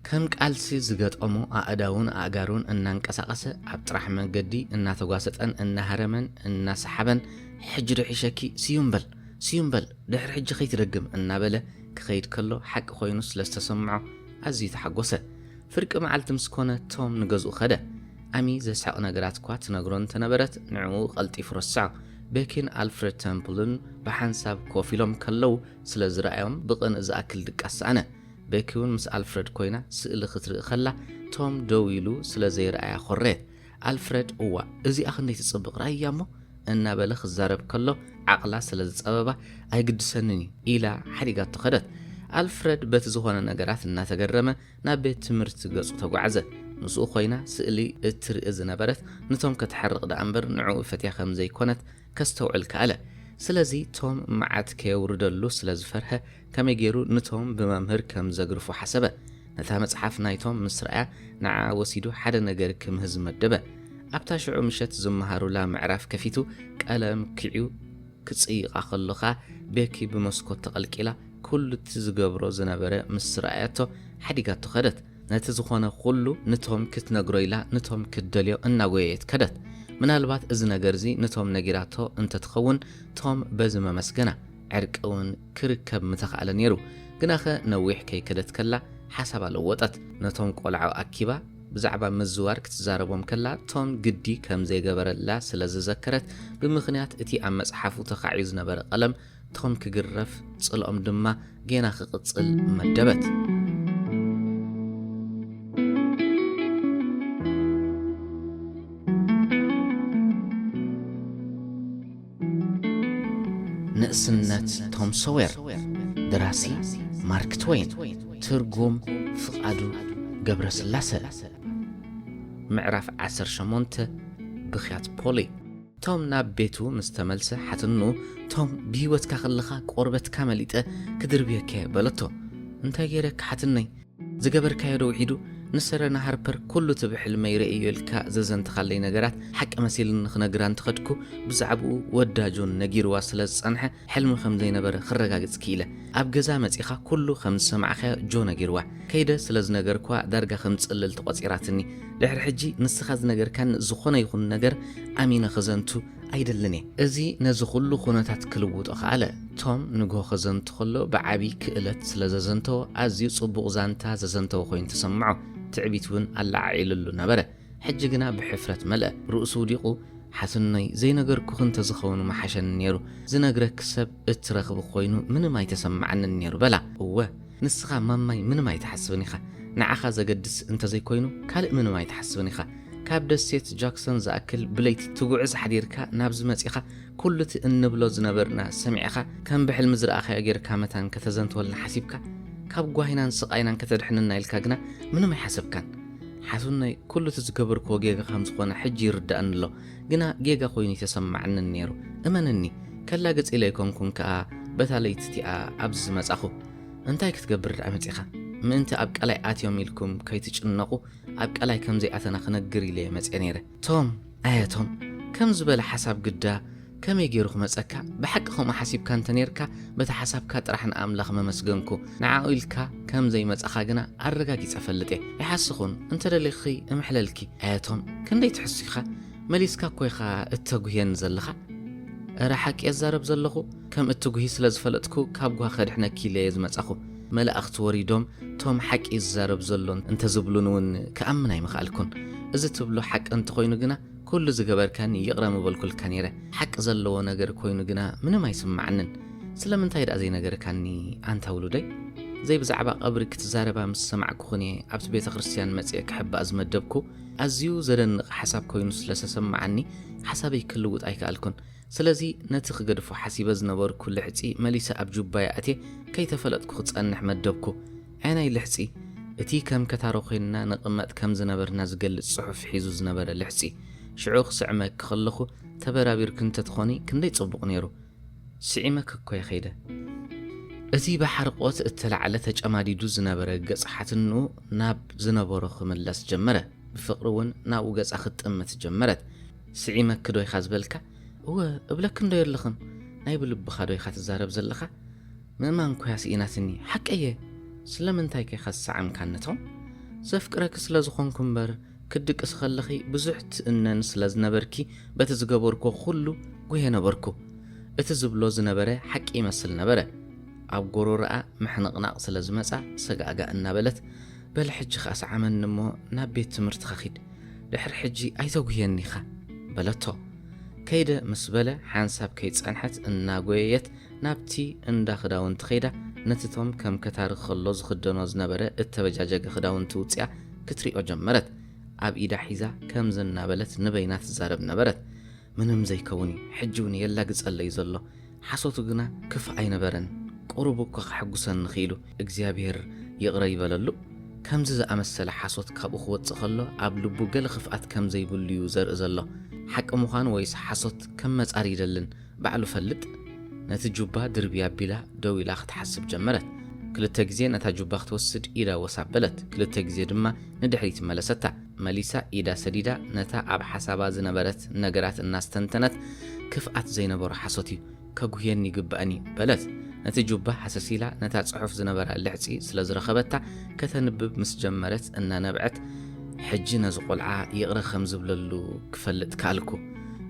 ከም ቃልሲ ዝገጠሞ ኣእዳውን ኣእጋሩን እናንቀሳቐሰ፣ ኣብ ጥራሕ መገዲ እናተጓሰጠን እናሃረመን እናሰሓበን፣ "ሕጂ ዶ ሒሸኪ? ስዩም በል፣ ስዩም በል፣ ድሕሪ ሕጂ ከይትደግም" እናበለ ክኸይድ ከሎ፣ ሓቂ ኮይኑ ስለ ዝተሰምዖ ኣዝዩ ተሓጎሰ። ፍርቂ መዓልቲ ምስ ኮነ፣ ቶም ንገዝኡ ኸደ። ኣሚ ዘስሕቕ ነገራት እኳ ትነግሮ እንተነበረት፣ ንዕኡ ቀልጢፉ ረስዖ። ቤኪን ኣልፍረድ ተምፕልን ብሓንሳብ ኮፍ ኢሎም ከለዉ ስለ ዝረኣዮም፣ ብቕንኢ ዝኣክል ድቃስ ሰኣነ። ቤኪ እውን ምስ ኣልፍረድ ኮይና ስእሊ ክትርኢ ከላ፣ ቶም ደው ኢሉ ስለ ዘይረኣያ ኮረየት። ኣልፍረድ፣ "እዋ፣ እዚኣ ክንደይ ትጽብቕ፣ ረኣያ እሞ?" እናበለ ክዛረብ ከሎ፣ ዓቕላ ስለ ዝጸበባ፣ "ኣይግድሰንን እዩ" ኢላ ሓዲጋቶ ከደት። ኣልፍረድ በቲ ዝኾነ ነገራት እናተገረመ ናብ ቤት ትምህርቲ ገጹ ተጓዕዘ። ምስኡ ኮይና ስእሊ እትርኢ ዝነበረት ንቶም ከተሕርቕ ደኣ እምበር ንዕኡ ፈትያ ከም ዘይኮነት ከስተውዕል ከኣለ። ስለዚ ቶም መዓት ከየውርደሉ ስለ ዝፈርሀ፣ ከመይ ገይሩ ንቶም ብመምህር ከም ዘግርፎ ሓሰበ። ነታ መጽሓፍ ናይቶም ምስ ረኣያ፣ ንዓ ወሲዱ ሓደ ነገር ክምህዝ መደበ። ኣብታ ሽዑ ምሸት ዝመሃሩላ ምዕራፍ ከፊቱ ቀለም ኪዕዩ ክጽይቓ ከሎ ኸኣ፣ ቤኪ ብመስኮት ተቐልቂላ ኩሉ እቲ ዝገብሮ ዝነበረ ምስ ረኣያቶ ሓዲጋቶ ከደት። ነቲ ዝኾነ ኩሉ ንቶም ክትነግሮ ኢላ ንቶም ክትደልዮ እናጎየየት ከደት። ምናልባት እዚ ነገር እዚ ንቶም ነጊራቶ እንተትኸውን፣ ቶም በዚ መመስገና፣ ዕርቂ እውን ክርከብ ምተኻእለ ነይሩ። ግናኸ ነዊሕ ከይከደት ከላ ሓሳባ ለወጠት። ነቶም ቆልዑ ኣኪባ ብዛዕባ ምዝዋር ክትዛረቦም ከላ፣ ቶም ግዲ ከም ዘይገበረላ ስለ ዝዘከረት፣ ብምኽንያት እቲ ኣብ መጽሓፉ ተኻዕዩ ዝነበረ ቀለም ቶም ክግረፍ፣ ጽልኦም ድማ ጌና ክቕጽል መደበት። ንእስነት ቶም ሶዌር። ደራሲ ማርክ ትወይን። ትርጉም ፍቓዱ ገብረስላሰ። ምዕራፍ ዓሰርተ ሸሞንተ። ብኽያት ፖሊ። ቶም ናብ ቤቱ ምስ ተመልሰ፣ ሓትኑ፣ "ቶም፣ ብህይወትካ ከለኻ ቆርበትካ መሊጠ ክድርብየካ እየ" በለቶ። "እንታይ ገይረካ ሓትነይ? ዝገበርካዮ ዶ ውሒዱ? ንሰረና ሃርፐር ኩሉ እቲ ብሕልመይ ረእዮ ኢልካ ዘዘንተኻለይ ነገራት ሓቂ መሲልኒ ክነግራ እንተኸድኩ፣ ብዛዕባኡ ወዳ ጆን ነጊርዋ ስለ ዝጸንሐ፣ ሕልሚ ከም ዘይነበረ ክረጋግጽ ክኢለ። ኣብ ገዛ መጺኻ ኩሉ ከም ዝሰማዕካዮ ጆ ነጊርዋ። ከይደ ስለ ዝነገርኳ ዳርጋ ከም ዝጽልል ተቖጺራትኒ። ድሕሪ ሕጂ ንስኻ ዝነገርካኒ ዝኾነ ይኹን ነገር ኣሚነ ክዘንቱ ኣይደልን እየ." እዚ ነዚ ኩሉ ኩነታት ክልውጦ ከኣለ። ቶም ንግሆ ክዘንቱ ከሎ ብዓቢ ክእለት ስለ ዘዘንተዎ ኣዝዩ ጽቡቕ ዛንታ ዘዘንተወ ኮይኑ ተሰምዖ። ትዕቢት እውን ኣለዓዒልሉ ነበረ። ሕጂ ግና ብሕፍረት መልአ። ርእሱ ውዲቑ፣ "ሓትኖይ፣ ዘይነገርኩኺ እንተዝኸውን ምሓሸኒ ነይሩ። ዝነግረኪ ሰብ እትረኽቢ ኮይኑ ምንም ኣይተሰማዓንን ነይሩ" በላ። "እወ፣ ንስኻ ማማይ ምንም ኣይትሓስብን ኢኻ። ንዓኻ ዘገድስ እንተዘይኮይኑ ካልእ ምንም ኣይትሓስብን ኢኻ። ካብ ደሴት ጃክሰን ዝኣክል ብለይቲ ትጉዕዝ ሓዲርካ ናብዚ መጺኻ፣ ኩሉ እቲ እንብሎ ዝነበርና ሰሚዕኻ፣ ከም ብሕልሚ ዝረኣኻዮ ጌርካ መታን ከተዘንትወልና ሓሲብካ? ካብ ጓሂናን ስቓይናን ከተድሕነና ኢልካ ግና ምንም ኣይሓሰብካን። ሓትኖይ፣ ኩሉ እቲ ዝገበርክዎ ጌጋ ከም ዝኾነ ሕጂ ይርዳእኒ ኣሎ፣ ግና ጌጋ ኮይኑ ኣይተሰማዓንን ነይሩ። እመነኒ፣ ከላግጽ ኢለ ኣይኮንኩን ከኣ በታ ለይቲ እቲኣ ኣብዚ ዝመጻኹ። እንታይ ክትገብር ደኣ መጺኻ? ምእንቲ ኣብ ቀላይ ኣትዮም ኢልኩም ከይትጭነቑ፣ ኣብ ቀላይ ከም ዘይኣተና ክነግር ኢለ እየ መጽየ ነይረ." ቶም፣ ኣየ ቶም፣ ከም ዝበለ ሓሳብ ግዳ ከመይ ገይሩ ክመጸካ? ብሓቂ ከምኡ ሓሲብካ እንተ ነርካ፣ በቲ ሓሳብካ ጥራሕ ንኣምላኽ መመስገንኩ። ንዓኡ ኢልካ ከም ዘይመጻኻ ግና ኣረጋጊጸ ፈልጥ እየ። ይሓስኹን፣ እንተ ደሊኺ እምሕለልኪ። ኣየቶም፣ ክንደይ ትሕሱ ኢኻ? መሊስካ እኮ ኢኻ እተጉህየኒ ዘለኻ። እረ ሓቂ እዛረብ ዘለኹ፣ ከም እትጉሂ ስለ ዝፈለጥኩ ካብ ጓህ ከድሕነኪ ኢለ እየ ዝመጻኹ። መላእኽቲ ወሪዶም፣ ቶም ሓቂ ይዛረብ ዘሎን እንተዝብሉን እውን ክኣምን ኣይምኽኣልኩን። እዚ ትብሎ ሓቂ እንተኾይኑ ግና፣ ኩሉ ዝገበርካኒ ይቕረ ምበልኩልካ ነይረ። ሓቂ ዘለዎ ነገር ኮይኑ ግና ምንም ኣይስምዓንን። ስለምንታይ ደኣ ዘይነገርካኒ ኣንታ ውሉደይ? ዘይብዛዕባ ቀብሪ ክትዛረባ ምስ ሰማዕኩኽን እየ ኣብቲ ቤተ ክርስትያን መጺኤ ክሕባእ ዝመደብኩ። ኣዝዩ ዘደንቕ ሓሳብ ኮይኑ ስለ ተሰምዓኒ ሓሳበይ ክልውጥ ኣይከኣልኩን። ስለዚ ነቲ ክገድፎ ሓሲበ ዝነበርኩ ልሕጺ መሊሰ ኣብ ጁባይ ኣእትየ ከይተፈለጥኩ ክጸንሕ መደብኩ። ኣየናይ ልሕጺ? እቲ ከም ከታሮ ኮይንና ንቕመጥ ከም ዝነበርና ዝገልጽ ጽሑፍ ሒዙ ዝነበረ ልሕጺ። ሽዑ ክስዕመኪ ከለኹ ተበራቢርኪ እንተትኾኒ ክንደይ ጽቡቕ ነይሩ። ስዒመኪ እኮ እየ ከይደ። እቲ ብሓርቆት እተላዕለ ተጨማዲዱ ዝነበረ ገጽ ሓትንኡ ናብ ዝነበሮ ክምለስ ጀመረ። ብፍቕሪ እውን ናብኡ ገጻ ክትጥምት ጀመረት። ስዒመኪ ዶ ኢኻ ዝበልካ? እወ፣ እብለኪ እንዶ የለኽን። ናይ ብልብኻ ዶ ኢኻ ትዛረብ ዘለኻ? ምእማን ኮያ ስኢናትኒ። ሓቀየ። ስለምንታይ ከ ኢኻ ዝሰዓምካኒ ቶም? ዘፍቅረኪ ስለ ዝኾንኩ እምበር፣ ክትድቅሲ ከለኺ ብዙሕ ትእነን ስለ ዝነበርኪ፣ በቲ ዝገበርኩ ኩሉ ጉሄ ነበርኩ። እቲ ዝብሎ ዝነበረ ሓቂ ይመስል ነበረ። ኣብ ጎሮሮኣ ምሕንቕናቕ ስለ ዝመጻ፣ ሰጋእጋእ እናበለት፣ በሊ ሕጂ ኸኣ ሰዓመኒ እሞ ናብ ቤት ትምህርትኻ ኺድ። ድሕሪ ሕጂ ኣይተጉህየኒ ኢኻ፣ በለቶ። ከይደ ምስ በለ፣ ሓንሳብ ከይጸንሐት እናጎየየት ናብቲ እንዳ ክዳውንቲ ኸይዳ፣ ነቲ ቶም ከም ከታሪ ከሎ ዝኽደኖ ዝነበረ እተበጃጀገ ክዳውንቲ ውጽኣ ክትሪኦ ጀመረት። ኣብ ኢዳ ሒዛ ከምዚ እናበለት ንበይና ትዛረብ ነበረት። ምንም ዘይከውን እዩ፣ ሕጂ እውን የላግጸለይ ዘሎ። ሓሶቱ ግና ክፍ ኣይነበረን። ቁሩብ እኳ ከሐጉሰኒ ክኢሉ። እግዚኣብሔር ይቕረ ይበለሉ። ከምዚ ዝኣመሰለ ሓሶት ካብኡ ክወጽእ ከሎ፣ ኣብ ልቡ ገለ ክፍኣት ከም ዘይብሉ እዩ ዘርኢ ዘሎ። ሓቂ ምዃን ወይስ ሓሶት ከም መጻር ይደልን፣ ባዕሉ ፈልጥ። ነቲ ጁባ ድርብይ ኣቢላ ደው ኢላ ክትሓስብ ጀመረት። ክልተ ግዜ ነታ ጁባ ክትወስድ ኢዳ ወስ ኣበለት፣ ክልተ ግዜ ድማ ንድሕሪት መለሰታ። መሊሳ ኢዳ ሰዲዳ ነታ ኣብ ሓሳባ ዝነበረት ነገራት እናስተንተነት፣ ክፍኣት ዘይነበሮ ሓሶት እዩ፣ ከጉህየኒ ይግባእን እዩ በለት። ነቲ ጁባ ሃሰስ ኢላ ነታ ጽሑፍ ዝነበራ ልሕጺ ስለ ዝረኸበታ፣ ከተንብብ ምስ ጀመረት እናነብዐት፣ ሕጂ ነዚ ቆልዓ ይቕረ ከም ዝብለሉ ክፈልጥ ከኣልኩ።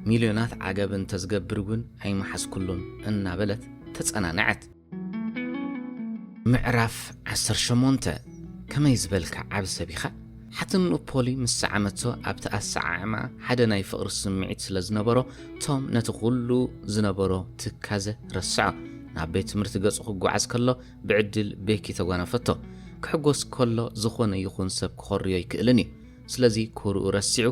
ሚልዮናት ዓገብ እንተዝገብር እውን ኣይመሓዝኩሉን እናበለት ተጸናንዐት። ምዕራፍ ዓሰርተ ሸሞንተ። ከመይ ዝበልካ ዓቢ ሰብ ኢኻ? ሓትንኡ ፖሊ ምስ ሰዓመቶ፣ ኣብቲ ኣሰዓዕማ ሓደ ናይ ፍቕሪ ስምዒት ስለ ዝነበሮ፣ ቶም ነቲ ኩሉ ዝነበሮ ትካዘ ረስዖ። ናብ ቤት ትምህርቲ ገጹ ክጓዓዝ ከሎ፣ ብዕድል ቤኪ ተጓነፈቶ። ክሕጎስ ከሎ፣ ዝኾነ ይኹን ሰብ ክኾርዮ ኣይክእልን እዩ። ስለዚ፣ ኮርኡ ረሲዑ፣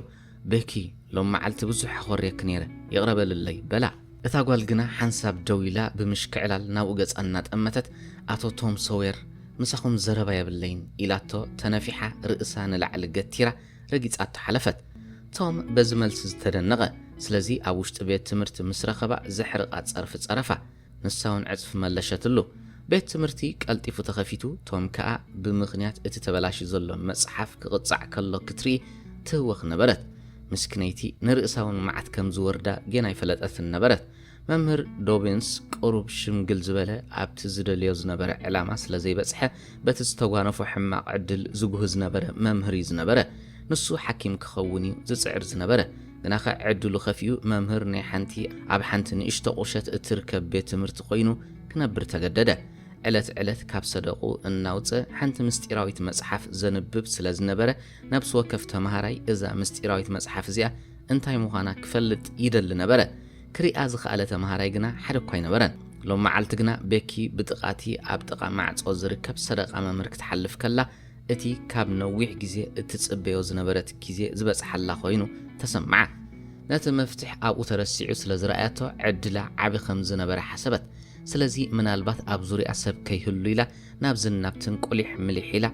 ቤኪ፣ ሎም መዓልቲ ብዙሕ ኣኾርየኪ ነይረ፣ ይቕረ በልለይ፣ በላ። እታ ጓል ግና ሓንሳብ ደው ኢላ ብምሽክዕላል ናብኡ ገጻ እናጠመተት፣ ኣቶ ቶም ሶዌር፣ ምሳኹም ዘረባ የብለይን፣ ኢላቶ ተነፊሓ ርእሳ ንላዕሊ ገቲራ ረጊጻቶ ሓለፈት። ቶም በዚ መልሲ ዝተደነቐ፣ ስለዚ ኣብ ውሽጢ ቤት ትምህርቲ ምስ ረኸባ ዘሕርቓ ጸርፊ ጸረፋ። ንሳ እውን ዕጽፊ መለሸትሉ። ቤት ትምህርቲ ቀልጢፉ ተኸፊቱ፣ ቶም ከኣ ብምኽንያት እቲ ተበላሽዩ ዘሎ መጽሓፍ ክቕጻዕ ከሎ ክትርኢ ትህወኽ ነበረት። ምስኪነይቲ ንርእሳ እውን መዓት ከም ዝወርዳ ጌና ኣይፈለጠትን ነበረት። መምህር ዶቢንስ ቁሩብ ሽምግል ዝበለ ኣብቲ ዝደልዮ ዝነበረ ዕላማ ስለ ዘይበጽሐ፣ በቲ ዝተጓነፎ ሕማቕ ዕድል ዝጉህ ዝነበረ መምህር እዩ ዝነበረ። ንሱ ሓኪም ክኸውን እዩ ዝጽዕር ዝነበረ። ግናኸ ዕድሉ ከፊኡ መምህር ናይ ሓንቲ ኣብ ሓንቲ ንእሽቶ ቁሸት እትርከብ ቤት ትምህርቲ ኮይኑ ክነብር ተገደደ። ዕለት ዕለት ካብ ሰደቑ እናውጽእ ሓንቲ ምስጢራዊት መጽሓፍ ዘንብብ ስለ ዝነበረ፣ ነብሲ ወከፍ ተማሃራይ እዛ ምስጢራዊት መጽሓፍ እዚኣ እንታይ ምዃና ክፈልጥ ይደሊ ነበረ። ክሪኣ ዝኸኣለ ተማሃራይ ግና ሓደ እኳ ኣይነበረን። ሎም መዓልቲ ግና ቤኪ ብጥቓቲ ኣብ ጥቓ ማዕጾ ዝርከብ ሰደቓ መምህር ክትሓልፍ ከላ፣ እቲ ካብ ነዊሕ ግዜ እትጽበዮ ዝነበረት ግዜ ዝበጽሓላ ኮይኑ ተሰምዓ። ነቲ መፍትሕ ኣብኡ ተረሲዑ ስለ ዝረኣያቶ፣ ዕድላ ዓቢ ከም ዝነበረ ሓሰበት። ስለዚ፣ ምናልባት ኣብ ዙርያ ሰብ ከይህሉ ኢላ ናብዝን ናብትን ቁሊሕ ምሊሕ ኢላ፣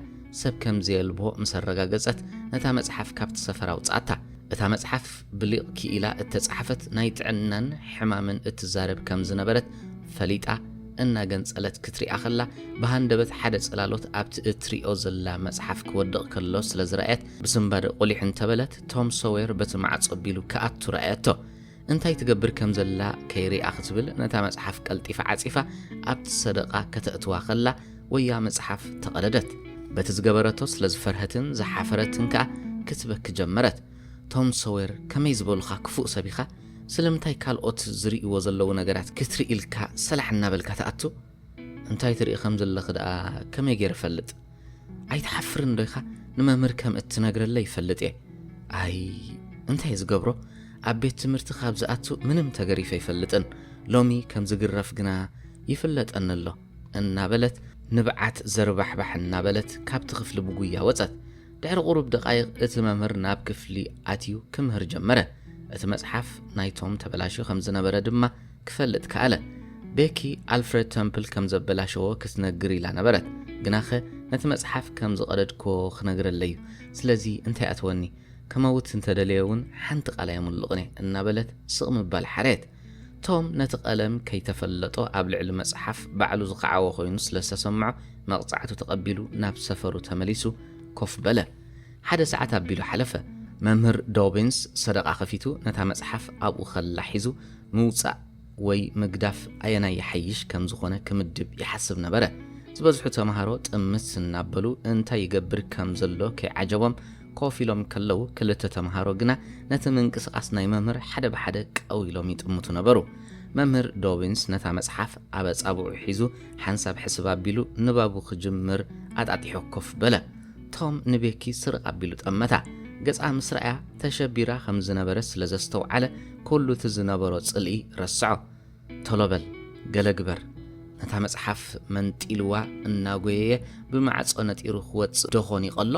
ሰብ ከም ዘየልቦ ምስ ኣረጋገጸት፣ ነታ መጽሓፍ ካብቲ ሰፈር ኣውጽኣታ። እታ መጽሓፍ ብሊቕ ክኢላ እተጻሕፈት፣ ናይ ጥዕናን ሕማምን እትዛረብ ከም ዝነበረት ፈሊጣ፣ እናገንጸለት ክትሪኣ ከላ፣ ብሃንደበት ሓደ ጽላሎት ኣብቲ እትሪኦ ዘላ መጽሓፍ ክወድቕ ከሎ ስለ ዝረኣየት፣ ብስንባደ ቁሊሕ እንተበለት፣ ቶም ሶዌር በቲ ማዕጾ ኣቢሉ ክኣቱ ረኣየቶ። እንታይ ትገብር ከም ዘላ ከይሪኣ ክትብል ነታ መጽሓፍ ቀልጢፋ ዓጺፋ ኣብቲ ሰደቓ ከተእትዋ ከላ ወያ መጽሓፍ ተቐደደት። በቲ ዝገበረቶ ስለ ዝፈርሀትን ዝሓፈረትን ከኣ ክትበኪ ጀመረት። ቶም ሶዌር ከመይ ዝበሉኻ ክፉእ ሰብ ኢኻ? ስለምንታይ ካልኦት ዝርእይዎ ዘለዉ ነገራት ክትርኢ ኢልካ ሰላሕ እናበልካ ትኣቱ? እንታይ ትርኢ ከም ዘለኺ ደኣ ከመይ ገይረ እፈልጥ? ኣይትሓፍርን ዶ ኢኻ? ንመምህር ከም እትነግረለይ ይፈልጥ እየ። ኣይ፣ እንታይ እየ ዝገብሮ? ኣብ ቤት ትምህርቲ ካብ ዝኣቱ ምንም ተገሪፈ ኣይፈልጥን። ሎሚ ከም ዝግረፍ ግና ይፍለጠኒ ኣሎ፣ እናበለት ንብዓት ዘርባሕባሕ እናበለት ካብቲ ክፍሊ ብጉያ ወጸት። ድሕሪ ቁሩብ ደቓይቕ እቲ መምህር ናብ ክፍሊ ኣትዩ ክምህር ጀመረ። እቲ መጽሓፍ ናይ ቶም ተበላሽዩ ከም ዝነበረ ድማ ክፈልጥ ከኣለ። ቤኪ ኣልፍረድ ተምፕል ከም ዘበላሸዎ ክትነግር ኢላ ነበረት። ግናኸ ነቲ መጽሓፍ ከም ዝቐደድክዎ ክነግረለይ እዩ። ስለዚ እንታይ ኣትወኒ? ከመውት እንተደለየ እውን ሓንቲ ቃል ኣየምልቕን እየ እናበለት ስቕ ምባል ሓረየት። ቶም ነቲ ቀለም ከይተፈለጦ ኣብ ልዕሊ መጽሓፍ ባዕሉ ዝኸዓዎ ኮይኑ ስለ ዝተሰምዖ መቕጻዕቱ ተቐቢሉ ናብ ሰፈሩ ተመሊሱ ኮፍ በለ። ሓደ ሰዓት ኣቢሉ ሓለፈ። መምህር ዶቢንስ ሰደቓ ከፊቱ ነታ መጽሓፍ ኣብኡ ከላ ሒዙ ምውጻእ ወይ ምግዳፍ ኣየናይ ይሓይሽ ከም ዝኾነ ክምድብ ይሓስብ ነበረ። ዝበዝሑ ተምሃሮ ጥምት እናበሉ እንታይ ይገብር ከም ዘሎ ከይዓጀቦም ኮፍ ኢሎም ከለዉ፣ ክልተ ተምሃሮ ግና ነቲ ምንቅስቓስ ናይ መምህር ሓደ ብሓደ ቀው ኢሎም ይጥምቱ ነበሩ። መምህር ዶቢንስ ነታ መጽሓፍ ኣብ ኣጻብዑ ሒዙ ሓንሳብ ሕስብ ኣቢሉ ንባቡ ክጅምር ኣጣጢሑ ኮፍ በለ። ቶም ንቤኪ ስርቕ ኣቢሉ ጠመታ። ገጻ ምስ ረኣያ ተሸቢራ ከም ዝነበረት ስለ ዘስተውዓለ፣ ኩሉ እቲ ዝነበሮ ጽልኢ ረስዖ። "ቶሎ በል፣ ገለ ግበር!" ነታ መጽሓፍ መንጢልዋ እናጎየየ ብማዕጾ ነጢሩ ክወጽእ ደኾን ይቐሎ፣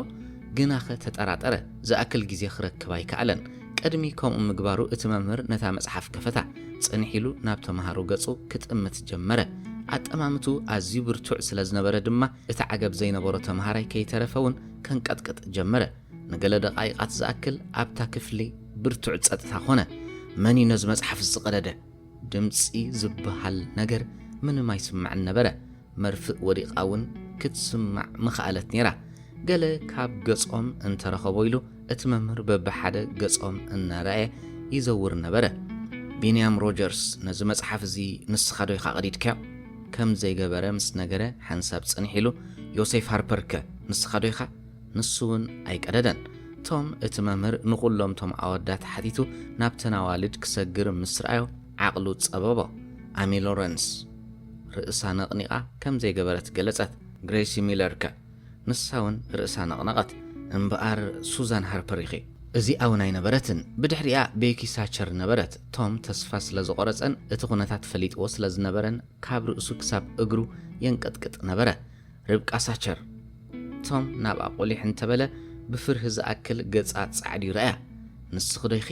ግናኸ ተጠራጠረ። ዝኣክል ግዜ ክረክብ ኣይከኣለን። ቅድሚ ከምኡ ምግባሩ እቲ መምህር ነታ መጽሓፍ ከፈታ። ጽንሕ ኢሉ ናብ ተምሃሮ ገጹ ክጥምት ጀመረ። ኣጠማምቱ ኣዝዩ ብርቱዕ ስለ ዝነበረ ድማ እቲ ዓገብ ዘይነበሮ ተምሃራይ ከይተረፈ እውን ከንቀጥቅጥ ጀመረ። ንገለ ደቓይቓት ዝኣክል ኣብታ ክፍሊ ብርቱዕ ጸጥታ ኾነ። "መን እዩ ነዚ መጽሓፍ ዝቐደደ?" ድምጺ ዝበሃል ነገር ምንም ኣይስማዕን ነበረ። መርፍእ ወዲቓ እውን ክትስማዕ ምኸኣለት ነይራ። ገለ ካብ ገጾም እንተረኸቦ ኢሉ እቲ መምህር በብሓደ ገጾም እናረኣየ ይዘውር ነበረ። "ቢንያም ሮጀርስ፣ ነዚ መጽሓፍ እዚ ንስኻ ዶ ኢኻ ቀዲድካዮ?" ከም ዘይገበረ ምስ ነገረ ሓንሳብ ጽንሕ ኢሉ፣ "ዮሴፍ ሃርፐር ከ ንስኻ ዶ ኢኻ?" ንሱ እውን ኣይቀደደን። ቶም እቲ መምህር ንኹሎም ቶም ኣወዳት ሓቲቱ ናብተን ኣዋልድ ክሰግር ምስ ረኣዮ ዓቕሉ ጸበቦ። ኣሚ ሎረንስ ርእሳ ነቕኒቓ ከም ዘይገበረት ገለጸት። "ግሬሲ ሚለር ከ?" ንሳ እውን ርእሳ ነቕነቐት። "እምበኣር ሱዛን ሃርፐር ኢኺ?" እዚኣ እውን ኣይነበረትን። ብድሕሪኣ ቤኪ ሳቸር ነበረት። ቶም ተስፋ ስለ ዝቖረጸን እቲ ኩነታት ፈሊጥዎ ስለ ዝነበረን ካብ ርእሱ ክሳብ እግሩ የንቀጥቅጥ ነበረ። "ርብቃ ሳቸር!" ቶም ናብ ኣቑሊሕ እንተበለ ብፍርሂ ዝኣክል ገጻ ጻዕድ ይረኣያ። "ንስኺ ዶ ኢኺ?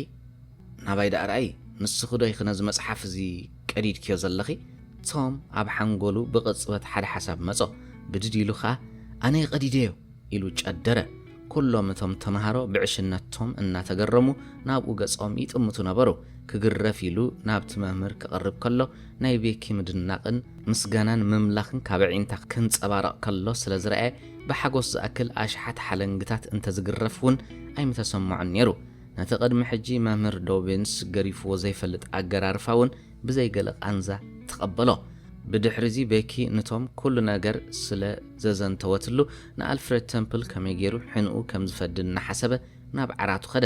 ናባይ ደኣ ረኣይ፣ ንስኺ ዶ ኢኺ ነዚ መጽሓፍ እዚ ቀዲድክዮ ዘለኺ?" ቶም ኣብ ሓንጎሉ ብቕጽበት ሓደ ሓሳብ መጾ። ብድድ ኢሉ ኸኣ፣ "ኣነ ቀዲደዮ!" ኢሉ ጨደረ። ኩሎም እቶም ተምሃሮ ብዕሽነት ቶም እናተገረሙ ናብኡ ገጾም ይጥምቱ ነበሩ። ክግረፍ ኢሉ ናብቲ መምህር ክቐርብ ከሎ ናይ ቤኪ ምድናቕን ምስጋናን ምምላኽን ካብ ኣዒንታ ክንጸባረቕ ከሎ ስለ ዝረኣየ ብሓጎስ ዝኣክል ኣሽሓት ሓለንግታት እንተዝግረፍ እውን ኣይምተሰምዖን ነይሩ። ነቲ ቅድሚ ሕጂ መምህር ዶቢንስ ገሪፍዎ ዘይፈልጥ ኣገራርፋ እውን ብዘይ ገለ ቃንዛ ተቐበሎ። ብድሕሪዚ ቤኪ ንቶም ኩሉ ነገር ስለ ዘዘንተወትሉ ንኣልፍረድ ተምፕል ከመይ ገይሩ ሕንኡ ከም ዝፈዲ እናሓሰበ ናብ ዓራቱ ኸደ።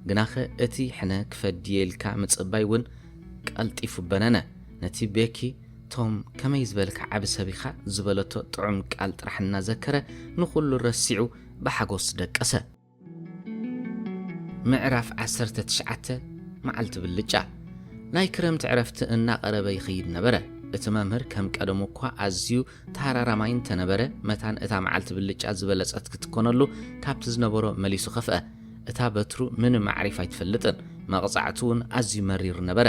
ግናኸ እቲ ሕነ ክፈዲ እየ ኢልካ ምጽባይ እውን ቀልጢፉ በነነ። ነቲ ቤኪ ቶም ከመይ ዝበልካ ዓቢ ሰብ ኢኻ ዝበለቶ ጥዑም ቃል ጥራሕ እናዘከረ ንኹሉ ረሲዑ ብሓጎስ ደቀሰ። ምዕራፍ ዓሰርተ ትሽዓተ። መዓልቲ ብልጫ። ናይ ክረምቲ ዕረፍቲ እናቐረበ ይኸይድ ነበረ። እቲ መምህር ከም ቀደሙ እኳ ኣዝዩ ተሃራራማይ እንተነበረ፣ መታን እታ መዓልቲ ብልጫ ዝበለጸት ክትኮነሉ ካብቲ ዝነበሮ መሊሱ ከፍአ። እታ በትሩ ምንም ኣዕሪፍ ኣይትፈልጥን። መቕጻዕቱ እውን ኣዝዩ መሪር ነበረ።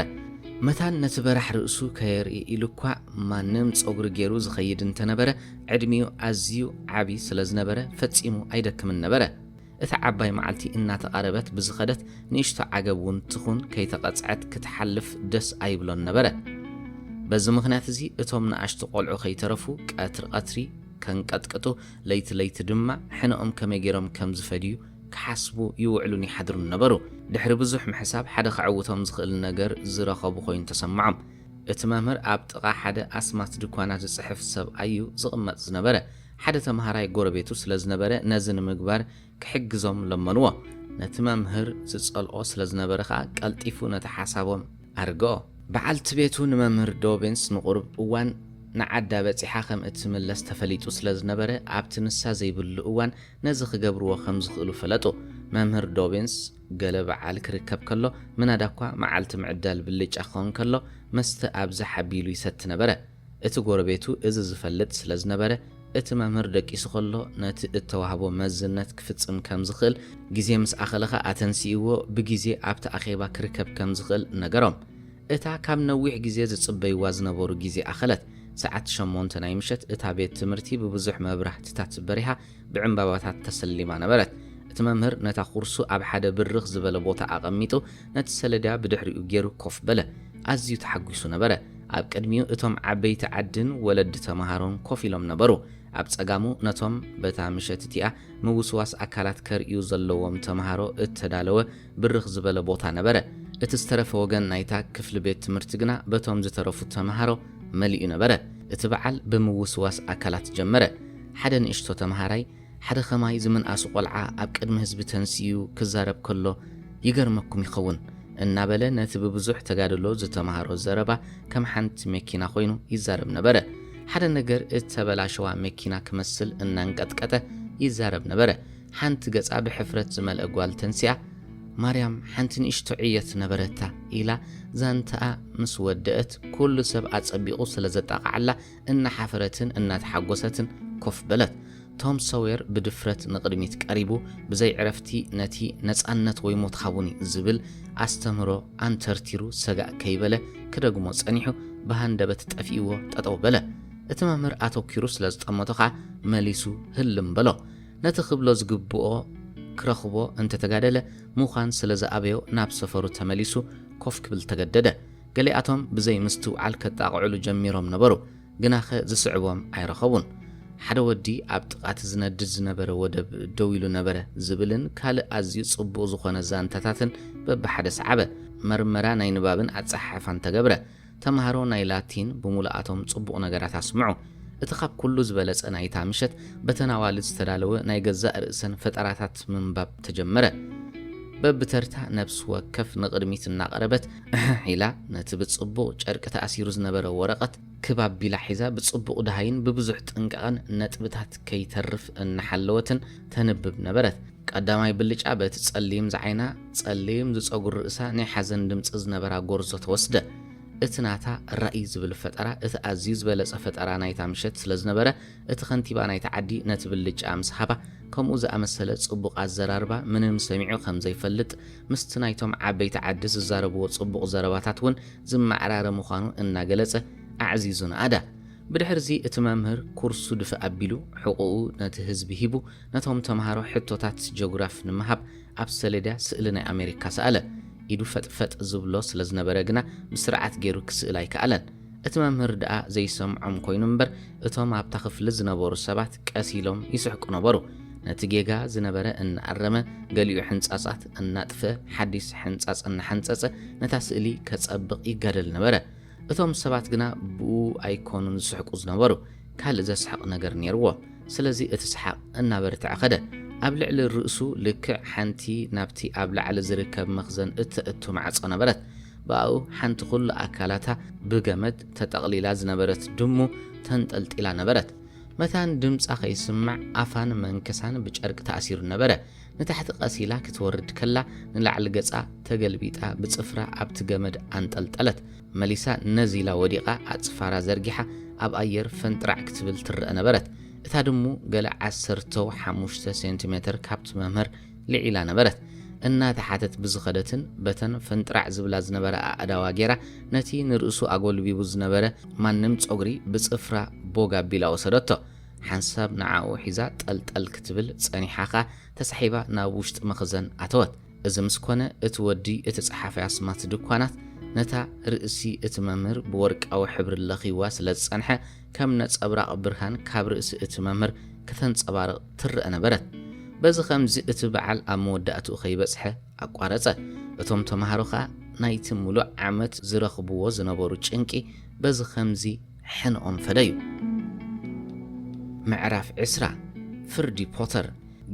መታን ነቲ በራሕ ርእሱ ከየርኢ ኢሉ እኳ ማንም ጸጉሪ ገይሩ ዝኸይድ እንተነበረ፣ ዕድሚኡ ኣዝዩ ዓቢ ስለ ዝነበረ ፈጺሙ ኣይደክምን ነበረ። እታ ዓባይ መዓልቲ እናተቓረበት ብዝኸደት ንእሽቶ ዓገብ እውን ትኹን ከይተቐጽዐት ክትሓልፍ ደስ ኣይብሎን ነበረ። በዚ ምኽንያት እዚ እቶም ንኣሽቱ ቆልዑ ከይተረፉ ቀትሪ ቀትሪ ከንቀጥቅጡ፣ ለይቲ ለይቲ ድማ ሕነኦም ከመይ ገይሮም ከም ዝፈድዩ ክሓስቡ ይውዕሉን ይሓድሩን ነበሩ። ድሕሪ ብዙሕ ምሕሳብ ሓደ ከዕውቶም ዝኽእል ነገር ዝረኸቡ ኮይኑ ተሰምዖም። እቲ መምህር ኣብ ጥቓ ሓደ ኣስማት ድኳናት ዝጽሕፍ ሰብኣይ እዩ ዝቕመጥ ዝነበረ። ሓደ ተምሃራይ ጎረቤቱ ስለ ዝነበረ ነዚ ንምግባር ክሕግዞም ለመንዎ። ነቲ መምህር ዝጸልኦ ስለ ዝነበረ ኸኣ ቀልጢፉ ነቲ ሓሳቦም ኣርግኦ። በዓልቲ ቤቱ ንመምህር ዶቤንስ ንቑሩብ እዋን ንዓዳ በጺሓ ከም እትምለስ ተፈሊጡ ስለ ዝነበረ ኣብቲ ንሳ ዘይብሉ እዋን ነዚ ክገብርዎ ከም ዝኽእሉ ፈለጡ። መምህር ዶቤንስ ገለ በዓል ክርከብ ከሎ ምናዳ እኳ መዓልቲ ምዕዳል ብልጫ ክኸውን ከሎ መስተ ኣብዝሕ ኣቢሉ ይሰቲ ነበረ። እቲ ጎረቤቱ እዚ ዝፈልጥ ስለ ዝነበረ እቲ መምህር ደቂሱ ከሎ ነቲ እተዋህቦ መዝነት ክፍጽም ከም ዝኽእል ግዜ ምስ ኣኸለ ኸኣ ኣተንሲእዎ ብግዜ ኣብቲ ኣኼባ ክርከብ ከም ዝኽእል ነገሮም። እታ ካብ ነዊሕ ግዜ ዝጽበይዋ ዝነበሩ ግዜ ኣኸለት። ሰዓት ሸሞንተ ናይ ምሸት እታ ቤት ትምህርቲ ብብዙሕ መብራህትታት በሪሃ ብዕምባባታት ተሰሊማ ነበረት። እቲ መምህር ነታ ኩርሱ ኣብ ሓደ ብርኽ ዝበለ ቦታ ኣቐሚጡ ነቲ ሰሌዳ ብድሕሪኡ ገይሩ ኮፍ በለ። ኣዝዩ ተሓጒሱ ነበረ። ኣብ ቅድሚኡ እቶም ዓበይቲ ዓድን ወለዲ ተምሃሮን ኮፍ ኢሎም ነበሩ። ኣብ ጸጋሙ ነቶም በታ ምሸት እቲኣ ምውስዋስ ኣካላት ከርእዩ ዘለዎም ተምሃሮ እተዳለወ ብርኽ ዝበለ ቦታ ነበረ። እቲ ዝተረፈ ወገን ናይታ ክፍሊ ቤት ትምህርቲ ግና በቶም ዝተረፉ ተምሃሮ መሊኡ ነበረ። እቲ በዓል ብምውስዋስ ኣካላት ጀመረ። ሓደ ንእሽቶ ተምሃራይ ሓደ ኸማይ ዝምንኣሱ ቆልዓ ኣብ ቅድሚ ህዝቢ ተንሲኡ ክዛረብ ከሎ ይገርመኩም ይኸውን እናበለ ነቲ ብብዙሕ ተጋድሎ ዝተምሃሮ ዘረባ ከም ሓንቲ መኪና ኮይኑ ይዛረብ ነበረ። ሓደ ነገር እተበላሸዋ መኪና ክመስል እናንቀጥቀጠ ይዛረብ ነበረ። ሓንቲ ገጻ ብሕፍረት ዝመልአ ጓል ተንሲኣ፣ "ማርያም ሓንቲ ንእሽቶ ዕየት ነበረታ" ኢላ ዛንታኣ ምስ ወደአት ኩሉ ሰብ ኣጸቢቑ ስለ ዘጣቕዓላ እናሓፈረትን እናተሓጎሰትን ኮፍ በለት። ቶም ሰዌር ብድፍረት ንቕድሚት ቀሪቡ ብዘይ ዕረፍቲ ነቲ "ነጻነት ወይ ሞት ሃቡኒ" ዝብል ኣስተምህሮ ኣንተርቲሩ ሰጋእ ከይበለ ክደግሞ ጸኒሑ ብሃንደበት ጠፊእዎ ጠጠው በለ። እቲ መምህር ኣተኪሩ ስለ ዝጠመቶ ኸኣ መሊሱ ህልም በሎ። ነቲ ክብሎ ዝግብኦ ክረኽቦ እንተተጋደለ ምዃን ስለ ዝኣበዮ ናብ ሰፈሩ ተመሊሱ ኮፍ ክብል ተገደደ። ገሊኣቶም ብዘይ ምስትውዓል ከጣቕዕሉ ጀሚሮም ነበሩ። ግናኸ ዝስዕቦም ኣይረኸቡን። ሓደ ወዲ ኣብ ጥቓ እቲ ዝነድድ ዝነበረ ወደብ ደው ኢሉ ነበረ ዝብልን ካልእ ኣዝዩ ጽቡቕ ዝኾነ ዛንታታትን በብሓደ ሰዓበ። መርመራ ናይ ንባብን ኣጸሓሕፋን ተገብረ። ተምሃሮ ናይ ላቲን ብምሉኣቶም ጽቡቕ ነገራት ኣስምዑ። እቲ ካብ ኩሉ ዝበለጸ ናይታ ምሸት በተን ኣዋልድ ዝተዳለወ ናይ ገዛእ ርእሰን ፈጠራታት ምንባብ ተጀመረ። በብተርታ ነብሲ ወከፍ ንቕድሚት እናቐረበት እሕሕ ኢላ ነቲ ብጽቡቕ ጨርቂ ተኣሲሩ ዝነበረ ወረቐት ክብ ኣቢላ ሒዛ ብጽቡቕ ደሃይን ብብዙሕ ጥንቃቐን ነጥብታት ከይተርፍ እናሓለወትን ተንብብ ነበረት። ቀዳማይ ብልጫ በቲ ጸሊም ዝዓይና፣ ጸሊም ዝጸጉሪ ርእሳ ናይ ሓዘን ድምጺ ዝነበራ ጎርዞ ተወስደ። እቲ ናታ ራኢ ዝብል ፈጠራ እቲ ኣዝዩ ዝበለጸ ፈጠራ ናይታ ምሸት ስለ ዝነበረ እቲ ከንቲባ ናይቲ ዓዲ ነቲ ብልጫ ምስ ሃባ ከምኡ ዝኣመሰለ ጽቡቕ ኣዘራርባ ምንም ሰሚዑ ከም ዘይፈልጥ ምስቲ ናይቶም ዓበይቲ ዓዲ ዝዛረብዎ ጽቡቕ ዘረባታት እውን ዝመዓራረ ምዃኑ እናገለጸ ኣዕዚዙ ነኣዳ። ብድሕርዚ እቲ መምህር ኩርሱ ድፍእ ኣቢሉ ሕቑኡ ነቲ ህዝቢ ሂቡ ነቶም ተምሃሮ ሕቶታት ጀዮግራፍ ንምሃብ ኣብ ሰሌዳ ስእሊ ናይ ኣሜሪካ ሰኣለ። ኢዱ ፈጥፈጥ ዝብሎ ስለ ዝነበረ ግና ብስርዓት ገይሩ ክስእል ኣይከኣለን። እቲ መምህር ደኣ ዘይሰምዖም ኮይኑ እምበር እቶም ኣብታ ክፍሊ ዝነበሩ ሰባት ቀስ ኢሎም ይስሕቁ ነበሩ። ነቲ ጌጋ ዝነበረ እናኣረመ ገሊኡ ሕንጻጻት እናጥፍአ ሓዲስ ሕንጻጽ እናሓንጸጸ ነታ ስእሊ ከጸብቕ ይጋደል ነበረ። እቶም ሰባት ግና ብኡ ኣይኮኑን ዝስሕቁ ዝነበሩ፣ ካልእ ዘስሕቕ ነገር ነይርዎ። ስለዚ እቲ ሰሓቕ እናበርትዐ ኸደ። ኣብ ልዕሊ ርእሱ ልክዕ ሓንቲ ናብቲ ኣብ ላዕሊ ዝርከብ መኽዘን እተእቱ ማዕጾ ነበረት። ብኣኡ ሓንቲ ኩሉ ኣካላታ ብገመድ ተጠቕሊላ ዝነበረት ድሙ ተንጠልጢላ ነበረት። መታን ድምጻ ከይስማዕ ኣፋን መንከሳን ብጨርቂ ተኣሲሩ ነበረ። ንታሕቲ ቀስ ኢላ ክትወርድ ከላ ንላዕሊ ገጻ ተገልቢጣ ብጽፍራ ኣብቲ ገመድ ኣንጠልጠለት። መሊሳ ነዝ ኢላ ወዲቓ ኣጽፋራ ዘርጊሓ ኣብ ኣየር ፈንጥራዕ ክትብል ትረአ ነበረት። እታ ድሙ ገለ ዓሰርተው ሓሙሽተ ሴንቲሜተር ካብቲ መምህር ልዒላ ነበረት። እናተሓተት ብዝኸደትን በተን ፈንጥራዕ ዝብላ ዝነበራ ኣእዳዋ ጌራ ነቲ ንርእሱ ኣጎልቢቡ ዝነበረ ማንም ጸጉሪ ብጽፍራ ቦግ ኣቢላ ወሰደቶ። ሓንሳብ ንዓኡ ሒዛ ጠልጠል ክትብል ጸኒሓ ኸኣ ተሳሒባ ናብ ውሽጢ መኽዘን ኣተወት። እዚ ምስ ኮነ እቲ ወዲ እቲ ጸሓፊ ኣስማት ድኳናት ነታ ርእሲ እቲ መምህር ብወርቃዊ ሕብሪ ለኺዋ ስለ ዝጸንሐ ከም ነጸብራቕ ብርሃን ካብ ርእሲ እቲ መምህር ከተንጸባርቕ ትረአ ነበረት። በዚ ኸምዚ እቲ በዓል ኣብ መወዳእትኡ ከይበጽሐ ኣቋረጸ። እቶም ተማሃሮ ኸኣ ናይቲ ምሉእ ዓመት ዝረኽብዎ ዝነበሩ ጭንቂ በዚ ኸምዚ ሕንኦም ፈደዩ። ምዕራፍ ዕስራ። ፍርዲ ፖተር።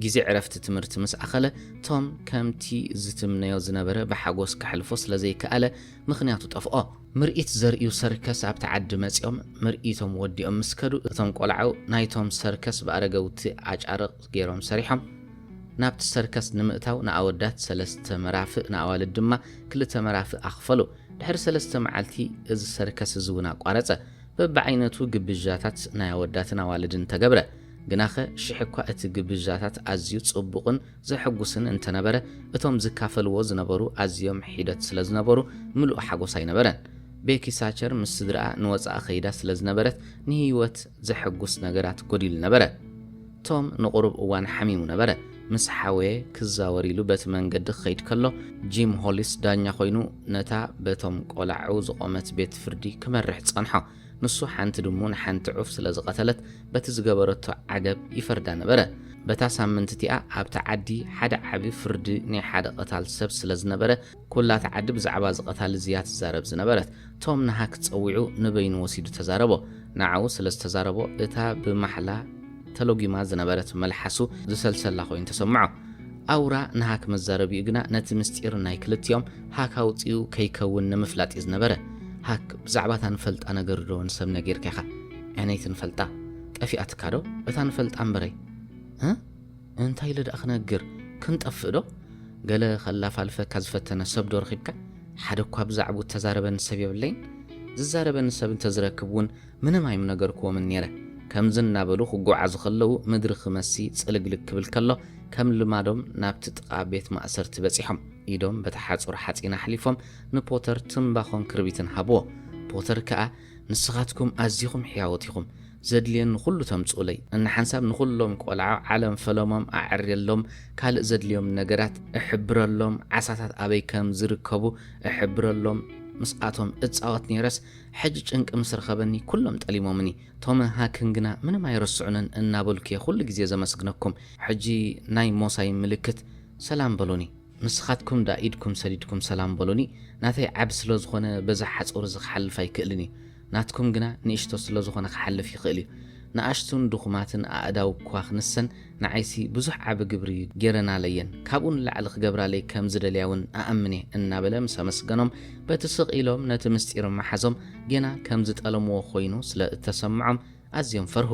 ግዜ ዕረፍቲ ትምህርቲ ምስ ኣኸለ፣ ቶም ከምቲ ዝትምነዮ ዝነበረ ብሓጎስ ከሕልፎ ስለ ዘይከኣለ፣ ምኽንያቱ ጠፍኦ። ምርኢት ዘርእዩ ሰርከስ ኣብቲ ዓዲ መጺኦም ምርኢቶም ወዲኦም ምስ ከዱ፣ እቶም ቆልዓው ናይቶም ሰርከስ ብኣረገውቲ ኣጫርቕ ገይሮም ሰሪሖም። ናብቲ ሰርከስ ንምእታው ንኣወዳት ሰለስተ መራፍእ፣ ንኣዋልድ ድማ ክልተ መራፍእ ኣኽፈሉ። ድሕሪ ሰለስተ መዓልቲ እዚ ሰርከስ እዚ እውን ኣቋረጸ። በብዓይነቱ ግብዣታት ናይ ኣወዳትን ኣዋልድን ተገብረ። ግናኸ ሽሕ እኳ እቲ ግብዣታት ኣዝዩ ጽቡቕን ዘሐጉስን እንተነበረ፣ እቶም ዝካፈልዎ ዝነበሩ ኣዝዮም ሒደት ስለ ዝነበሩ ምሉእ ሓጎስ ኣይነበረን። ቤኪ ሳቸር ምስ ስድራኣ ንወጻኢ ከይዳ ስለ ዝነበረት ንህይወት ዘሐጉስ ነገራት ጎዲሉ ነበረ። ቶም ንቑሩብ እዋን ሓሚሙ ነበረ። ምስ ሓወየ ክዛወር ኢሉ በቲ መንገዲ ክኸይድ ከሎ፣ ጂም ሆሊስ ዳኛ ኮይኑ ነታ በቶም ቆላዑ ዝቖመት ቤት ፍርዲ ክመርሕ ጸንሖ። ንሱ ሓንቲ ድሙ ንሓንቲ ዑፍ ስለ ዝቐተለት በቲ ዝገበረቶ ዓገብ ይፈርዳ ነበረ። በታ ሳምንት እቲኣ ኣብቲ ዓዲ ሓደ ዓቢ ፍርዲ ናይ ሓደ ቀታል ሰብ ስለ ዝነበረ፣ ኩላ እታ ዓዲ ብዛዕባ እዚ ቀታሊ እዚ እያ ትዛረብ ዝነበረት። ቶም ንሃክ ጸዊዑ ንበይኑ ወሲዱ ተዛረቦ። ንዓኡ ስለ ዝተዛረቦ እታ ብማሕላ ተሎጊማ ዝነበረት መልሓሱ ዝሰልሰላ ኮይኑ ተሰምዖ። ኣውራ ንሃክ መዛረቢኡ ግና ነቲ ምስጢር ናይ ክልቲኦም ሃክ ኣውጺኡ ከይከውን ንምፍላጥ እዩ ዝነበረ። ሃክ፣ ብዛዕባ እታ ንፈልጣ ነገር ዶ ንሰብ ነጊርካ ኢኻ? ኣየነይቲ ንፈልጣ? ጠፊኣትካ ዶ? እታ ንፈልጣ እምበረይ። እ? እንታይ ኢለ ደኣ ክነግር? ክንጠፍእ ዶ? ገለ ከላፋልፈካ ዝፈተነ ሰብ ዶ ረኺብካ? ሓደ እኳ ብዛዕባኡ እተዛረበኒ ሰብ የብለይን። ዝዛረበኒ ሰብ እንተዝረክብ እውን ምንም ኣይምነገርክዎምን ነይረ። ከምዚ እናበሉ ክጓዓዙ ከለዉ ምድሪ ክመሲ ጽልግልግ ክብል ከሎ ከም ልማዶም ናብቲ ጥቓ ቤት ማእሰርቲ በጺሖም። ኢዶም በታ ሓጹር ሓጺን ኣሕሊፎም ንፖተር ትምባኾን ክርቢትን ሃብዎ። ፖተር ከኣ ንስኻትኩም ኣዚኹም ሕያዎት ኢኹም። ዘድልየኒ ኩሉ ተምጽኡለይ። እንሓንሳብ ንኹሎም ቆልዓ ዓለም ፈለሞም ኣዐርየሎም፣ ካልእ ዘድልዮም ነገራት እሕብረሎም፣ ዓሳታት ኣበይ ከም ዝርከቡ እሕብረሎም፣ ምስኣቶም እጻወት ነይረስ ሕጂ ጭንቂ ምስ ረኸበኒ ኩሎም ጠሊሞምኒ። ቶምን ሃክን ግና ምንም ኣይረስዑንን እናበልኩ እየ ኩሉ ግዜ ዘመስግነኩም። ሕጂ ናይ ሞሳይ ምልክት ሰላም በሉኒ። ንስኻትኩም ደኣ ኢድኩም ሰዲድኩም ሰላም በሉኒ። ናተይ ዓቢ ስለ ዝኾነ በዛ ሓጹር እዚ ክሓልፍ ኣይክእልን እዩ። ናትኩም ግና ንእሽቶ ስለ ዝኾነ ክሓልፍ ይኽእል እዩ። ንኣሽቱን ድኹማትን ኣእዳው እኳ ክንሰን ንዓይሲ ብዙሕ ዓቢ ግብሪ ገይረናለየን። ካብኡ ንላዕሊ ክገብራለይ ከም ዝደልያ እውን እኣምን እየ እናበለ ምስ ኣመስገኖም በቲ ስቕ ኢሎም ነቲ ምስጢር ምሓዞም ጌና ከም ዝጠለምዎ ኮይኑ ስለ እተሰምዖም ኣዝዮም ፈርሁ።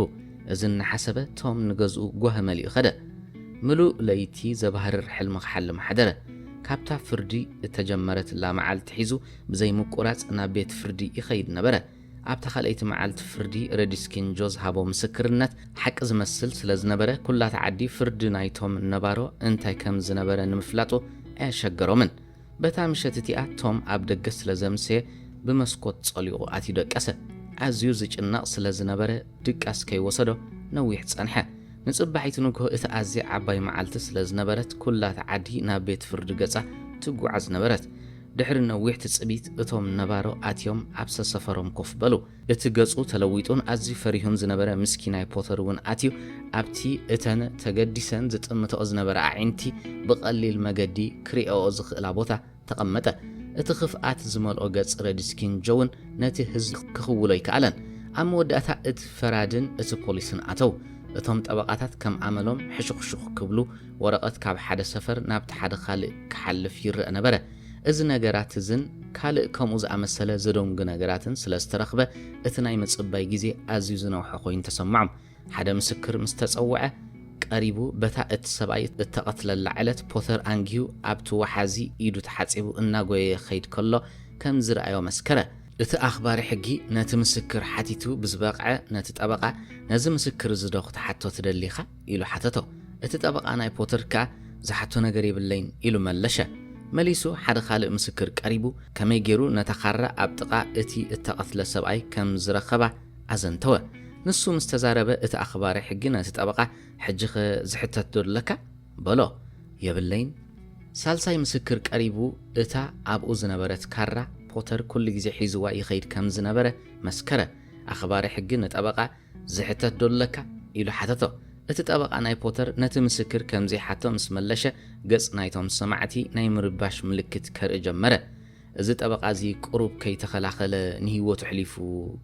እዚ እናሓሰበ ቶም ንገዝኡ ጓሂ መሊኡ ኸደ። ምሉእ ለይቲ ዘባህርር ሕልሚ ክሓልም ሓደረ። ካብታ ፍርዲ እተጀመረትላ መዓልቲ ሒዙ ብዘይምቁራጽ ናብ ቤት ፍርዲ ይኸይድ ነበረ። ኣብታ ካልኣይቲ መዓልቲ ፍርዲ ረዲስኪን ጆ ዝሃቦ ምስክርነት ሓቂ ዝመስል ስለ ዝነበረ ኩላታ ዓዲ ፍርዲ ናይቶም ነባሮ እንታይ ከም ዝነበረ ንምፍላጡ ኣየሸገሮምን። በታ ምሸት እቲኣ ቶም ኣብ ደገ ስለ ዘምሰየ ብመስኮት ጸሊቑ ኣትዩ ደቀሰ። ኣዝዩ ዝጭነቕ ስለ ዝነበረ ድቃስ ከይወሰዶ ነዊሕ ጸንሐ። ንጽባሒቲ ንግሆ እቲ ኣዝያ ዓባይ መዓልቲ ስለ ዝነበረት ኩላታ ዓዲ ናብ ቤት ፍርዲ ገጻ ትጓዓዝ ነበረት። ድሕሪ ነዊሕ ትጽቢት እቶም ነባሮ ኣትዮም ኣብ ሰሰፈሮም ኮፍ በሉ። እቲ ገጹ ተለዊጡን ኣዝዩ ፈሪሁን ዝነበረ ምስኪናይ ፖተር እውን ኣትዩ ኣብቲ እተን ተገዲሰን ዝጥምተኦ ዝነበራ ኣዒንቲ ብቐሊል መገዲ ክርእየኦ ዝኽእላ ቦታ ተቐመጠ። እቲ ክፍኣት ዝመልኦ ገጽ ረዲስኪን ጆውን ነቲ ህዝቢ ክኽውሎ ኣይከኣለን። ኣብ መወዳእታ እቲ ፈራድን እቲ ፖሊስን ኣተው። እቶም ጠበቓታት ከም ኣመሎም ሕሹኽሹኽ ክብሉ ወረቐት ካብ ሓደ ሰፈር ናብቲ ሓደ ካልእ ክሓልፍ ይረአ ነበረ። እዚ ነገራት እዝን ካልእ ከምኡ ዝኣመሰለ ዘደንጉ ነገራትን ስለ ዝተረኽበ እቲ ናይ ምጽባይ ግዜ ኣዝዩ ዝነውሐ ኮይኑ ተሰምዖም። ሓደ ምስክር ምስ ተጸውዐ ቀሪቡ በታ እቲ ሰብኣይ እተቐትለላ ዕለት ፖተር ኣንጊሁ ኣብቲ ወሓዚ ኢዱ ተሓጺቡ እናጎየ ክኸይድ ከሎ ከም ዝረኣዮ መስከረ። እቲ ኣኽባሪ ሕጊ ነቲ ምስክር ሓቲቱ ብዝበቕዐ ነቲ ጠበቓ፣ "ነዚ ምስክር እዚ ዶ ክትሓቶ ትደሊ ኢኻ?" ኢሉ ሓተቶ። እቲ ጠበቓ ናይ ፖተር ከኣ፣ "ዝሓቶ ነገር የብለይን" ኢሉ መለሸ። መሊሱ ሓደ ካልእ ምስክር ቀሪቡ ከመይ ገይሩ ነታ ካራ ኣብ ጥቓ እቲ እተቐትለ ሰብኣይ ከም ዝረኸባ ኣዘንተወ። ንሱ ምስ ተዛረበ እቲ ኣኽባሪ ሕጊ ነቲ ጠበቓ፣ "ሕጂኸ ዝሕተት ዶ ኣለካ?" በሎ። "የብለይን።" ሳልሳይ ምስክር ቀሪቡ እታ ኣብኡ ዝነበረት ካራ ፖተር ኩሉ ግዜ ሒዝዋ ይኸይድ ከም ዝነበረ መስከረ። ኣኽባሪ ሕጊ ንጠበቓ፣ "ዝሕተት ዶ ኣለካ?" ኢሉ ሓተቶ። እቲ ጠበቓ ናይ ፖተር ነቲ ምስክር ከም ዘይሓቶ ምስ መለሸ፣ ገጽ ናይቶም ሰማዕቲ ናይ ምርባሽ ምልክት ከርኢ ጀመረ። "እዚ ጠበቓ እዚ ቁሩብ ከይተኸላኸለ ንህይወቱ ኣሕሊፉ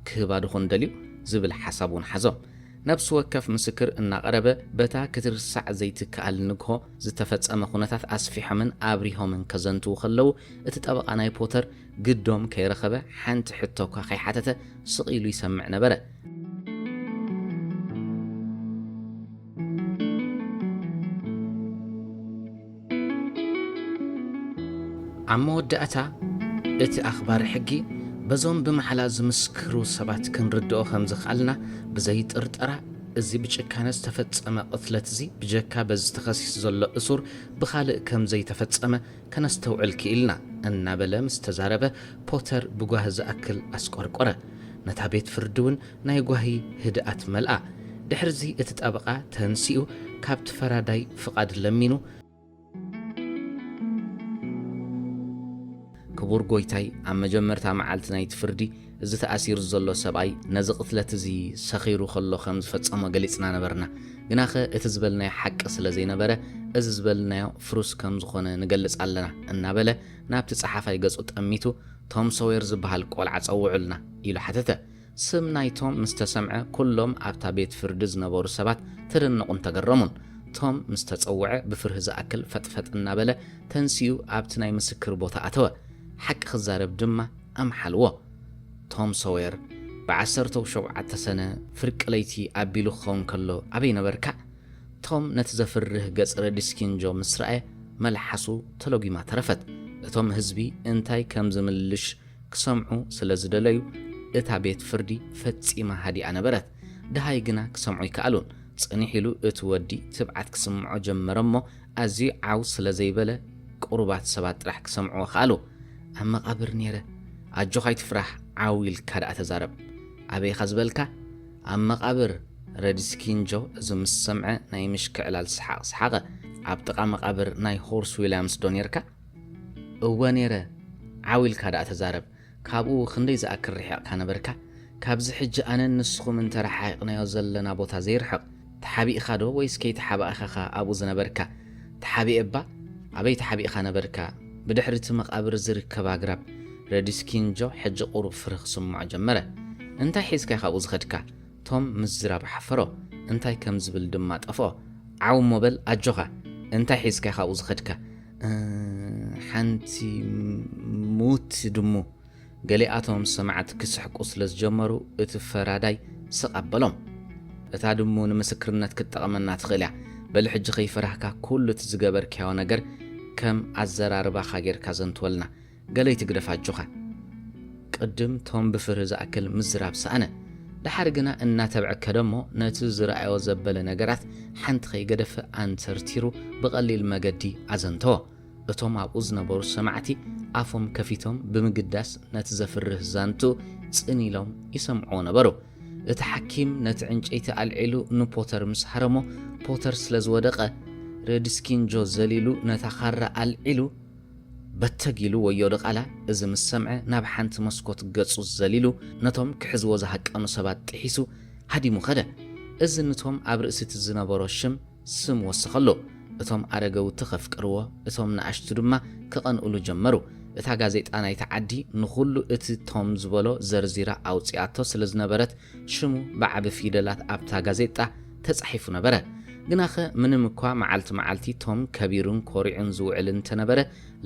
ክህባ ድኾን ደልዩ?" ዝብል ሓሳብ እውን ሓዞም። ነፍሲ ወከፍ ምስክር እናቐረበ፣ በታ ክትርሳዕ ዘይትከኣል ንግሆ ዝተፈጸመ ኩነታት ኣስፊሖምን ኣብሪሆምን ከዘንትዉ ከለዉ፣ እቲ ጠበቓ ናይ ፖተር ግዶም ከይረኸበ፣ ሓንቲ ሕቶ እኳ ከይሓተተ ስቕ ኢሉ ይሰምዕ ነበረ። ኣብ መወዳእታ፣ እቲ ኣኽባሪ ሕጊ፣ "በዞም ብማሕላ ዝምስክሩ ሰባት ክንርድኦ ከም ዝኸኣልና፣ ብዘይ ጥርጠራ፣ እዚ ብጭካነ ዝተፈጸመ ቅትለት እዚ፣ ብጀካ በዚ ተኸሲሱ ዘሎ እሱር ብኻልእ ከም ዘይተፈጸመ ከነስተውዕል ክኢልና" እናበለ ምስ ተዛረበ፣ ፖተር ብጓሂ ዝኣክል ኣስቆርቆረ። ነታ ቤት ፍርዲ እውን ናይ ጓሂ ህድኣት መልኣ። ድሕርዚ እቲ ጠበቓ ተንሲኡ ካብቲ ፈራዳይ ፍቓድ ለሚኑ፣ "ክቡር ጎይታይ፣ ኣብ መጀመርታ መዓልቲ ናይቲ ፍርዲ፣ እዚ ተኣሲሩ ዘሎ ሰብኣይ ነዚ ቅትለት እዚ ሰኺሩ ከሎ ከም ዝፈጸሞ ገሊጽና ነበርና። ግናኸ እቲ ዝበልናዮ ሓቂ ስለ ዘይነበረ፣ እዚ ዝበልናዮ ፍሩስ ከም ዝኾነ ንገልጽ ኣለና" እናበለ ናብቲ ጸሓፋይ ገጹ ጠሚቱ፣ "ቶም ሶዌር ዝበሃል ቆልዓ ጸውዑልና" ኢሉ ሓተተ። ስም ናይ ቶም ምስ ተሰምዐ፣ ኩሎም ኣብታ ቤት ፍርዲ ዝነበሩ ሰባት ተደነቑን ተገረሙን። ቶም ምስ ተጸውዐ፣ ብፍርሂ ዝኣክል ፈጥፈጥ እናበለ ተንሲኡ ኣብቲ ናይ ምስክር ቦታ ኣተወ። ሓቂ ክዛረብ ድማ ኣምሓልዎ። ቶም ሶዌር፣ ብዓሰርተ ሸውዓተ ሰነ፣ ፍርቂ ለይቲ ኣቢሉ ክኸውን ከሎ ኣበይ ነበርካ? ቶም ነቲ ዘፍርህ ገጽ ረዲስኪንጆ ምስ ረኣየ፣ መልሓሱ ተሎጊማ ተረፈት። እቶም ህዝቢ እንታይ ከም ዝምልሽ ክሰምዑ ስለ ዝደለዩ፣ እታ ቤት ፍርዲ ፈጺማ ሃዲኣ ነበረት። ደሃይ ግና ክሰምዑ ኣይከኣሉን። ጽንሕ ኢሉ እቲ ወዲ ትብዓት ክስምዖ ጀመረ እሞ፣ ኣዝዩ ዓው ስለ ዘይበለ፣ ቅሩባት ሰባት ጥራሕ ክሰምዕዎ ከኣሉ። "ኣብ መቓብር ነይረ፣ ኣጆኻ ኣይትፍራህ፣ ዓው ኢልካ ደኣ ተዛረብ። ኣበይ ኢኻ ዝበልካ?" "ኣብ መቓብር?" ረዲስኪንጆ እዚ ምስ ሰምዐ ናይ ምሽክዕላል ሰሓቕ ሰሓቐ። "ኣብ ጥቓ መቓብር ናይ ሆርስ ዊልያምስ ዶ ነይርካ?" "እወ ነይረ። ዓው ኢልካ ደኣ ተዛረብ። ካብኡ ክንደይ ዝኣክል ርሒቕካ ነበርካ? ካብዚ ሕጂ ኣነን ንስኹም እንተረሓሒቕናዮ ዘለና ቦታ ዘይርሕቕ። ተሓቢእኻ ዶ ወይስ ከይተሓባእኻ ኢኻ ኣብኡ ዝነበርካ?" "ተሓቢኤ እባ?" "ኣበይ ተሓቢእኻ ነበርካ?" "ብድሕሪ እቲ መቓብር ዝርከብ ኣግራብ።" ረዲስኪንጆ ሕጂ ቁሩብ ፍርህ ክስምዖ ጀመረ። "እንታይ ሒዝካ ኢኻ ኣብኡ ዝኸድካ?" ቶም ምዝራብ ሓፈሮ። እንታይ ከም ዝብል ድማ ጠፍኦ። "ዓው እሞ በል ኣጆኻ። እንታይ ሒዝካ ኢኻ ኣብኡ ዝኸድካ?" "እ፣ ሓንቲ ሙት ድሙ።" ገሊኣቶም ሰማዕቲ ክስሕቁ ስለ ዝጀመሩ፣ እቲ ፈራዳይ ስቕ ኣበሎም። "እታ ድሙ ንምስክርነት ክትጠቕመና ትኽእል እያ። በሊ ሕጂ ከይፈራህካ ኩሉ እቲ ዝገበርካዮ ነገር ከም ኣዘራርባኻ ጌርካ ዘንትወልና። ገለ ኣይትግደፍ ኣጆኻ።" ቅድም ቶም ብፍርሂ ዝኣክል ምዝራብ ሰኣነ። ደሓር ግና እናተብዐ ከደ እሞ፣ ነቲ ዝረኣዮ ዘበለ ነገራት ሓንቲ ከይገደፈ ኣንተርቲሩ ብቐሊል መገዲ ኣዘንተዎ። እቶም ኣብኡ ዝነበሩ ሰማዕቲ ኣፎም ከፊቶም ብምግዳስ ነቲ ዘፍርህ ዛንትኡ ጽን ኢሎም ይሰምዕዎ ነበሩ። እቲ ሓኪም ነቲ ዕንጨይቲ ኣልዒሉ ንፖተር ምስ ሃረሞ፣ ፖተር ስለ ዝወደቐ፣ ረድስኪንጆ ዘሊሉ ነታ ካራ ኣልዒሉ በተግ ኢሉ ወዮ ድቓላ። እዚ ምስ ሰምዐ ናብ ሓንቲ መስኮት ገጹ ዘሊሉ ነቶም ክሕዝዎ ዝሃቀኑ ሰባት ጥሒሱ ሃዲሙ ኸደ። እዚ ንቶም ኣብ ርእሲ እቲ ዝነበሮ ሽም ስም ወሰኸሉ። እቶም ኣረገውቲ ከፍቅርዎ፣ እቶም ንኣሽቱ ድማ ክቐንኡሉ ጀመሩ። እታ ጋዜጣ ናይቲ ዓዲ ንኹሉ እቲ ቶም ዝበሎ ዘርዚራ ኣውጺኣቶ ስለ ዝነበረት፣ ሽሙ ብዓቢ ፊደላት ኣብታ ጋዜጣ ተጻሒፉ ነበረ። ግናኸ ምንም እኳ መዓልቲ መዓልቲ ቶም ከቢሩን ኮሪዑን ዝውዕል እንተነበረ፣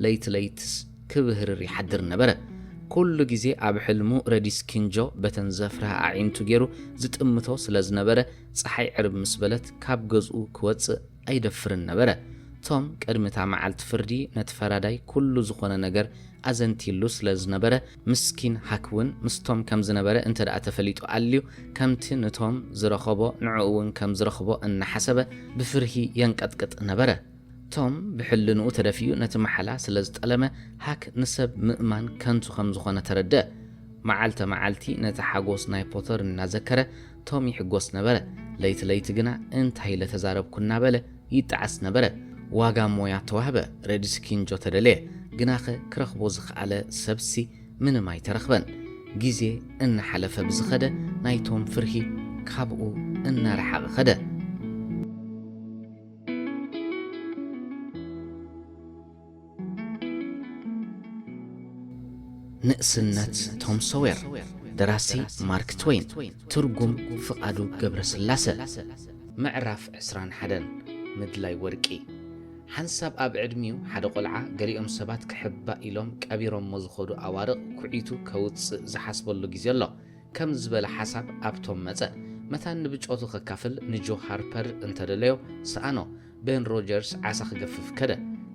ለይቲ ለይትስ ክብህርር ይሓድር ነበረ። ኩሉ ግዜ ኣብ ሕልሙ ረዲስ ኪንጆ በተን ዘፍርሃ ኣዒንቱ ገይሩ ዝጥምቶ ስለ ዝነበረ፣ ጸሓይ ዕርብ ምስ በለት ካብ ገዝኡ ክወጽእ ኣይደፍርን ነበረ። ቶም ቅድሚ እታ መዓልቲ ፍርዲ ነቲ ፈራዳይ ኩሉ ዝኾነ ነገር ኣዘንቲሉ ስለ ዝነበረ፣ ምስኪን ሃክ እውን ምስቶም ከም ዝነበረ እንተ ደኣ ተፈሊጡ ኣልዩ፣ ከምቲ ንቶም ዝረኸቦ ንዕኡ እውን ከም ዝረኽቦ እናሓሰበ ብፍርሂ የንቀጥቅጥ ነበረ። ቶም ብሕልንኡ ተደፊኡ ነቲ ማሕላ ስለ ዝጠለመ፣ ሃክ ንሰብ ምእማን ከንቱ ከም ዝኾነ ተረድአ። መዓልተ መዓልቲ ነቲ ሓጎስ ናይ ፖተር እናዘከረ ቶም ይሕጎስ ነበረ። ለይቲ ለይቲ ግና እንታይ ኢለ ተዛረብኩ እናበለ ይጠዓስ ነበረ። ዋጋ ሞያ ተዋህበ፣ ረዲስ ኪንጆ ተደለየ። ግናኸ ክረኽቦ ዝኸኣለ ሰብሲ ምንም ኣይተረኽበን። ግዜ እናሓለፈ ብዝኸደ ናይ ቶም ፍርሂ ካብኡ እናረሓቐ ኸደ። ንእስነት ቶም ሶዌር። ደራሲ ማርክ ትወይን። ትርጉም ፍቓዱ ገብረስላሰ። ምዕራፍ ዕስራን ሓደን። ምድላይ ወርቂ። ሓንሳብ ኣብ ዕድሚኡ ሓደ ቖልዓ፣ ገሊኦም ሰባት ክሕባእ ኢሎም ቀቢሮሞ ዝኸዱ ኣዋርቕ ኩዒቱ ከውጽእ ዝሓስበሉ ግዜ ኣሎ። ከም ዝበለ ሓሳብ ኣብ ቶም መጸ። መታን ንብጾቱ ከካፍል ንጆ ሃርፐር እንተደለዮ ሰኣኖ። ቤን ሮጀርስ ዓሳ ክገፍፍ ከደ።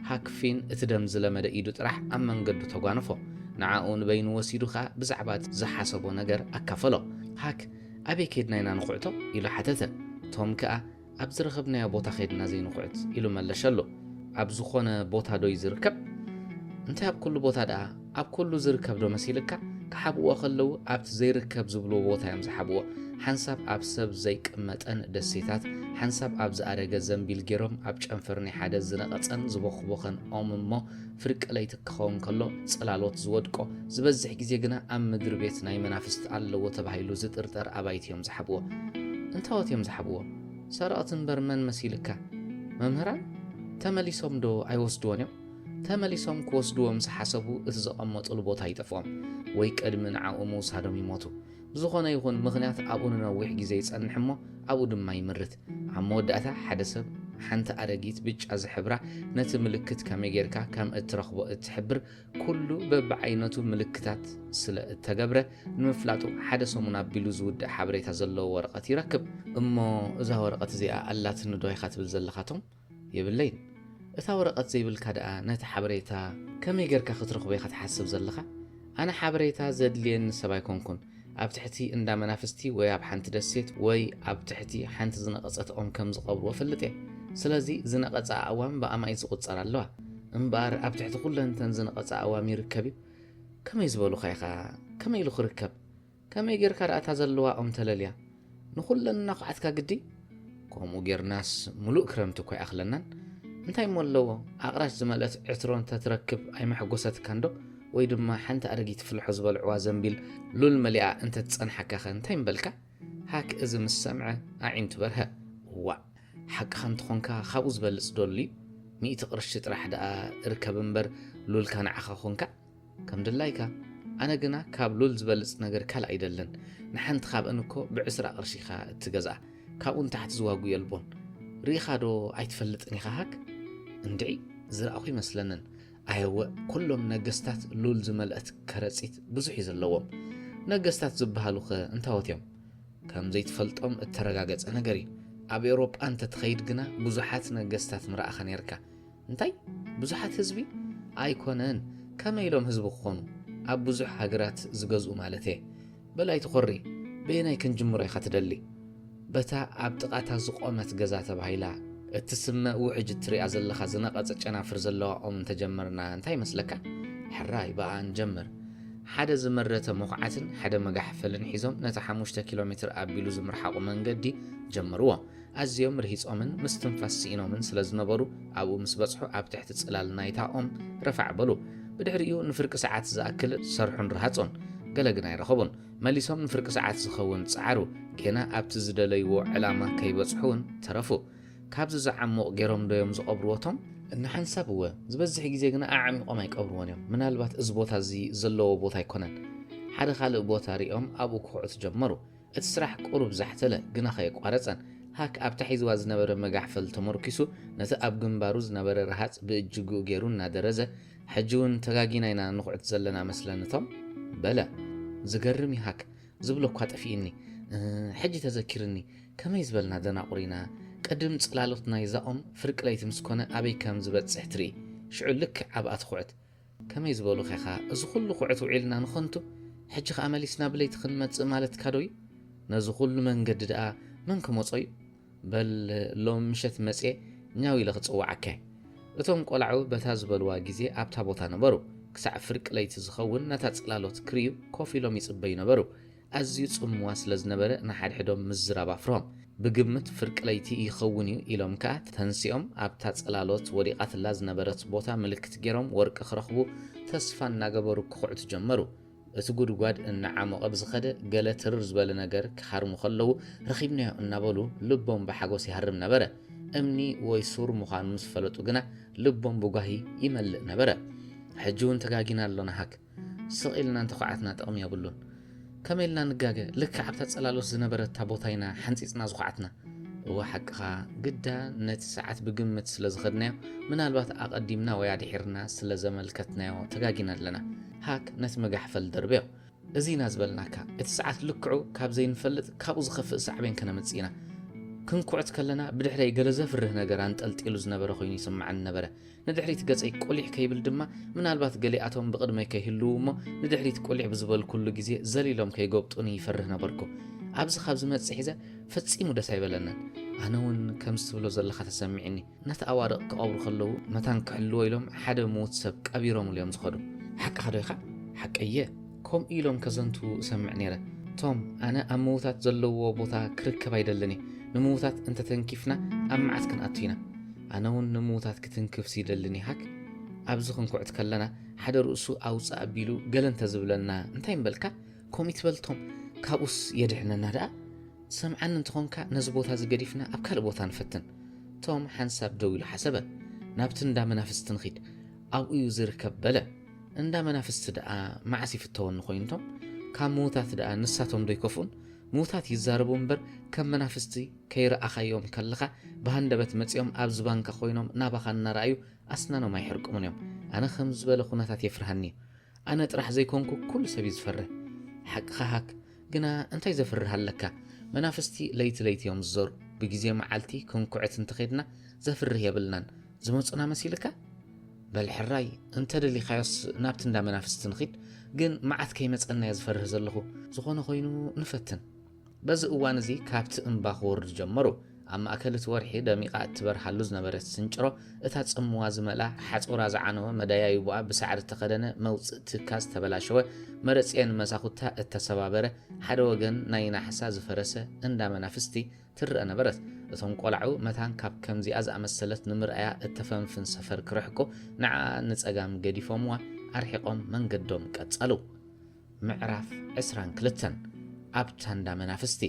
ሃክ ፊን እቲ ደም ዝለመደ ኢዱ ጥራሕ ኣብ መንገዱ ተጓነፎ። ንዓኡ ንበይኑ ወሲዱ ኸኣ ብዛዕባ ዝሓሰቦ ነገር ኣካፈሎ። ሃክ፣ ኣበይ ኬድና ኢና ንኹዕቶ? ኢሉ ሓተተ። ቶም ከኣ ኣብ ዝረኸብናዮ ቦታ ኸይድና ዘይንኹዕት ኢሉ መለሸሉ። ኣብ ዝኾነ ቦታ ዶ እዩ ዝርከብ? እንታይ ኣብ ኩሉ ቦታ ደኣ? ኣብ ኩሉ ዝርከብ ዶ መሲልካ? ክሓብእዎ ከለዉ ኣብቲ ዘይርከብ ዝብልዎ ቦታ እዮም ዝሓብእዎ። ሓንሳብ ኣብ ሰብ ዘይቅመጠን ደሴታት፣ ሓንሳብ ኣብ ዝኣረገ ዘንቢል ገይሮም ኣብ ጨንፈር ናይ ሓደ ዝነቐጸን ዝበኹበኸን ኦም እሞ ፍርቂ ለይቲ ክኸውን ከሎ ጽላሎት ዝወድቆ፣ ዝበዝሕ ግዜ ግና ኣብ ምድሪ ቤት ናይ መናፍስቲ ኣለዎ ተባሂሉ ዝጥርጠር ኣባይቲ እዮም ዝሓብዎ። እንታዎት እዮም ዝሓብዎ? ሰረቕቲ እምበር መን መሲልካ? መምህራን? ተመሊሶም ዶ ኣይወስድዎን እዮም? ተመሊሶም ክወስድዎ ምስ ሓሰቡ እቲ ዘቐመጡሉ ቦታ ይጠፍኦም ወይ ቅድሚ ንዓኡ ምውሳዶም ይሞቱ። ብዝኾነ ይኹን ምኽንያት ኣብኡ ንነዊሕ ግዜ ይጸንሕ እሞ ኣብኡ ድማ ይምርት። ኣብ መወዳእታ ሓደ ሰብ ሓንቲ ኣረጊት ብጫ ዝሕብራ ነቲ ምልክት ከመይ ጌርካ ከም እትረኽቦ እትሕብር ኩሉ በብዓይነቱ ምልክታት ስለ እተገብረ ንምፍላጡ ሓደ ሰሙን ኣቢሉ ዝውዳእ ሓበሬታ ዘለዎ ወረቐት ይረክብ። እሞ እዛ ወረቐት እዚኣ ኣላትኒ ዶ ኢኻ ትብል ዘለኻ ቶም? የብለይን። እታ ወረቐት ዘይብልካ ደኣ ነቲ ሓበሬታ ከመይ ጌርካ ክትረኽቦ ኢኻ ትሓስብ ዘለኻ? ኣነ ሓበሬታ ዘድልየኒ ሰብ ኣይኮንኩን። ኣብ ትሕቲ እንዳ መናፍስቲ ወይ ኣብ ሓንቲ ደሴት ወይ ኣብ ትሕቲ ሓንቲ ዝነቐጸት ኦም ከም ዝቐብርዎ እፈልጥ እየ። ስለዚ ዝነቐጸ ኣእዋም ብኣማኢት ዝቑጸራ ኣለዋ። እምበኣር ኣብ ትሕቲ ኩለንተን ዝነቐጸ ኣእዋም ይርከብ እዩ። ከመይ ዝበሉኻ ኢኻ? ከመይ ኢሉ ክርከብ? ከመይ ጌርካ ደኣ እታ ዘለዋ ኦም ተለልያ? ንኹለን እናኹዓትካ ግዲ? ከምኡ ጌርናስ ምሉእ ክረምቲ እኮ ኣይኣኽለናን። እንታይ እሞ ኣለዎ? ኣቕራሽ ዝመልአት ዕትሮ እንተትረክብ ኣይመሐጎሰትካን ዶ? ወይ ድማ ሓንቲ ኣረጊት ፍልሖ ዝበልዕዋ ዘንቢል ሉል መሊኣ እንተትጸንሓካኸ እንታይ ምበልካ? ሃክ እዚ ምስ ሰምዐ ኣዒንቱ በርሀ። ዋእ! ሓቅኻ እንተኾንካ ካብኡ ዝበልጽ ዶ ኣልዩ? ሚእቲ ቅርሺ ጥራሕ ደኣ እርከብ እምበር ሉልካ ንዓኻ ኾንካ? ከም ድላይካ። ኣነ ግና ካብ ሉል ዝበልጽ ነገር ካልእ ኣይደልን። ንሓንቲ ካብአን እኮ ብዕስራ ቅርሺ ኢኻ እትገዝኣ። ካብኡ ንታሕቲ ዝዋጉ የልቦን። ርኢኻ ዶ ኣይትፈልጥን ኢኻ ሃክ? እንድዒ ዝረኣኹ ይመስለንን። ኣየወ፣ ኩሎም ነገስታት ሉል ዝመልአት ከረጺት ብዙሕ እዩ ዘለዎም። ነገስታት ዝበሃሉኸ እንታዎት እዮም? ከም ዘይትፈልጦም እተረጋገጸ ነገር እዩ። ኣብ ኤውሮጳ እንተትኸይድ ግና ብዙሓት ነገስታት ምረኣኻ ነይርካ። እንታይ? ብዙሓት ህዝቢ? ኣይኮነን። ከመይ ኢሎም ህዝቢ ክኾኑ? ኣብ ብዙሕ ሃገራት ዝገዝኡ ማለተየ። በል ኣይትኾሪ። በየናይ ክንጅምሮ ኢኻ ትደሊ? በታ ኣብ ጥቓታ ዝቖመት ገዛ ተባሂላ እትስመ ውሕጅ እትሪኣ ዘለኻ ዝነቐጸ ጨናፍር ዘለዋ ኦም እንተጀመርና እንታይ ይመስለካ? ሕራይ፣ ብኣኣ ንጀምር። ሓደ ዝመረተ መኹዓትን ሓደ መጋሕፈልን ሒዞም ነቲ ሓሙሽተ ኪሎ ሜትር ኣቢሉ ዝምርሓቑ መንገዲ ጀመርዎ። ኣዝዮም ርሂጾምን ምስትንፋስ ስኢኖምን ስለ ዝነበሩ፣ ኣብኡ ምስ በጽሑ ኣብ ትሕቲ ጽላል ናይታ ኦም ረፋዕ በሉ። ብድሕሪኡ ንፍርቂ ሰዓት ዝኣክል ሰርሑን ረሃጾን። ገለ ግን ኣይረኸቡን። መሊሶም ንፍርቂ ሰዓት ዝኸውን ጸዓሩ። ጌና ኣብቲ ዝደለይዎ ዕላማ ከይበጽሑ እውን ተረፉ። ካብዚ ዝዓሙቕ ገይሮም ዶ እዮም ዝቐብርዎ ቶም? ንሓንሳብ እወ፣ ዝበዝሕ ግዜ ግና ኣዕሚቖም ኣይቀብርዎን እዮም። ምናልባት እዚ ቦታ እዚ ዘለዎ ቦታ ኣይኮነን። ሓደ ካልእ ቦታ ሪኦም ኣብኡ ክኹዕቱ ጀመሩ። እቲ ስራሕ ቁሩብ ዛሕተለ፣ ግና ከየቋረጸን። ሃክ ኣብታ ሒዝዋ ዝነበረ መጋሕፈል ተመርኪሱ፣ ነቲ ኣብ ግንባሩ ዝነበረ ረሃጽ ብእጅግኡ ገይሩ እናደረዘ፣ "ሕጂ እውን ተጋጊና ኢና ንኹዕት ዘለና መስለኒ ቶም?" በለ። ዝገርም እዩ ሃክ፣ ዝብሎ እኳ ጠፊእኒ። እ፣ ሕጂ ተዘኪርኒ፣ ከመይ ዝበልና ደናቑር ኢና። ቅድም ጽላሎት ናይዛ ኦም ፍርቂ ለይቲ ምስ ኮነ ኣበይ ከም ዝበጽሕ ትርኢ። ሽዑ ልክዕ ኣብኣ ትኹዕት። ከመይ ዝበሉኻ ኢኻ? እዚ ኩሉ ኩዕት ውዒልና ንኸንቱ? ሕጂ ኸኣ መሊስና ብለይቲ ክንመጽእ ማለትካ ዶ እዩ? ነዚ ኩሉ መንገዲ ደኣ መን ክመጾ እዩ? በል ሎም ምሸት መጽየ ኛው ኢለ ክጽውዓካ እየ። እቶም ቆላዑ በታ ዝበልዋ ግዜ ኣብታ ቦታ ነበሩ። ክሳዕ ፍርቂ ለይቲ ዝኸውን ነታ ጽላሎት ክርእዩ ኮፍ ኢሎም ይጽበዩ ነበሩ። ኣዝዩ ጽምዋ ስለ ዝነበረ ንሓድሕዶም ምዝራብ ኣፍርሆም። ብግምት ፍርቂ ለይቲ ይኸውን እዩ ኢሎም ከኣ ተንሲኦም ኣብታ ጽላሎት ወዲቓትላ ዝነበረት ቦታ ምልክት ገይሮም ወርቂ ክረኽቡ ተስፋ እናገበሩ ክኹዕቱ ጀመሩ። እቲ ጉድጓድ እናዓሞቐ ብዝኸደ ገለ ትርር ዝበለ ነገር ክሃርሙ ከለዉ ረኺብናዮ እናበሉ ልቦም ብሓጎስ ይሃርም ነበረ። እምኒ ወይ ሱር ምዃኑ ምስ ፈለጡ ግና ልቦም ብጓሂ ይመልእ ነበረ። ሕጂ እውን ተጋጊና ኣሎና ሃክ። ስቕ ኢልና እንተኹዓትና ጥቕሚ የብሉን። ከመይ ኢልና ንጋገ? ልክዕ ኣብታ ጽላሎት ዝነበረታ ቦታ ኢና ሓንጺጽና ዝኾዓትና። እወ ሓቅኻ፣ ግዳ ነቲ ሰዓት ብግምት ስለ ዝኸድናዮ፣ ምናልባት ኣቐዲምና ወይ ኣድሒርና ስለ ዘመልከትናዮ ተጋጊና ኣለና። ሃክ ነቲ መጋሕፈል ደርብዮ። እዚ ኢና ዝበልናካ። እቲ ሰዓት ልክዑ ካብ ዘይንፈልጥ ካብኡ ዝኸፍእ ሳዕቤን ከነምጽእ ኢና። ክንኩዕት ከለና ብድሕረይ ገለ ዘፍርህ ነገር ኣንጠልጢሉ ዝነበረ ኮይኑ ይስምዓኒ ነበረ። ንድሕሪት ገጸይ ቁሊሕ ከይብል ድማ ምናልባት ገሊኣቶም ብቕድመይ ከይህልዉ እሞ ንድሕሪት ቁሊሕ ብዝበልኩሉ ግዜ ዘሊሎም ከይጎብጡኒ ይፈርህ ነበርኩ። ኣብዚ ካብ ዝመጽእ ሒዘ ፈጺሙ ደስ ኣይበለንን። ኣነ እውን ከምዚ ትብሎ ዘለኻ ተሰሚዕኒ። ነቲ ኣዋርቕ ክቐብሩ ከለዉ መታን ክሕልዎ ኢሎም ሓደ ምዉት ሰብ ቀቢሮምሉ እዮም ዝኸዱ። ሓቅኻ ዶ ኢኻ? ሓቀየ። ከምኡ ኢሎም ከዘንቱ እሰምዕ ነይረ። ቶም፣ ኣነ ኣብ ምዉታት ዘለውዎ ቦታ ክርከብ ኣይደልን እየ። ንምዉታት እንተተንኪፍና ኣብ መዓት ክንኣቱ ኢና። ኣነ እውን ንምዉታት ክትንክፍሲ ይደልን እየ። ሃክ ኣብዚ ክንኩዕት ከለና ሓደ ርእሱ ኣውፅእ ኣቢሉ ገለ እንተዝብለና እንታይ ምበልካ? ከምኡ ይትበል ቶም፣ ካብኡስ የድሕነና ደኣ። ትሰምዓኒ እንተኾንካ ነዚ ቦታ እዚ ገዲፍና ኣብ ካልእ ቦታ ንፈትን። ቶም ሓንሳብ ደው ኢሉ ሓሰበ። ናብቲ እንዳ መናፍስቲ ንኺድ፣ ኣብኡ እዩ ዝርከብ በለ። እንዳ መናፍስቲ ደኣ መዓስ ይፍተወኒ ኮይኑ ቶም? ካብ ምዉታት ደኣ ንሳቶም ዶ ይከፍኡን? ምዉታት ይዛረቡ እምበር ከም መናፍስቲ ከይረኣኻዮም ከለኻ ብሃንደበት መጺኦም ኣብ ዝባንካ ኮይኖም ናባኻ እናረኣዩ ኣስናኖም ኣይሕርቅሙን እዮም። ኣነ ከም ዝበለ ኩነታት የፍርሃኒ እዩ። ኣነ ጥራሕ ዘይኮንኩ ኩሉ ሰብ እዩ ዝፈርህ። ሓቅኻ ሃክ፣ ግና እንታይ ዘፍርህ ኣለካ? መናፍስቲ ለይቲ ለይቲ እዮም ዝዞሩ። ብግዜ መዓልቲ ክንኩዕት እንተኸድና ዘፍርህ የብልናን። ዝመጹና መሲልካ? በል ሕራይ፣ እንተ ደሊኻዮስ ናብቲ እንዳ መናፍስቲ ንኺድ። ግን መዓት ከይመጸና እየ ዝፈርህ ዘለኹ። ዝኾነ ኮይኑ ንፈትን። በዚ እዋን እዚ ካብቲ እምባ ክወርዱ ጀመሩ። ኣብ ማእከል እቲ ወርሒ ደሚቓ እትበርሃሉ ዝነበረት ስንጭሮ፣ እታ ጽምዋ ዝመልኣ ሓጹራ ዝዓነወ መደያይቦኣ ብሳዕሪ እተኸደነ መውጽእ ትካ ዝተበላሸወ፣ መረጽኤን መሳኹታ እተሰባበረ፣ ሓደ ወገን ናይ ናሕሳ ዝፈረሰ እንዳ መናፍስቲ ትረአ ነበረት። እቶም ቆላዑ መታን ካብ ከምዚኣ ዝኣመሰለት ንምርኣያ እተፈንፍን ሰፈር ክርሕቁ ንዓኣ ንጸጋም ገዲፎምዋ ኣርሒቖም መንገዶም ቀጸሉ። ምዕራፍ ዕስራን ክልተን። ኣብታ እንዳ መናፍስቲ።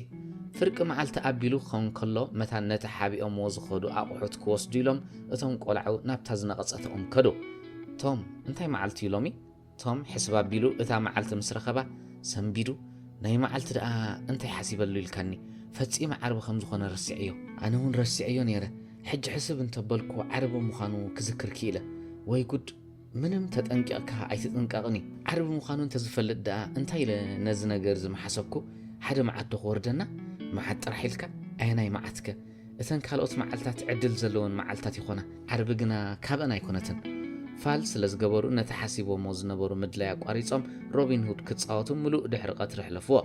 ፍርቂ መዓልቲ ኣቢሉ ክኸውን ከሎ መታን ነቲ ሓቢኦምዎ ዝኸዱ ኣቑሑት ክወስዱ ኢሎም እቶም ቆላዑ ናብታ ዝነቐጸት ኦም ከዱ። ቶም፣ እንታይ መዓልቲ እዩ ሎሚ? ቶም ሕስብ ኣቢሉ እታ መዓልቲ ምስ ረኸባ ሰንቢዱ፣ ናይ መዓልቲ ደኣ እንታይ ሓሲበሉ ኢልካኒ? ፈጺመ ዓርቢ ከም ዝኾነ ረሲዐዮ። ኣነ እውን ረሲዐዮ ነይረ። ሕጂ ሕስብ እንተበልኩ ዓርቢ ምዃኑ ክዝክር ክኢለ። ወይ ጉድ! ምንም ተጠንቂቕካ ኣይትጥንቀቕን እዩ። ዓርቢ ምዃኑ እንተዝፈልጥ ደኣ እንታይ ኢለ ነዚ ነገር እዚ ምሓሰብኩ? ሓደ መዓት ዶ ክወርደና? መዓት ጥራሕ ኢልካ? ኣየናይ መዓትከ? እተን ካልኦት መዓልታት ዕድል ዘለወን መዓልታት ይኾና። ዓርቢ ግና ካብአን ኣይኮነትን። ፋል ስለ ዝገበሩ ነቲ ሓሲቦሞ ዝነበሩ ምድላይ ኣቋሪጾም ሮቢን ሁድ ክጻወቱ ምሉእ ድሕሪ ቀትሪ ኣሕለፍዎ።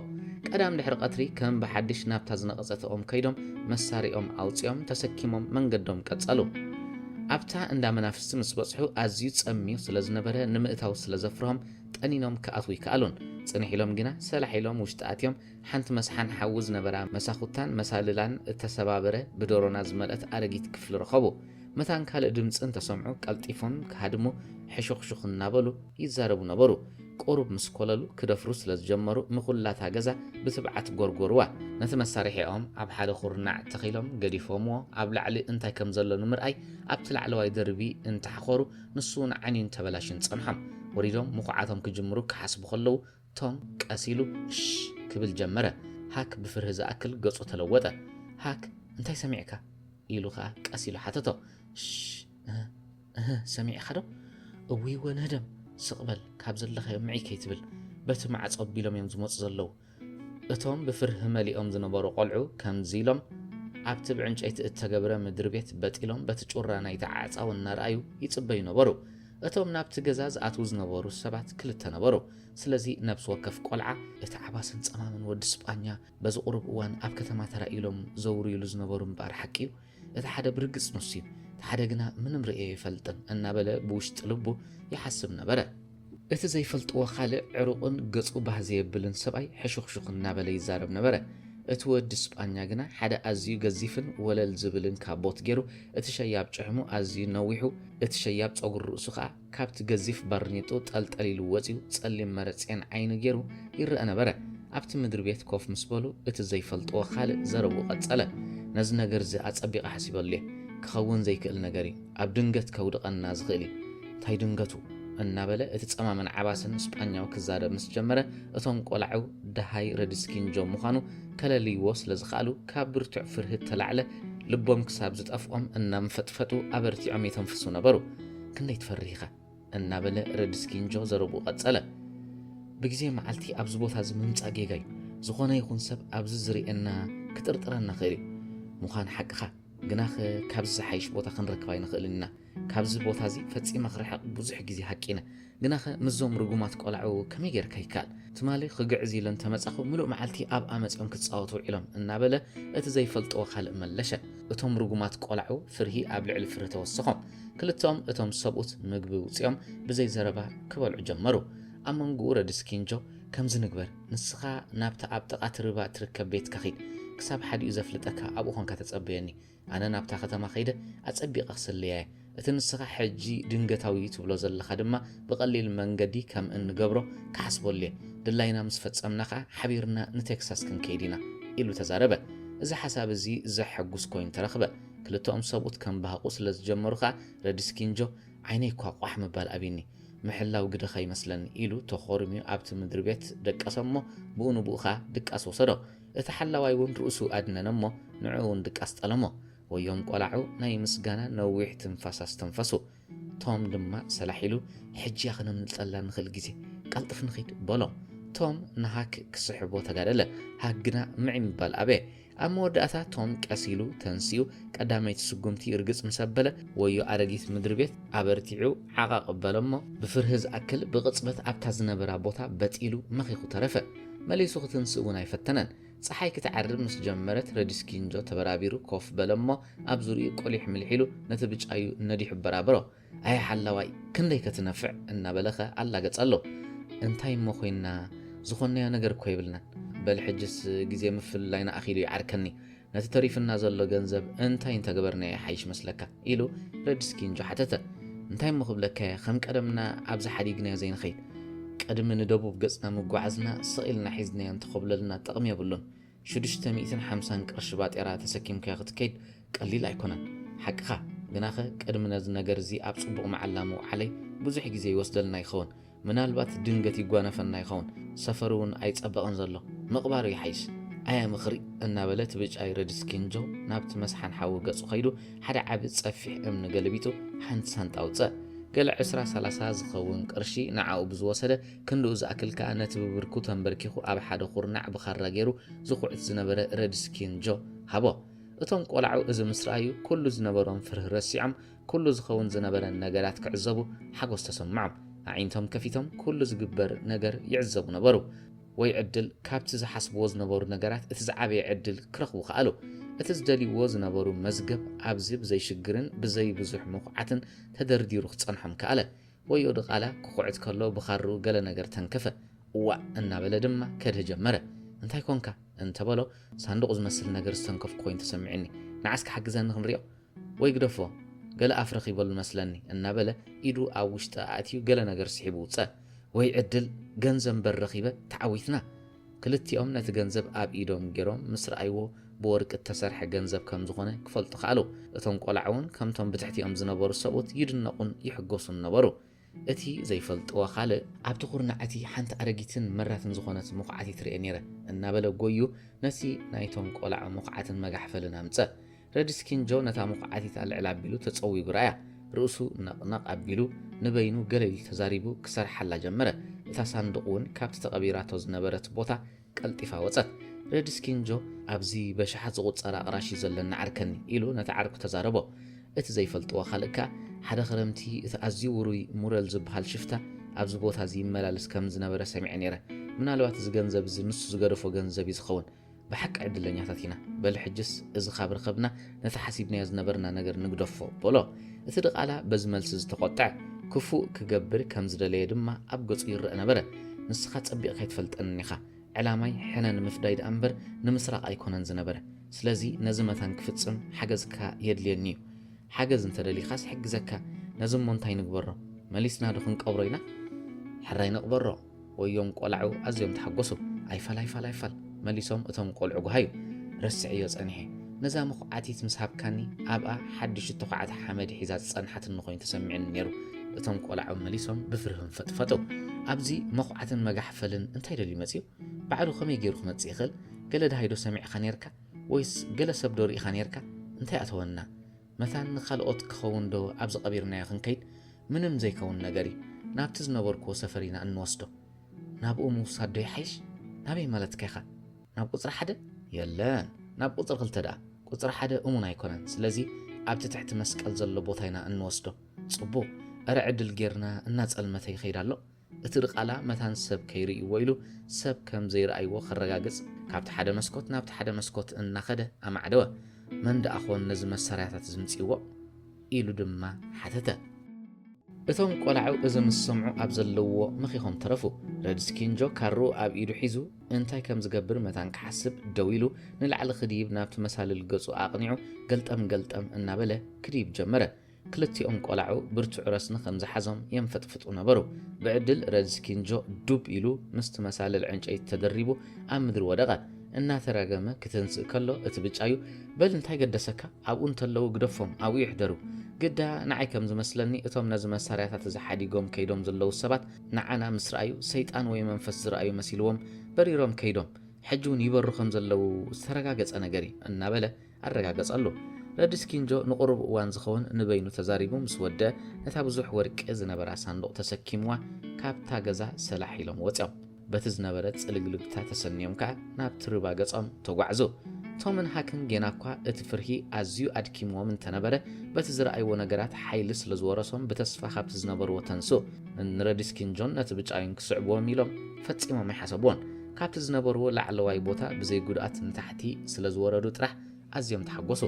ቀዳም ድሕሪ ቀትሪ ከም ብሓድሽ ናብታ ዝነቐጸት ኦም ከይዶም መሳሪኦም ኣውጺኦም ተሰኪሞም መንገዶም ቀጸሉ። ኣብታ እንዳ መናፍስቲ ምስ በጽሑ ኣዝዩ ጸምዩ ስለ ዝነበረ ንምእታው ስለ ዘፍርሆም ጠኒኖም ክኣትዉ ይከኣሉን። ጽንሕ ኢሎም ግና ሰላሕ ኢሎም ውሽጢ ኣትዮም ሓንቲ መስሓን ሓዊ ዝነበራ መሳኹታን መሳልላን እተሰባበረ ብዶሮና ዝመልአት ኣረጊት ክፍሊ ረኸቡ። መታን ካልእ ድምጺ እንተሰምዑ ቀልጢፎም ክሃድሙ ሕሹኽሹኽ እናበሉ ይዛረቡ ነበሩ። ቁሩብ ምስ ኮለሉ ክደፍሩ ስለ ዝጀመሩ ምኹላታ ገዛ ብትብዓት ጎርጎርዋ። ነቲ መሳርሒኦም ኣብ ሓደ ኩርናዕ ተኺሎም ገዲፎምዎ ኣብ ላዕሊ እንታይ ከም ዘሎ ንምርኣይ ኣብቲ ላዕለዋይ ደርቢ እንተሓኾሩ ንሱ እውን ዓንዩን ተበላሽን ጸንሖም። ወሪዶም ምኹዓቶም ክጅምሩ ክሓስቡ ከለዉ ቶም ቀስ ኢሉ እሽ ክብል ጀመረ። ሃክ ብፍርሂ ዝኣክል ገጹ ተለወጠ። ሃክ እንታይ ሰሚዕካ? ኢሉ ኸኣ ቀስ ኢሉ ሓተቶ። እሽ እህ እህ ሰሚዕኻ ዶ? እውይ ወ ንህደም ስቕ በል ካብ ዘለኻዮ ምዕይ ከይትብል። በቲ ማዕጾ ኣቢሎም እዮም ዝመጹ ዘለዉ። እቶም ብፍርሂ መሊኦም ዝነበሩ ቆልዑ ከምዚ ኢሎም ኣብቲ ብዕንጨይቲ እተገብረ ምድሪ ቤት በጥ ኢሎም በቲ ጩራ ናይቲ ዓዕጻው እናረኣዩ ይጽበዩ ነበሩ። እቶም ናብቲ ገዛ ዝኣትዉ ዝነበሩ ሰባት ክልተ ነበሩ። ስለዚ ነብሲ ወከፍ ቆልዓ እቲ ዓባስን ጸማምን ወዲ ስጳኛ በዚ ቁሩብ እዋን ኣብ ከተማ ተራእዩ ኢሎም ዘውርዩሉ ዝነበሩ እምበኣር ሓቂ እዩ። እቲ ሓደ ብርግጽ ንሱ እዩ፣ እቲ ሓደ ግና ምንም ርእየ ኣይፈልጥን እናበለ ብውሽጢ ልቡ ይሓስብ ነበረ። እቲ ዘይፈልጥዎ ካልእ ዕሩቕን ገጹ ባህ ዘየብልን ሰብኣይ ሕሹኽሹኽ እናበለ ይዛረብ ነበረ። እቲ ወዲ ስጳኛ ግና ሓደ ኣዝዩ ገዚፍን ወለል ዝብልን ካቦት ገይሩ፣ እቲ ሸያብ ጭሕሙ ኣዝዩ ነዊሑ፣ እቲ ሸያብ ጸጉሪ ርእሱ ኸኣ ካብቲ ገዚፍ ባርኔጡ ጠልጠል ኢሉ ወጺኡ ጸሊም መረጽኤን ዓይኒ ገይሩ ይረአ ነበረ። ኣብቲ ምድሪ ቤት ኮፍ ምስ በሉ እቲ ዘይፈልጥዎ ካልእ ዘረብኡ ቀጸለ። ነዚ ነገር እዚ ኣጸቢቐ ሓሲበሉ እየ። ክኸውን ዘይክእል ነገር እዩ። ኣብ ድንገት ከውድቐና ዝኽእል እዩ። እንታይ ድንገቱ? እናበለ እቲ ጸማምን ዓባስን ስጳኛዊ ክዛረብ ምስ ጀመረ፣ እቶም ቆላዑ ደሃይ ረድስኪንጆ ምዃኑ ከለልይዎ ስለ ዝኸኣሉ፣ ካብ ብርቱዕ ፍርህት ተላዕለ ልቦም ክሳብ ዝጠፍኦም እናምፈጥፈጡ ኣበርቲዖም የተንፍሱ ነበሩ። "ክንደይ ትፈርህ ኢኻ?" እናበለ ረድስኪንጆ ዘረብኡ ቀጸለ። "ብግዜ መዓልቲ ኣብዚ ቦታ እዚ ምምጻእ ጌጋ እዩ። ዝኾነ ይኹን ሰብ ኣብዚ ዝርእየና ክጥርጥረና ክእል እዩ። ምዃን ሓቅኻ፣ ግናኸ ካብዚ ዝሓይሽ ቦታ ክንረክብ ኣይንኽእልን ኢና። ካብዚ ቦታ እዚ ፈጺመ ክርሕቕ ብዙሕ ግዜ ሃቂነ። ግናኸ ምስዞም ርጉማት ቆላዑ ከመይ ጌርካ ይከኣል? ትማሊ ክግዕዝ ኢለ እንተመጻኹ ምሉእ መዓልቲ ኣብኣ መጺኦም ክጻወቱ ውዒሎም" እናበለ እቲ ዘይፈልጥዎ ካልእ መለሸ። እቶም ርጉማት ቆላዑ ፍርሂ ኣብ ልዕሊ ፍርሂ ተወሰኾም። ክልተኦም እቶም ሰብኡት ምግቢ ውጺኦም ብዘይ ዘረባ ክበልዑ ጀመሩ። ኣብ መንጎኡ ረድስኪንጆ፣ "ከምዚ ንግበር፣ ንስኻ ናብታ ኣብ ጥቓ እቲ ርባ እትርከብ ቤትካ ኺድ። ክሳብ ሓዲኡ ዘፍልጠካ ኣብኡ ኾንካ ተጸበየኒ። ኣነ ናብታ ከተማ ኸይደ ኣጸቢቐ ክስለያ እየ። እቲ ንስኻ ሕጂ ድንገታዊ እዩ ትብሎ ዘለኻ ድማ ብቐሊል መንገዲ ከም እንገብሮ ክሓስበሉ እየ። ድላይና ምስ ፈጸምና ኸኣ ሓቢርና ንቴክሳስ ክንከይድ ኢና" ኢሉ ተዛረበ። እዚ ሓሳብ እዚ ዘሐጉስ ኮይኑ ተረኽበ። ክልተኦም ሰብኡት ከም ባህቑ ስለ ዝጀመሩ ኸኣ ረድስኪንጆ፣ "ዓይነይ እኳ ቋሕ ምባል ኣብይኒ፣ ምሕላው ግደኻ ይመስለኒ" ኢሉ ተኾርምዩ ኣብቲ ምድሪ ቤት ደቀሰ እሞ ብኡ ንብኡ ኸኣ ድቃስ ወሰዶ። እቲ ሓላዋይ እውን ርእሱ ኣድነነ እሞ ንዕኡ እውን ድቃስ ጠለሞ። ወዮም ቆላዑ ናይ ምስጋና ነዊሕ ትንፋስ ኣስተንፈሱ። ቶም ድማ ሰላሕ ኢሉ፣ "ሕጂ እያ ክነምልጠላ ንኽእል ግዜ፣ ቀልጥፍ ንኺድ" በሎ። ቶም ንሃክ ክስሕቦ ተጋደለ፣ ሃክ ግና ምዒ ምባል ኣበየ። ኣብ መወዳእታ ቶም ቀስ ኢሉ ተንሲኡ ቀዳመይቲ ስጉምቲ ርግጽ ምስ ኣበለ፣ ወዮ ኣረጊት ምድሪ ቤት ኣበርቲዑ ዓቓቕ በለ እሞ ብፍርሂ ዝኣክል ብቕጽበት ኣብታ ዝነበራ ቦታ በጢሉ መኺኹ ተረፈ። መሊሱ ክትንስእ እውን ኣይፈተነን። ጸሓይ ክትዓርብ ምስ ጀመረት ረድስኪንጆ ተበራቢሩ ኮፍ በለ እሞ ኣብ ዙርይኡ ቆሊሕ ምልሕ ኢሉ ነቲ ብጫዩ ነዲሑ በራበሮ። "ኣየ ሓላዋይ፣ ክንደይ ከትነፍዕ!" እናበለኸ ኣላገጸ ኣሎ። "እንታይ እሞ ኮይንና? ዝኾንናዮ ነገር እኮ የብልናን። በል ሕጅስ ግዜ ምፍልላይና ኣኺሉ ይዓርከኒ። ነቲ ተሪፍና ዘሎ ገንዘብ እንታይ እንተገበርናዮ ይሓይሽ መስለካ?" ኢሉ ረድስኪንጆ ሓተተ። "እንታይ እሞ ክብለካየ፣ ከም ቀደምና ኣብዚ ሓዲግናዮ ዘይንኸይድ። ቅድሚ ንደቡብ ገጽና ምጓዓዝና ስቕ ኢልና ሒዝናዮ እንተኾብለልና ጥቕሚ የብሉን። ሽዱሽተ ሚእትን ሓምሳን ቅርሺ ባጤራ ተሰኪምካዮ ክትከይድ ቀሊል ኣይኮነን። ሓቅኻ፣ ግናኸ ቅድሚ ነዚ ነገር እዚ ኣብ ጽቡቕ መዓላ ምውዓለይ ብዙሕ ግዜ ይወስደልና ይኸውን። ምናልባት ድንገት ይጓነፈና ይኸውን። ሰፈሩ እውን ኣይጸበቐን ዘሎ። ምቕባሩ ይሓይሽ። ኣየ ምኽሪ!" እናበለ እቲ ብጫይ ረድስኪንጆ ናብቲ መስሓን ሓዊ ገጹ ከይዱ ሓደ ዓቢ ጸፊሕ እምኒ ገለቢጡ ሓንቲ ሳንጣ ኣውጸ። ገለ ዕስራ ሰላሳ ዝኸውን ቅርሺ ንዓኡ ብዝወሰደ ክንድኡ ዝኣክል ከኣ ነቲ ብብርኩ ተንበርኪኹ ኣብ ሓደ ኩርናዕ ብኻራ ገይሩ ዝኹዕት ዝነበረ ረድስኪንጆ ሃቦ። እቶም ቆላዑ እዚ ምስ ረኣዩ ኩሉ ዝነበሮም ፍርህ ረሲዖም ኩሉ ዝኸውን ዝነበረ ነገራት ክዕዘቡ ሓጎስ ተሰምዖም። ኣዒንቶም ከፊቶም ኩሉ ዝግበር ነገር ይዕዘቡ ነበሩ። ወይ ዕድል፣ ካብቲ ዝሓስብዎ ዝነበሩ ነገራት እቲ ዝዓበየ ዕድል ክረኽቡ ከኣሉ። እቲ ዝደልይዎ ዝነበሩ መዝገብ ኣብዚ ብዘይ ሽግርን ብዘይ ብዙሕ ምኹዓትን ተደርዲሩ ክጸንሖም ከኣለ። ወዮ ድቓላ ክኹዕት ከሎ ብኻርኡ ገለ ነገር ተንከፈ። "እዋእ!" እናበለ ድማ ከድህ ጀመረ። "እንታይ ኮንካ?" እንተበሎ፣ ሳንዱቕ ዝመስል ነገር ዝተንከፍኩ ኮይኑ ተሰሚዑኒ። "ንዓስ ክሓግዘኒ ክንሪኦ?" "ወይ ግደፎ፣ ገለ ኣፍ ረኺበሉ መስለኒ" እናበለ ኢዱ ኣብ ውሽጢ ኣእትዩ ገለ ነገር ስሒቡ ውጸ። "ወይ ዕድል፣ ገንዘብ እምበር ረኺበ፣ ተዓዊትና!" ክልቲኦም ነቲ ገንዘብ ኣብ ኢዶም ገይሮም ምስ ረኣይዎ ብወርቂ እተሰርሐ ገንዘብ ከም ዝኾነ ክፈልጡ ከኣሉ። እቶም ቆላዑ እውን ከምቶም ብትሕቲኦም ዝነበሩ ሰብኡት ይድነቑን ይሕጎሱን ነበሩ። እቲ ዘይፈልጥዎ ካልእ፣ ኣብቲ ኩርናዕ እቲ ሓንቲ ኣረጊትን መራትን ዝኾነት ምኹዓት ትርኤ ነይረ እናበለ ጎዩ ነቲ ናይቶም ቆላዑ ምኹዓትን መጋሕፈልን ኣምጸ። ረድስኪንጆ ነታ ምኹዓቲት ኣልዕል ኣቢሉ ተጸዊጉ ረኣያ። ርእሱ ነቕነቕ ኣቢሉ ንበይኑ ገለ ኢሉ ተዛሪቡ ክሰርሓላ ጀመረ። እታ ሳንዱቕ እውን ካብቲ ተቐቢራቶ ዝነበረት ቦታ ቀልጢፋ ወጸት። ረድስኪንጆ፣ "ኣብዚ በሽሓት ዝቑጸር ኣቕራሽ እዩ ዘለኒ ዓርከኒ" ኢሉ ነቲ ዓርኩ ተዛረቦ። እቲ ዘይፈልጥዎ ካልእ ከኣ፣ ሓደ ክረምቲ እቲ ኣዝዩ ውሩይ ሙረል ዝበሃል ሽፍታ ኣብዚ ቦታ እዚ ይመላለስ ከም ዝነበረ ሰሚዐ ነይረ። ምናልባት እዚ ገንዘብ እዚ ንሱ ዝገደፎ ገንዘብ እዩ ዝኸውን። ብሓቂ ዕድለኛታት ኢና። በል ሕጅስ እዚ ካብ ረኸብና ነቲ ሓሲብናዮ ዝነበርና ነገር ንግደፎ በሎ። እቲ ድቓላ በዚ መልሲ ዝተቖጥዐ፣ ክፉእ ክገብር ከም ዝደለየ ድማ ኣብ ገጹ ይረአ ነበረ። "ንስኻ ጸቢቕካ ኣይትፈልጠንን ኢኻ። ዕላማይ ሕነ ንምፍዳይ ደኣ እምበር ንምስራቕ ኣይኮነን ዝነበረ። ስለዚ ነዚ መታን ክፍጽም ሓገዝካ የድልየኒ እዩ። ሓገዝ እንተደሊኻስ ይሕግዘካ። ነዚ እሞ እንታይ ንግበሮ? መሊስና ዶ ክንቀብሮ ኢና?" "ሕራይ ንቕበሮ!" ወዮም ቆላዑ ኣዝዮም ተሓጎሱ። "ኣይፋል፣ ኣይፋል፣ ኣይፋል!" መሊሶም እቶም ቆልዑ ጉሃዩ። "ረስዐዮ ጸኒሐ። ነዛ መኹዓቲት ምስ ሃብካኒ ኣብኣ ሓድሽ እተዃዕተ ሓመድ ሒዛ ዝጸንሓትኒ ኮይኑ ተሰሚዕኒ ነይሩ። እቶም ቆላዑ መሊሶም ብፍርህም ፈጥፈጡ። ኣብዚ መኹዓትን መጋሕፈልን እንታይ ደልዩ መጺኡ? ባዕሉ ከመይ ገይሩ ክመጽእ ይኽእል? ገለ ደሃይዶ ሰሚዕኻ ነይርካ? ወይስ ገለ ሰብ ዶ ርኢኻ ነይርካ? እንታይ ኣተወና? መታን ንኻልኦት ክኸውን ዶ ኣብዚ ቀቢርናዮ ክንከይድ? ምንም ዘይከውን ነገር እዩ። ናብቲ ዝነበርክዎ ሰፈር ኢና እንወስዶ። ናብኡ ምውሳድ ዶ ይሓይሽ? ናበይ ማለትካ ኢኻ? ናብ ቁጽሪ ሓደ? የለን፣ ናብ ቁጽሪ ክልተ ደኣ። ቁጽሪ ሓደ እሙን ኣይኮነን። ስለዚ ኣብቲ ትሕቲ መስቀል ዘሎ ቦታ ኢና እንወስዶ። ጽቡቕ። እረ ዕድል ጌርና እናጸልመተ ይኸይድ ኣሎ። እቲ ድቓላ መታን ሰብ ከይርእይዎ ኢሉ ሰብ ከም ዘይረኣይዎ ከረጋግጽ ካብቲ ሓደ መስኮት ናብቲ ሓደ መስኮት እናኸደ ኣማዕደወ። መን ደኣ ኾን ነዚ መሳርያታት ዝምጽእዎ? ኢሉ ድማ ሓተተ። እቶም ቆላዑ እዚ ምስ ሰምዑ ኣብ ዘለውዎ መኺኾም ተረፉ። ረድስኪንጆ ካርኡ ኣብ ኢዱ ሒዙ እንታይ ከም ዝገብር መታን ክሓስብ ደው ኢሉ ንላዕሊ ክድይብ ናብቲ መሳልል ገጹ ኣቕኒዑ ገልጠም ገልጠም እናበለ ክድይብ ጀመረ። ክልቲኦም ቆላዑ ብርቱዕ ረስኒ ከም ዝሓዞም የንፈጥፍጡ ነበሩ። ብዕድል ረድስኪንጆ ዱብ ኢሉ ምስቲ መሳልል ዕንጨይቲ ተደሪቡ ኣብ ምድሪ ወደቐ። እናተራገመ ክትንስእ ከሎ እቲ ብጫዩ በል እንታይ ገደሰካ? ኣብኡ እንተለዉ ግደፎም፣ ኣብኡ ይሕደሩ። ግዳ ንዓይ ከም ዝመስለኒ እቶም ነዚ መሳርያታት እዚ ሓዲጎም ከይዶም ዘለዉ ሰባት ንዓና ምስ ረኣዩ ሰይጣን ወይ መንፈስ ዝረኣዩ መሲልዎም በሪሮም ከይዶም፣ ሕጂ እውን ይበሩ ከም ዘለዉ ዝተረጋገጸ ነገር እዩ እናበለ ኣረጋገጸሉ። ረድስኪንጆ ንቁሩብ እዋን ዝኸውን ንበይኑ ተዛሪቡ ምስ ወደአ ነታ ብዙሕ ወርቂ ዝነበራ ሳንዱቕ ተሰኪምዋ ካብታ ገዛ ሰላሕ ኢሎም ወጺኦም። በቲ ዝነበረ ጽልግልግታ ተሰንዮም ከኣ ናብቲ ሩባ ገጾም ተጓዕዙ። ቶምን ሃክን ጌና እኳ እቲ ፍርሂ ኣዝዩ ኣድኪምዎም እንተነበረ፣ በቲ ዝረኣይዎ ነገራት ሓይሊ ስለ ዝወረሶም ብተስፋ ካብቲ ዝነበርዎ ተንሱ። ንረድስኪንጆን ነቲ ብጫዩን ክስዕብዎም ኢሎም ፈጺሞም ኣይሓሰብዎን። ካብቲ ዝነበርዎ ላዕለዋይ ቦታ ብዘይ ጉድኣት ንታሕቲ ስለ ዝወረዱ ጥራሕ ኣዝዮም ተሓጎሱ።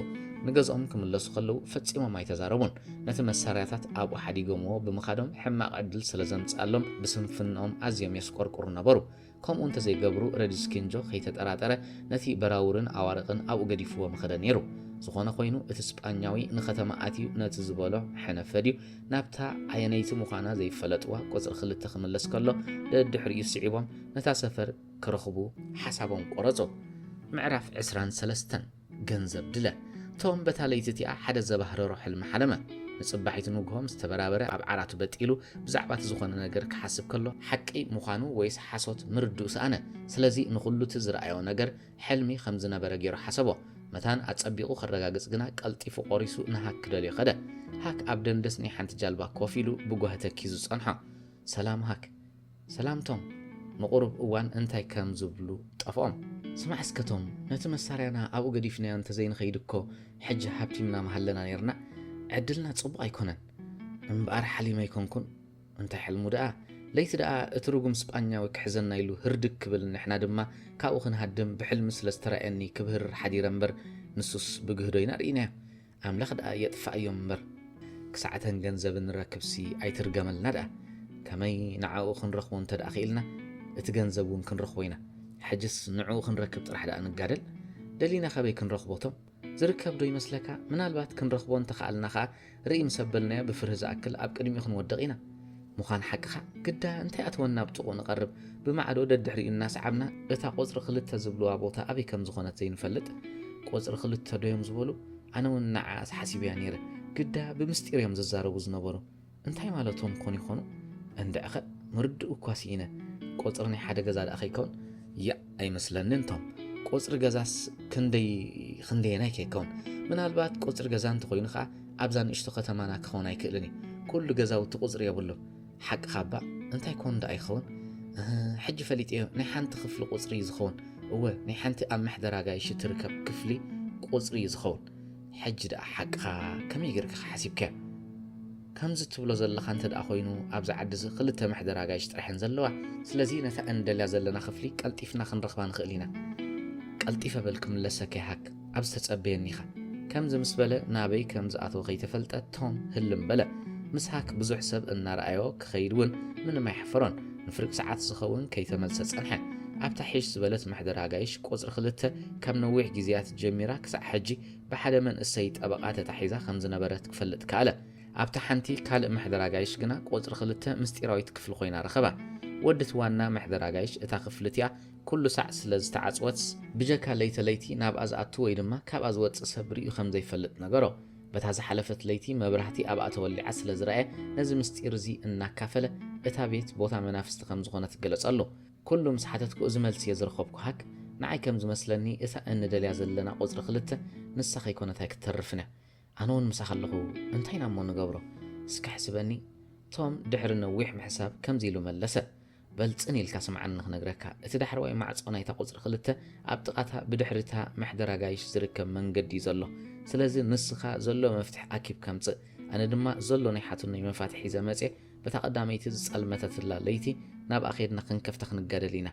ንገዝኦም ክምለሱ ከለዉ ፈጺሞም ኣይተዛረቡን። ነቲ መሳርያታት ኣብኡ ሓዲጎምዎ ብምኻዶም ሕማቕ ዕድል ስለ ዘምጽኣሎም ብስንፍንኦም ኣዝዮም የስቆርቁሩ ነበሩ። ከምኡ እንተዘይገብሩ ረድስኪንጆ ከይተጠራጠረ ነቲ በራውርን ኣዋርቕን ኣብኡ ገዲፍዎ ምኸደ ነይሩ። ዝኾነ ኮይኑ እቲ ስጳኛዊ ንኸተማ ኣትዩ ነቲ ዝበሎ ሕነ ፈድዩ ናብታ ኣየነይቲ ምዃና ዘይፈለጥዋ ቁጽሪ ክልተ ክምለስ ከሎ ደድሕሪኡ ስዒቦም ነታ ሰፈር ክረኽቡ ሓሳቦም ቆረጹ። ምዕራፍ ዕስራን ሰለስተን። ገንዘብ ድለ። ቶም በታ ለይቲ እቲኣ ሓደ ዘባህረሮ ሕልሚ ሓለመ። ንጽባሒቱ ንግሆ ምስ ተበራበረ ኣብ ዓራቱ በጥ ኢሉ ብዛዕባ እቲ ዝኾነ ነገር ክሓስብ ከሎ ሓቂ ምዃኑ ወይስ ሓሶት ምርድኡ ሰኣነ። ስለዚ ንኹሉ እቲ ዝረኣዮ ነገር ሕልሚ ከም ዝነበረ ገይሩ ሓሰቦ። መታን ኣጸቢቑ ከረጋግጽ ግና ቀልጢፉ ቆሪሱ ንሃክ ክደልዮ ከደ። ሃክ ኣብ ደንደስ ናይ ሓንቲ ጃልባ ኮፍ ኢሉ ብጓሂ ተኪዙ ጸንሖ። ሰላም ሃክ። ሰላም ቶም፣ ንቑሩብ እዋን እንታይ ከም ዝብሉ ጠፍኦም። ስማዕ እስከ ቶም፣ ነቲ መሳርያና ኣብኡ ገዲፍናዮ እንተዘይንኸይድ እኮ ሕጂ ሃብቲምና ምሃለና ነይርና። ዕድልና ጽቡቕ ኣይኮነን። እምበኣር ሓሊመ ኣይኮንኩን። እንታይ ሕልሙ ደኣ? ለይቲ ደኣ እቲ ርጉም ስጳኛዊ ክሕዘና ኢሉ ህርድግ ክብል፣ ንሕና ድማ ካብኡ ክንሃድም ብሕልሚ ስለ ዝተራእየኒ ክብህር ሓዲረ እምበር፣ ንሱስ ብግህዶ ኢና ርኢናዮ። ኣምላኽ ደኣ የጥፍኣዮም እምበር፣ ክሳዕተን ገንዘብ ንረክብሲ ኣይትርገመልና ደኣ። ከመይ ንዓኡ ክንረኽቦ እንተ ደኣ ክኢልና፣ እቲ ገንዘብ እውን ክንረኽቦ ኢና። ሕጅስ ንዕኡ ክንረክብ ጥራሕ ደኣ ንጋደል። ደሊና ካበይ ክንረኽቦ ቶም? ዝርከብ ዶ ይመስለካ? ምናልባት ክንረኽቦ እንተኸኣልና ኸኣ፣ ርኢ ምስ ኣበልናዮ ብፍርሂ ዝኣክል ኣብ ቅድሚኡ ክንወድቕ ኢና። ምዃን ሓቅኻ፣ ግዳ እንታይ ኣተወና ኣብ ጥቕኡ ንቐርብ? ብማዕዶ ደድሕሪኡ እናሰዓብና፣ እታ ቁጽሪ ክልተ ዝብልዋ ቦታ ኣበይ ከም ዝኾነት ዘይንፈልጥ? ቁጽሪ ክልተ ዶ እዮም ዝበሉ? ኣነ እውን ንዓኣስ ሓሲበያ ነይረ። ግዳ ብምስጢር እዮም ዝዛረቡ ዝነበሩ። እንታይ ማለቶም ኮን ይኾኑ? እንድዕኸ፣ ምርድኡ እኳ ስኢነ። ቁጽሪ ናይ ሓደ ገዛ ደኣ ከይከውን? ያእ፣ ኣይመስለንን ቶም። ቁጽሪ ገዛስ ክንደይ፣ ክንደየናይ ከይከውን? ምናልባት ቁጽሪ ገዛ እንተኾይኑ ኸኣ ኣብዛ ንእሽቶ ከተማና ክኸውን ኣይክእልን እዩ። ኩሉ ገዛውቲ ቁጽሪ የብሉን። ሓቅኻ እባ፣ እንታይ ኮን ደኣ ይኸውን? እህ፣ ሕጂ ፈሊጠዮ፣ ናይ ሓንቲ ክፍሊ ቁጽሪ እዩ ዝኸውን። እወ፣ ናይ ሓንቲ ኣብ መሕደራ ኣጋይሽ እትርከብ ክፍሊ ቁጽሪ እዩ ዝኸውን። ሕጂ ደኣ ሓቅኻ ከመይ ጌርካ ሓሲብካዮ? ከምዚ ትብሎ ዘለኻ እንተ ደኣ ኮይኑ፣ ኣብዚ ዓዲ እዚ ክልተ መሕደሪ ኣጋይሽ ጥራሕ እየን ዘለዋ። ስለዚ ነታ እንደልያ ዘለና ክፍሊ ቀልጢፍና ክንረኽባ ንኽእል ኢና። ቀልጢፈ በል ክምለሰካ ይሃክ፣ ኣብ ዝተጸበየኒ ኢኻ። ከምዚ ምስ በለ ናበይ ከም ዝኣተወ ከይተፈልጠ ቶም ህልም በለ። ምስ ሃክ ብዙሕ ሰብ እናረኣዮ ክኸይድ እውን ምንም ኣይሓፈሮን። ንፍርቂ ሰዓት ዝኸውን ከይተመልሰ ጸንሐ። ኣብታ ሒሽ ዝበለት መሕደሪ ኣጋይሽ ቁጽሪ ክልተ ካብ ነዊሕ ግዜያት ጀሚራ ክሳዕ ሕጂ ብሓደ መንእሰይ ጠበቓ ተታሒዛ ከም ዝነበረት ክፈልጥ ከኣለ። ኣብታ ሓንቲ ካልእ መሕደሪ ኣጋይሽ ግና ቁጽሪ ክልተ ምስጢራዊት ክፍሊ ኮይና ረኸባ። ወዲ እቲ ዋና መሕደሪ ኣጋይሽ እታ ክፍሊ እቲኣ ኩሉ ሳዕ ስለ ዝተዓጽወትስ፣ ብጀካ ለይተ ለይቲ ናብኣ ዝኣቱ ወይ ድማ ካብኣ ዝወጽእ ሰብ ርእዩ ከም ዘይፈልጥ ነገሮ። በታ ዝሓለፈት ለይቲ መብራህቲ ኣብኣ ተወሊዓ ስለ ዝረኣየ፣ ነዚ ምስጢር እዚ እናካፈለ እታ ቤት ቦታ መናፍስቲ ከም ዝኾነት ገለጸሉ። ኩሉ ምስ ሓተትኩ፣ እዚ መልሲ እየ ዝረኸብኩ። ሃክ፣ ንዓይ ከም ዝመስለኒ እታ እንደልያ ዘለና ቁጽሪ ክልተ ንሳ ከይኮነት ኣይክተርፍን እያ። ኣነ እውን ምሳኻ ኣለኹ፣ እንታይ ኢና እሞ ንገብሮ? እስከ ሕስበኒ። ቶም ድሕሪ ነዊሕ ምሕሳብ ከምዚ ኢሉ መለሰ። በል ጽን ኢልካ ስምዓኒ ክነግረካ። እቲ ዳሕረዋይ ማዕጾ ናይታ ቁጽሪ ክልተ ኣብ ጥቓታ ብድሕሪታ መሕደር ኣጋይሽ ዝርከብ መንገዲ እዩ ዘሎ። ስለዚ ንስኻ ዘሎ መፍትሕ ኣኪብ ከምጽእ። ኣነ ድማ ዘሎ ናይ ሓትኖይ መፋትሕ ሒዘ መጽየ በታ ቀዳመይቲ ዝጸልመተትላ ለይቲ ናብኣ ኸድና ክንከፍታ ክንጋደል ኢና።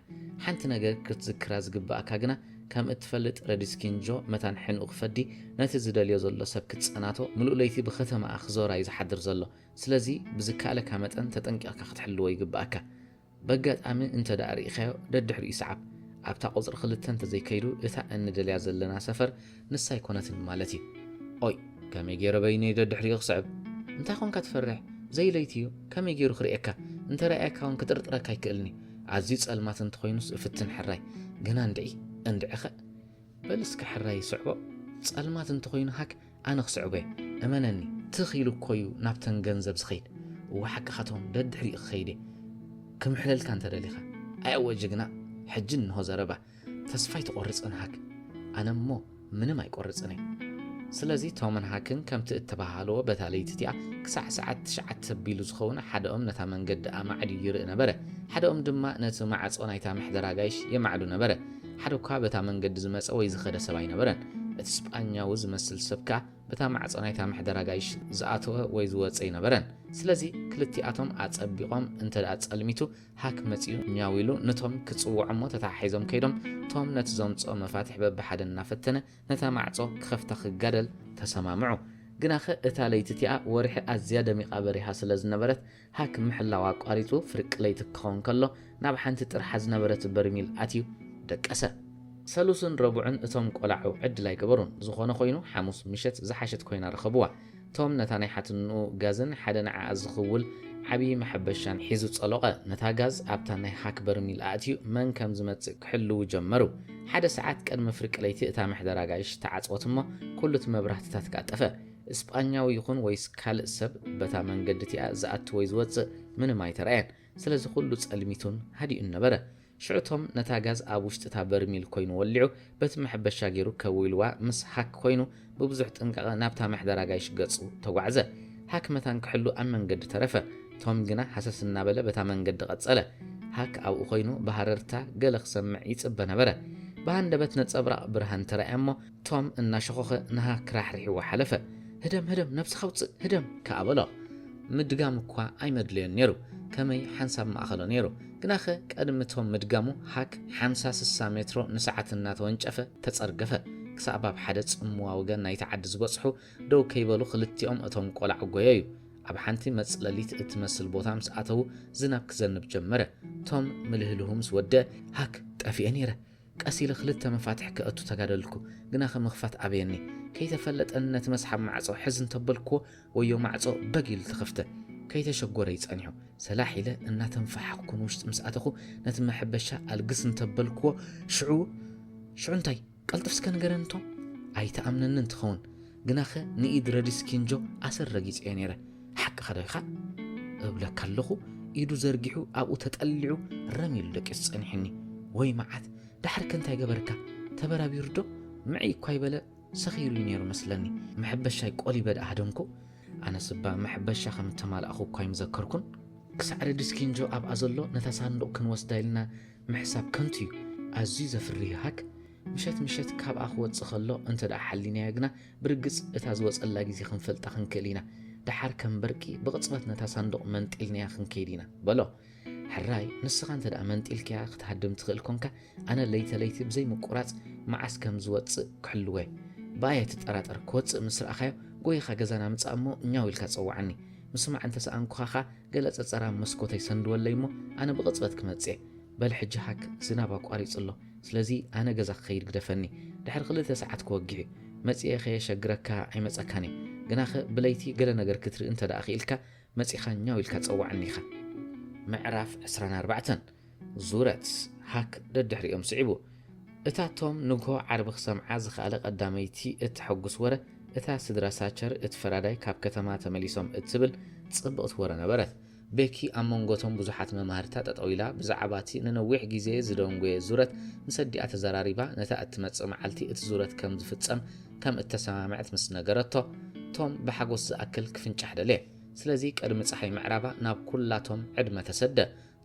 ሓንቲ ነገር ክትዝክራ ዝግብኣካ ግና፣ ከም እትፈልጥ ረዲስኪንጆ መታን ሕንኡ ክፈዲ ነቲ ዝደልዮ ዘሎ ሰብ ክጸናቶ ምሉእ ለይቲ ብኸተማኣ ክዞራ እዩ ዝሓድር ዘሎ። ስለዚ ብዝከኣለካ መጠን ተጠንቂቕካ ክትሕልዎ ይግብኣካ። በጋጣሚ እንተ ደኣ ርኢኻዮ ደድሕሪኡ ሰዓብ። ኣብታ ቁጽሪ ክልተ እንተዘይከይዱ እታ እንደልያ ዘለና ሰፈር ንሳ ኣይኮነትን ማለት እዩ። ኦይ፣ ከመይ ገይረ በይነይ ደድሕሪኡ ክስዕብ? እንታይ ኾንካ ትፈርሕ? ዘይለይቲ እዩ፣ ከመይ ገይሩ ክርእየካ? እንተ ረኣየካ እውን ክጥርጥረካ ኣይክእልኒ። ኣዝዩ ጸልማት እንተኾይኑስ እፍትን ሕራይ። ግና እንድዒ፣ እንድዒኸ? በል እስከ ሕራይ ስዕቦ። ጸልማት እንተኾይኑ ሃክ ኣነ ክስዕቦ እየ። እመነኒ፣ ትኽ ኢሉ እኮ እዩ ናብተን ገንዘብ ዝኸይድ። እወ ሓቅኻ ቶም፣ ደድሕሪኡ ክኸይድ እየ። ክምሕለልካ እንተ ደሊኻ። ኣየወ ጅግና፣ ሕጂ እንሆ ዘረባ። ተስፋ ኣይትቖርጽን ሃክ። ኣነ እሞ ምንም ኣይቆርጽን እየ። ስለዚ ቶምን ሃክን ከምቲ እተባሃልዎ በታ ለይቲ እቲኣ ክሳዕ ሰዓት ትሽዓተ ተቢሉ ዝኸውን ሓደኦም ነታ መንገዲ ኣማዕድዩ ይርኢ ነበረ። ሓደኦም ድማ ነቲ ማዕጾ ናይታ መሕደር ኣጋይሽ የማዕዱ ነበረ። ሓደ እኳ በታ መንገዲ ዝመጸ ወይ ዝኸደ ሰብ ኣይነበረን። እቲ ስጳኛዊ ዝመስል ሰብ ከኣ በታ ማዕጾ ናይታ መሕደር ኣጋይሽ ዝኣተወ ወይ ዝወጸ ኣይነበረን። ስለዚ ክልቲኣቶም ኣጸቢቖም እንተ ደኣ ጸልሚቱ ሃክ መጺኡ ኛው ኢሉ ንቶም ክጽውዖ እሞ ተተሓሒዞም ከይዶም ቶም ነቲ ዘምጽኦ መፋትሕ በብሓደ እናፈተነ ነታ ማዕጾ ክኸፍታ ክጋደል ተሰማምዑ። ግናኸ እታ ለይቲ እቲኣ ወርሒ ኣዝያ ደሚቓ በሪሃ ስለ ዝነበረት ሃክ ምሕላው ኣቋሪጹ ፍርቂ ለይቲ ክኸውን ከሎ ናብ ሓንቲ ጥርሓ ዝነበረት በርሚል ኣትዩ ደቀሰ። ሰሉስን ረቡዕን እቶም ቆላዑ ዕድል ኣይገበሩን። ዝኾነ ኮይኑ ሓሙስ ምሸት ዝሓሸት ኮይና ረኸብዋ። ቶም ነታ ናይ ሓትንኡ ጋዝን ሓደ ንዓኣ ዝኽውል ዓብዪ መሐበሻን ሒዙ ጸሎቐ። ነታ ጋዝ ኣብታ ናይ ሃክ በርሚል ኣእትዩ መን ከም ዝመጽእ ክሕልዉ ጀመሩ። ሓደ ሰዓት ቅድሚ ፍርቂ ለይቲ እታ መሕደር ኣጋይሽ ተዓጽወት እሞ ኩሉ እቲ መብራህትታት ከኣ ጠፈ። እስጳኛዊ ይኹን ወይስ ካልእ ሰብ በታ መንገዲ እቲኣ ዝኣቱ ወይ ዝወጽእ ምንም ኣይተራእየን። ስለዚ ኩሉ ጸልሚቱን ሃዲኡን ነበረ። ሽዑ ቶም ነታ ጋዝ ኣብ ውሽጢ እታ በርሚል ኮይኑ ወሊዑ በቲ መሐበሻ ገይሩ ከዊልዋ ምስ ሃክ ኮይኑ ብብዙሕ ጥንቃቐ ናብታ መሕደር ኣጋይሽ ገጹ ተጓዕዘ። ሃክ መታን ክሕሉ ኣብ መንገዲ ተረፈ። ቶም ግና ሃሰስ እናበለ በታ መንገዲ ቀጸለ። ሃክ ኣብኡ ኮይኑ ብሃረርታ ገለ ክሰምዕ ይጽበ ነበረ። ብሃንደበት ነጸብራቕ ብርሃን ተራእያ እሞ ቶም እናሸኾኸ ንሃክ ራሕሪሕዎ ሓለፈ። ህደም፣ ህደም፣ ነብስኻ ኣውጽእ፣ ህደም ከኣ በሎ። ምድጋም እኳ ኣይመድለዮን ነይሩ። ከመይ ሓንሳብ ማእኸሎ ነይሩ። ግናኸ ቀድሚ ቶም ምድጋሙ ሃክ ሓምሳ ስሳ ሜትሮ ንሰዓት እናተወንጨፈ ተጸርገፈ። ክሳብ ኣብ ሓደ ጽምዋ ወገን ናይቲ ዓዲ ዝበጽሑ ደው ከይበሉ ክልቲኦም እቶም ቆላዕ ጎየዩ። ኣብ ሓንቲ መጽለሊት እትመስል ቦታ ምስ ኣተዉ ዝናብ ክዘንብ ጀመረ። ቶም ምልህልሁ ምስ ወደአ ሃክ ጠፊኤ ነይረ። ቀስ ኢለ ክልተ መፋትሕ ከእቱ ተጋደልኩ፣ ግናኸ ምኽፋት ኣበየኒ። ከይተፈለጠኒ ነቲ መስሓብ ማዕጾ ሕዝ እንተበልክዎ ወዮ ማዕጾ በግ ኢሉ ተኸፍተ። ከይተሸጎረ እዩ ጸኒሑ። ሰላሕ ኢለ እናተንፈሓኽኩ ንውሽጢ ምስ ኣተኹ ነቲ መሐበሻ ኣልግስ እንተበልክዎ ሽዑ፣ ሽዑ እንታይ? ቀልጥፍ እስከ ንገረኒ ቶም። ኣይትኣምነኒ እንትኸውን፣ ግናኸ ንኢድ ረዲስ ኪንጆ ኣሰር ረጊጸዮ ነይረ። ሓቅኻ ዶ ኢኻ? እብለካ ኣለኹ፣ ኢዱ ዘርጊሑ ኣብኡ ተጠሊዑ ረም ኢሉ ደቂሱ ጸኒሑኒ። ወይ መዓት፣ ደሓር ከ እንታይ ገበርካ? ተበራቢሩ ዶ? ምዕይ እኳ ይበለ ሰኺሩ እዩ ነይሩ መስለኒ። መሐበሻይ ቆሊበ ደኣ ሃደምኩ። ኣነስ እባ መሐበሻ ከም እተማልኣኹ እኳ ኣይምዘከርኩን። ክሳዕ ረዲስ ኪንጆ ኣብኣ ዘሎ ነታ ሳንዱቕ ክንወስዳ ኢልና ምሕሳብ ከንቱ እዩ። ኣዝዩ ዘፍርህ ሃክ። ምሸት ምሸት ካብኣ ክወጽእ ከሎ እንተ ደኣ ሓሊናዮ ግና ብርግጽ እታ ዝወጸላ ግዜ ክንፈልጣ ክንክእል ኢና። ደሓር ከም በርቂ ብቕጽበት ነታ ሳንዱቕ መንጢልናያ ክንከይድ ኢና በሎ። ሕራይ ንስኻ እንተ ደኣ መንጢልካያ ክትሃድም ትኽእል ኮንካ፣ ኣነ ለይተ ለይቲ ብዘይ ምቁራጽ መዓስ ከም ዝወጽእ ክሕልዎ እየ። ብኣይ ኣይትጠራጠር፣ ክወጽእ ምስ ረኣኻዮ ጎይኻ ገዛና ምጻእ እሞ እኛው ኢልካ ጸውዓኒ። ምስማዕ እንተ ሰኣንኩኻ ኸኣ ገለ ጸጸራ ኣብ መስኮተይ ሰንድወለይ እሞ ኣነ ብቕጽበት ክመጽእ እየ። በል ሕጂ ሃክ ዝናብ ኣቋሪጹ ኣሎ። ስለዚ ኣነ ገዛ ክኸይድ ግደፈኒ። ድሕሪ ክልተ ሰዓት ክወግሕ እዩ። መጺኤ ከየሸግረካ ኣይመጸካን እየ። ግናኸ ብለይቲ ገለ ነገር ክትርኢ እንተ ደኣ ክኢልካ መጺኻ ኛው ኢልካ ጸውዓኒ ኢኻ። ምዕራፍ ዕስራን ኣርባዕተን። ዙረት ሃክ ደድሕሪኦም ስዒቡ። እታ ቶም ንግሆ ዓርቢ ክሰምዓ ዝኸኣለ ቀዳመይቲ እተሐጉስ ወረ እታ ስድራ ሳቸር እቲ ፈራዳይ ካብ ከተማ ተመሊሶም እትብል ጽብቕቲ ወረ ነበረት። ቤኪ ኣብ መንጎቶም ብዙሓት መማህርታ ጠጠው ኢላ ብዛዕባ እቲ ንነዊሕ ግዜ ዝደንጎየ ዙረት ምስ ኣዲኣ ተዘራሪባ፣ ነታ እትመጽእ መዓልቲ እቲ ዙረት ከም ዝፍጸም ከም እተሰማምዐት ምስ ነገረቶ፣ ቶም ብሓጎስ ዝኣክል ክፍንጫሕ ደለየ። ስለዚ ቅድሚ ጸሓይ ምዕራባ ናብ ኩላቶም ዕድመ ተሰደ።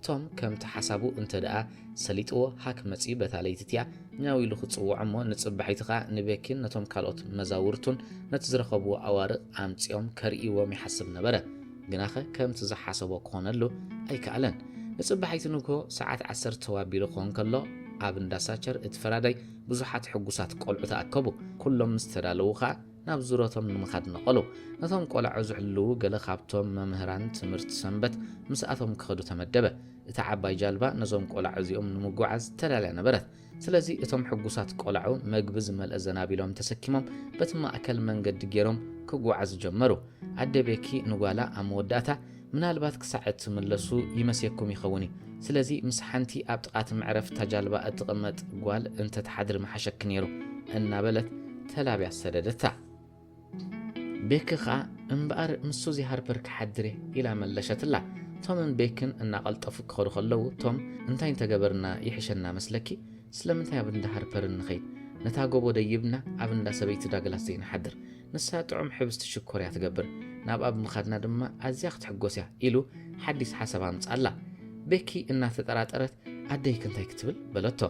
ቶም ከምቲ ሓሳቡ እንተ ደኣ ሰሊጥዎ፣ ሃክ መጺኡ በታ ለይቲ እቲኣ ኛው ኢሉ ክጽውዖ እሞ ንጽባሒቱ ኸኣ ንቤኪን ነቶም ካልኦት መዛውርቱን ነቲ ዝረኸብዎ ኣዋርቕ ኣምጺኦም ከርእይዎም ይሓስብ ነበረ። ግናኸ ከምቲ ዝሓሰቦ ክኾነሉ ኣይከኣለን። ንጽባሒቱ ንግሆ ሰዓት ዓሰርተ ተዋቢሉ ክኾን ከሎ፣ ኣብ እንዳ ሳቸር እቲ ፈራዳይ ብዙሓት ሕጉሳት ቆልዑ ተኣከቡ። ኩሎም ምስ ተዳለዉ ኸኣ ናብ ዙረቶም ንምኻድ ነቐሉ። ነቶም ቆልዑ ዝሕልዉ ገለ ካብቶም መምህራን ትምህርቲ ሰንበት ምስኣቶም ክኸዱ ተመደበ። እታ ዓባይ ጃልባ ነዞም ቆልዑ እዚኦም ንምጉዓዝ ተዳልያ ነበረት። ስለዚ እቶም ሕጉሳት ቆልዑ መግቢ ዝመልአ ዘናቢሎም ተሰኪሞም በቲ ማእከል መንገዲ ገይሮም ክጓዓዙ ጀመሩ። ኣደ ቤኪ ንጓላ ኣብ መወዳእታ፣ "ምናልባት ክሳዕ እትምለሱ ይመስየኩም ይኸውን እዩ። ስለዚ ምስ ሓንቲ ኣብ ጥቓ እቲ መዕረፊ እታ ጃልባ እትቕመጥ ጓል እንተ ትሓድሪ ምሓሸኪ ነይሩ" እናበለት ተላብያ ሰደደታ። ቤኪ ኸኣ፣ "እምበኣር ምስ ሱዚ ሃርፐር ክሓድር እየ" ኢላ መለሸትላ። ቶምን ቤኪን እናቐልጠፉ ክኸዱ ከለዉ፣ ቶም፣ "እንታይ እንተገበርና ይሕሸና መስለኪ? ስለምንታይ ኣብ እንዳ ሃርፐር እንኸይድ? ነታ ጎቦ ደይብና ኣብ እንዳ ሰበይቲ ዳግላስ ዘይንሓድር? ንሳ ጥዑም ሕብስቲ ሽኮር እያ ትገብር፣ ናብኣ ብምኻድና ድማ ኣዝያ ክትሕጎስ እያ" ኢሉ ሓዲስ ሓሳብ ኣምጽኣላ። ቤኪ እናተጠራጠረት፣ "ኣደይክ እንታይ ክትብል?" በለቶ።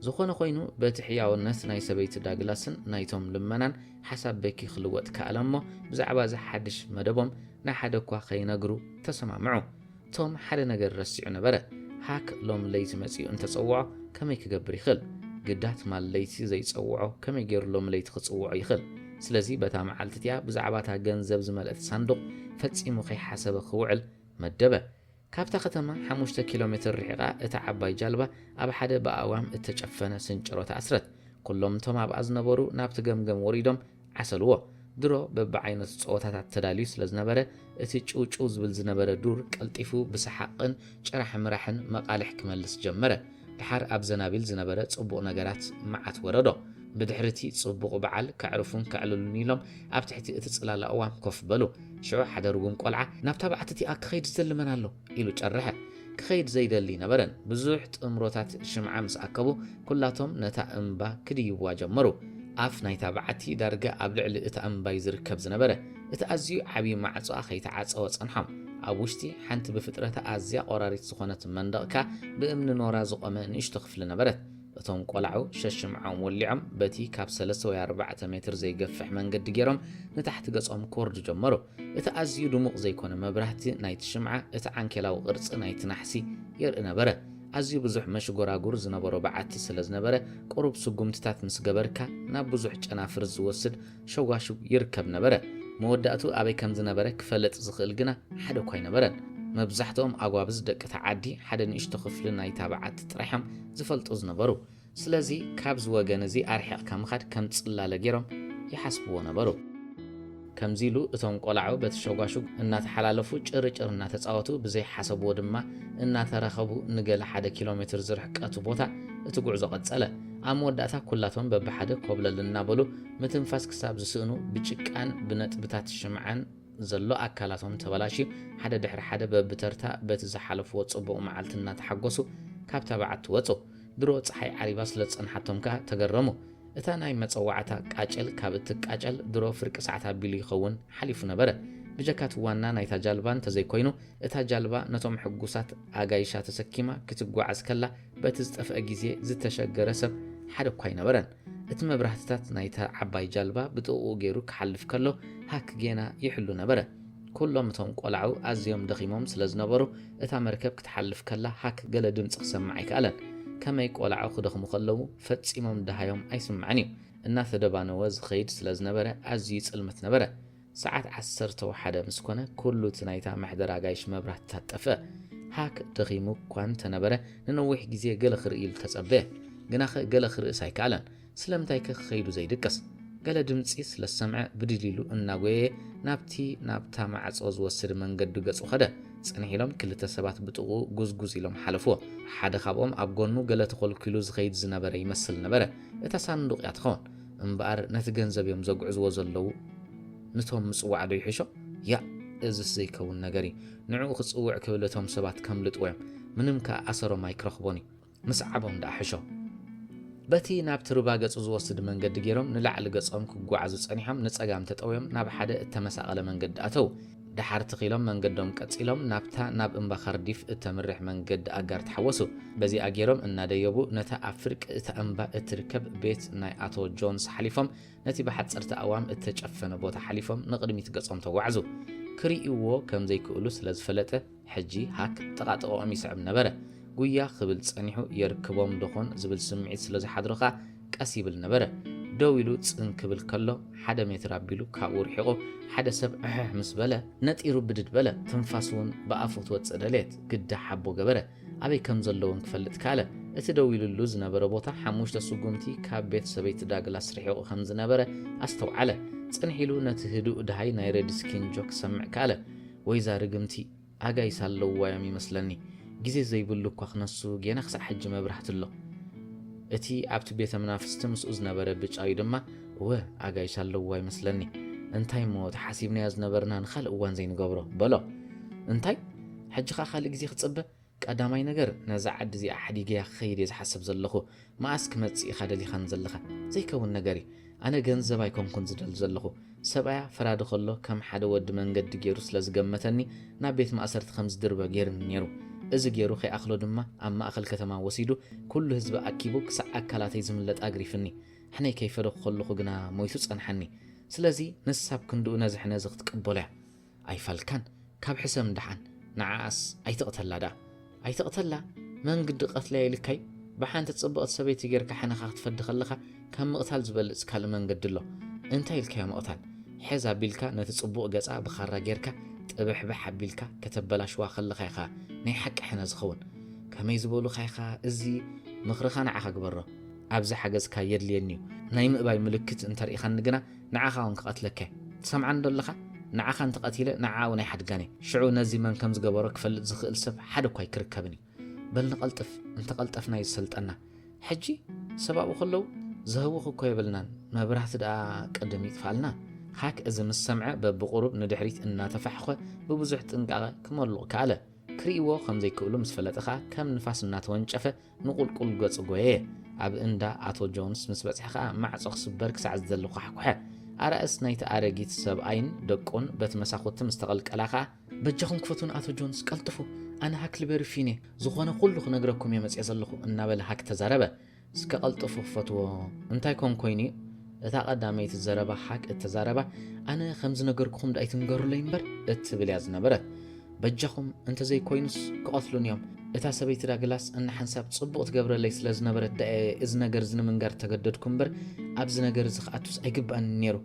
ዝኾነ ኮይኑ፣ በቲ ሕያውነት ናይ ሰበይቲ ዳግላስን ናይቶም ልመናን ሓሳብ ቤኪ ክልወጥ ከኣለ እሞ፣ ብዛዕባ እዚ ሓድሽ መደቦም ንሓደ እኳ ከይነግሩ ተሰማምዑ። ቶም ሓደ ነገር ረሲዑ ነበረ። ሃክ ሎም ለይቲ መጺኡ እንተጸውዖ ከመይ ክገብር ይኽእል? ግዳ ትማል ለይቲ ዘይጸውዖ ከመይ ገይሩ ሎም ለይቲ ክጽውዖ ይኽእል? ስለዚ በታ መዓልቲ እቲኣ ብዛዕባ እታ ገንዘብ ዝመልአት ሳንዱቕ ፈጺሙ ከይሓሰበ ክውዕል መደበ። ካብታ ከተማ ሓሙሽተ ኪሎ ሜትር ርሒቓ እታ ዓባይ ጃልባ ኣብ ሓደ ብኣእዋም እተጨፈነ ስንጭሮ ተኣስረት። ኩሎም እቶም ኣብኣ ዝነበሩ ናብቲ ገምገም ወሪዶም ዓሰልዎ። ድሮ በብዓይነቱ ጸወታታት ተዳልዩ ስለ ዝነበረ፣ እቲ ጭውጭው ዝብል ዝነበረ ዱር ቀልጢፉ ብሰሓቕን ጭራሕ ምራሕን መቓልሕ ክመልስ ጀመረ። ደሓር ኣብ ዘናቢል ዝነበረ ጽቡቕ ነገራት መዓት ወረዶ። ብድሕሪ እቲ ጽቡቕ በዓል ከዕርፉን ከዕልሉን ኢሎም ኣብ ትሕቲ እቲ ጽላል ኣእዋም ኮፍ በሉ። ሽዑ ሓደ ርጉም ቆልዓ፣ "ናብታ በዓቲ እቲኣ ክኸይድ ዝደሊ መን ኣሎ?" ኢሉ ጨርሐ። ክኸይድ ዘይደሊ ነበረን። ብዙሕ ጥምሮታት ሽምዓ ምስ ኣከቡ፣ ኩላቶም ነታ እምባ ክድይብዋ ጀመሩ። ኣፍ ናይታ በዓቲ ዳርጋ ኣብ ልዕሊ እታ እምባ እዩ ዝርከብ ዝነበረ። እቲ ኣዝዩ ዓብዪ ማዕጾኣ ከይተዓጸወ ጸንሖም። ኣብ ውሽጢ ሓንቲ ብፍጥረታ ኣዝያ ቆራሪት ዝኾነት መንደቕ ከኣ ብእምኒ ኖራ ዝቖመ ንእሽቶ ክፍሊ ነበረት። እቶም ቆልዑ ሸሽምዓኦም ወሊዖም በቲ ካብ ሰለስተ ወይ ኣርባዕተ ሜትር ዘይገፍሕ መንገዲ ገይሮም ንታሕቲ ገጾም ክወርዱ ጀመሩ። እቲ ኣዝዩ ድሙቕ ዘይኮነ መብራህቲ ናይቲ ሽምዓ እቲ ዓንኬላዊ ቅርጺ ናይቲ ናሕሲ የርኢ ነበረ። ኣዝዩ ብዙሕ መሽጎራጉር ዝነበሮ በዓቲ ስለ ዝነበረ፣ ቁሩብ ስጉምትታት ምስ ገበርካ ናብ ብዙሕ ጨናፍር ዝወስድ ሸጓሹግ ይርከብ ነበረ። መወዳእቱ ኣበይ ከም ዝነበረ ክፈልጥ ዝኽእል ግና ሓደ እኳ ኣይነበረን። መብዛሕትኦም ኣጓብዝ ደቂ እታ ዓዲ ሓደ ንእሽቶ ክፍሊ ናይታ በዓቲ ጥራይ እዮም ዝፈልጡ ዝነበሩ። ስለዚ ካብዚ ወገን እዚ ኣርሒቕካ ምኻድ ከም ጽላለ ገይሮም ይሓስብዎ ነበሩ። ከምዚ ኢሉ እቶም ቆላዑ በቲ ሸጓሹግ እናተሓላለፉ ጭርጭር እናተጻወቱ ብዘይሓሰብዎ ድማ እናተራኸቡ ንገለ ሓደ ኪሎ ሜትር ዝርሕቀቱ ቦታ እቲ ጉዕዞ ቀጸለ። ኣብ መወዳእታ ኩላቶም በብሓደ ኮብለል እናበሉ ምትንፋስ ክሳብ ዝስእኑ ብጭቃን ብነጥብታት ሽምዓን ዘሎ ኣካላቶም ተበላሽዩ ሓደ ድሕሪ ሓደ በብተርታ በቲ ዝሓለፍዎ ጽቡቕ መዓልቲ እናተሓጎሱ ካብታ በዓቲ ወጹ። ድሮ ጸሓይ ዓሪባ ስለ ዝጸንሓቶም ከኣ ተገረሙ። እታ ናይ መጸዋዕታ ቃጭል ካብ እትቃጨል ድሮ ፍርቂ ሰዓት ኣቢሉ ይኸውን ሓሊፉ ነበረ። ብጀካ እቲ ዋና ናይታ ጃልባ እንተዘይኮይኑ፣ እታ ጃልባ ነቶም ሕጉሳት ኣጋይሻ ተሰኪማ ክትጓዓዝ ከላ፣ በቲ ዝጠፍአ ግዜ ዝተሸገረ ሰብ ሓደ እኳ ኣይነበረን። እቲ መብራህትታት ናይታ ዓባይ ጃልባ ብጥቕኡ ገይሩ ክሓልፍ ከሎ፣ ሃክ ጌና ይሕሉ ነበረ። ኩሎም እቶም ቆላዑ ኣዝዮም ደኺሞም ስለ ዝነበሩ፣ እታ መርከብ ክትሓልፍ ከላ ሃክ ገለ ድምጺ ክሰምዕ ኣይከኣለን። ከመይ ቆላዑ ክደኽሙ ከለዉ ፈጺሞም ደሃዮም ኣይስማዕን እዩ። እናተደባነወ ዝኸይድ ስለ ዝነበረ ኣዝዩ ይጽልምት ነበረ። ሰዓት ዓሰርተ ወሓደ ምስ ኮነ፣ ኩሉ እቲ ናይታ መሕደር ኣጋይሽ መብራህትታት ጠፍአ። ሃክ ደኺሙ እኳ እንተነበረ፣ ንነዊሕ ግዜ ገለ ክርኢ ኢሉ ተጸበየ። ግናኸ ገለ ክርእስ ኣይከኣለን። ስለምንታይከ ክኸይዱ ዘይድቅስ? ገለ ድምጺ ስለ ዝሰምዐ ብድድ ኢሉ እናጎየየ ናብቲ ናብታ ማዕጾ ዝወስድ መንገዲ ገጹ ኸደ። ጽንሕ ኢሎም ክልተ ሰባት ብጥቕኡ ጉዝጉዝ ኢሎም ሓለፍዎ። ሓደ ካብኦም ኣብ ጎኑ ገለ ተኾልኲሉ ዝኸይድ ዝነበረ ይመስል ነበረ። እታ ሳንዱቕ እያ ትኸውን። እምበኣር ነቲ ገንዘብ እዮም ዘጉዕዝዎ ዘለዉ ንቶም ምጽዋዕ ዶ ይሕሾ? ያእ፣ እዝስ ዘይከውን ነገር እዩ። ንዕኡ ክጽውዕ ክብል እቶም ሰባት ከምልጥዎ እዮም። ምንም ከኣ ኣሰሮም ኣይክረኽቦን እዩ። ምስዓቦም ደኣ ሕሾ። በቲ ናብቲ ሩባ ገጹ ዝወስድ መንገዲ ገይሮም ንላዕሊ ገጾም ክጓዓዙ ጸኒሖም ንጸጋም ተጠውዮም ናብ ሓደ እተመሳቐለ መንገዲ ኣተው። ደሓር ትኺሎም መንገዶም ቀጺሎም ናብታ ናብ እምባ ካርዲፍ እተምርሕ መንገዲ ኣጋር ተሓወሱ። በዚኣ ገይሮም እናደየቡ ነታ ኣብ ፍርቂ እታ እምባ እትርከብ ቤት ናይ ኣቶ ጆንስ ሓሊፎም ነቲ ብሓጸርቲ ኣእዋም እተጨፈነ ቦታ ሓሊፎም ንቕድሚት ገጾም ተጓዕዙ። ክርእይዎ ከም ዘይክእሉ ስለ ዝፈለጠ ሕጂ ሃክ ጥቓጥቓኦም ይስዕብ ነበረ። ጉያ ክብል ጸኒሑ የርክቦም ዶኾን ዝብል ስምዒት ስለ ዝሓድሮ ከኣ ቀስ ይብል ነበረ። ደው ኢሉ ጽን ክብል ከሎ ሓደ ሜትር ኣቢሉ ካብኡ ርሒቑ ሓደ ሰብ ዕሕሕ ምስ በለ ነጢሩ ብድድ በለ። ትንፋስ እውን ብኣፉ ክትወጽእ ደለየት። ግዳ ሓቦ ገበረ። ኣበይ ከም ዘሎ እውን ክፈልጥ ካለ። እቲ ደው ኢሉሉ ዝነበረ ቦታ ሓሙሽተ ስጉምቲ ካብ ቤት ሰበይቲ ዳግላስ ርሒቑ ከም ዝነበረ ኣስተውዓለ። ጽንሕ ኢሉ ነቲ ህዱእ ደሃይ ናይ ሬድስኪን ጆክ ክሰምዕ ካለ። ወይዛ ርግምቲ ኣጋይሽ ኣለውዋ እዮም ይመስለኒ። ግዜ ዘይብሉ እኳ ክነሱ ጌና ክሳዕ ሕጂ መብራህቲ ኣሎ። እቲ ኣብቲ ቤተ መናፍስቲ ምስኡ ዝነበረ ብጫዩ ድማ እወ ኣጋይሽ ኣለውዋ ይመስለኒ። እንታይ እሞ ተሓሲብናዮ ዝነበርና ንኻልእ እዋን ዘይንገብሮ በሎ። እንታይ? ሕጂ ኸኣ ካልእ ግዜ ክጽበ? ቀዳማይ ነገር ነዛ ዓዲ እዚኣ ሓዲገያ ክኸይድ እየ ዝሓስብ ዘለኹ። መኣስ ክመጽእ ኢኻ ደሊኻን ዘለኻ? ዘይከውን ነገር እዩ። ኣነ ገንዘብ ኣይኮንኩን ዝደሊ ዘለኹ። ሰብኣያ ፈራዲ ከሎ ከም ሓደ ወዲ መንገዲ ገይሩ ስለ ዝገመተኒ ናብ ቤት ማእሰርቲ ከም ዝድርበ ገይርኒ ነይሩ። እዚ ገይሩ ከይኣኽሎ ድማ ኣብ ማእኸል ከተማ ወሲዱ ኩሉ ህዝቢ ኣኪቡ ክሳዕ ኣካላተይ ዝምለጥ ኣግሪፍኒ። ሕነይ ከይፈደኹ ከለኹ ግና ሞይቱ ጸንሓኒ። ስለዚ ንሳ ኣብ ክንድኡ ነዚ ሕነ እዚ ክትቅበሎ እያ። ኣይፋልካን፣ ካብ ሕሰም ደሓን፣ ንዓኣስ ኣይትቕተላ ደኣ። ኣይትቕተላ? መንግዲ ቀትለያ ኢልካይ? ብሓንቲ ጽብቕቲ ሰበይቲ ጌርካ ሕነኻ ክትፈዲ ከለኻ ካብ ምቕታል ዝበልጽ ካልእ መንገዲ ኣሎ። እንታይ ኢልካዮ ምቕታል? ሕዝ ኣቢልካ ነቲ ጽቡቕ ገጻ ብኻራ ጌርካ ጥብሕብሕ ኣቢልካ ከተበላሽዋ ከለኻ ኢኻ ናይ ሓቂ ሕነ ዝኸውን። ከመይ ዝበሉኻ ኢኻ እዚ ምኽርኻ ንዓኻ ግበሮ። ኣብዚ ሓገዝካ የድልየኒ እዩ። ናይ ምእባይ ምልክት እንተርኢኻኒ ግና ንዓኻ እውን ክቐትለካ እየ። ትሰምዓኒ ዶ ኣለኻ? ንዓኻ እንተቐቲለ ንዓ እውን ኣይሓድጋን እየ። ሽዑ ነዚ መን ከም ዝገበሮ ክፈልጥ ዝኽእል ሰብ ሓደ እኳ ኣይክርከብን እዩ። በል ንቐልጥፍ፣ እንተቐልጠፍና እዩ ዝሰልጠና። ሕጂ ሰብ ኣብኡ ከለዉ ዘህውኽ እኮ የብልናን፣ መብራህቲ ደኣ ቅድም ይጥፋልና። ሃክ እዚ ምስ ሰምዐ በብቑሩብ ንድሕሪት እናተፋሕኾ ብብዙሕ ጥንቃቐ ክመሉቕ ከኣለ። ክርእይዎ ከም ዘይክእሉ ምስ ፈለጠ ኸኣ ከም ንፋስ እናተወንጨፈ ንቑልቁል ገጹ ጐየየ። ኣብ እንዳ ኣቶ ጆንስ ምስ በጽሐ ኸኣ ማዕጾ ክስበር ክሳዕ ዝደሊ ኳሕኩሐ። ኣራእስ ናይቲ ኣረጊት ሰብኣይን ደቁን በቲ መሳኹቲ ምስ ተቐልቀላ ኸኣ በጃኹም ክፈቱን ኣቶ ጆንስ ቀልጥፉ፣ ኣነ ሃክልበሪ ፊን እየ፣ ዝኾነ ኩሉ ክነግረኩም እየ መጽየ ዘለኹ እናበለ ሃክ ተዛረበ። እስከ ቀልጥፉ ክፈትዎ። እንታይ ኮን ኮይኑ'ዩ? እታ ቀዳመይቲ ዘረባ ሃክ እተዛረባ፣ ኣነ ከም ዝነገርኩኹም ደኣ ኣይትንገሩለይ እምበር እትብል እያ ዝነበረት። በጃኹም እንተዘይኮይኑስ ክቐትሉኒ እዮም። እታ ሰበይቲ ዳግላስ እንሓንሳብ ጽቡቕ ትገብረለይ ስለ ዝነበረት ደኣ እየ እዚ ነገር እዚ ንምንጋር እተገደድኩ እምበር ኣብዚ ነገር እዚ ክኣቱስ ኣይግብኣንን ነይሩ።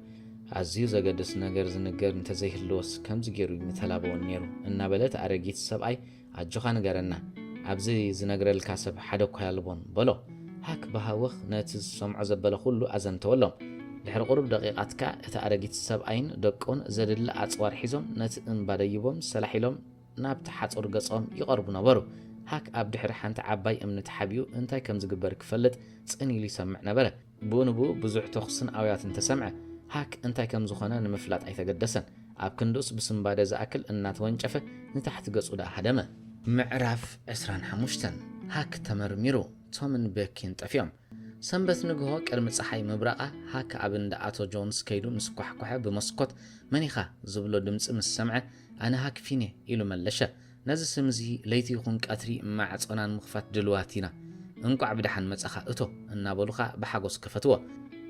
ኣዝዩ ዘገድስ ነገር ዝንገር እንተዘይህልዎስ ከምዚ ገይሩ እዩ ምተላበወኒ ነይሩ እናበለ እቲ ኣረጊት ሰብኣይ ኣጆኻ ንገረና፣ ኣብዚ ዝነግረልካ ሰብ ሓደ እኳ ኣልቦን በሎ። ሃክ ብሃወኽ ነቲ ዝሰምዖ ዘበለ ኩሉ ኣዘንተወሎም። ድሕሪ ቁሩብ ደቂቓት ከኣ እቲ ኣረጊት ሰብኣይን ደቁን ዘድሊ ኣጽዋር ሒዞም ነቲ እምባ ደይቦም ሰላሕ ኢሎም ናብቲ ሓጹር ገጾም ይቐርቡ ነበሩ። ሃክ ኣብ ድሕሪ ሓንቲ ዓባይ እምኒ ተሓቢኡ እንታይ ከም ዝግበር ክፈልጥ ጽን ኢሉ ይሰምዕ ነበረ። ብኡ ንብኡ ብዙሕ ተኹስን ኣውያትን ተሰምዐ። ሃክ እንታይ ከም ዝኾነ ንምፍላጥ ኣይተገደሰን። ኣብ ክንድኡስ ብስንባደ ዝኣክል እናተወንጨፈ ንታሕቲ ገጹ ደኣ ሃደመ። ምዕራፍ ዕስራን ሓሙሽተን። ሃክ ተመርሚሩ። ቶምን ቤኪን ጠፊኦም። ሰንበት ንግሆ ቅድሚ ጸሓይ ምብራቓ ሃክ ኣብ እንዳ ኣቶ ጆንስ ከይዱ ምስ ኳሕኮሐ ብመስኮት መን ኢኻ ዝብሎ ድምጺ ምስ ሰምዐ ኣነ ሃክ ፊን እየ ኢሉ መለሸ። ነዚ ስም እዚ ለይቲ ይኹን ቀትሪ ማዕጾና ንምኽፋት ድልዋት ኢና። እንቋዕ ብደሓን መጻኻ እቶ እናበሉ ኸኣ ብሓጎስ ከፈትዎ።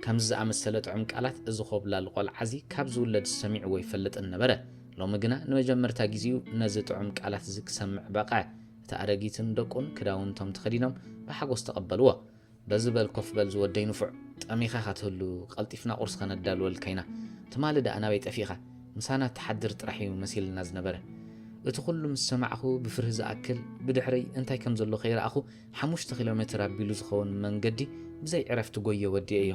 ከምዚ ዝኣመሰለ ጥዑም ቃላት እዚ ኾብላል ቖልዓ እዚ ካብ ዝውለድ ሰሚዕዎ ኣይፈልጥን ነበረ። ሎሚ ግና ንመጀመርታ ግዜኡ ነዚ ጥዑም ቃላት እዚ ክሰምዕ በቕዐ። እቲ ኣረጊትን ደቁን ክዳውንቶም ተኸዲኖም ብሓጎስ ተቐበልዎ። በዚ በል ኮፍ በል ዝወደይ ንፉዕ፣ ጠሚኻ ኢኻ ትህሉ፣ ቀልጢፍና ቁርሲ ከነዳልወልካ ኢና። ትማሊ ደኣ ናበይ ጠፊእኻ? ምሳና ትሓድር ጥራሕ እዩ መሲልና ዝነበረ። እቲ ኩሉ ምስ ሰማዕኹ ብፍርሂ ዝኣክል ብድሕረይ እንታይ ከም ዘሎ ከይረኣኹ ሓሙሽተ ኪሎ ሜትር ኣቢሉ ዝኸውን መንገዲ ብዘይ ዕረፍቲ ጎየ ወዲኤዮ።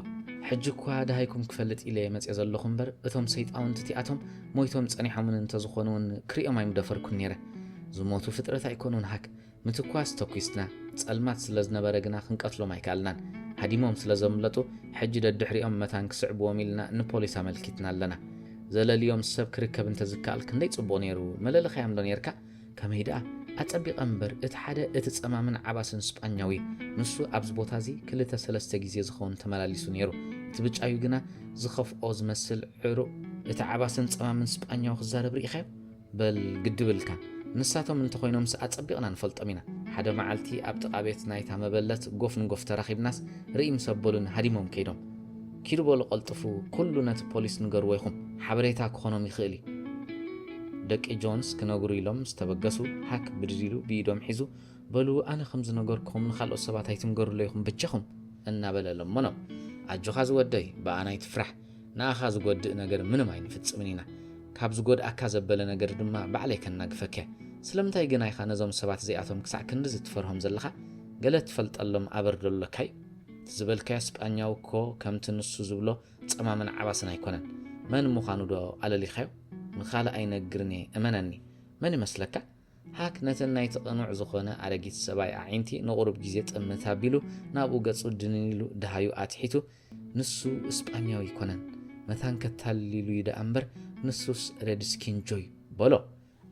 ሕጂ እኳ ደሃይኩም ክፈልጥ ኢለ እየ መጽየ ዘለኹ እምበር እቶም ሰይጣውንቲ እቲኣቶም ሞይቶም ጸኒሖምን እንተዝኾኑ እውን ክሪኦም ኣይምደፈርኩን ነይረ። ዝሞቱ ፍጥረት ኣይኮኑን ሃክ። ምትኳስ ተኲስና፣ ጸልማት ስለ ዝነበረ ግና ክንቀትሎም ኣይከኣልናን። ሃዲሞም ስለ ዘምለጡ፣ ሕጂ ደድሕሪኦም መታን ክስዕብዎም ኢልና ንፖሊስ ኣመልኪትና ኣለና። ዘለልዮም ሰብ ክርከብ እንተዝከኣል ክንደይ ጽቡቕ ነይሩ። መለለኸያም ዶ ነርካ? ከመይ ደኣ? ኣጸቢቐ እምበር፣ እቲ ሓደ እቲ ጸማምን ዓባስን ስጳኛዊ፣ ንሱ ኣብዚ ቦታ እዚ ክልተ ሰለስተ ግዜ ዝኸውን ተመላሊሱ ነይሩ። እቲ ብጫዩ ግና ዝኸፍኦ ዝመስል ዕሩቕ፣ እቲ ዓባስን ጸማምን ስጳኛዊ ክዛረብ ርኢኻዮ? በል ግዲ ብልካን። ንሳቶም እንተኾይኖምስ ኣጸቢቕና ንፈልጦም ኢና። ሓደ መዓልቲ ኣብ ጥቓ ቤት ናይታ መበለት ጎፍ ንጎፍ ተራኺብናስ ርኢ ምስ ኣበሉኒ ሃዲሞም ከይዶም። ኪዱ በሉ ቀልጥፉ፣ ኩሉ ነቲ ፖሊስ ንገርዎ ኢኹም፣ ሓበሬታ ክኾኖም ይኽእል እዩ። ደቂ ጆንስ ክነግሩ ኢሎም ምስ ተበገሱ፣ ሃክ ብድድ ኢሉ ብኢዶም ሒዙ፣ በሉ ኣነ ከም ዝነገርኩም ንኻልኦት ሰባት ኣይትንገሩሎ ኢኹም በጃኹም እናበለ ለመኖም። ኣጆኻ ዝወደይ፣ ብኣና ኣይትፍራሕ፣ ንኣኻ ዝጎድእ ነገር ምንም ኣይንፍጽምን ኢና። ካብ ዝጎድኣካ ዘበለ ነገር ድማ ባዕለይ ከናግፈከ። ስለምንታይ ግና ኢኻ ነዞም ሰባት እዚኣቶም ክሳዕ ክንድዚ ትፈርሆም ዘለኻ? ገለ ትፈልጠሎም ኣበር ዶ ኣለካ እዩ? እቲ ዝበልካዮ ስጳኛዊ እኮ ከምቲ ንሱ ዝብሎ ጸማምን ዓባስን ኣይኮነን። መን ምዃኑ ዶ ኣለሊኻዮ? ንኻልእ ኣይነግርን እየ፣ እመነኒ። መን ይመስለካ? ሃክ ነተን ናይቲ ቅኑዕ ዝኾነ ኣረጊት ሰብኣይ ኣዒንቲ ንቑሩብ ግዜ ጥምት ኣቢሉ ናብኡ ገጹ ድንን ኢሉ ደሃዩ ኣትሒቱ፣ ንሱ እስጳኛዊ ኣይኮነን፣ መታን ከታልል ኢሉ እዩ ደኣ እምበር ንሱስ ሬድስኪን ጆ እዩ በሎ።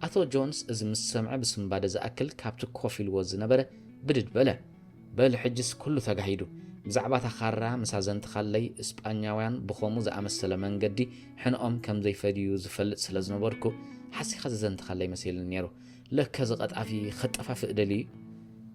ኣቶ ጆንስ እዚ ምስ ሰምዐ ብስንባደ ዝኣክል ካብቲ ኮፍ ኢልዎ ዝነበረ ብድድ በለ። በል ሕጅስ ኩሉ ተጋሂዱ። ብዛዕባ እታ ካራ ምስ ኣዘንትኻለይ እስጳኛውያን ብኸምኡ ዝኣመሰለ መንገዲ ሕንኦም ከም ዘይፈድዩ ዝፈልጥ ስለ ዝነበርኩ ሓሲኻ ዘዘንትኻለይ መሲሉኒ ነይሩ። ለከ እዚ ቀጣፊ ኸጠፋፍእ ደልዩ እዩ።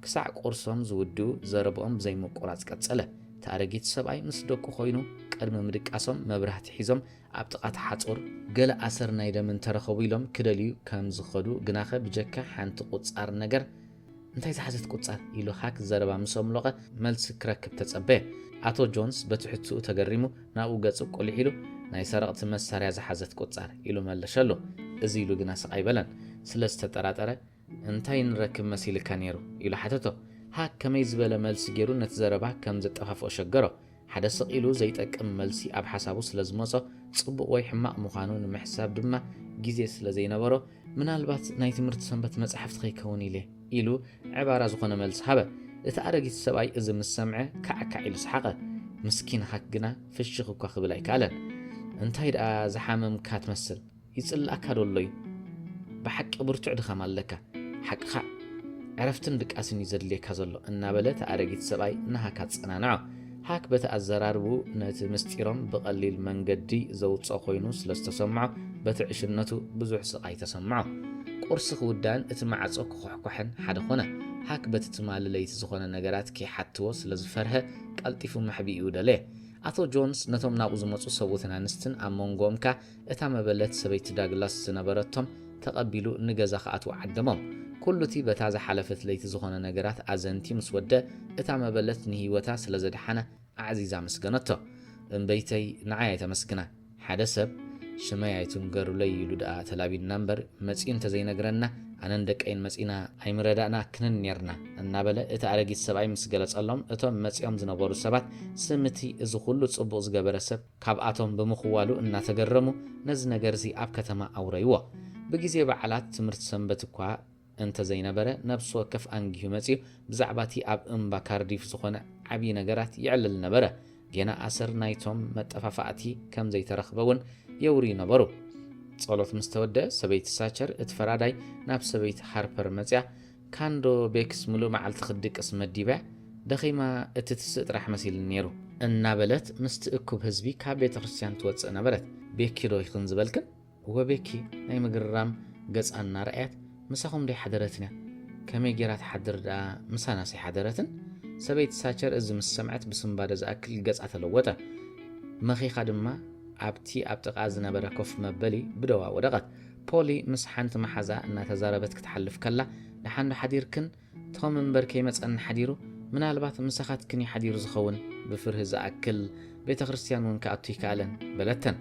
ክሳዕ ቁርሶም ዝውድኡ ዘረብኦም ብዘይምቁራጽ ቀጸለ። እቲ ኣረጊት ሰብኣይ ምስ ደቁ ኮይኑ ቅድሚ ምድቃሶም መብራህቲ ሒዞም ኣብ ጥቓ እቲ ሓጹር ገለ ኣሰር ናይ ደም እንተረኸቡ ኢሎም ክደልዩ ከም ዝኸዱ ግናኸ ብጀካ ሓንቲ ቁጻር ነገር እንታይ ዝሓዘት ቁጻር ኢሉ ሃክ ዘረባ ምስ ኣምሎቐ መልሲ ክረክብ ተጸበየ። ኣቶ ጆንስ በቲ ሕትኡ ተገሪሙ ናብኡ ገጹ ቁሊሕ ኢሉ ናይ ሰረቕቲ መሳርያ ዝሓዘት ቁጻር ኢሉ መለሸሉ። እዚ ኢሉ ግና ስቕ ኣይበለን። ስለ ዝተጠራጠረ እንታይ ንረክብ መሲልካ ነይሩ ኢሉ ሓተቶ። ሃክ ከመይ ዝበለ መልሲ ገይሩ ነቲ ዘረባ ከም ዘጠፋፍኦ ሸገሮ። ሓደ ስቕ ኢሉ ዘይጠቅም መልሲ ኣብ ሓሳቡ ስለ ዝመጾ ጽቡቕ ወይ ሕማቕ ምዃኑ ንምሕሳብ ድማ ግዜ ስለ ዘይነበሮ ምናልባት ናይ ትምህርቲ ሰንበት መጻሕፍቲ ከይከውን ኢለ ኢሉ ዕባራ ዝኾነ መልሲ ሃበ። እቲ ኣረጊት ሰብኣይ እዚ ምስ ሰምዐ ካዕካዕ ኢሉ ሰሓቐ። ምስኪን ሃክ ግና ፍሽኽ እኳ ክብል ኣይከኣለን። እንታይ ደኣ ዝሓመምካ ትመስል? ይጽልኣካ ዶ ኣሎ እዩ? ብሓቂ ብርቱዕ ድኻም ኣለካ። ሓቅኻ ዕረፍትን ድቃስን እዩ ዘድልየካ ዘሎ እናበለ እቲ ኣረጊት ሰብኣይ ንሃክ ኣጸናንዖ። ሃክ በቲ ኣዘራርብኡ ነቲ ምስጢሮም ብቐሊል መንገዲ ዘውጽኦ ኮይኑ ስለ ዝተሰምዖ በቲ ዕሽነቱ ብዙሕ ስቓይ ተሰምዖ። ቁርሲ ክውዳእን እቲ ማዕጾ ክኹሕኳሕን ሓደ ኾነ። ሃክ በቲ ትማሊ ለይቲ ዝኾነ ነገራት ከይሓትዎ ስለ ዝፈርሀ ቀልጢፉ መሕቢኢኡ ደለየ። ኣቶ ጆንስ ነቶም ናብኡ ዝመጹ ሰብኡትን ኣንስትን ኣብ መንጎኦም ከኣ እታ መበለት ሰበይቲ ዳግላስ ዝነበረቶም ተቐቢሉ ንገዛ ክኣትዉ ዓደሞም። ኩሉ እቲ በታ ዝሓለፈት ለይቲ ዝኾነ ነገራት ኣዘንቲ ምስ ወደ እታ መበለት ንህይወታ ስለ ዘድሓነ ኣዕዚዛ ኣመስገነቶ። እምበይተይ ንዓይ ኣይተመስግና። ሓደ ሰብ ሽመይ ኣይትንገሩለይ ኢሉ ደኣ ተላቢድና እምበር መጺኡ እንተዘይነግረና ኣነን ደቀይን መጺና ኣይምረዳእናክንን ኔርና እናበለ እቲ ኣረጊት ሰብኣይ ምስ ገለጸሎም እቶም መጺኦም ዝነበሩ ሰባት ስምቲ እዚ ኩሉ ጽቡቕ ዝገበረ ሰብ ካብኣቶም ብምኽዋሉ እናተገረሙ ነዚ ነገርዚ ኣብ ከተማ ኣውረይዎ። ብግዜ በዓላት ትምህርቲ ሰንበት እኳ እንተዘይነበረ ነብሲ ወከፍ ኣንጊሁ መጺኡ ብዛዕባ እቲ ኣብ እምባ ካርዲፍ ዝኾነ ዓብዪ ነገራት ይዕልል ነበረ። ጌና ኣሰር ናይቶም መጠፋፋእቲ ከም ዘይተረኽበ እውን የውርዩ ነበሩ። ጸሎት ምስ ተወደአ ሰበይቲ ሳቸር እቲ ፈራዳይ ናብ ሰበይቲ ሃርፐር መጺኣ ካንዶ ቤክስ ምሉእ መዓልቲ ክትድቅስ መዲበያ ደኺማ እቲ ትስእ ጥራሕ መሲልኒ ነይሩ እናበለት ምስቲ እኩብ ህዝቢ ካብ ቤተ ክርስቲያን ትወጽእ ነበረት። ቤኪ ዶ ይኽን ዝበልክን? እወ ቤኪ ናይ ምግርራም ገጻ እናረኣየት ምሳኹም ዶ ኣይሓደረትን እያ? ከመይ ጌራ ትሓድር ደኣ ምሳናስ ኣይሓደረትን? ሰበይቲ ሳቸር እዚ ምስ ሰምዐት ብስንባደ ዝኣክል ገጻ ተለወጠ። መኺኻ ድማ ኣብቲ ኣብ ጥቓ ዝነበረ ኮፍ መበሊ ብደዋ ወደቐት። ፖሊ ምስ ሓንቲ መሓዛ እናተዛረበት ክትሓልፍ ከላ ደሓን ዶ ሓዲርክን? ቶም እምበር ከይመጸኒ ሓዲሩ፣ ምናልባት ምሳኻትክን እዩ ሓዲሩ ዝኸውን፣ ብፍርሂ ዝኣክል ቤተ ክርስቲያን እውን ክኣቱ ኣይከኣለን በለተን።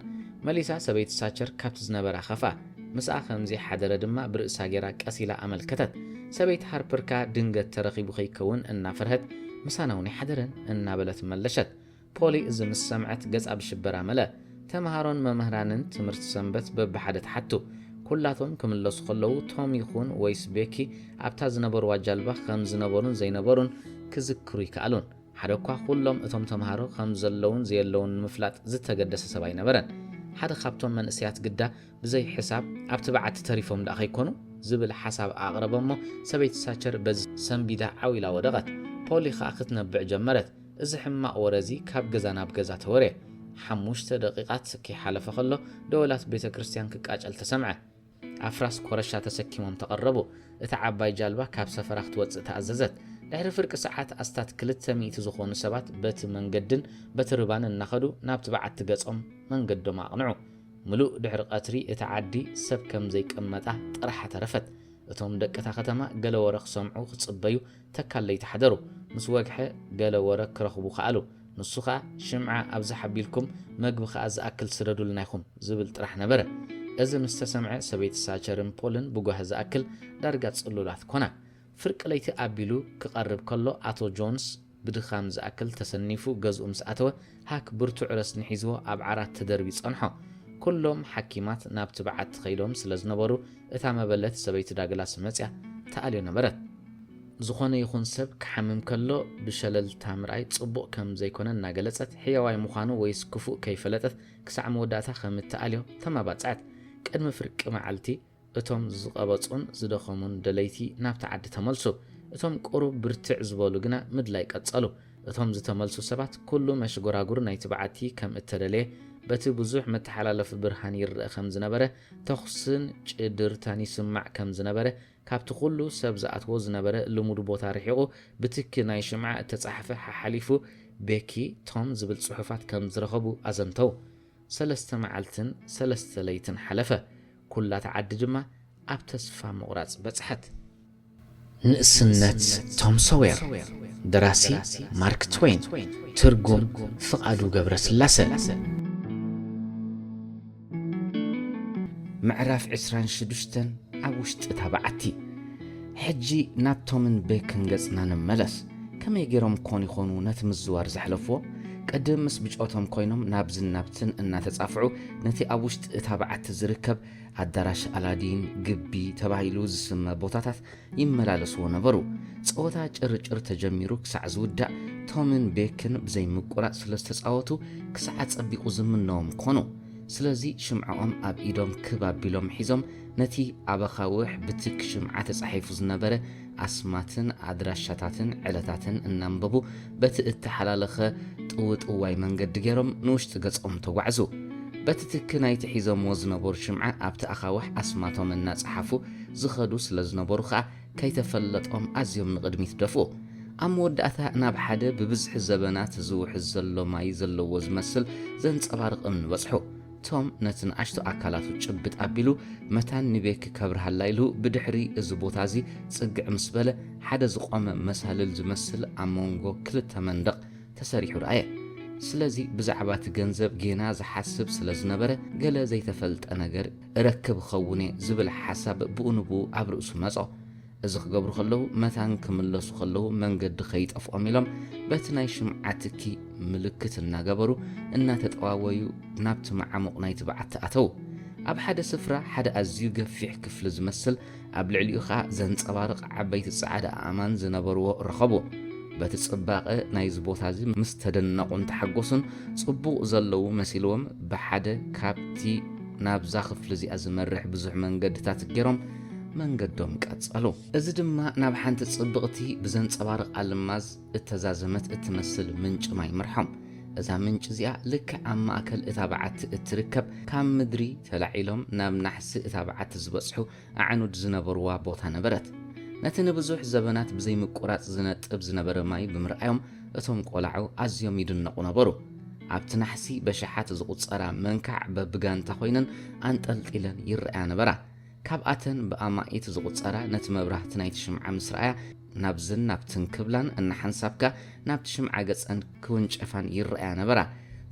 መሊሳ ሰበይቲ ሳቸር ካብቲ ዝነበራ ኸፍኣ። ምስኣ ከም ዘይሓደረ ድማ ብርእሳ ጌራ ቀስ ኢላ ኣመልከተት። ሰበይቲ ሃርፐር ከኣ ድንገት ተረኺቡ ከይከውን እናፈርሀት ምሳና እውን ኣይሓደረን እናበለት መለሸት። ፖሊ እዚ ምስ ሰምዐት ገጻ ብሽበራ መለኣ። ተምሃሮን መምህራንን ትምህርቲ ሰንበት በብሓደ ተሓቱ። ኩላቶም ክምለሱ ከለዉ ቶም ይኹን ወይስ ቤኪ ኣብታ ዝነበርዋ ጃልባ ከም ዝነበሩን ዘይነበሩን ክዝክሩ ኣይከኣሉን። ሓደ እኳ ኩሎም እቶም ተምሃሮ ከም ዘለዉን ዘየለዉን ንምፍላጥ ዝተገደሰ ሰብ ኣይነበረን። ሓደ ካብቶም መንእሰያት ግዳ ብዘይ ሕሳብ ኣብቲ በዓቲ ተሪፎም ደኣ ከይኮኑ ዝብል ሓሳብ ኣቕረበ እሞ ሰበይቲ ሳቸር በዚ ሰንቢዳ ዓው ኢላ ወደቐት። ፖሊ ኸኣ ክትነብዕ ጀመረት። እዚ ሕማቕ ወረ እዚ ካብ ገዛ ናብ ገዛ ተወርየ። ሓሙሽተ ደቂቓት ከይሓለፈ ከሎ ደወላት ቤተ ክርስቲያን ክቃጨል ተሰምዐ። ኣፍራስ ኮረሻ ተሰኪሞም ተቐረቡ። እታ ዓባይ ጃልባ ካብ ሰፈራ ክትወጽእ ተኣዘዘት። ድሕሪ ፍርቂ ሰዓት ኣስታት ክልተ ሚእቲ ዝኾኑ ሰባት በቲ መንገድን በቲ ርባን እናኸዱ ናብቲ በዓቲ ገጾም መንገዶም ኣቕንዑ። ምሉእ ድሕሪ ቀትሪ እታ ዓዲ ሰብ ከም ዘይቀመጣ ጥራሕ ተረፈት። እቶም ደቂ እታ ከተማ ገለ ወረ ክሰምዑ ክጽበዩ ተካል ለይቲ ሓደሩ። ምስ ወግሐ ገለ ወረ ክረኽቡ ከኣሉ። ንሱ ኸኣ ሽምዓ ኣብዝሕ ኣቢልኩም መግቢ ኸኣ ዝኣክል ስደዱልና ኢኹም ዝብል ጥራሕ ነበረ። እዚ ምስ ተሰምዐ ሰበይቲ ሳቸርን ፖልን ብጓሂ ዝኣክል ዳርጋ ጽሉላት ኮና። ፍርቂ ለይቲ ኣቢሉ ክቐርብ ከሎ ኣቶ ጆንስ ብድኻም ዝኣክል ተሰኒፉ ገዝኡ ምስ ኣተወ ሃክ ብርቱዕ ረስኒ ሒዝዎ ኣብ ዓራት ተደርብዩ ጸንሖ። ኩሎም ሓኪማት ናብቲ በዓቲ ኸይዶም ስለ ዝነበሩ እታ መበለት ሰበይቲ ዳግላስ መጽያ ተኣልዮ ነበረት። ዝኾነ ይኹን ሰብ ክሓምም ከሎ ብሸለልታ ምርኣይ ጽቡቕ ከም ዘይኮነ እናገለጸት ሕያዋይ ምዃኑ ወይስ ክፉእ ከይፈለጠት ክሳዕ መወዳእታ ከም እተኣልዮ ተማባጽዐት። ቅድሚ ፍርቂ መዓልቲ እቶም ዝቐበጹን ዝደኸሙን ደለይቲ ናብቲ ዓዲ ተመልሱ። እቶም ቁሩብ ብርትዕ ዝበሉ ግና ምድላይ ቀጸሉ። እቶም ዝተመልሱ ሰባት ኩሉ መሽጎራጉር ናይቲ በዓቲ ከም እተደለየ በቲ ብዙሕ መተሓላለፊ ብርሃን ይረአ ከም ዝነበረ፣ ተኹስን ጭድርታን ይስማዕ ከም ዝነበረ፣ ካብቲ ኩሉ ሰብ ዝኣትዎ ዝነበረ ልሙድ ቦታ ርሒቑ ብትኪ ናይ ሽምዓ እተጻሕፈ ሓሓሊፉ ቤኪ ቶም ዝብል ጽሑፋት ከም ዝረኸቡ ኣዘንተው። ሰለስተ መዓልትን ሰለስተ ለይትን ሓለፈ። ኩላታ ዓዲ ድማ ኣብ ተስፋ ምቑራጽ በጽሐት። ንእስነት ቶም ሶዌር። ደራሲ ማርክ ትዌን። ትርጉም ፍቓዱ ገብረስላሰ። ምዕራፍ ዕስራን ሽዱሽተን። ኣብ ውሽጢ እታ በዓቲ። ሕጂ ናብ ቶምን ቤክን ገጽና ንመለስ። ከመይ ገይሮም ኮን ይኾኑ ነቲ ምዝዋር ዘሕለፍዎ? ቅድም ምስ ብጾቶም ኮይኖም ናብዝን ናብትን እናተጻፍዑ ነቲ ኣብ ውሽጢ እታ በዓቲ ዝርከብ ኣዳራሽ ኣላዲን፣ ግቢ ተባሂሉ ዝስመ ቦታታት ይመላለስዎ ነበሩ። ጸወታ ጭርጭር ተጀሚሩ ክሳዕ ዝውዳእ ቶምን ቤክን ብዘይምቁራጽ ስለ ዝተጻወቱ ክሳዕ ኣጸቢቑ ዝምነዎም ኮኑ። ስለዚ ሽምዓኦም ኣብ ኢዶም ክብ ኣቢሎም ሒዞም ነቲ ኣብ ኣኻውሕ ብትክ ሽምዓ ተጻሒፉ ዝነበረ ኣስማትን ኣድራሻታትን ዕለታትን እናንበቡ በቲ እተሓላለኸ ጥውጥዋይ መንገዲ ገይሮም ንውሽጢ ገጾም ተጓዕዙ። በቲ ትክ ናይቲ ሒዞምዎ ዝነበሩ ሽምዓ ኣብቲ ኣኻውሕ ኣስማቶም እናጸሓፉ ዝኸዱ ስለ ዝነበሩ ኸኣ ከይተፈለጦም ኣዝዮም ንቕድሚት ደፍኡ። ኣብ መወዳእታ ናብ ሓደ ብብዝሒ ዘበናት ዝውሕዝ ዘሎ ማይ ዘለዎ ዝመስል ዘንጸባርቕ እምኒ በጽሑ። ቶም ነቲ ንኣሽቱ ኣካላቱ ጭብጥ ኣቢሉ መታን ንቤኪ ከብርሃላ ኢሉ ብድሕሪ እዚ ቦታ እዚ ጽግዕ ምስ በለ ሓደ ዝቖመ መሳልል ዝመስል ኣብ መንጎ ክልተ መንደቕ ተሰሪሑ ረኣየ። ስለዚ ብዛዕባ እቲ ገንዘብ ጌና ዝሓስብ ስለ ዝነበረ ገለ ዘይተፈልጠ ነገር እረክብ እኸውን እየ ዝብል ሓሳብ ብኡ ንብኡ ኣብ ርእሱ መጾ። እዚ ክገብሩ ከለዉ መታን ክምለሱ ከለዉ መንገዲ ከይጠፍኦም ኢሎም በቲ ናይ ሽምዓ ትኪ ምልክት እናገበሩ እናተጠዋወዩ ናብቲ መዓሙቕ ናይቲ በዓቲ ኣተዉ። ኣብ ሓደ ስፍራ ሓደ ኣዝዩ ገፊሕ ክፍሊ ዝመስል ኣብ ልዕሊኡ ኸኣ ዘንጸባርቕ ዓበይቲ ጻዕዳ ኣእማን ዝነበርዎ ረኸቡ። በቲ ጽባቐ ናይዚ ቦታ እዚ ምስ ተደነቑን ተሓጎሱን ጽቡቕ ዘለዉ መሲልዎም ብሓደ ካብቲ ናብዛ ክፍሊ እዚኣ ዝመርሕ ብዙሕ መንገድታት ገይሮም መንገዶም ቀጸሉ። እዚ ድማ ናብ ሓንቲ ጽብቕቲ ብዘንጸባርቕ ኣልማዝ እተዛዘመት እትመስል ምንጪ ማይ መርሖም። እዛ ምንጪ እዚኣ ልክዕ ኣብ ማእከል እታ በዓቲ እትርከብ ካብ ምድሪ ተላዒሎም ናብ ናሕሲ እታ በዓቲ ዝበጽሑ ኣዕኑድ ዝነበርዋ ቦታ ነበረት። ነቲ ንብዙሕ ዘበናት ብዘይምቁራጽ ዝነጥብ ዝነበረ ማይ ብምርኣዮም እቶም ቆላዑ ኣዝዮም ይድነቑ ነበሩ። ኣብቲ ናሕሲ በሽሓት ዝቑጸራ መንካዕ በብጋንታ ኮይነን ኣንጠልጢለን ይረኣያ ነበራ። ካብኣተን ብኣማኢት ዝቑጸራ ነቲ መብራህቲ ናይቲ ሽምዓ ምስ ረኣያ ናብዝን ናብትን ክብላን እናሓንሳብካ ናብቲ ሽምዓ ገጸን ክውንጨፋን ይረኣያ ነበራ።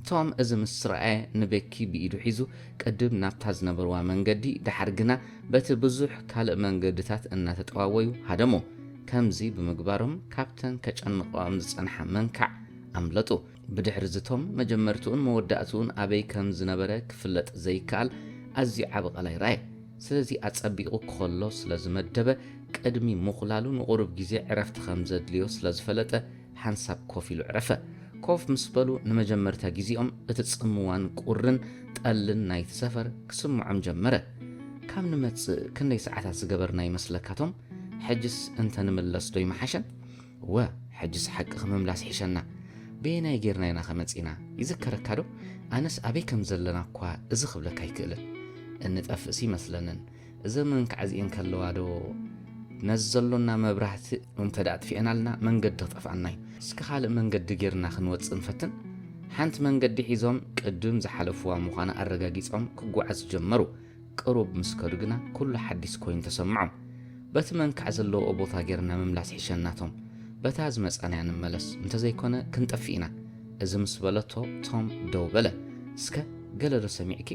ቶም እዚ ምስ ረኣየ ንቤኪ ብኢዱ ሒዙ ቅድም ናብታ ዝነበርዋ መንገዲ ድሓር ግና በቲ ብዙሕ ካልእ መንገድታት እናተጠዋወዩ ሃደሙ። ከምዚ ብምግባሮም ካብተን ከጨንቐኦም ዝጸንሓ መንካዕ ኣምለጡ። ብድሕሪ እዚ ቶም መጀመርትኡን መወዳእትኡን ኣበይ ከም ዝነበረ ክፍለጥ ዘይከኣል ኣዝዩ ዓቢ ቀላይ ረኣየ። ስለዚ ኣጸቢቑ ክኸሎ ስለ ዝመደበ ቅድሚ ምኹላሉ ንቑሩብ ግዜ ዕረፍቲ ከም ዘድልዮ ስለ ዝፈለጠ ሓንሳብ ኮፍ ኢሉ ዕረፈ። ኮፍ ምስ በሉ ንመጀመርታ ግዜኦም እቲ ጽምዋን ቁርን ጠልን ናይቲ ሰፈር ክስምዖም ጀመረ። ካብ ንመጽእ ክንደይ ሰዓታት ዝገበርና ይመስለካ ቶም? ሕጅስ እንተ ንምለስ ዶ ይመሓሸን? ወ፣ ሕጅስ ሓቅኺ ምምላስ ይሕሸና። በየናይ ጌርና ኢና ከመጺና? ይዝከረካ ዶ? ኣነስ ኣበይ ከም ዘለና እኳ እዚ ክብለካ ኣይክእልን። እንጠፍእስ ይመስለንን። እዘን መንካዕ እዚኤን ከለዋ ዶ ነዚ ዘሎና መብራህቲ እንተ ደኣ ኣጥፊኤናልና መንገዲ ክጠፍኣና እዩ። እስከ ካልእ መንገዲ ጌርና ክንወጽእ ንፈትን። ሓንቲ መንገዲ ሒዞም ቅድም ዝሓለፍዋ ምዃና ኣረጋጊጾም ክጓዓዙ ጀመሩ። ቅሩብ ምስ ከዱ ግና ኩሉ ሓዲስ ኮይኑ ተሰምዖም። በቲ መንካዕ ዘለውኦ ቦታ ጌርና ምምላስ ይሕሸናቶም። በታ ዝመጻናያ ንመለስ፣ እንተዘይኮነ ክንጠፍእ ኢና። እዚ ምስ በለቶ ቶም ደው በለ። እስከ ገለ ዶ ሰሚዕኪ?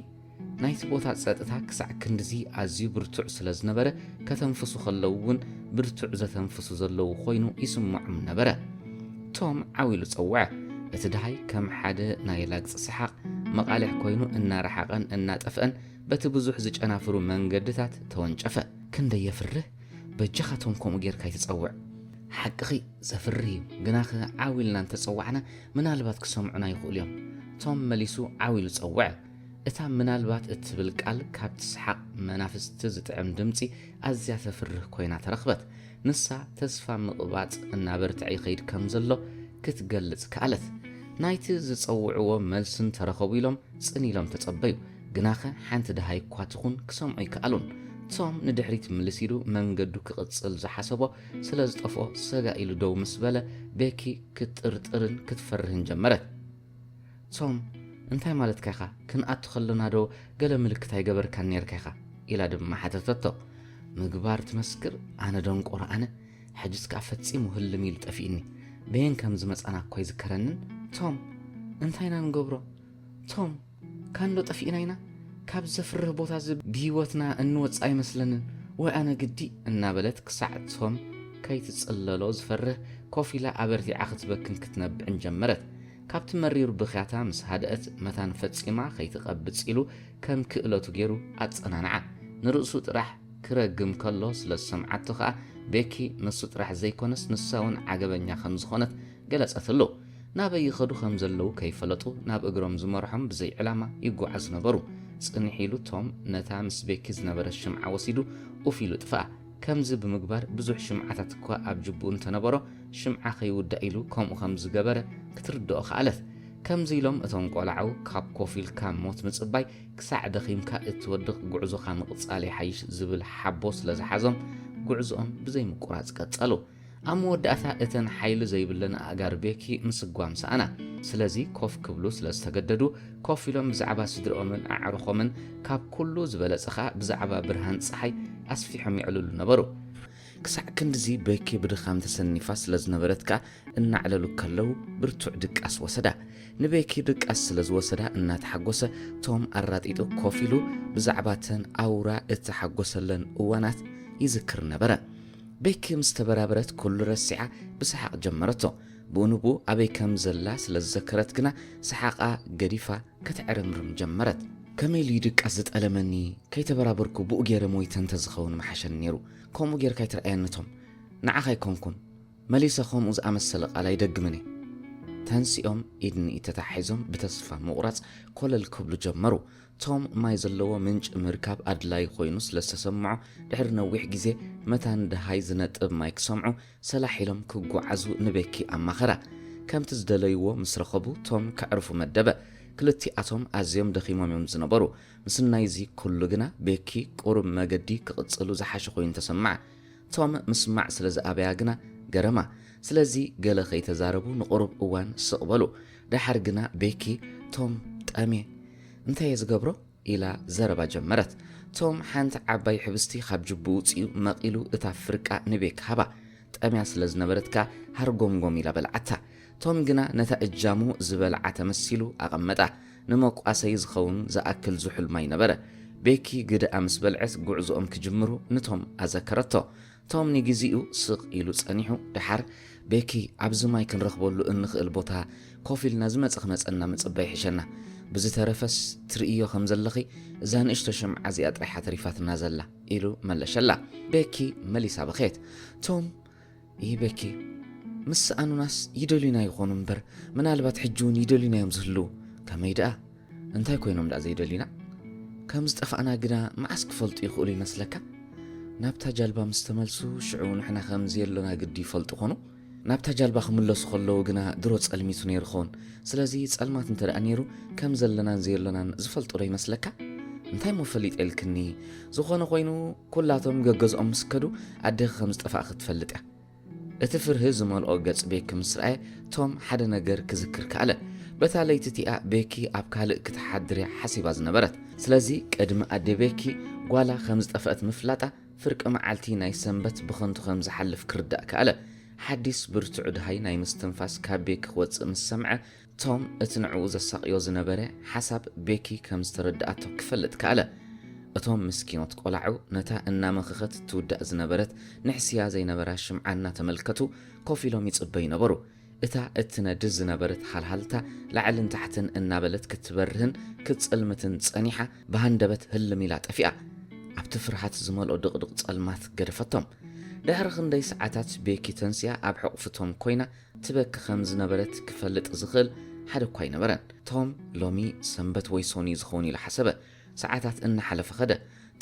ናይቲ ቦታ ጸጥታ ክሳዕ ክንድዚ ኣዝዩ ብርቱዕ ስለ ዝነበረ፣ ከተንፍሱ ከለዉ እውን ብርቱዕ ዘተንፍሱ ዘለዉ ኮይኑ ይስምዖም ነበረ። ቶም ዓው ኢሉ ጸውዐ። እቲ ደሃይ ከም ሓደ ናይ ላግጺ ሰሓቕ መቓልሕ ኮይኑ እናረሓቐን እናጠፍአን በቲ ብዙሕ ዝጨናፍሩ መንገድታት ተወንጨፈ። ክንደይ የፍርህ! በጃኻ ቶም ከምኡ ጌርካ ኣይትጸውዕ። ሓቅኺ ዘፍርህ እዩ፣ ግናኸ ዓው ኢልና እንተጸዋዕና ምናልባት ክሰምዑና ይኽእሉ እዮም። ቶም መሊሱ ዓው ኢሉ ጸውዐ። እታ ምናልባት እትብል ቃል ካብቲ ሰሓቕ መናፍስቲ ዝጥዕም ድምጺ ኣዝያ ተፍርህ ኮይና ተረኽበት። ንሳ ተስፋ ምቕባጽ እናበርትዐ ይኸይድ ከም ዘሎ ክትገልጽ ከኣለት። ናይቲ ዝጸውዕዎ መልስን ተረኸቡ ኢሎም ጽን ኢሎም ተጸበዩ። ግናኸ ሓንቲ ደሃይ እኳ ትኹን ክሰምዑ ኣይከኣሉን። ቶም ንድሕሪት ምልስ ኢሉ መንገዱ ክቕጽል ዝሓሰቦ ስለ ዝጠፍኦ ሰጋ ኢሉ ደው ምስ በለ ቤኪ ክትጥርጥርን ክትፈርህን ጀመረት። ቶም፣ እንታይ ማለትካ ኢኻ? ክንኣቱ ከለና ዶ ገለ ምልክት ኣይገበርካን ኔርካ ኢኻ? ኢላ ድማ ሓተተቶ። ምግባር ትመስክር? ኣነ ደንቆሮ ኣነ። ሕጅስ ከኣ ፈጺሙ ህልም ኢሉ ጠፊእኒ። በየን ከም ዝመጻና እኳ ኣይዝከረንን። ቶም፣ እንታይ ኢና ንገብሮ? ቶም፣ ካንዶ ጠፊእና ኢና? ካብ ዘፍርህ ቦታ እዚ ብህይወትና እንወጽእ ኣይመስለንን። ወይ ኣነ ግዲ፣ እናበለት ክሳዕ ቶም ከይትጽለሎ ዝፈርህ ኮፍ ኢላ ኣበርቲዓ ክትበክን ክትነብዕን ጀመረት። ካብቲ መሪር ብኽያታ ምስ ሃድአት መታን ፈጺማ ከይትቐብጽ ኢሉ ከም ክእለቱ ገይሩ ኣጸናንዓ። ንርእሱ ጥራሕ ክረግም ከሎ ስለ ዝሰምዓቶ ኸኣ ቤኪ ንሱ ጥራሕ ዘይኮነስ ንሳ እውን ዓገበኛ ከም ዝኾነት ገለጸትሉ። ናበይ ይኸዱ ከም ዘለዉ ከይፈለጡ ናብ እግሮም ዝመርሖም ብዘይ ዕላማ ይጓዓዙ ነበሩ። ጽንሕ ኢሉ ቶም ነታ ምስ ቤኪ ዝነበረት ሽምዓ ወሲዱ ኡፍ ኢሉ ጥፍኣ። ከምዚ ብምግባር ብዙሕ ሽምዓታት እኳ ኣብ ጅብኡ እንተነበሮ ሽምዓ ከይውዳእ ኢሉ ከምኡ ከም ዝገበረ ክትርድኦ ከኣለት። ከምዚ ኢሎም እቶም ቆላዑ ካብ ኮፍ ኢልካ ሞት ምጽባይ ክሳዕ ደኺምካ እትወድቕ ጉዕዞኻ ምቕጻል ይሓይሽ ዝብል ሓቦ ስለ ዝሓዞም ጉዕዞኦም ብዘይ ምቁራጽ ቀጸሉ። ኣብ መወዳእታ እተን ሓይሊ ዘይብለን ኣእጋር ቤኪ ምስጓም ሰኣና። ስለዚ ኮፍ ክብሉ ስለ ዝተገደዱ ኮፍ ኢሎም ብዛዕባ ስድርኦምን ኣዕሩኾምን ካብ ኩሉ ዝበለጸ ኸኣ ብዛዕባ ብርሃን ጸሓይ ኣስፊሖም የዕልሉ ነበሩ። ክሳዕ ክንድዚ ቤኪ ብድኻም ተሰኒፋ ስለ ዝነበረት ከኣ እናዕለሉ ከለዉ ብርቱዕ ድቃስ ወሰዳ። ንቤኪ ድቃስ ስለ ዝወሰዳ እናተሓጎሰ ቶም ኣራጢጡ ኮፍ ኢሉ ብዛዕባ ተን ኣውራ እተሓጎሰለን እዋናት ይዝክር ነበረ። ቤኪ ምስ ተበራበረት ኩሉ ረሲዓ ብሰሓቕ ጀመረቶ። ብኡንብኡ ኣበይ ከም ዘላ ስለ ዝዘከረት ግና ሰሓቓ ገዲፋ ከተዕረምርም ጀመረት። ከመይ ኢሉ እዩ ድቃስ ዝጠለመኒ? ከይተበራበርኩ ብኡ ገይረ ሞይተ እንተዝኸውን ምሓሸኒ ነይሩ። ከምኡ ጌርካ ኣይትርኣየኒ ቶም። ንዓኻ ኣይኮንኩን። መሊሰ ከምኡ ዝኣመሰለ ቃል ኣይደግምን እየ። ተንሲኦም ኢድ ንኢድ ተታሒዞም ብተስፋ ምቑራጽ ኮለል ክብሉ ጀመሩ። ቶም ማይ ዘለዎ ምንጪ ምርካብ ኣድላዪ ኮይኑ ስለ ዝተሰምዖ፣ ድሕሪ ነዊሕ ግዜ መታን ደሃይ ዝነጥብ ማይ ክሰምዑ ሰላሕ ኢሎም ክጓዓዙ ንቤኪ ኣማኸራ። ከምቲ ዝደለይዎ ምስ ረኸቡ ቶም ከዕርፉ መደበ። ክልቲኣቶም ኣዝዮም ደኺሞም እዮም ዝነበሩ። ምስናይዚ ኩሉ ግና ቤኪ ቁሩብ መገዲ ክቕጽሉ ዝሓሸ ኮይኑ ተሰምዓ። ቶም ምስማዕ ስለ ዝኣበያ ግና ገረማ። ስለዚ ገለ ከይተዛረቡ ንቑሩብ እዋን ስቕ በሉ። ደሓር ግና ቤኪ፣ ቶም፣ ጠምየ። እንታይ እየ ዝገብሮ? ኢላ ዘረባ ጀመረት። ቶም ሓንቲ ዓባይ ሕብስቲ ካብ ጅብኡ ውጽኡ መቒሉ እታ ፍርቃ ንቤኪ ሃባ። ጠምያ ስለ ዝነበረት ከኣ ሃርጎምጎም ኢላ በልዓታ። ቶም ግና ነታ እጃሙ ዝበልዓ ተመሲሉ ኣቐመጣ። ንመቋሰዪ ዝኸውን ዝኣክል ዝሑል ማይ ነበረ። ቤኪ ግደኣ ምስ በልዐት ጉዕዞኦም ክጅምሩ ንቶም ኣዘከረቶ። ቶም ንግዜኡ ስቕ ኢሉ ጸኒሑ፣ ደሓር፣ ቤኪ፣ ኣብዚ ማይ ክንረኽበሉ እንኽእል ቦታ ኮፍ ኢልና ዝመጸ ክመጸና ምጽባይ ይሕሸና። ብዝተረፈስ ትርእዮ ከም ዘለኺ እዛ ንእሽቶ ሽምዓ እዚኣ ጥራይ እያ ተሪፋትና ዘላ፣ ኢሉ መለሸላ። ቤኪ መሊሳ በኸየት። ቶም፣ ይህ ቤኪ፣ ምስ ሰኣኑናስ ይደልዩና ይኾኑ እምበር፣ ምናልባት ሕጂ እውን ይደልዩና እዮም ዝህልዉ። ከመይ ደኣ? እንታይ ኮይኖም ደኣ ዘይደልዩና? ከም ዝጠፋእና ግና መዓስ ክፈልጡ ይኽእሉ ይመስለካ? ናብታ ጃልባ ምስ ተመልሱ፣ ሽዑ ንሕና ከም ዘየሎና ግዲ ይፈልጡ ኾኑ። ናብታ ጃልባ ክምለሱ ከለዉ ግና ድሮ ጸልሚቱ ነይሩ ኸውን። ስለዚ ጸልማት እንተ ደኣ ነይሩ፣ ከም ዘለናን ዘየሎናን ዝፈልጡ ዶ ይመስለካ? እንታይ እሞ ፈሊጠ ኢልክኒ? ዝኾነ ኮይኑ፣ ኩላቶም ገገዝኦም ምስ ከዱ፣ ኣዴኺ ከም ዝጠፋእኺ ትፈልጥ እያ። እቲ ፍርሂ ዝመልኦ ገጽ ቤኪ ምስ ረኣየ፣ ቶም ሓደ ነገር ክዝክር ከኣለ። በታ ለይቲ እቲኣ ቤኪ ኣብ ካልእ ክትሓድር እያ ሓሲባ ዝነበረት። ስለዚ ቅድሚ ኣደ ቤኪ ጓላ ከም ዝጠፍአት ምፍላጣ፣ ፍርቂ መዓልቲ ናይ ሰንበት ብኸንቱ ከም ዝሓልፍ ክርዳእ ከኣለ። ሓዲስ ብርቱዕ ድሃይ ናይ ምስትንፋስ ካብ ቤኪ ክወጽእ ምስ ሰምዐ፣ ቶም እቲ ንዕኡ ዘሳቕዮ ዝነበረ ሓሳብ ቤኪ ከም ዝተረድኣቶ ክፈልጥ ከኣለ። እቶም ምስኪኖት ቆላዑ ነታ እናመኸኸት ትውዳእ ዝነበረት ንሕስያ ዘይነበራ ሽምዓ እናተመልከቱ ኮፍ ኢሎም ይጽበዩ ነበሩ። እታ እትነድድ ዝነበረት ሃልሃልታ ላዕልን ታሕትን እናበለት ክትበርህን ክትጽልምትን ጸኒሓ፣ ብሃንደበት ህልም ኢላ ጠፊኣ። ኣብቲ ፍርሃት ዝመልኦ ድቕድቕ ጸልማት ገደፈቶም። ድሕሪ ክንደይ ሰዓታት ቤኪ ተንሲኣ ኣብ ሕቑፊ ቶም ኮይና ትበኪ ከም ዝነበረት ክፈልጥ ዝኽእል ሓደ እኳ ኣይነበረን። ቶም ሎሚ ሰንበት ወይ ሶኒ ዝኸውን ኢሉ ሓሰበ። ሰዓታት እናሓለፈ ኸደ።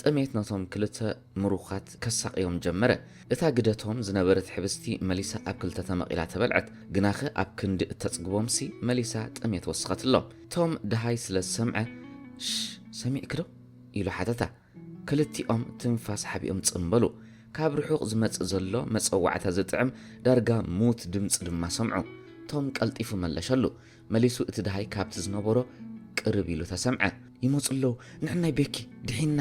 ጥሜት ነቶም ክልተ ምሩኻት ከሳቕዮም ጀመረ። እታ ግደ ቶም ዝነበረት ሕብስቲ መሊሳ ኣብ ክልተ ተመቒላ ተበልዐት። ግናኸ ኣብ ክንዲ እተጽግቦምሲ መሊሳ ጥሜት ወሰኸትሎም። ቶም ደሃይ ስለ ዝሰምዐ፣ "ሽ፣ ሰሚዕኪ ዶ?" ኢሉ ሓተታ። ክልቲኦም ትንፋስ ሓቢኦም ጽም በሉ። ካብ ርሑቕ ዝመጽእ ዘሎ መጸዋዕታ ዝጥዕም ዳርጋ ሙት ድምጺ ድማ ሰምዑ። ቶም ቀልጢፉ መለሸሉ። መሊሱ እቲ ደሃይ ካብቲ ዝነበሮ ቅርብ ኢሉ ተሰምዐ። "ይመጹ ኣለዉ፣ ንዕናይ ቤኪ፣ ድሒንና!"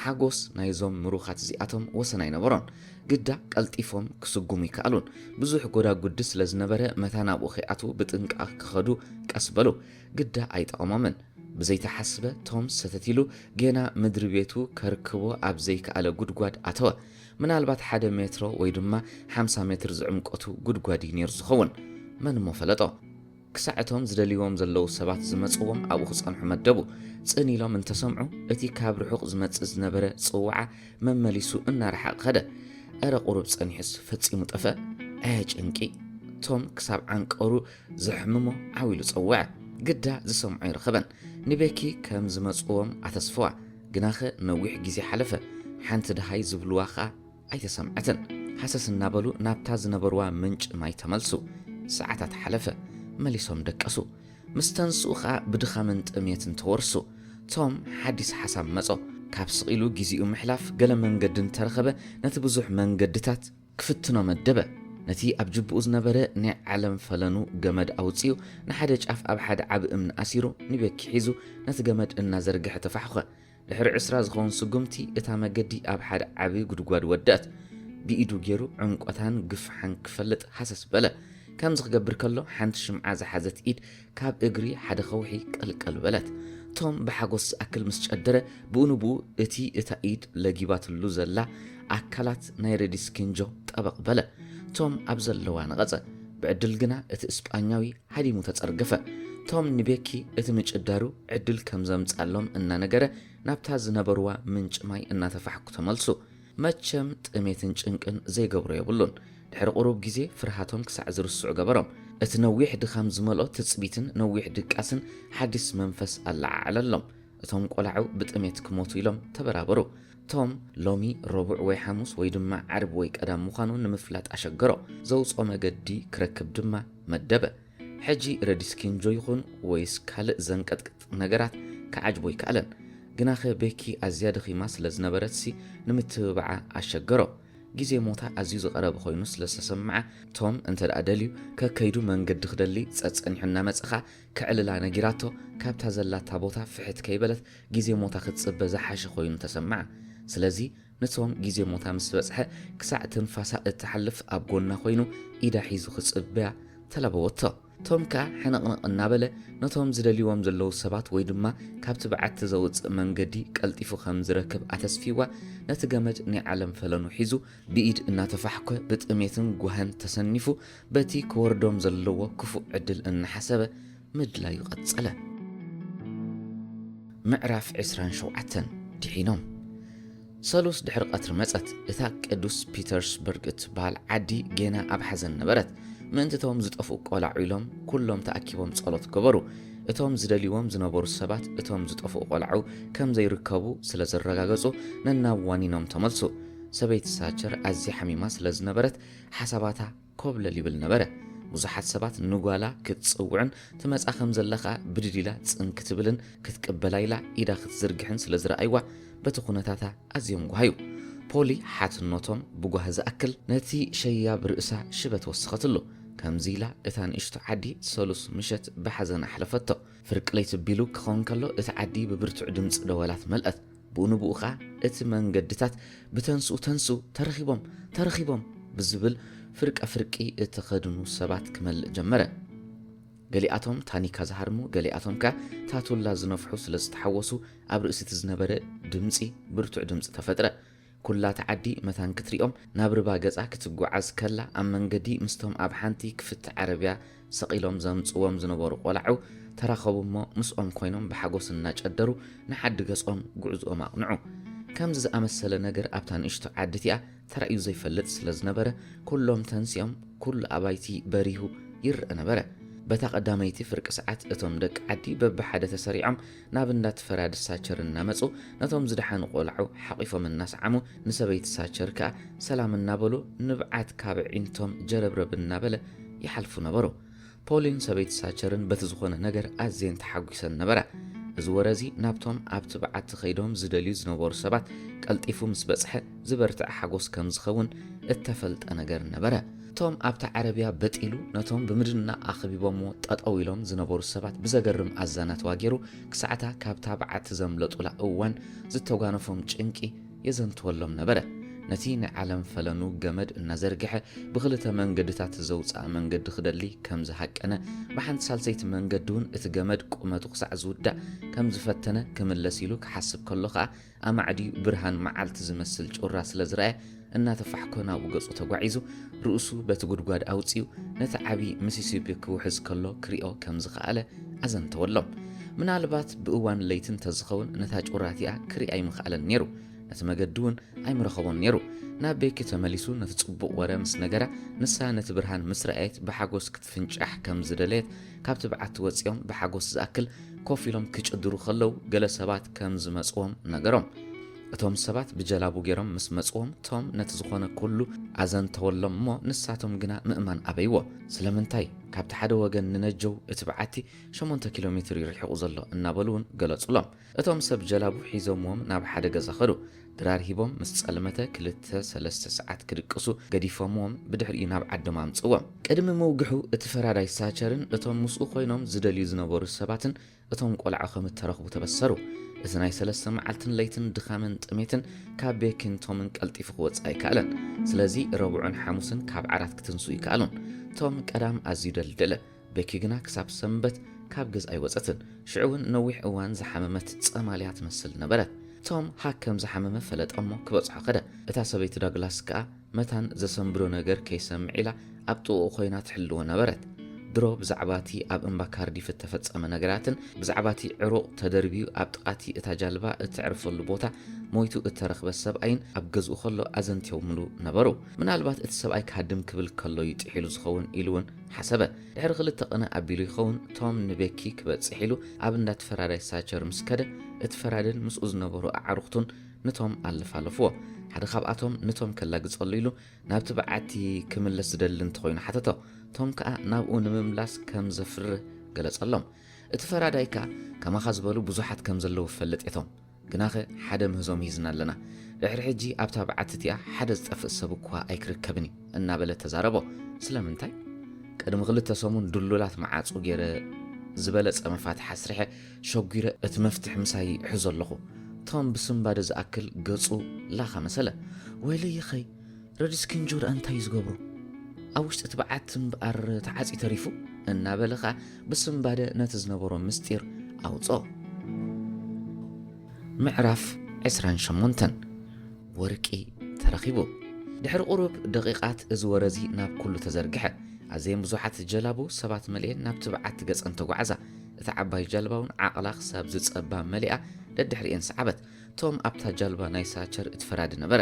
ሓጎስ ናይዞም ምሩኻት እዚኣቶም ወሰን ኣይነበሮን። ግዳ ቀልጢፎም ክስጉሙ ይከኣሉን። ብዙሕ ጎዳጉዲ ስለ ዝነበረ መታን ኣብኡ ከይኣትዉ ብጥንቃቕ ክኸዱ ቀስ በሉ። ግዳ ኣይጠቐሞምን። ብዘይተሓስበ ቶም ሰተት ኢሉ ጌና ምድሪ ቤቱ ከርክቦ ኣብ ዘይከኣለ ጉድጓድ ኣተወ። ምናልባት ሓደ ሜትሮ ወይ ድማ ሓምሳ ሜትር ዝዕምቆቱ ጉድጓድ እዩ ነይሩ ዝኸውን። መን እሞ ፈለጦ? ክሳዕ እቶም ዝደልይዎም ዘለዉ ሰባት ዝመጽዎም ኣብኡ ክጸንሑ መደቡ። ጽን ኢሎም እንተሰምዑ፣ እቲ ካብ ርሑቕ ዝመጽእ ዝነበረ ጽውዓ መመሊሱ እናረሓቐ ኸደ። "እረ ቁሩብ ጸኒሑስ ፈጺሙ ጠፍአ? ኣየ ጭንቂ!" ቶም ክሳብ ዓንቀሩ ዘሕምሞ ዓው ኢሉ ጸውዐ። ግዳ ዝሰምዖ ኣይረኸበን። ንቤኪ ከም ዝመጽዎም ኣተስፍዋ። ግናኸ ነዊሕ ግዜ ሓለፈ። ሓንቲ ደሃይ ዝብልዋ ኸኣ ኣይተሰምዐትን። ሃሰስ እናበሉ ናብታ ዝነበርዋ ምንጪ ማይ ተመልሱ። ሰዓታት ሓለፈ። መሊሶም ደቀሱ። ምስ ተንስኡ ኸኣ ብድኻምን ጥሜትን ተወርሱ። ቶም ሓዲስ ሓሳብ መጾ። ካብ ስቕ ኢሉ ግዜኡ ምሕላፍ ገለ መንገዲ እንተረኸበ ነቲ ብዙሕ መንገድታት ክፍትኖ መደበ። ነቲ ኣብ ጅብኡ ዝነበረ ናይ ዓለም ፈለኑ ገመድ ኣውጺኡ ንሓደ ጫፍ ኣብ ሓደ ዓቢ እምኒ ኣሲሩ ንቤኪ ሒዙ ነቲ ገመድ እናዘርግሐ ተፋሕኾ። ድሕሪ ዕስራ ዝኸውን ስጉምቲ እታ መገዲ ኣብ ሓደ ዓቢ ጉድጓድ ወደኣት። ብኢዱ ገይሩ ዕምቆታን ግፍሓን ክፈልጥ ሃሰስ በለ። ከምዚ ክገብር ከሎ ሓንቲ ሽምዓ ዝሓዘት ኢድ ካብ እግሪ ሓደ ከውሒ ቀልቀል በለት። ቶም ብሓጎስ ዝኣክል ምስ ጨደረ ብኡ ንብኡ እቲ እታ ኢድ ለጊባትሉ ዘላ ኣካላት ናይ ረዲስ ኪንጆ ጠበቕ በለ። ቶም ኣብ ዘለዋ ነቐጸ። ብዕድል ግና እቲ እስጳኛዊ ሃዲሙ ተጸርገፈ። ቶም ንቤኪ እቲ ምጭዳሩ ዕድል ከም ዘምጻሎም እናነገረ ናብታ ዝነበርዋ ምንጪ ማይ እናተፋሕኩ ተመልሱ። መቸም ጥሜትን ጭንቅን ዘይገብሮ የብሉን። ድሕሪ ቁሩብ ግዜ ፍርሃቶም ክሳዕ ዝርስዑ ገበሮም። እቲ ነዊሕ ድኻም ዝመልኦ ትጽቢትን ነዊሕ ድቃስን ሓዲስ መንፈስ ኣለዓዕለሎም። እቶም ቆላዑ ብጥሜት ክሞቱ ኢሎም ተበራበሩ። ቶም ሎሚ ረቡዕ ወይ ሓሙስ ወይ ድማ ዓርቢ ወይ ቀዳም ምዃኑ ንምፍላጥ ኣሸገሮ። ዘውጽኦ መገዲ ክረክብ ድማ መደበ። ሕጂ ረዲስ ኪንጆ ይኹን ወይስ ካልእ ዘንቀጥቅጥ ነገራት ክዓጅቦ ኣይከኣለን። ግናኸ ቤኪ ኣዝያ ደኺማ ስለ ዝነበረትሲ ንምትብባዓ ኣሸገሮ። ግዜ ሞታ ኣዝዩ ዝቐረበ ኮይኑ ስለ ዝተሰምዓ፣ ቶም እንተ ደኣ ደልዩ ከከይዱ መንገዲ ክደሊ ጸጸኒሑ እናመጸ ኸኣ ከዕልላ ነጊራቶ፣ ካብታ ዘላታ ቦታ ፍሕት ከይበለት ግዜ ሞታ ክትጽበ ዝሓሸ ኮይኑ ተሰምዓ። ስለዚ ንቶም ግዜ ሞታ ምስ በጽሐ ክሳዕ ትንፋሳ እትሓልፍ ኣብ ጎና ኮይኑ ኢዳ ሒዙ ክጽበያ ተላበወቶ። ቶም ከኣ ሕንቕንቕ እናበለ ነቶም ዝደልይዎም ዘለዉ ሰባት ወይ ድማ ካብቲ በዓቲ ዘውጽእ መንገዲ ቀልጢፉ ከም ዝረክብ ኣተስፊዋ ነቲ ገመድ ናይ ዓለም ፈለኑ ሒዙ ብኢድ እናተፋሕኮ ብጥሜትን ጓህን ተሰኒፉ በቲ ክወርዶም ዘለዎ ክፉእ ዕድል እናሓሰበ ምድላዩ ቀጸለ። ምዕራፍ ዕስራን ሸውዓተን። ድሒኖም። ሰሉስ ድሕሪ ቀትሪ መጸት። እታ ቅዱስ ፒተርስበርግ እትበሃል ዓዲ ጌና ኣብ ሓዘን ነበረት። ምእንቲ እቶም ዝጠፍኡ ቆላዑ ኢሎም ኩሎም ተኣኪቦም ጸሎት ገበሩ። እቶም ዝደልይዎም ዝነበሩ ሰባት እቶም ዝጠፍኡ ቆላዑ ከም ዘይርከቡ ስለ ዘረጋገጹ ነናብ ዋኒኖም ተመልሱ። ሰበይቲ ሳቸር ኣዝያ ሓሚማ ስለ ዝነበረት ሓሳባታ ኮብለል ይብል ነበረ። ብዙሓት ሰባት ንጓላ ክትጽውዕን ትመጻ ከም ዘለኻ ብድድ ኢላ ጽን ክትብልን ክትቅበላ ኢላ ኢዳ ክትዝርግሕን ስለ ዝረኣይዋ በቲ ኩነታታ ኣዝዮም ጓሃዩ። ፖሊ ሓትኖቶም ብጓህ ዝኣክል ነቲ ሸያብ ርእሳ ሽበት ወሰኸትሉ። ከምዚ ኢላ እታ ንእሽቶ ዓዲ ሰሉስ ምሸት ብሓዘን ኣሕለፈቶ። ፍርቂ ለይቲ ቢሉ ክኸውን ከሎ እቲ ዓዲ ብብርቱዕ ድምጺ ደወላት መልአት። ብኡ ንብኡ ኸኣ እቲ መንገድታት ብተንስኡ ተንስኡ ተረኺቦም ተረኺቦም ብዝብል ፍርቀ ፍርቂ እተኸድኑ ሰባት ክመልእ ጀመረ። ገሊኣቶም ታኒካ ዝሃርሙ፣ ገሊኣቶም ከኣ ታቱላ ዝነፍሑ ስለ ዝተሓወሱ ኣብ ርእሲ እቲ ዝነበረ ድምጺ ብርቱዕ ድምጺ ተፈጥረ። ኩላ እታ ዓዲ መታን ክትሪኦም ናብ ርባ ገጻ ክትጓዓዝ ከላ ኣብ መንገዲ ምስቶም ኣብ ሓንቲ ክፍቲ ዓረብያ ሰቒሎም ዘምጽዎም ዝነበሩ ቆላዑ ተራኸቡ እሞ ምስኦም ኮይኖም ብሓጎስ እናጨደሩ ንዓዲ ገጾም ጉዕዝኦም ኣቕንዑ። ከምዚ ዝኣመሰለ ነገር ኣብታ ንእሽቶ ዓዲ እቲኣ ተራእዩ ዘይፈልጥ ስለ ዝነበረ ኩሎም ተንሲኦም ኩሉ ኣባይቲ በሪሁ ይረአ ነበረ። በታ ቀዳመይቲ ፍርቂ ሰዓት እቶም ደቂ ዓዲ በብሓደ ተሰሪዖም ናብ እንዳ እቲ ፈራዲ ሳቸር እናመጹ ነቶም ዝደሓኑ ቆላዑ ሓቒፎም እናሰዓሙ ንሰበይቲ ሳቸር ከኣ ሰላም እናበሉ ንብዓት ካብ ኣዒንቶም ጀረብረብ እናበለ ይሓልፉ ነበሩ። ፖሊን ሰበይቲ ሳቸርን በቲ ዝኾነ ነገር ኣዝየን ተሓጒሰን ነበራ። እዚ ወረ እዚ ናብቶም ኣብቲ በዓቲ ከይዶም ዝደልዩ ዝነበሩ ሰባት ቀልጢፉ ምስ በጽሐ ዝበርትዐ ሓጎስ ከም ዝኸውን እተፈልጠ ነገር ነበረ። ቶም ኣብታ ዓረብያ በጥ ኢሉ ነቶም ብምድና ኣኽቢቦምዎ ጠጠው ኢሎም ዝነበሩ ሰባት ብዘገርም ኣዛናትዋ ገይሩ ክሳዕታ ካብታ በዓቲ ዘምለጡላ እዋን ዝተጓነፎም ጭንቂ የዘንትወሎም ነበረ። ነቲ ናይ ዓለም ፈለኑ ገመድ እናዘርግሐ ብኽልተ መንገድታት ዘውፅኣ መንገዲ ክደሊ ከም ዝሃቀነ፣ ብሓንቲ ሳልሰይቲ መንገዲ እውን እቲ ገመድ ቁመቱ ክሳዕ ዝውዳእ ከም ዝፈተነ ክምለስ ኢሉ ክሓስብ ከሎ ኸኣ ኣማዕድዩ ብርሃን መዓልቲ ዝመስል ጩራ ስለ ዝረኣየ እናተፋሕኮ ናብኡ ገጹ ተጓዒዙ ርእሱ በቲ ጉድጓድ ኣውጺኡ ነቲ ዓቢ ሚሲሲፒ ክውሕዝ ከሎ ክሪኦ ከም ዝኸኣለ ኣዘንተወሎም። ምናልባት ብእዋን ለይቲ እንተዝኸውን ነታ ጩራ እቲኣ ክሪኣ ኣይምኸኣለን ነይሩ። ነቲ መገዲ እውን ኣይምረኸቦን ነይሩ። ናብ ቤኪ ተመሊሱ ነቲ ጽቡቕ ወረ ምስ ነገራ፣ ንሳ ነቲ ብርሃን ምስ ረኣየት ብሓጎስ ክትፍንጫሕ ከም ዝደለየት፣ ካብቲ በዓቲ ወጺኦም ብሓጎስ ዝኣክል ኮፍ ኢሎም ክጭድሩ ከለዉ ገለ ሰባት ከም ዝመጽዎም ነገሮም። እቶም ሰባት ብጀላቡ ገይሮም ምስ መጽዎም ቶም ነቲ ዝኾነ ኩሉ ኣዘንተወሎም እሞ ንሳቶም ግና ምእማን ኣበይዎ። ስለምንታይ? ካብቲ ሓደ ወገን ንነጀው እቲ በዓቲ ሸሞንተ ኪሎ ሜትር እዩ ርሒቑ ዘሎ እናበሉ እውን ገለጹሎም። እቶም ሰብ ጀላቡ ሒዞምዎም ናብ ሓደ ገዛ ኸዱ። ድራር ሂቦም ምስ ጸልመተ ክልተ ሰለስተ ሰዓት ክድቅሱ ገዲፎምዎም ብድሕሪኡ ናብ ዓዶም ኣምጽዎም። ቅድሚ ምውግሑ እቲ ፈራዳይ ሳቸርን እቶም ምስኡ ኮይኖም ዝደልዩ ዝነበሩ ሰባትን እቶም ቆልዓ ከም እተረኽቡ ተበሰሩ። እቲ ናይ ሰለስተ መዓልትን ለይትን ድኻምን ጥሜትን ካብ ቤኪን ቶምን ቀልጢፉ ክወጽእ ኣይከኣለን። ስለዚ ረቡዕን ሓሙስን ካብ ዓራት ክትንስኡ ይከኣሉን። ቶም ቀዳም ኣዝዩ ደልደለ። ቤኪ ግና ክሳብ ሰንበት ካብ ገዝኣ ኣይወጸትን። ሽዑ እውን ነዊሕ እዋን ዝሓመመት ጸማልያ ትመስል ነበረት። ቶም ሃክ ከም ዝሓመመ ፈለጠ እሞ ክበጽሖ ከደ። እታ ሰበይቲ ዳግላስ ከኣ መታን ዘሰንብዶ ነገር ከይሰምዕ ኢላ ኣብ ጥቕኡ ኮይና ትሕልዎ ነበረት። ድሮ ብዛዕባ እቲ ኣብ እምባ ካርዲፍ እተፈጸመ ነገራትን ብዛዕባ እቲ ዕሩቕ ተደርብዩ ኣብ ጥቓ እቲ እታ ጃልባ እተዕርፈሉ ቦታ ሞይቱ እተረኽበ ሰብኣይን ኣብ ገዝኡ ከሎ ኣዘንትዮምሉ ነበሩ። ምናልባት እቲ ሰብኣይ ክሃድም ክብል ከሎ እዩ ጥሒሉ ዝኸውን ኢሉ እውን ሓሰበ። ድሕሪ ክልተ ቅነ ኣቢሉ ይኸውን ቶም ንቤኪ ክበጽሕ ኢሉ ኣብ እንዳ እቲ ፈራዳይ ሳቸር ምስ ከደ፣ እቲ ፈራድን ምስኡ ዝነበሩ ኣዕሩኽቱን ንቶም ኣለፋለፍዎ። ሓደ ካብኣቶም ንቶም ከላግጸሉ ኢሉ ናብቲ በዓቲ ክምለስ ዝደሊ እንተኾይኑ ሓተቶ። ቶም ከኣ ናብኡ ንምምላስ ከም ዘፍርህ ገለጸሎም። እቲ ፈራዳይ ከኣ ከማኻ ዝበሉ ብዙሓት ከም ዘለዉ እፈልጥ እየ ቶም፣ ግናኸ ሓደ ምህዞ ምሂዝና ኣለና። ድሕሪ ሕጂ ኣብታ በዓቲ እቲኣ ሓደ ዝጠፍእ ሰብ እኳ ኣይክርከብን እዩ እናበለ ተዛረቦ። ስለምንታይ? ቅድሚ ክልተ ሰሙን ድሉላት መዓጹ ገይረ ዝበለጸ መፋትሕ ኣስሪሐ ሸጒረ እቲ መፍትሕ ምሳይ እሕዞ ኣለኹ። ቶም ብስንባደ ዝኣክል ገጹ ላኻ መሰለ። ወይለይኸይ ረድስኪንጆ ደኣ እንታይ እዩ ዝገብሮ? ኣብ ውሽጢ እቲ በዓቲ እምበኣር ተዓጽዩ ተሪፉ እናበለ ኸኣ ብስንባደ ነቲ ዝነበሮ ምስጢር ኣውጽኦ። ምዕራፍ ዕስራን ሸሞንተን። ወርቂ ተረኺቡ። ድሕሪ ቁሩብ ደቂቓት እዚ ወረ እዚ ናብ ኩሉ ተዘርግሐ። ኣዘየን ብዙሓት ጀላቡ ሰባት መሊኤን ናብቲ በዓቲ ገጸን ተጓዕዛ። እታ ዓባይ ጃልባ እውን ዓቕላ ክሳብ ዝጸባ መሊኣ ደድሕሪኤን ሰዓበት። ቶም ኣብታ ጃልባ ናይ ሳቸር እቲ ፈራዲ ነበረ።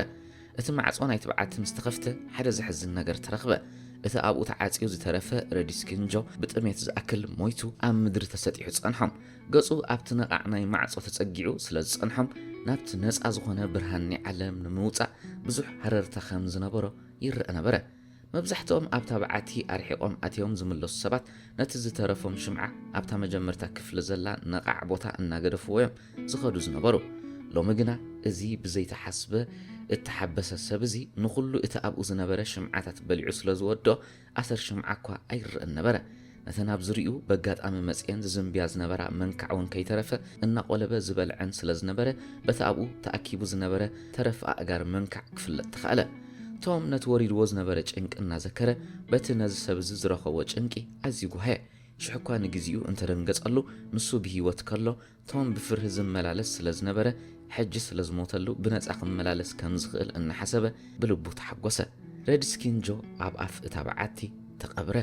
እቲ ማዕጾ ናይቲ በዓቲ ምስ ተኸፍተ ሓደ ዘሕዝን ነገር ተረኽበ። እቲ ኣብኡ ተዓጽዩ ዝተረፈ ረዲስኪን ጆ ብጥሜት ዝኣክል ሞይቱ ኣብ ምድሪ ተሰጢሑ ጸንሖም። ገጹ ኣብቲ ነቓዕ ናይ ማዕጾ ተጸጊዑ ስለ ዝጸንሖም፣ ናብቲ ነጻ ዝኾነ ብርሃን ናይ ዓለም ንምውጻእ ብዙሕ ሃረርታ ከም ዝነበሮ ይረአ ነበረ። መብዛሕትኦም ኣብታ በዓቲ ኣርሒቖም ኣትዮም ዝምለሱ ሰባት፣ ነቲ ዝተረፎም ሽምዓ ኣብታ መጀመርታ ክፍሊ ዘላ ነቓዕ ቦታ እናገደፍዎ እዮም ዝኸዱ ዝነበሩ። ሎሚ ግና፣ እዚ ብዘይተሓስበ እተሓበሰ ሰብ እዚ፣ ንኹሉ እቲ ኣብኡ ዝነበረ ሽምዓታት በሊዑ ስለ ዝወድኦ፣ ኣሰር ሽምዓ እኳ ኣይረኣን ነበረ። ነተን ኣብ ዙርያኡ በጋጣሚ መጺኤን ዝዝንብያ ዝነበራ መንካዕ እውን ከይተረፈ እናቖለበ ዝበልዐን ስለ ዝነበረ፣ በቲ ኣብኡ ተኣኪቡ ዝነበረ ተረፍ ኣእጋር መንካዕ ክፍለጥ ተኻእለ። ቶም ነቲ ወሪድዎ ዝነበረ ጭንቂ እናዘከረ፣ በቲ ነዚ ሰብ እዚ ዝረኸቦ ጭንቂ ኣዝዩ ጓህየ። ሽሕ እኳ ንግዜኡ እንተደንገጸሉ፣ ንሱ ብህይወት ከሎ ቶም ብፍርሂ ዝመላለስ ስለ ዝነበረ፣ ሕጂ ስለ ዝሞተሉ ብነጻ ክመላለስ ከም ዝኽእል እናሓሰበ ብልቡ ተሓጎሰ። ረድስኪን ጆ ኣብ ኣፍ እታ በዓቲ ተቐብረ።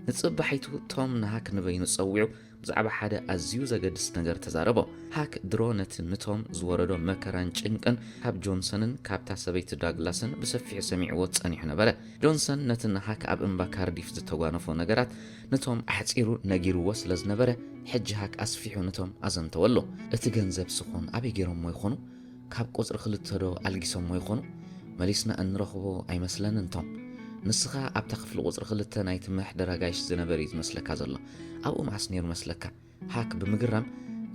ንጽባሒቱ ቶም ንሃክ ንበይኑ ጸዊዑ ብዛዕባ ሓደ ኣዝዩ ዘገድስ ነገር ተዛረቦ። ሃክ ድሮ ነቲ ንቶም ዝወረዶ መከራን ጭንቅን ካብ ጆንሰንን ካብታ ሰበይቲ ዳግላስን ብሰፊሑ ሰሚዕዎ ጸኒሑ ነበረ። ጆንሰን ነቲ ንሃክ ኣብ እምባ ካርዲፍ ዝተጓነፎ ነገራት ንቶም ኣሕጺሩ ነጊርዎ ስለ ዝነበረ፣ ሕጂ ሃክ ኣስፊሑ ንቶም ኣዘንተወሉ። እቲ ገንዘብ ስኾን ኣበይ ገይሮሞ ይኾኑ? ካብ ቁጽሪ ክልተ ዶ ኣልጊሶሞ ይኾኑ? መሊስና እንረኽቦ ኣይመስለንን ቶም። ንስኻ ኣብታ ክፍሊ ቁጽሪ ክልተ ናይቲ ምሕደራ ጋይሽ ዝነበር እዩ ዝመስለካ ዘሎ። ኣብኡ መዓስ ነይሩ መስለካ? ሃክ ብምግራም፣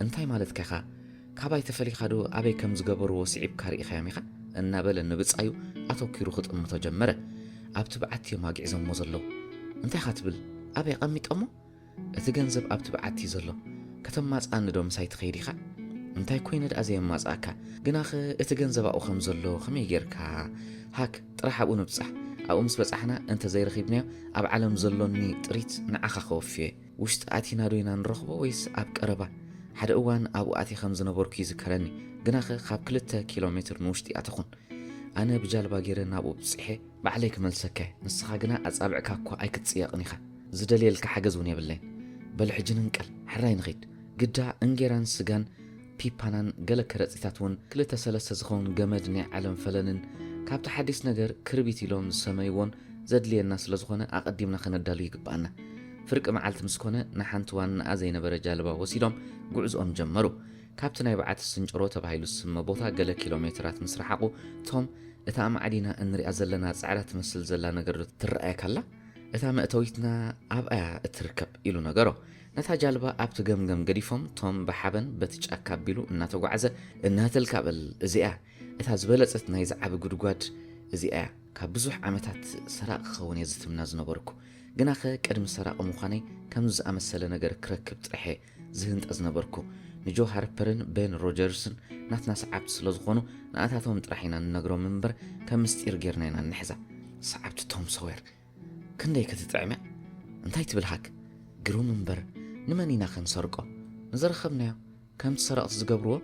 እንታይ ማለትካ ኢኻ? ካባይ ተፈሊኻ ዶ ኣበይ ከም ዝገበርዎ ስዒብካ ርኢኻዮም ኢኻ? እናበለ ንብጻዩ ኣተኲሩ ክጥምቶ ጀመረ። ኣብቲ በዓቲ እዮም ኣግዒዞሞ ዘለዉ። እንታይ ኢኻ ትብል? ኣበይ ኣቐሚጦሞ? እቲ ገንዘብ ኣብቲ በዓቲ እዩ ዘሎ። ከተማጽኣኒ ዶ ምሳይ ትኸይድ ኢኻ? እንታይ ኮይነ ደኣ ዘየማጽኣካ? ግናኸ እቲ ገንዘብ ኣብኡ ከም ዘሎ ከመይ ጌርካ? ሃክ፣ ጥራሕ ኣብኡ ንብጻሕ። ኣብኡ ምስ በጻሕና እንተ ዘይረኺብናዮ፣ ኣብ ዓለም ዘሎኒ ጥሪት ንዓኻ ከወፍዮ እየ። ውሽጢ ኣቲና ዶ ኢና ንረኽቦ ወይስ ኣብ ቀረባ? ሓደ እዋን ኣብኡ ኣትየ ከም ዝነበርኩ ይዝከረኒ፣ ግናኸ ካብ ክልተ ኪሎ ሜትር ንውሽጢ ኣተኹን። ኣነ ብጃልባ ገይረ ናብኡ ብጺሐ ባዕለይ ክመልሰካ እየ። ንስኻ ግና ኣጻብዕካ እኳ ኣይክትጽየቕን ኢኻ። ዝደልየልካ ሓገዝ እውን የብለይን። በል ሕጂ ንንቀል፣ ሕራይ ንኺድ። ግዳ እንጌራን ስጋን ፒፓናን ገለ ከረጺታት እውን ክልተ ሰለስተ ዝኸውን ገመድ ናይ ዓለም ፈለንን ካብቲ ሓዲስ ነገር ክርቢት ኢሎም ዝሰመይዎን ዘድልየና ስለ ዝኾነ ኣቐዲምና ከነዳሉ ይግብኣና። ፍርቂ መዓልቲ ምስ ኮነ ንሓንቲ ዋናኣ ዘይነበረ ጃልባ ወሲዶም ጉዕዝኦም ጀመሩ። ካብቲ ናይ በዓቲ ስንጭሮ ተባሂሉ ዝስመ ቦታ ገለ ኪሎ ሜትራት ምስ ረሓቑ፣ ቶም፣ "እታ ኣማዕዲና እንሪኣ ዘለና ጻዕዳ ትመስል ዘላ ነገር ዶ ትረኣየካ ኣላ? እታ መእተዊትና ኣብኣያ እትርከብ" ኢሉ ነገሮ። ነታ ጃልባ ኣብቲ ገምገም ገዲፎም፣ ቶም ብሓበን በቲ ጫካ ኣቢሉ እናተጓዕዘ፣ "እናተልካ በል፣ እዚኣ እታ ዝበለጸት ናይዚ ዓቢ ጉድጓድ እዚኣ እያ። ካብ ብዙሕ ዓመታት ሰራቒ ክኸውን እየ ዝትምና ዝነበርኩ። ግናኸ ቅድሚ ሰራቒ ምዃነይ ከምዚ ዝኣመሰለ ነገር ክረክብ ጥራሕ እየ ዝህንጠ ዝነበርኩ። ንጆ ሃርፐርን ቤን ሮጀርስን ናትና ሰዓብቲ ስለ ዝኾኑ፣ ንኣታቶም ጥራሕ ኢና ንነግሮም እምበር፣ ከም ምስጢር ጌርና ኢና እንሕዛ። ሰዓብቲ ቶም ሶዌር፣ ክንደይ ክትጥዕም እያ? እንታይ ትብል ሃክ? ግሩም እምበር፣ ንመን ኢና ክንሰርቆ? ንዝረኸብናዮ ከምቲ ሰረቕቲ ዝገብርዎ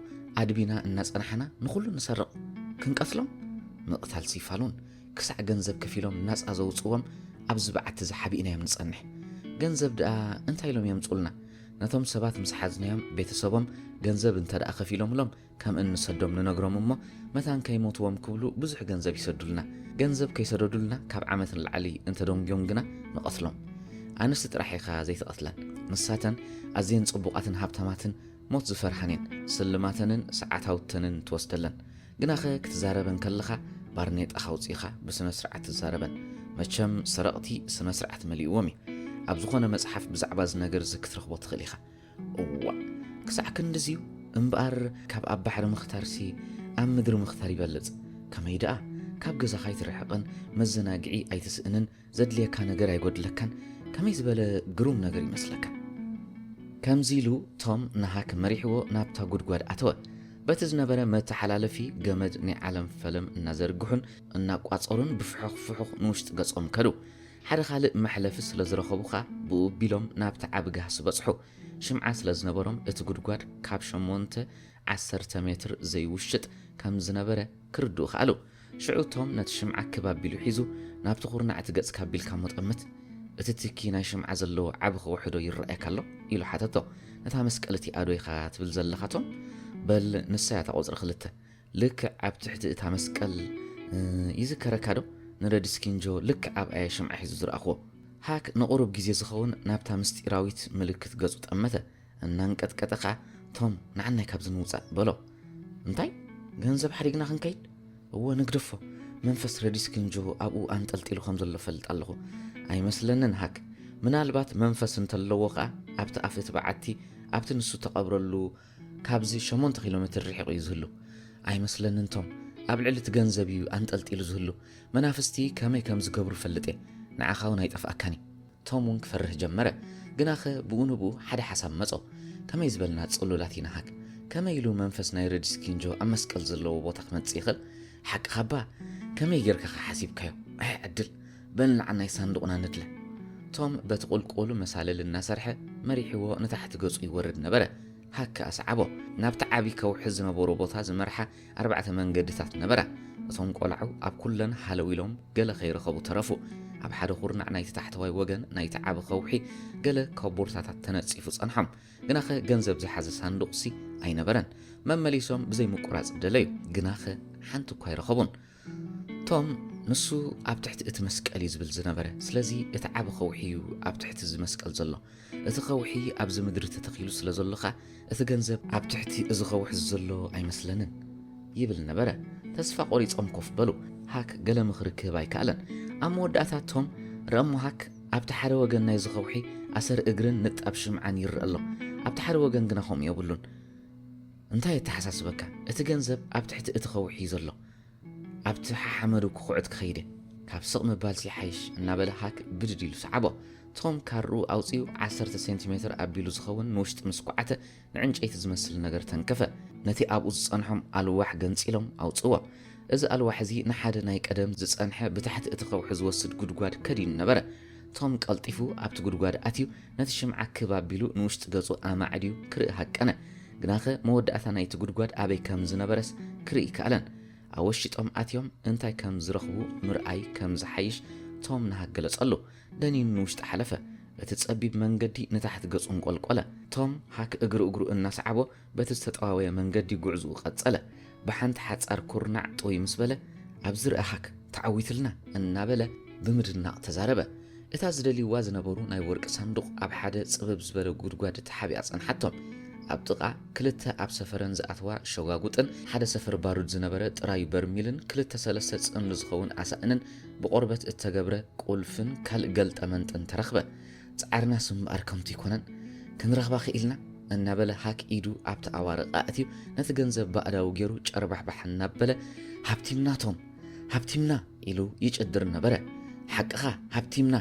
ኣድቢና እናጸናሕና ንኹሉ ንሰርቕ። ክንቀትሎም? ምቕታል ሲፋሉን ክሳዕ ገንዘብ ከፊሎም ናጻ ዘውጽዎም ኣብዚ በዓቲ እዚ ሓቢእናዮም ንጸንሕ። ገንዘብ ደኣ እንታይ ኢሎም የምጹልና? ነቶም ሰባት ምስ ሓዝናዮም ቤተሰቦም ገንዘብ እንተ ደኣ ከፊሎምሎም ከም እንሰዶም ንነግሮም እሞ መታን ከይሞትዎም ክብሉ ብዙሕ ገንዘብ ይሰዱልና። ገንዘብ ከይሰደዱልና ካብ ዓመት ንላዕሊ እንተ ደንጉዮም ግና ንቐትሎም። ኣንስቲ ጥራሕ ኢኻ ዘይትቐትለን። ንሳተን ኣዝየን ጽቡቓትን ሃብታማትን ሞት ዝፈርሃን እየን። ስልማተንን ሰዓታውተንን ትወስደለን። ግናኸ ክትዛረበን ከለኻ ባርኔጣኻ ኣውጺእኻ ብስነ ስርዓት ትዛረበን። መቸም ሰረቕቲ ስነ ስርዓት መሊእዎም እዩ። ኣብ ዝኾነ መጽሓፍ ብዛዕባ እዚ ነገር እዚ ክትረኽቦ ትኽእል ኢኻ። እዋእ፣ ክሳዕ ክንድዚ'ዩ? እምበኣር ካብ ኣብ ባሕሪ ምኽታርሲ ኣብ ምድሪ ምኽታር ይበልጽ። ከመይ ደኣ? ካብ ገዛኻ ኣይትርሕቕን፣ መዘናግዒ ኣይትስእንን፣ ዘድልየካ ነገር ኣይጎድለካን። ከመይ ዝበለ ግሩም ነገር ይመስለካ? ከምዚ ኢሉ ቶም ንሃክ መሪሕዎ ናብታ ጉድጓድ ኣተወ። በቲ ዝነበረ መተሓላለፊ ገመድ ናይ ዓለም ፈለም እናዘርግሑን እናቋጸሩን ብፍሑኽ ፍሑኽ ንውሽጢ ገጾም ከዱ። ሓደ ካልእ መሕለፊ ስለ ዝረኸቡ ኸኣ ብኡ ኣቢሎም ናብቲ ዓቢ ጋህሲ በጽሑ። ሽምዓ ስለ ዝነበሮም እቲ ጉድጓድ ካብ ሸሞንተ ዓሰርተ ሜትር ዘይውሽጥ ከም ዝነበረ ክርድኡ ከኣሉ። ሽዑ ቶም ነቲ ሽምዓ ክብ ኣቢሉ ሒዙ፣ "ናብቲ ኩርናዕ እቲ ገጽካ ኣቢልካ እሞ ጠምት። እቲ ትኪ ናይ ሽምዓ ዘለዎ ዓቢ ከውሒ ዶ ይረኣየካ ኣሎ?" ኢሉ ሓተቶ። "ነታ መስቀል እቲኣ ዶ ኢኻ ትብል ዘለኻ ቶም?" "በል ንሳ እያ እታ ቁጽሪ ክልተ። ልክዕ ኣብ ትሕቲ እታ መስቀል፣ እ፣ ይዝከረካ ዶ? ንረድስኪንጆ ልክዕ ኣብኣየ ሽምዓ ሒዙ ዝረኣኽዎ። ሃክ ንቑሩብ ግዜ ዝኸውን ናብታ ምስጢራዊት ምልክት ገጹ ጠመተ። እናንቀጥቀጠ ኸኣ፣ "ቶም፣ ንዓናይ ካብዚ ንውጻእ" በሎ። "እንታይ? ገንዘብ ሓዲግና ክንከይድ?" "እወ፣ ንግደፎ። መንፈስ ረድስኪንጆ ኣብኡ ኣንጠልጢሉ ከም ዘሎ እፈልጥ ኣለኹ። ኣይመስለንን ሃክ። ምናልባት መንፈስ እንተለዎ ኸኣ ኣብቲ ኣፍ እቲ በዓቲ፣ ኣብቲ ንሱ እተቐብረሉ ካብዚ ሸሞንተ ኪሎ ሜትር ርሒቑ እዩ ዝህሉ። ኣይመስለንን ቶም፣ ኣብ ልዕሊ እቲ ገንዘብ እዩ ኣንጠልጢሉ ዝህሉ። መናፍስቲ ከመይ ከም ዝገብሩ እፈልጥ እየ። ንዓኻ እውን ኣይጠፍኣካን እዩ።" ቶም እውን ክፈርህ ጀመረ። ግናኸ ብኡ ንብኡ ሓደ ሓሳብ መጾ። "ከመይ ዝበልና ጽሉላት ኢና ሃክ? ከመይ ኢሉ መንፈስ ናይ ረድስኪንጆ ኣብ መስቀል ዘለዎ ቦታ ክመጽእ ይኽእል? ሓቅኻ እባ፣ ከመይ ጌርካ ኸ ሓሲብካዮ? ኣይ ዕድል! በል ንዓ ናይ ሳንዱቕና ንድለ።" ቶም በቲ ቁልቁል መሳልል እናሰርሐ መሪሕዎ ንታሕቲ ገጹ ይወርድ ነበረ። ሃክ ኣስዓቦ። ናብቲ ዓቢ ከውሒ ዝነበሮ ቦታ ዝመርሓ ኣርባዕተ መንገድታት ነበራ። እቶም ቆልዑ ኣብ ኩለን ሃለው ኢሎም ገለ ከይረኸቡ ተረፉ። ኣብ ሓደ ኩርናዕ ናይቲ ታሕተዋይ ወገን ናይቲ ዓቢ ከውሒ ገለ ካብ ቦርሳታት ተነጺፉ ጸንሖም። ግናኸ ገንዘብ ዝሓዘ ሳንዱቕሲ ኣይነበረን። መመሊሶም ብዘይ ምቁራጽ ደለዩ፣ ግናኸ ሓንቲ እኳ ኣይረኸቡን። ቶም፣ "ንሱ ኣብ ትሕቲ እቲ መስቀል እዩ ዝብል ዝነበረ፣ ስለዚ እቲ ዓቢ ከውሒ እዩ ኣብ ትሕቲ እዚ መስቀል ዘሎ። እቲ ከውሒ ኣብዚ ምድሪ ተተኺሉ ስለ ዘሎ ኸኣ፣ እቲ ገንዘብ ኣብ ትሕቲ እዚ ከውሒ ዘሎ ኣይመስለንን" ይብል ነበረ። ተስፋ ቆሪጾም ኮፍ በሉ። ሃክ ገለ ምኽሪ ክህብ ኣይከኣለን። ኣብ መወዳእታ ቶም፣ "ርኣሞ ሃክ፣ ኣብቲ ሓደ ወገን ናይዚ ከውሒ ኣሰር እግርን ንጣብ ሽምዓን ይረአ ኣሎ። ኣብቲ ሓደ ወገን ግና ከምኡ የብሉን። እንታይ የተሓሳስበካ? እቲ ገንዘብ ኣብ ትሕቲ እቲ ከውሒ እዩ ዘሎ። ኣብቲ ሓሓመዱ ክኹዕት ክኸይድ እየ። ካብ ስቕ ምባልሲ ይሓይሽ" እናበለ ሃክ ብድድ ኢሉ ሰዓቦ። ቶም ካርኡ ኣውጺኡ ዓሰርተ ሴንቲሜትር ኣቢሉ ዝኸውን ንውሽጢ ምስ ኳዓተ፣ ንዕንጨይቲ ዝመስል ነገር ተንከፈ። ነቲ ኣብኡ ዝጸንሖም ኣልዋሕ ገንጺሎም ኣውጽዎ። እዚ ኣልዋሕ እዚ ንሓደ ናይ ቀደም ዝጸንሐ ብታሕቲ እቲ ከውሒ ዝወስድ ጉድጓድ ከዲኑ ነበረ። ቶም ቀልጢፉ ኣብቲ ጉድጓድ ኣትዩ ነቲ ሽምዓ ክብ ኣቢሉ ንውሽጢ ገጹ ኣማዕድዩ ክርኢ ሃቀነ። ግናኸ መወዳእታ ናይቲ ጉድጓድ ኣበይ ከም ዝነበረስ ክርኢ ይከኣለን። ኣወሽጦም ኣትዮም እንታይ ከም ዝረኽቡ ምርኣይ ከም ዝሓይሽ ቶም ንሃክ ገለጸሉ። ደኒኑ ንውሽጢ ሓለፈ። እቲ ጸቢብ መንገዲ ንታሕቲ ገጹ እንቆልቆለ። ቶም ሃክ እግሪ እግሩ እናሰዓቦ በቲ ዝተጠዋወየ መንገዲ ጉዕዝኡ ቀጸለ። ብሓንቲ ሓጻር ኩርናዕ ጥውይ ምስ በለ፣ "ኣብዚ ርኣ ሃክ፣ ተዓዊትልና!" እናበለ ብምድናቕ ተዛረበ። እታ ዝደልይዋ ዝነበሩ ናይ ወርቂ ሳንዱቕ ኣብ ሓደ ጽብብ ዝበለ ጉድጓድ ተሓቢኣ ጸንሓቶም። ኣብ ጥቓ ክልተ ኣብ ሰፈረን ዝኣትዋ ሸጓጉጥን ሓደ ሰፈር ባሩድ ዝነበረ ጥራዩ በርሚልን ክልተ ሰለስተ ጽምዲ ዝኸውን ኣሳእንን ብቆርበት እተገብረ ቁልፍን ካልእ ገልጠመንጥን ተረኽበ። "ጻዕርናስ እምበኣር ከምቲ ኣይኮነን፣ ክንረኽባ ክኢልና?" እናበለ ሃክ ኢዱ ኣብቲ ኣዋርቕ ኣእትዩ ነቲ ገንዘብ ባእዳዉ ገይሩ ጨርባሕባሕ እናበለ፣ "ሃብቲምና ቶም፣ ሃብቲምና!" ኢሉ ይጭድር ነበረ። "ሓቅኻ፣ ሃብቲምና!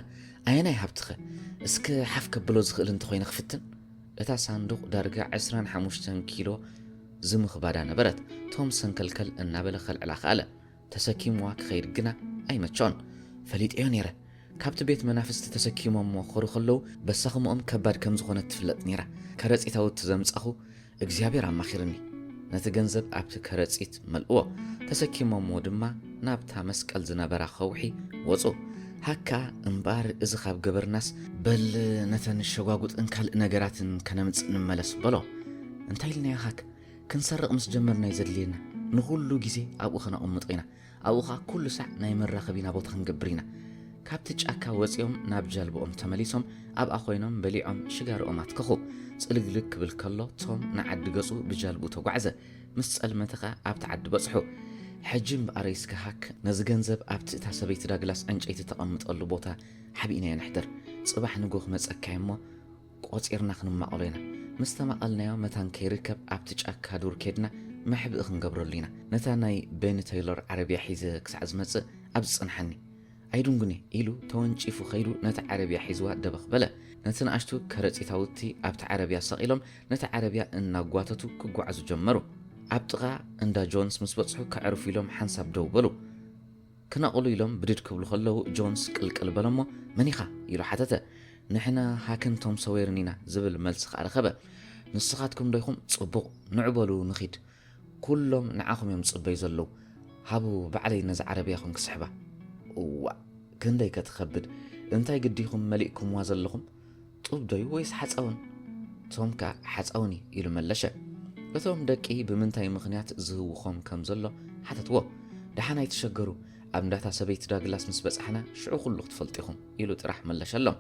ኣየናይ ሃብትኸ? እስከ ሓፍ ከብሎ ዝኽእል እንተኾይነ ክፍትን?" እታ ሳንዱቕ ዳርጋ ዕስራን ሓሙሽተን ኪሎ ዝምኽባዳ ነበረት። ቶም ሰንከልከል እናበለ ከልዕላ ከኣለ። ተሰኪምዋ ክኸይድ ግና ኣይመቸኦን። "ፈሊጠዮ ነይረ። ካብቲ ቤት መናፍስቲ ተሰኪሞሞ ክኸዱ ከለዉ በሳኽምኦም ከባድ ከም ዝኾነት ትፍለጥ ነይራ። ከረጺታውቲ ዘምጻኹ እግዚኣብሔር ኣማኺርኒ። ነቲ ገንዘብ ኣብቲ ከረጺት መልእዎ። ተሰኪሞሞ ድማ ናብታ መስቀል ዝነበራ ከውሒ ወጹ። ሃካ እምበኣር እዚ ካብ ገበርናስ በል ነተን ሸጓጉጥን ካልእ ነገራትን ከነምጽእ ንመለስ" በሎ። "እንታይ ኢልናዮ ሃክ? ክንሰርቕ ምስ ጀመርና እዩ ዘድልየና። ንኹሉ ግዜ ኣብኡ ከነቕምጦ ኢና። ኣብኡ ኸኣ ኩሉ ሳዕ ናይ መራኸቢና ቦታ ክንገብር ኢና።" ካብቲ ጫካ ወጺኦም ናብ ጃልብኦም ተመሊሶም ኣብኣ ኮይኖም በሊዖም ሽጋርኦም ኣትከኹ። ጽልግልግ ክብል ከሎ ቶም ንዓዲ ገጹ ብጃልብኡ ተጓዕዘ። ምስ ጸልመተ ኸኣ ኣብቲ ዓዲ በጽሑ። "ሕጂ እምበኣር እስከ ሃክ ነዚ ገንዘብ ኣብቲ እታ ሰበይቲ ዳግላስ ዕንጨይቲ ተቐምጠሉ ቦታ ሓቢእናዮ ንሕደር። ጽባሕ ንግሆ ክመጸካ እየ እሞ ቆጺርና ክንማቐሎ ኢና። ምስ ተማቐልናዮ መታን ከይርከብ ኣብቲ ጫካ ዱር ኬድና መሕብኢ ክንገብረሉ ኢና። ነታ ናይ ቤኒ ተይሎር ዓረብያ ሒዘ ክሳዕ ዝመጽእ ኣብዚ ጽንሓኒ። ኣይድንጉን እየ" ኢሉ ተወንጪፉ ከይዱ ነቲ ዓረብያ ሒዝዋ ደበኽ በለ። ነቲ ንኣሽቱ ከረጺታውቲ ኣብቲ ዓረብያ ሰቒሎም ነቲ ዓረብያ እናጓተቱ ክጓዓዙ ጀመሩ። ኣብ ጥቓ እንዳ ጆንስ ምስ በጽሑ ከዕርፉ ኢሎም ሓንሳብ ደው በሉ። ክነቕሉ ኢሎም ብድድ ክብሉ ከለዉ ጆንስ ቅልቅል በለሞ፣ "መን ኢኻ?" ኢሉ ሓተተ። "ንሕና ሃክን ቶም ሰዌርን ኢና" ዝብል መልሲ ከኣ ረኸበ። "ንስኻትኩም ዶ ኢኹም? ጽቡቕ፣ ንዑ በሉ ንኺድ። ኩሎም ንዓኹም እዮም ዝጽበዩ ዘለዉ። ሃቡ ባዕለይ ነዛ ዓረብያኹም ክስሕባ።" "እዋእ፣ ክንደይ ከ ትኸብድ! እንታይ ግዲ ኢኹም መሊእኩምዋ ዘለኹም? ጡብ ዶ እዩ ወይስ ሓጻውን?" ቶም ከኣ "ሓጻውን እዩ" ኢሉ መለሸ። እቶም ደቂ ብምንታይ ምኽንያት ዝህውኾም ከም ዘሎ ሓተትዎ። "ደሓን ኣይትሸገሩ፣ ኣብ እንዳታ ሰበይቲ ዳግላስ ምስ በጻሕና ሽዑ ኩሉ ክትፈልጡ ኢኹም፣ ኢሉ ጥራሕ መለሸሎም።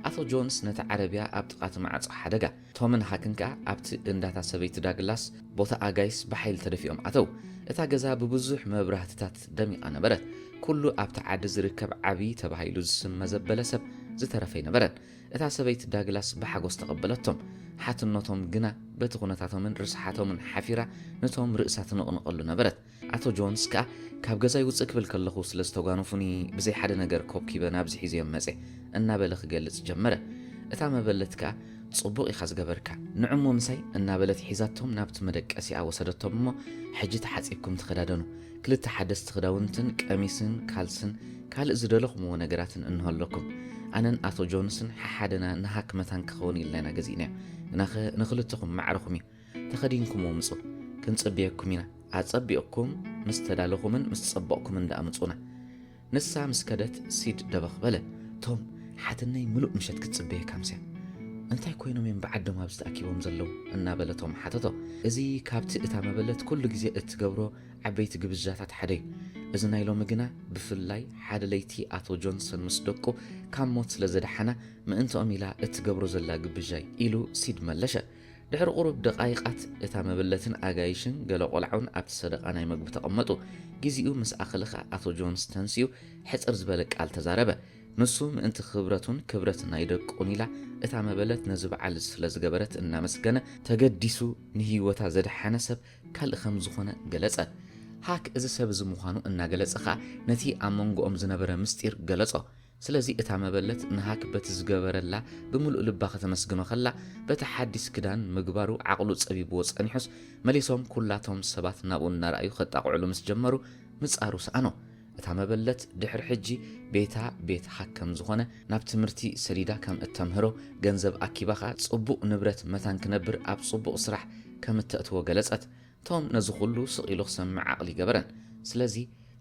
ኣቶ ጆንስ ነቲ ዓረብያ ኣብ ጥቓ እቲ ማዕጾ ሓደጋ። ቶምን ሃክን ከኣ ኣብቲ እንዳታ ሰበይቲ ዳግላስ ቦታ ኣጋይስ ብሓይሊ ተደፊኦም ኣተው። እታ ገዛ ብብዙሕ መብራህትታት ደሚቓ ነበረት። ኩሉ ኣብቲ ዓዲ ዝርከብ ዓቢ ተባሂሉ ዝስመ ዘበለ ሰብ ዝተረፈ ኣይነበረን። እታ ሰበይቲ ዳግላስ ብሓጎስ ተቐበለቶም። ሓትነቶም ግና በቲ ኩነታቶምን ርስሓቶምን ሓፊራ ነቶም ርእሳ ትንቕንቐሉ ነበረት። ኣቶ ጆንስ ከኣ ካብ ገዛይ ውጽእ ክብል ከለኹ ስለ ዝተጓነፉኒ ብዘይ ሓደ ነገር ኮብኪበ ናብዚ ሒዘዮም መጼ እናበለ ክገልጽ ጀመረ። እታ መበለት ከኣ ጽቡቕ ኢኻ ዝገበርካ፣ ንዕሞ ምሳይ እናበለት ሒዛቶም ናብቲ መደቀሲኣ ወሰደቶም እሞ ሕጂ ተሓጺብኩም ተኸዳደኑ። ክልተ ሓደስቲ ክዳውንትን ቀሚስን ካልስን ካልእ ዝደለኹምዎ ነገራትን እንሆለኩም። ኣነን ኣቶ ጆንስን ሓሓደና ንሃክ መታን ክኸውን ኢልና ኢና ገዚእናዮ። ግናኸ ንኽልተኹም ማዕረኹም እዩ። ተኸዲንኩምዎ ምጹ። ክንጽብየኩም ኢና። ኣጸቢቕኩም ምስ ተዳለኹምን ምስ ጸበቕኩምን ደኣ ምጹና። ንሳ ምስ ከደት ሲድ ደበኽ በለ። ቶም፣ ሓትነይ ምሉእ ምሸት ክትጽበየካ ምስያ። እንታይ ኮይኖም እዮም ብዓዶም ኣብዚ ተኣኪቦም ዘለዉ? እናበለ ቶም ሓተቶ። እዚ ካብቲ እታ መበለት ኩሉ ግዜ እትገብሮ ዓበይቲ ግብዣታት ሓደ እዩ። እዚ ናይ ሎሚ ግና ብፍላይ ሓደ ለይቲ ኣቶ ጆንሰን ምስ ደቁ ካብ ሞት ስለ ዘድሓና ምእንትኦም ኢላ እትገብሮ ዘላ ግብዣይ ኢሉ ሲድ መለሸ። ድሕሪ ቁሩብ ደቓይቓት እታ መበለትን ኣጋይሽን ገለ ቆልዓውን ኣብቲ ሰደቓ ናይ መግቢ ተቐመጡ። ግዜኡ ምስ ኣኸለ ኸኣ ኣቶ ጆንስ ተንሲኡ ሕጽር ዝበለ ቃል ተዛረበ። ንሱ ምእንቲ ክብረቱን ክብረት ናይ ደቁን ኢላ እታ መበለት ነዚ በዓል ስለ ዝገበረት እናመስገነ ተገዲሱ ንህይወታ ዘድሓነ ሰብ ካልእ ከም ዝኾነ ገለጸ። ሃክ እዚ ሰብ እዚ ምዃኑ እናገለጸ ኸኣ ነቲ ኣብ መንጎኦም ዝነበረ ምስጢር ገለጾ። ስለዚ እታ መበለት ንሃክ በቲ ዝገበረላ ብምሉእ ልባ ከተመስግኖ ከላ በቲ ሓዲስ ክዳን ምግባሩ ዓቕሉ ጸቢብዎ ጸኒሑስ መሊሶም ኩላቶም ሰባት ናብኡ እናረኣዩ ከጣቕዕሉ ምስ ጀመሩ ምጻሩ ሰኣኖ። እታ መበለት ድሕሪ ሕጂ ቤታ ቤት ሃክ ከም ዝኾነ ናብ ትምህርቲ ሰዲዳ ከም እተምህሮ ገንዘብ ኣኪባ ኸኣ ጽቡቕ ንብረት መታን ክነብር ኣብ ጽቡቕ ስራሕ ከም እተእትዎ ገለጸት። ቶም ነዚ ኩሉ ስቕ ኢሉ ክሰምዕ ዓቕሊ ገበረን። ስለዚ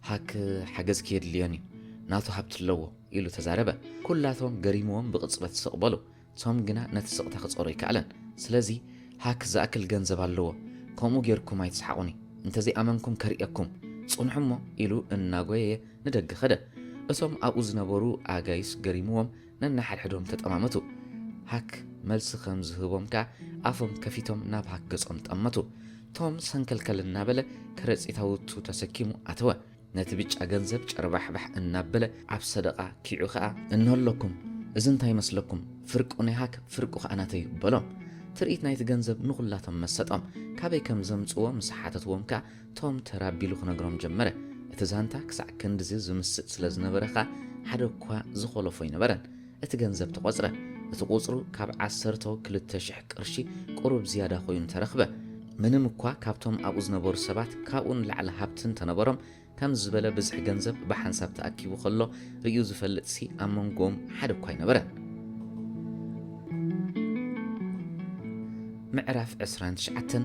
ሃክ ሓገዝ ከየድልዮን እዩ፣ ናቱ ሃብቲ ኣለዎ ኢሉ ተዛረበ። ኩላቶም ገሪምዎም ብቕጽበት ስቕ በሉ። ቶም ግና ነቲ ስቕታ ክጸሮ ኣይከኣለን። ስለዚ ሃክ ዝኣክል ገንዘብ ኣለዎ፣ ከምኡ ጌርኩም ኣይትስሓቑኒ፣ እንተዘይኣመንኩም ከርእየኩም፣ ጽንሑ እሞ ኢሉ እናጎየየ ንደገ ኸደ። እቶም ኣብኡ ዝነበሩ ኣጋይስ ገሪምዎም ነንሓድሕዶም ተጠማመቱ። ሃክ መልሲ ከም ዝህቦም ከኣ ኣፎም ከፊቶም ናብ ሃክ ገጾም ጠመቱ። ቶም ሰንከልከል እናበለ ከረጺታውቱ ተሰኪሙ ኣተወ። ነቲ ብጫ ገንዘብ ጨርባሕባሕ እናበለ ኣብ ሰደቓ ኪዑ ኸኣ፣ "እንሆለኩም፣ እዚ እንታይ ይመስለኩም? ፍርቁ ናይ ሃክ፣ ፍርቁ ኸኣ ናተይ እዩ" በሎም። ትርኢት ናይቲ ገንዘብ ንኹላቶም መሰጦም። ካበይ ከም ዘምጽዎ ምስ ሓተትዎም ከኣ ቶም ተራቢሉ ክነግሮም ጀመረ። እቲ ዛንታ ክሳዕ ክንድዚ ዝምስጥ ስለ ዝነበረ ኸኣ ሓደ እኳ ዝኾለፎ ኣይነበረን። እቲ ገንዘብ ተቖጽረ። እቲ ቁጽሩ ካብ ዓሰርተ ክልተ ሽሕ ቅርሺ ቁሩብ ዝያዳ ኮይኑ ተረኽበ። ምንም እኳ ካብቶም ኣብኡ ዝነበሩ ሰባት ካብኡ ንላዕሊ ሃብቲ እንተነበሮም፣ ከም ዝበለ ብዝሒ ገንዘብ ብሓንሳብ ተኣኪቡ ከሎ ርእዩ ዝፈልጥሲ ኣብ መንጎኦም ሓደ እኳ ኣይነበረን። ምዕራፍ ዕስራን ትሽዓተን።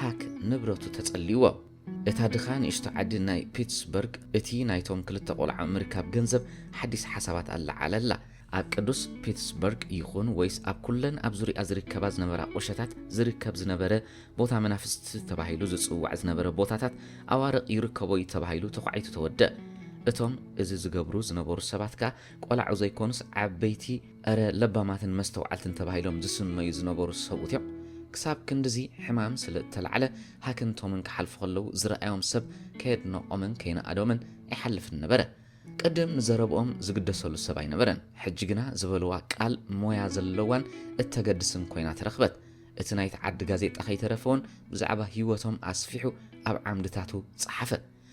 ሃክ ንብረቱ ተጸልይዎ። እታ ድኻ ንእሽቶ ዓዲ ናይ ፒትስበርግ፣ እቲ ናይቶም ክልተ ቆልዓ ምርካብ ገንዘብ ሓዲስ ሓሳባት ኣለዓለላ። ኣብ ቅዱስ ፒትስበርግ ይኹን ወይስ ኣብ ኩለን ኣብ ዙርያ ዝርከባ ዝነበራ ቁሸታት ዝርከብ ዝነበረ ቦታ መናፍስቲ ተባሂሉ ዝጽዋዕ ዝነበረ ቦታታት ኣዋርቕ ይርከቦ እዩ ተባሂሉ ተዃዒቱ ተወድአ። እቶም እዚ ዝገብሩ ዝነበሩ ሰባት ከኣ ቆላዑ ዘይኮኑስ ዓበይቲ፣ እረ ለባማትን መስተውዓልትን ተባሂሎም ዝስመዩ ዝነበሩ ሰብኡት እዮም። ክሳብ ክንድዚ ሕማም ስለ እተላዕለ ሃክን ቶምን ክሓልፉ ከለዉ ዝረኣዮም ሰብ ከየድነቖምን ከይነኣዶምን ኣይሓልፍን ነበረ። ቅድም ንዘረብኦም ዝግደሰሉ ሰብ ኣይነበረን። ሕጂ ግና ዝበልዋ ቃል ሞያ ዘለዋን እተገድስን ኮይና ተረኽበት። እቲ ናይቲ ዓዲ ጋዜጣ ከይተረፈ እውን ብዛዕባ ህይወቶም ኣስፊሑ ኣብ ዓምድታቱ ጸሓፈ።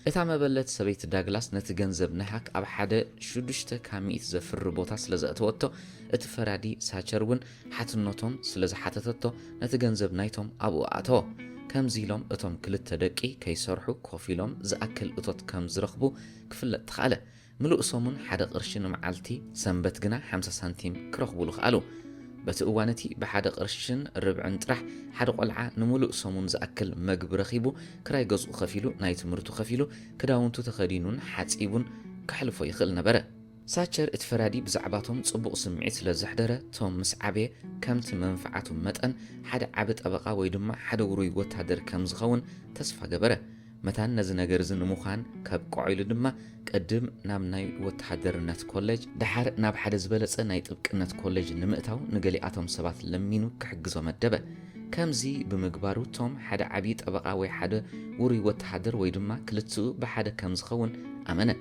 እታ መበለት ሰበይቲ ዳግላስ ነቲ ገንዘብ ናይ ሃክ ኣብ ሓደ ሽዱሽተ ካብ ሚእቲ ዘፍሪ ቦታ ስለ ዘእተወቶ፣ እቲ ፈራዲ ሳቸር እውን ሓትነቶም ስለ ዝሓተተቶ ነቲ ገንዘብ ናይቶም ኣብኡ ኣእተዎ። ከምዚ ኢሎም እቶም ክልተ ደቂ ከይሰርሑ ኮፍ ኢሎም ዝኣክል እቶት ከም ዝረኽቡ ክፍለጥ ተኻእለ። ምሉእ ሰሙን ሓደ ቅርሺ ንመዓልቲ፣ ሰንበት ግና ሓምሳ ሳንቲም ክረኽቡሉ ከኣሉ። በቲ እዋን እቲ ብሓደ ቅርሽን ርብዕን ጥራሕ ሓደ ቆልዓ ንምሉእ ሰሙን ዝኣክል መግቢ ረኺቡ፣ ክራይ ገዝኡ ከፊሉ፣ ናይ ትምህርቱ ከፊሉ፣ ክዳውንቱ ተኸዲኑን ሓጺቡን ከሕልፎ ይኽእል ነበረ። ሳቸር እቲ ፈራዲ ብዛዕባቶም ጽቡቕ ስምዒት ስለ ዘሕደረ፣ ቶም ምስ ዓበየ ከምቲ መንፍዓቱ መጠን ሓደ ዓቢ ጠበቓ ወይ ድማ ሓደ ውሩይ ወታደር ከም ዝኸውን ተስፋ ገበረ። መታን ነዚ ነገር እዚ ንምዃን ከብቅዖ ኢሉ ድማ ቅድም ናብ ናይ ወተሃደርነት ኮሌጅ፣ ደሓር ናብ ሓደ ዝበለጸ ናይ ጥብቅነት ኮሌጅ ንምእታው ንገሊኣቶም ሰባት ለሚኑ ክሕግዞ መደበ። ከምዚ ብምግባሩ ቶም ሓደ ዓብዪ ጠበቓ ወይ ሓደ ውሩይ ወተሃደር ወይ ድማ ክልቲኡ ብሓደ ከም ዝኸውን ኣመነ።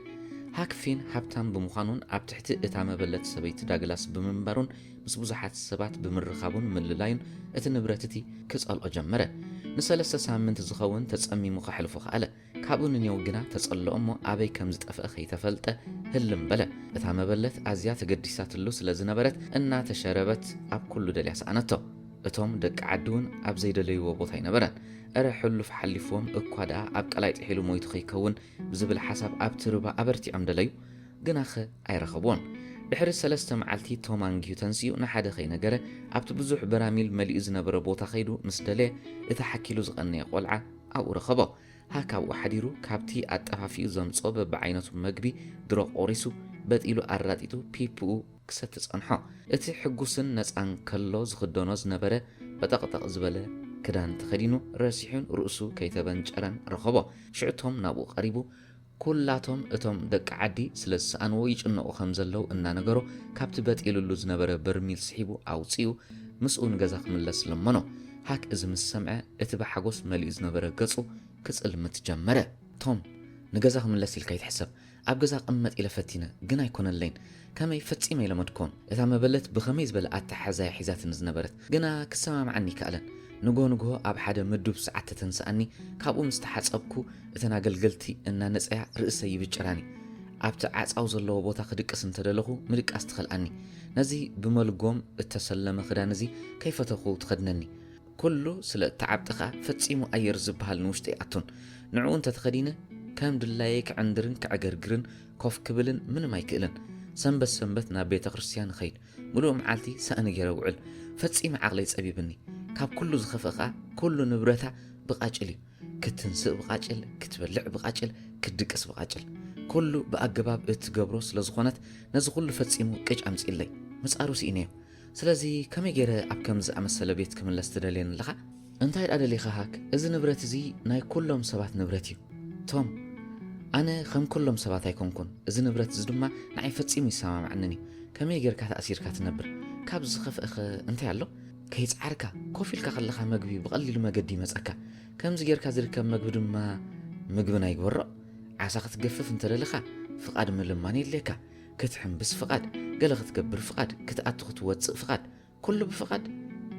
ሃክፊን ሃብታም ብምዃኑን ኣብ ትሕቲ እታ መበለት ሰበይቲ ዳግላስ ብምንባሩን ምስ ብዙሓት ሰባት ብምርኻቡን ምልላዩን እቲ ንብረት እቲ ክጸልኦ ጀመረ። ንሰለስተ ሳምንት ዝኸውን ተጸሚሙ ከሕልፎ ከኣለ። ካብኡ ንኔው ግና ተጸልኦ እሞ ኣበይ ከም ዝጠፍአ ከይተፈልጠ ህልም በለ። እታ መበለት ኣዝያ ተገዲሳትሉ ስለ ዝነበረት እናተሸረበት ኣብ ኩሉ ደልያ ሰኣነቶ። እቶም ደቂ ዓዲ እውን ኣብ ዘይደለይዎ ቦታ ኣይነበረን። እረ ሕሉፍ ሓሊፍዎም እኳ ደኣ ኣብ ቀላይ ጥሒሉ ሞይቱ ከይከውን ብዝብል ሓሳብ ኣብቲ ርባ ኣበርቲዖም ደለዩ። ግናኸ ኣይረኸብዎን። ድሕሪ ሰለስተ መዓልቲ ቶም ኣንጊሁ ተንሲኡ ንሓደ ከይነገረ ኣብቲ ብዙሕ በራሚል መሊኡ ዝነበረ ቦታ ከይዱ ምስ ደለየ እቲ ሓኪሉ ዝቐነየ ቆልዓ ኣብኡ ረኸቦ። ሃክ ኣብኡ ሓዲሩ ካብቲ ኣጠፋፊኡ ዘምጽኦ በብዓይነቱ መግቢ ድሮ ቆሪሱ በጢሉ ኣራጢጡ ፒፕኡ ክሰቲ ጸንሖ። እቲ ሕጉስን ነጻን ከሎ ዝኽደኖ ዝነበረ በጠቕጠቕ ዝበለ ክዳን ተኸዲኑ ረሲሑን ርእሱ ከይተበንጨረን ረኸቦ። ሽዑ ቶም ናብኡ ቀሪቡ ኩላቶም እቶም ደቂ ዓዲ ስለ ዝሰኣንዎ ይጭነቑ ከም ዘለዉ እናነገሮ ካብቲ በጢሉሉ ዝነበረ በርሚል ስሒቡ ኣውጺኡ ምስኡ ንገዛ ክምለስ ለመኖ። ሃክ እዚ ምስ ሰምዐ እቲ ብሓጎስ መሊኡ ዝነበረ ገጹ ክጽልምት ጀመረ። ቶም፣ ንገዛ ክምለስ ኢልካ ይትሕሰብ። ኣብ ገዛ ቅመጥ ኢለ ፈቲነ፣ ግን ኣይኮነለይን። ከመይ ፈጺመ ኣይለመድኮን። እታ መበለት ብኸመይ ዝበለ ኣተሓሕዛ እያ ሒዛትኒ ዝነበረት። ግና ክሰማምዓኒ ይከኣለን። ንግሆ ንግሆ ኣብ ሓደ ምዱብ ሰዓት ተተንስኣኒ፣ ካብኡ ምስ ተሓጸብኩ እተን ኣገልገልቲ እናነጸያ ርእሰይ ይብጭራኒ። ኣብቲ ዓጻው ዘለዎ ቦታ ክድቅስ እንተደለኹ ምድቃስ ትኸልኣኒ። ነዚ ብመልጎም እተሰለመ ክዳን እዚ ከይፈተኹ ትኸድነኒ። ኩሉ ስለ እተዓብጠ ኸኣ ፈጺሙ ኣየር ዝበሃል ንውሽጠይ ኣቱን። ንዕኡ እንተ ተኸዲነ ከም ድላየይ ክዕንድርን ክዕገርግርን ኮፍ ክብልን ምንም ኣይክእልን። ሰንበት ሰንበት ናብ ቤተ ክርስትያን እኸይድ። ምሉእ መዓልቲ ሳእኒ ገይረ ውዕል። ፈጺመ ዓቕለይ ጸቢብኒ። ካብ ኩሉ ዝኸፍአ ኸኣ ኩሉ ንብረታ ብቓጭል እዩ። ክትንስእ ብቓጭል፣ ክትበልዕ ብቓጭል፣ ክትድቅስ ብቓጭል። ኩሉ ብኣገባብ እትገብሮ ስለ ዝኾነት ነዚ ኩሉ ፈጺሙ ቅጭ ኣምጺእለይ። ምጻሩ ስኢነዮ። ስለዚ ከመይ ገይረ ኣብ ከምዚ ዝኣመሰለ ቤት ክምለስ ትደልየኒ ኣለኻ? እንታይ ደኣ ደሊኻ ሃክ? እዚ ንብረት እዚ ናይ ኩሎም ሰባት ንብረት እዩ። ቶም፣ ኣነ ከም ኩሎም ሰባት ኣይኮንኩን። እዚ ንብረት እዚ ድማ ንዓይ ፈጺሙ ይሰማምዓንን እዩ። ከመይ ጌርካ ተኣሲርካ ትነብር? ካብ ዝኸፍአኸ እንታይ ኣሎ? ከይጸዓርካ፣ ኮፍ ኢልካ ከለኻ መግቢ ብቐሊሉ መገዲ ይመጸካ። ከምዚ ጌርካ ዝርከብ መግቢ ድማ ምግቢ ናይ ጎረቕ። ዓሳ ክትገፍፍ እንተደለኻ ፍቓድ ምልማን የድልየካ። ክትሕምብስ ፍቓድ፣ ገለ ክትገብር ፍቓድ፣ ክትኣቱ ክትወጽእ ፍቓድ። ኩሉ ብፍቓድ፣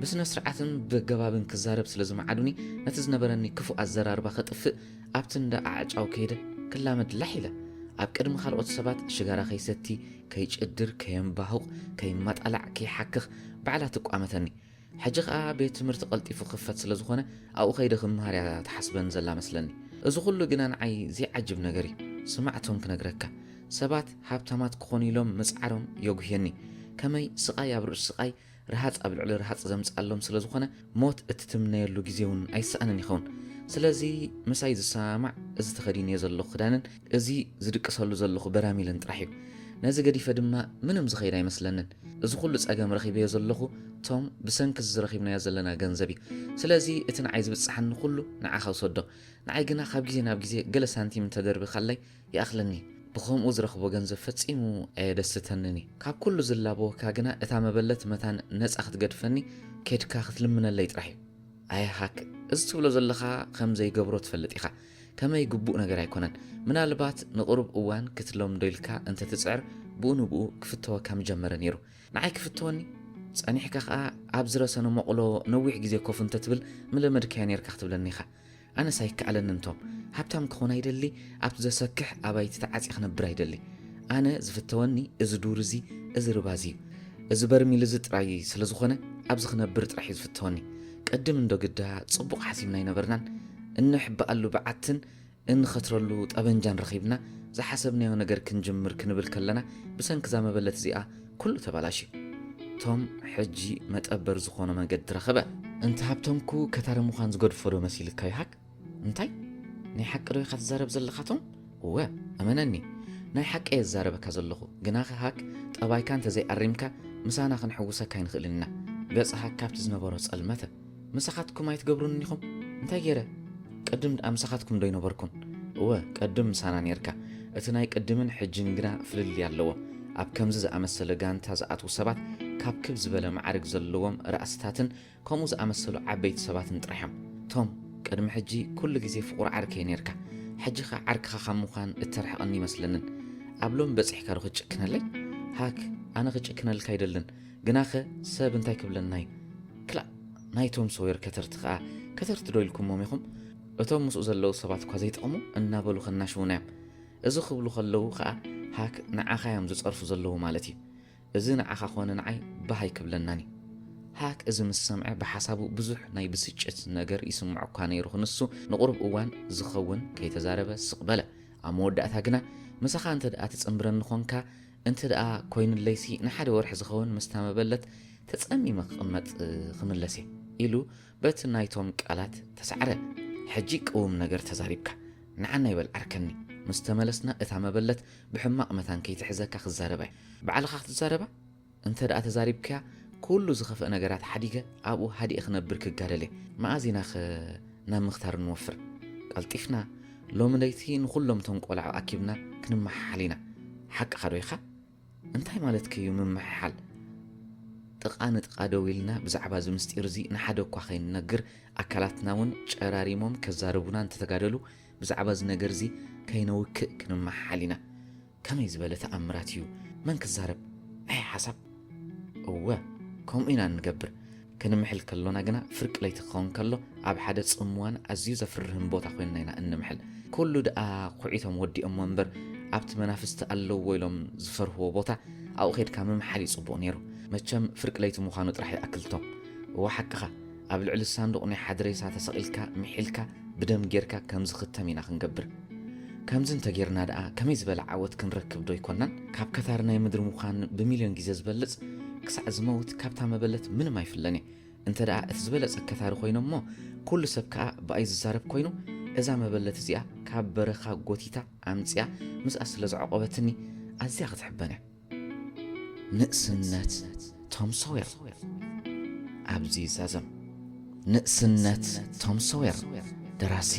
ብስነ ስርዓትን ብኣገባብን ክዛረብ ስለ ዝመዓዱኒ፣ ነቲ ዝነበረኒ ክፉእ ኣዘራርባ ከጥፍእ ኣብቲ እንዳ ኣዕጫው ከይደ ክላመድ ላሕ ኢለ። ኣብ ቅድሚ ካልኦት ሰባት ሽጋራ ከይሰቲ፣ ከይጭድር፣ ከየንባሁቕ፣ ከይማጣላዕ፣ ከይሓክኽ ባዕላ ትቋመተኒ። ሕጂ ኸኣ ቤት ትምህርቲ ቀልጢፉ ክኽፈት ስለ ዝኾነ ኣብኡ ከይደ ክመሃር እያ ትሓስበኒ ዘላ መስለኒ። እዚ ኩሉ ግና ንዓይ ዘይዓጅብ ነገር እዩ። ስማዕ ቶም ክነግረካ፣ ሰባት ሃብታማት ክኾኑ ኢሎም ምጽዓሮም የጉህየኒ። ከመይ ስቓይ ኣብ ርእሲ ስቓይ፣ ረሃጽ ኣብ ልዕሊ ረሃጽ ዘምጽኣሎም ስለ ዝኾነ፣ ሞት እትትምነየሉ ግዜ እውን ኣይሰኣንን ይኸውን። ስለዚ ምሳይ ዝሰማማዕ እዚ ተኸዲነዮ ዘለኹ ክዳንን እዚ ዝድቅሰሉ ዘለኹ በራሚልን ጥራሕ እዩ። ነዚ ገዲፈ ድማ ምንም ዝኸይድ ኣይመስለንን። እዚ ኩሉ ጸገም ረኺበዮ ዘለኹ ቶም ብሰንኪ እዚ ዝረኺብናዮ ዘለና ገንዘብ እዩ። ስለዚ እቲ ንዓይ ዝብጽሓኒ ኩሉ ንዓኻ ውሰዶ። ንዓይ ግና ካብ ግዜ ናብ ግዜ ገለ ሳንቲም እንተደርቢኻለይ ይኣኽለኒ። ብኸምኡ ዝረኽቦ ገንዘብ ፈጺሙ ኣየደስተንን እዩ። ካብ ኩሉ ዝላበወካ ግና እታ መበለት መታን ነጻ ክትገድፈኒ ኬድካ ክትልምነለይ ጥራሕ እዩ። ኣየ ሃክ፣ እዚ ትብሎ ዘለኻ ከም ዘይገብሮ ትፈልጥ ኢኻ። ከመይ ግቡእ ነገር ኣይኮነን። ምናልባት ንቕሩብ እዋን ክትለምዶ ኢልካ እንተ ትጽዕር ብኡ ንብኡ ክፍተወካ ምጀመረ ነይሩ። ንዓይ ክፍተወኒ? ጸኒሕካ ኸኣ ኣብ ዝረሰነ መቑሎ ነዊሕ ግዜ ኮፍ እንተ ትብል ምለመድካዮ ነይርካ ክትብለኒ ኢኻ። ኣነስ ኣይከኣለንን ቶም። ሃብታም ክኾን ኣይደሊ፣ ኣብቲ ዘሰክሕ ኣባይቲ ተዓጽየ ክነብር ኣይደሊ። ኣነ ዝፍተወኒ እዚ ዱር እዚ፣ እዚ ርባ እዚ እዩ። እዚ በርሚል እዚ ጥራይ ስለ ዝኾነ ኣብዚ ክነብር ጥራሕ እዩ ዝፍተወኒ። ቅድም እንዶ ግዳ ጽቡቕ ሓሲብና ኣይነበርናን። እንሕበኣሉ በዓትን እንኸትረሉ ጠበንጃን ረኺብና ዝሓሰብናዮ ነገር ክንጅምር ክንብል ከለና ብሰንኪ እዛ መበለት እዚኣ ኩሉ ተባላሽዩ። ቶም ሕጂ መጠበር ዝኾኖ መንገዲ ረኸበ። እንተ ሃብተምኩ ከታሪ ምዃን ዝገድፎ ዶ መሲልካ ይሃክ? እንታይ? ናይ ሓቂ ዶ ኢኻ ትዛረብ ዘለኻ ቶም? እወ፣ እመነኒ፣ ናይ ሓቂ እየ ዝዛረበካ ዘለኹ። ግናኸ ሃክ፣ ጠባይካ እንተዘይኣሪምካ ምሳና ክንሕውሰካ ኣይንኽእልን ኢና። ገጽ ሃክ ካብቲ ዝነበሮ ጸልመተ። ምሳኻትኩም ኣይትገብሩንን ኢኹም? እንታይ ገይረ? ቅድም ደኣ ምሳኻትኩም ዶ ኣይነበርኩን? እወ፣ ቅድም ምሳና ኔርካ። እቲ ናይ ቅድምን ሕጅን ግና ፍልልይ ኣለዎ። ኣብ ከምዚ ዝኣመሰለ ጋንታ ዝኣትዉ ሰባት ካብ ክብ ዝበለ ማዕርግ ዘለዎም ራእስታትን ከምኡ ዝኣመሰሉ ዓበይቲ ሰባትን ጥራሕ እዮም። ቶም፣ ቅድሚ ሕጂ ኩሉ ግዜ ፍቑር ዓርከይ ኔርካ። ሕጂ ኸኣ ዓርክኻ ካብ ምዃን እተርሕቐኒ ይመስለንን። ኣብ ሎም በጺሕካ ዶ ክትጭክነለይ? ሃክ፣ ኣነ ክጭክነልካ ኣይደልን። ግናኸ ሰብ እንታይ ክብለና እዩ? ክላእ፣ ናይ ቶም ሶየር ከተርቲ ኸኣ፣ ከተርቲ ዶ ኢልኩሞም ኢኹም? እቶም ምስኡ ዘለዉ ሰባት እኳ ዘይጠቕሙ እናበሉ ከናሽዉና እዮም። እዚ ክብሉ ከለዉ ኸኣ፣ ሃክ፣ ንዓኻ እዮም ዝጸርፉ ዘለዉ ማለት እዩ። እዚ ንዓኻ ኾነ ንዓይ ባህ ኣይክብለናን እዩ። ሃክ እዚ ምስ ሰምዐ ብሓሳቡ ብዙሕ ናይ ብስጭት ነገር ይስምዖ እኳ ነይሩ ክንሱ ንቑሩብ እዋን ዝኸውን ከይተዛረበ ስቕ በለ። ኣብ መወዳእታ ግና ምሳኻ እንተ ደኣ ትጽንብረኒ ኾንካ፣ እንተ ደኣ ኮይኑለይሲ ንሓደ ወርሒ ዝኸውን ምስታ መበለት ተጸሚመ ክቕመጥ ክምለስ እየ ኢሉ በቲ ናይቶም ቃላት ተሳዕረ። ሕጂ ቅውም ነገር ተዛሪብካ። ንዓና ይበል ዓርከኒ። ምስ ተመለስና እታ መበለት ብሕማቕ መታን ከይትሕዘካ ክዛረባ እየ። ባዕልኻ ክትዛረባ? እንተ ደኣ ተዛሪብካያ፣ ኩሉ ዝኸፍእ ነገራት ሓዲገ ኣብኡ ሃዲኤ ክነብር ክጋደል እየ። መኣዚናኸ ናብ ምኽታር ንወፍር? ቀልጢፍና፣ ሎሚ ለይቲ ንኹሎም እቶም ቆልዑ ኣኪብና ክንመሓሓል ኢና። ሓቅኻ ዶ ኢኻ? እንታይ ማለትከ እዩ ምምሕሓል? ጥቓ ንጥቓ ደው ኢልና ብዛዕባ እዚ ምስጢር እዚ ንሓደ እኳ ከይንነግር፣ ኣካላትና እውን ጨራሪሞም ከዛርቡና እንተተጋደሉ፣ ብዛዕባ እዚ ነገር እዚ ከይነውክእ ክንመሓሓል ኢና። ከመይ ዝበለ ተኣምራት እዩ! መን ክዛረብ? ናይ ሓሳብ። እወ፣ ከምኡ ኢና እንገብር። ክንምሕል ከሎና ግና ፍርቂ ለይቲ ክኸውን ከሎ ኣብ ሓደ ጽምዋን ኣዝዩ ዘፍርህን ቦታ ኮይንና ኢና እንምሕል። ኩሉ ደኣ ኩዒቶም ወዲኦሞ እምበር ኣብቲ መናፍስቲ ኣለውዎ ኢሎም ዝፈርህዎ ቦታ ኣብኡ ኬድካ ምምሓል እዩ ጽቡቕ ነይሩ። መቸም ፍርቂ ለይቲ ምዃኑ ጥራሕ ይኣክል ቶም። እወ ሓቅኻ፣ ኣብ ልዕሊ ሳንዱቕ ናይ ሓድሬሳ ተሰቒልካ ምሒልካ ብደም ጌርካ ከም ዝኽተም ኢና ክንገብር። ከምዚ እንተጌርና ደኣ ከመይ ዝበለ ዓወት ክንረክብ ዶ ኣይኮናን? ካብ ከታር ናይ ምድሪ ምዃን ብሚልዮን ግዜ ዝበልጽ፣ ክሳዕ ዝመውት ካብታ መበለት ምንም ኣይፍለን እየ። እንተ ደኣ እቲ ዝበለጸ ከታሪ ኮይነ እሞ፣ ኩሉ ሰብ ከኣ ብኣይ ዝዛረብ ኮይኑ፣ እዛ መበለት እዚኣ ካብ በረኻ ጎቲታ ኣምጺኣ ምስኣ ስለ ዘዕቆበትኒ ኣዝያ ክትሕበን እያ። ንእስነት ቶም ሶየር። ኣብዚ ይዛዘም። ንእስነት ቶም ሶየር። ደራሲ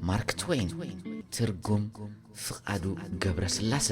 ማርክ ትወይን። ትርጉም ፍቓዱ ገብረስላሰ።